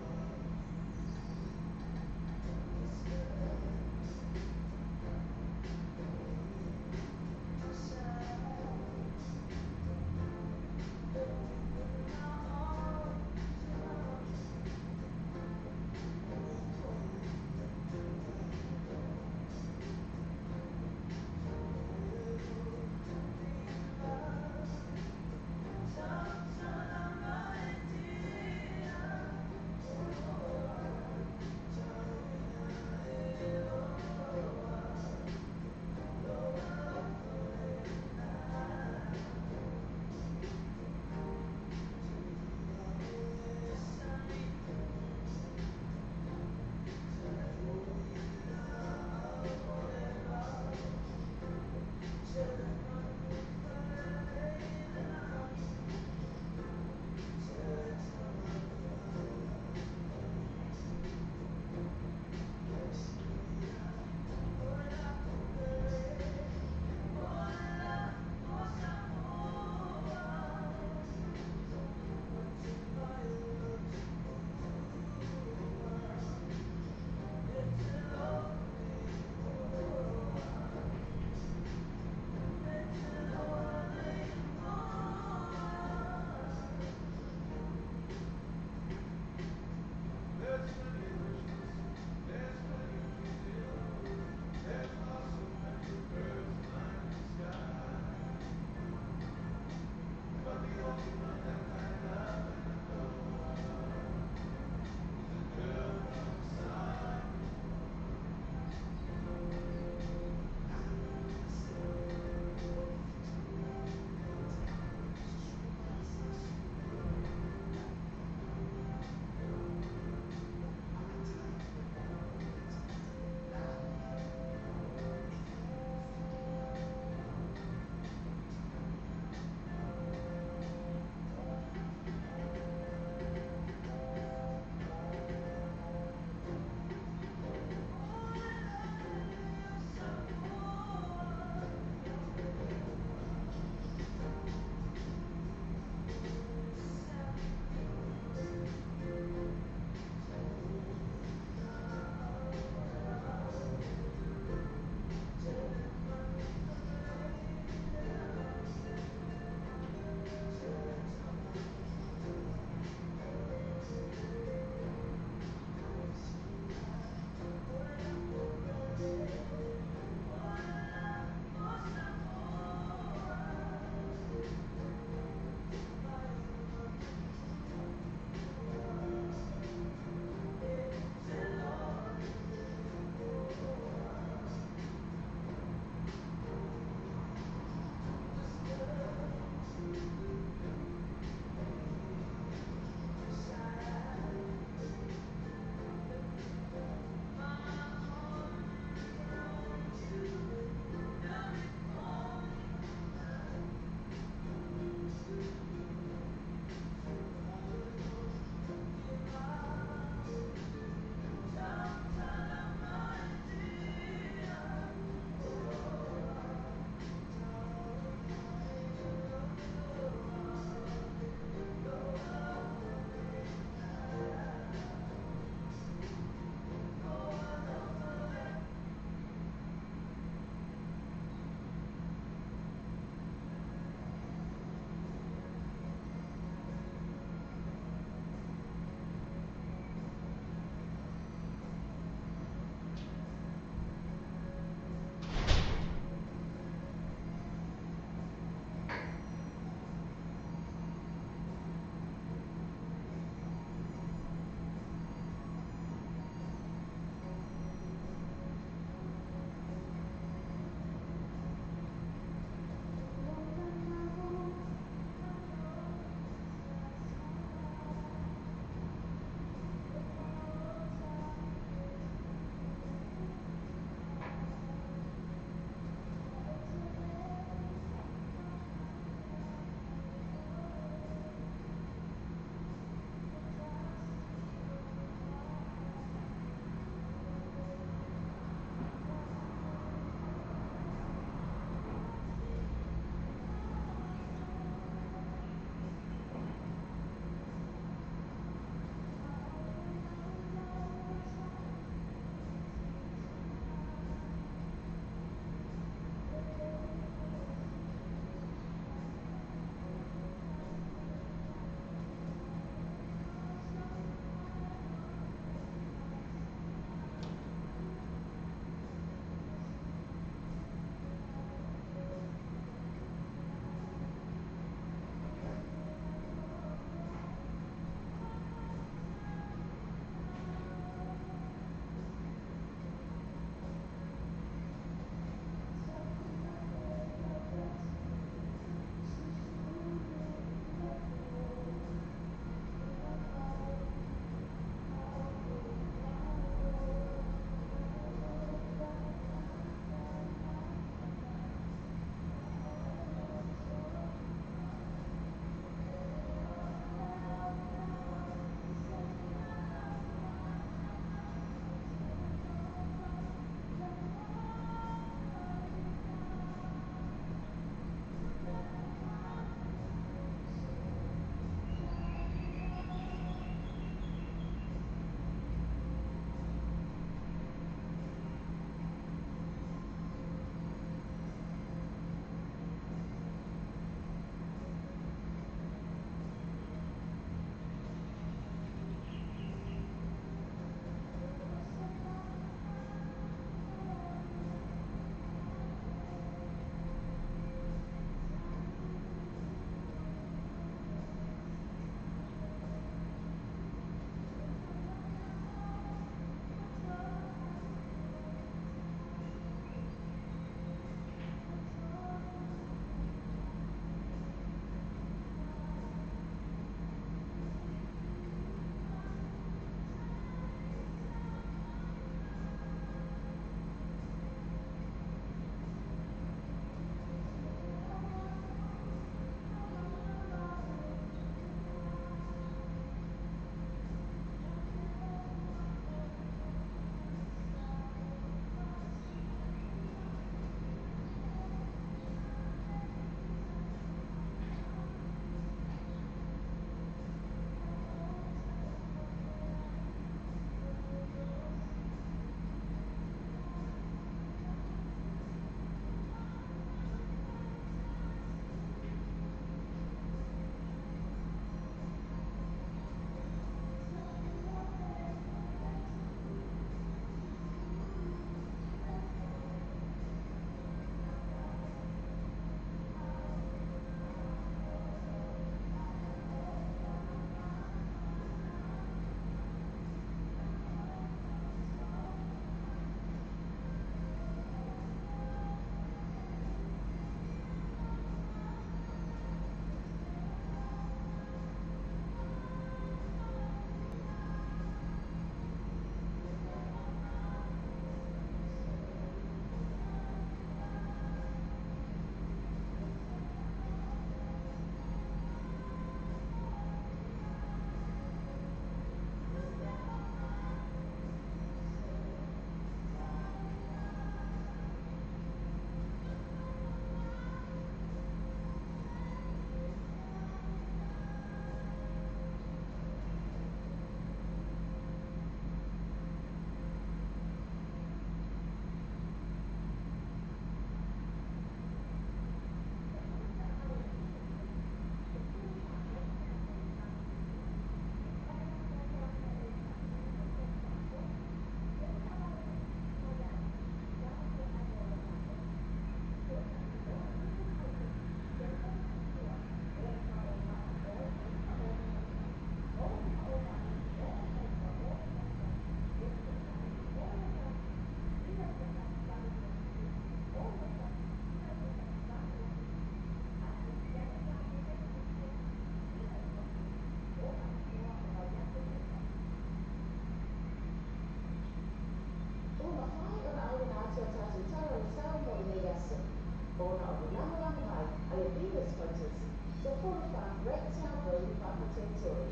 14 Redtown Road, Papatoetoe.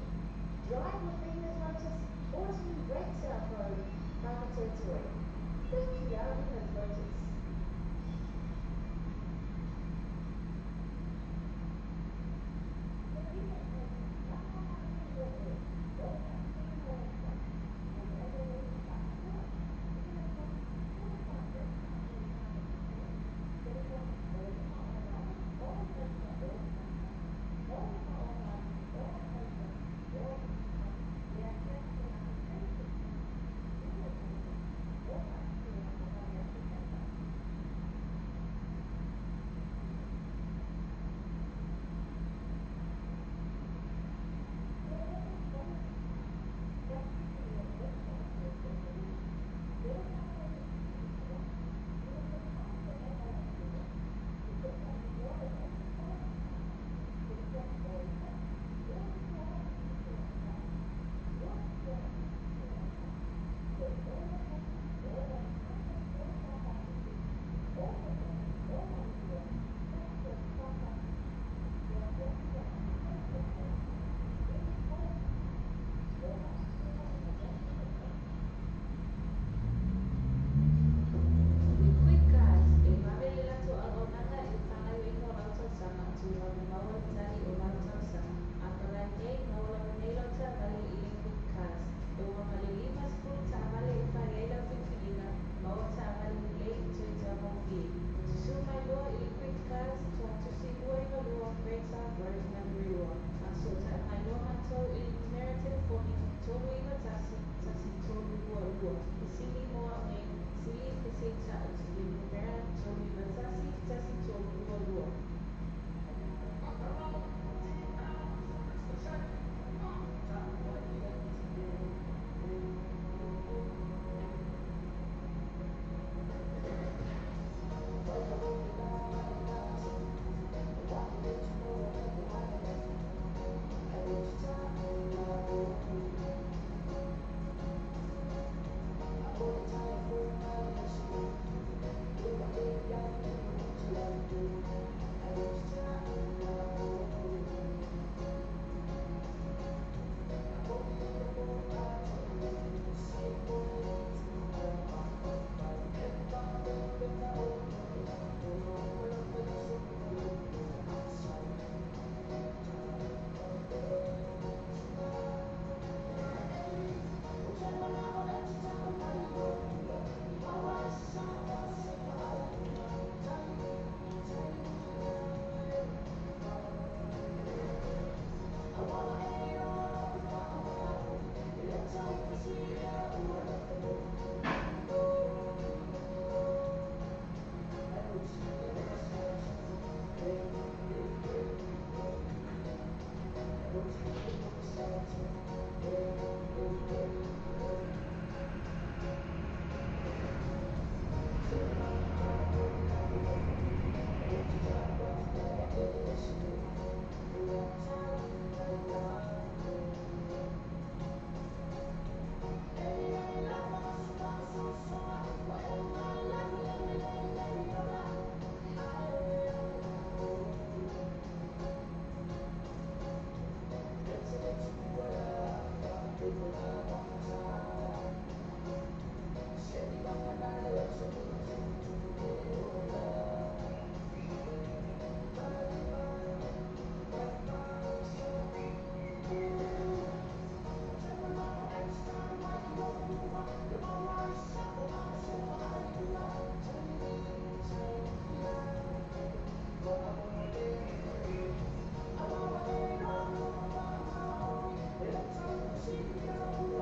Drive with Venus Motors, 14 Redtown Road, Papatoetoe. Thank you, Venus Motors. Le Quick Cars e vave le latou auaunaga i le faagaoioiga o lau tausaga tuivave maua le tali o lau talosaga. Apalai nei maua lava nei lau taavale i le Quick Cars. E ua ma le 50 taavale e fai ai lau filifiliga, maua taavale lelei toe taugofie. Susū mai loa i le Quick Cars, tuatusi 292 Redtown Road, Manurewa. Faasootaʻi mai loa matou i le numera telefoni 391 1322. Fesili mo aoga, sili feseitaʻi i le numera 391 1322. I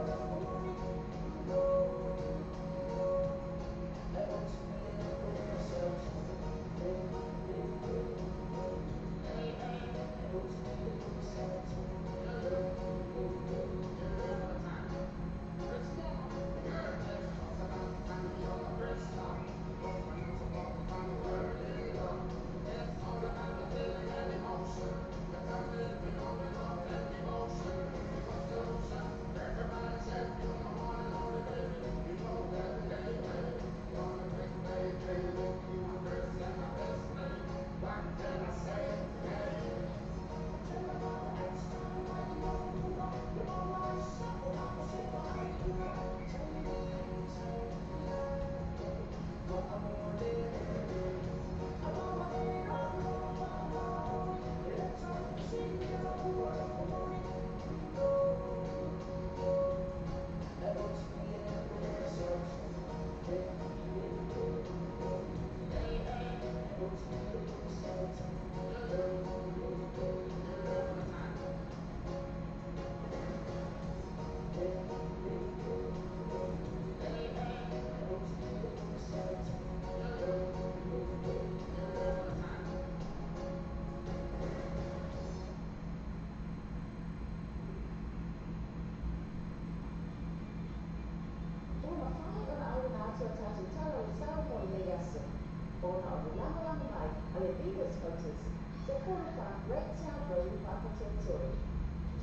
Ona o le lagolago mai a le Venus Motors, 14 Ratsout Road, Papatoetoe.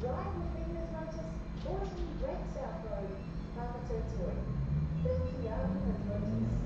Drive with Venus Motors, 14 Ratsout Road, Papatoetoe. Thank you, Venus Motors.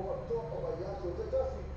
fofo faapitoa o vaiaso taitasi.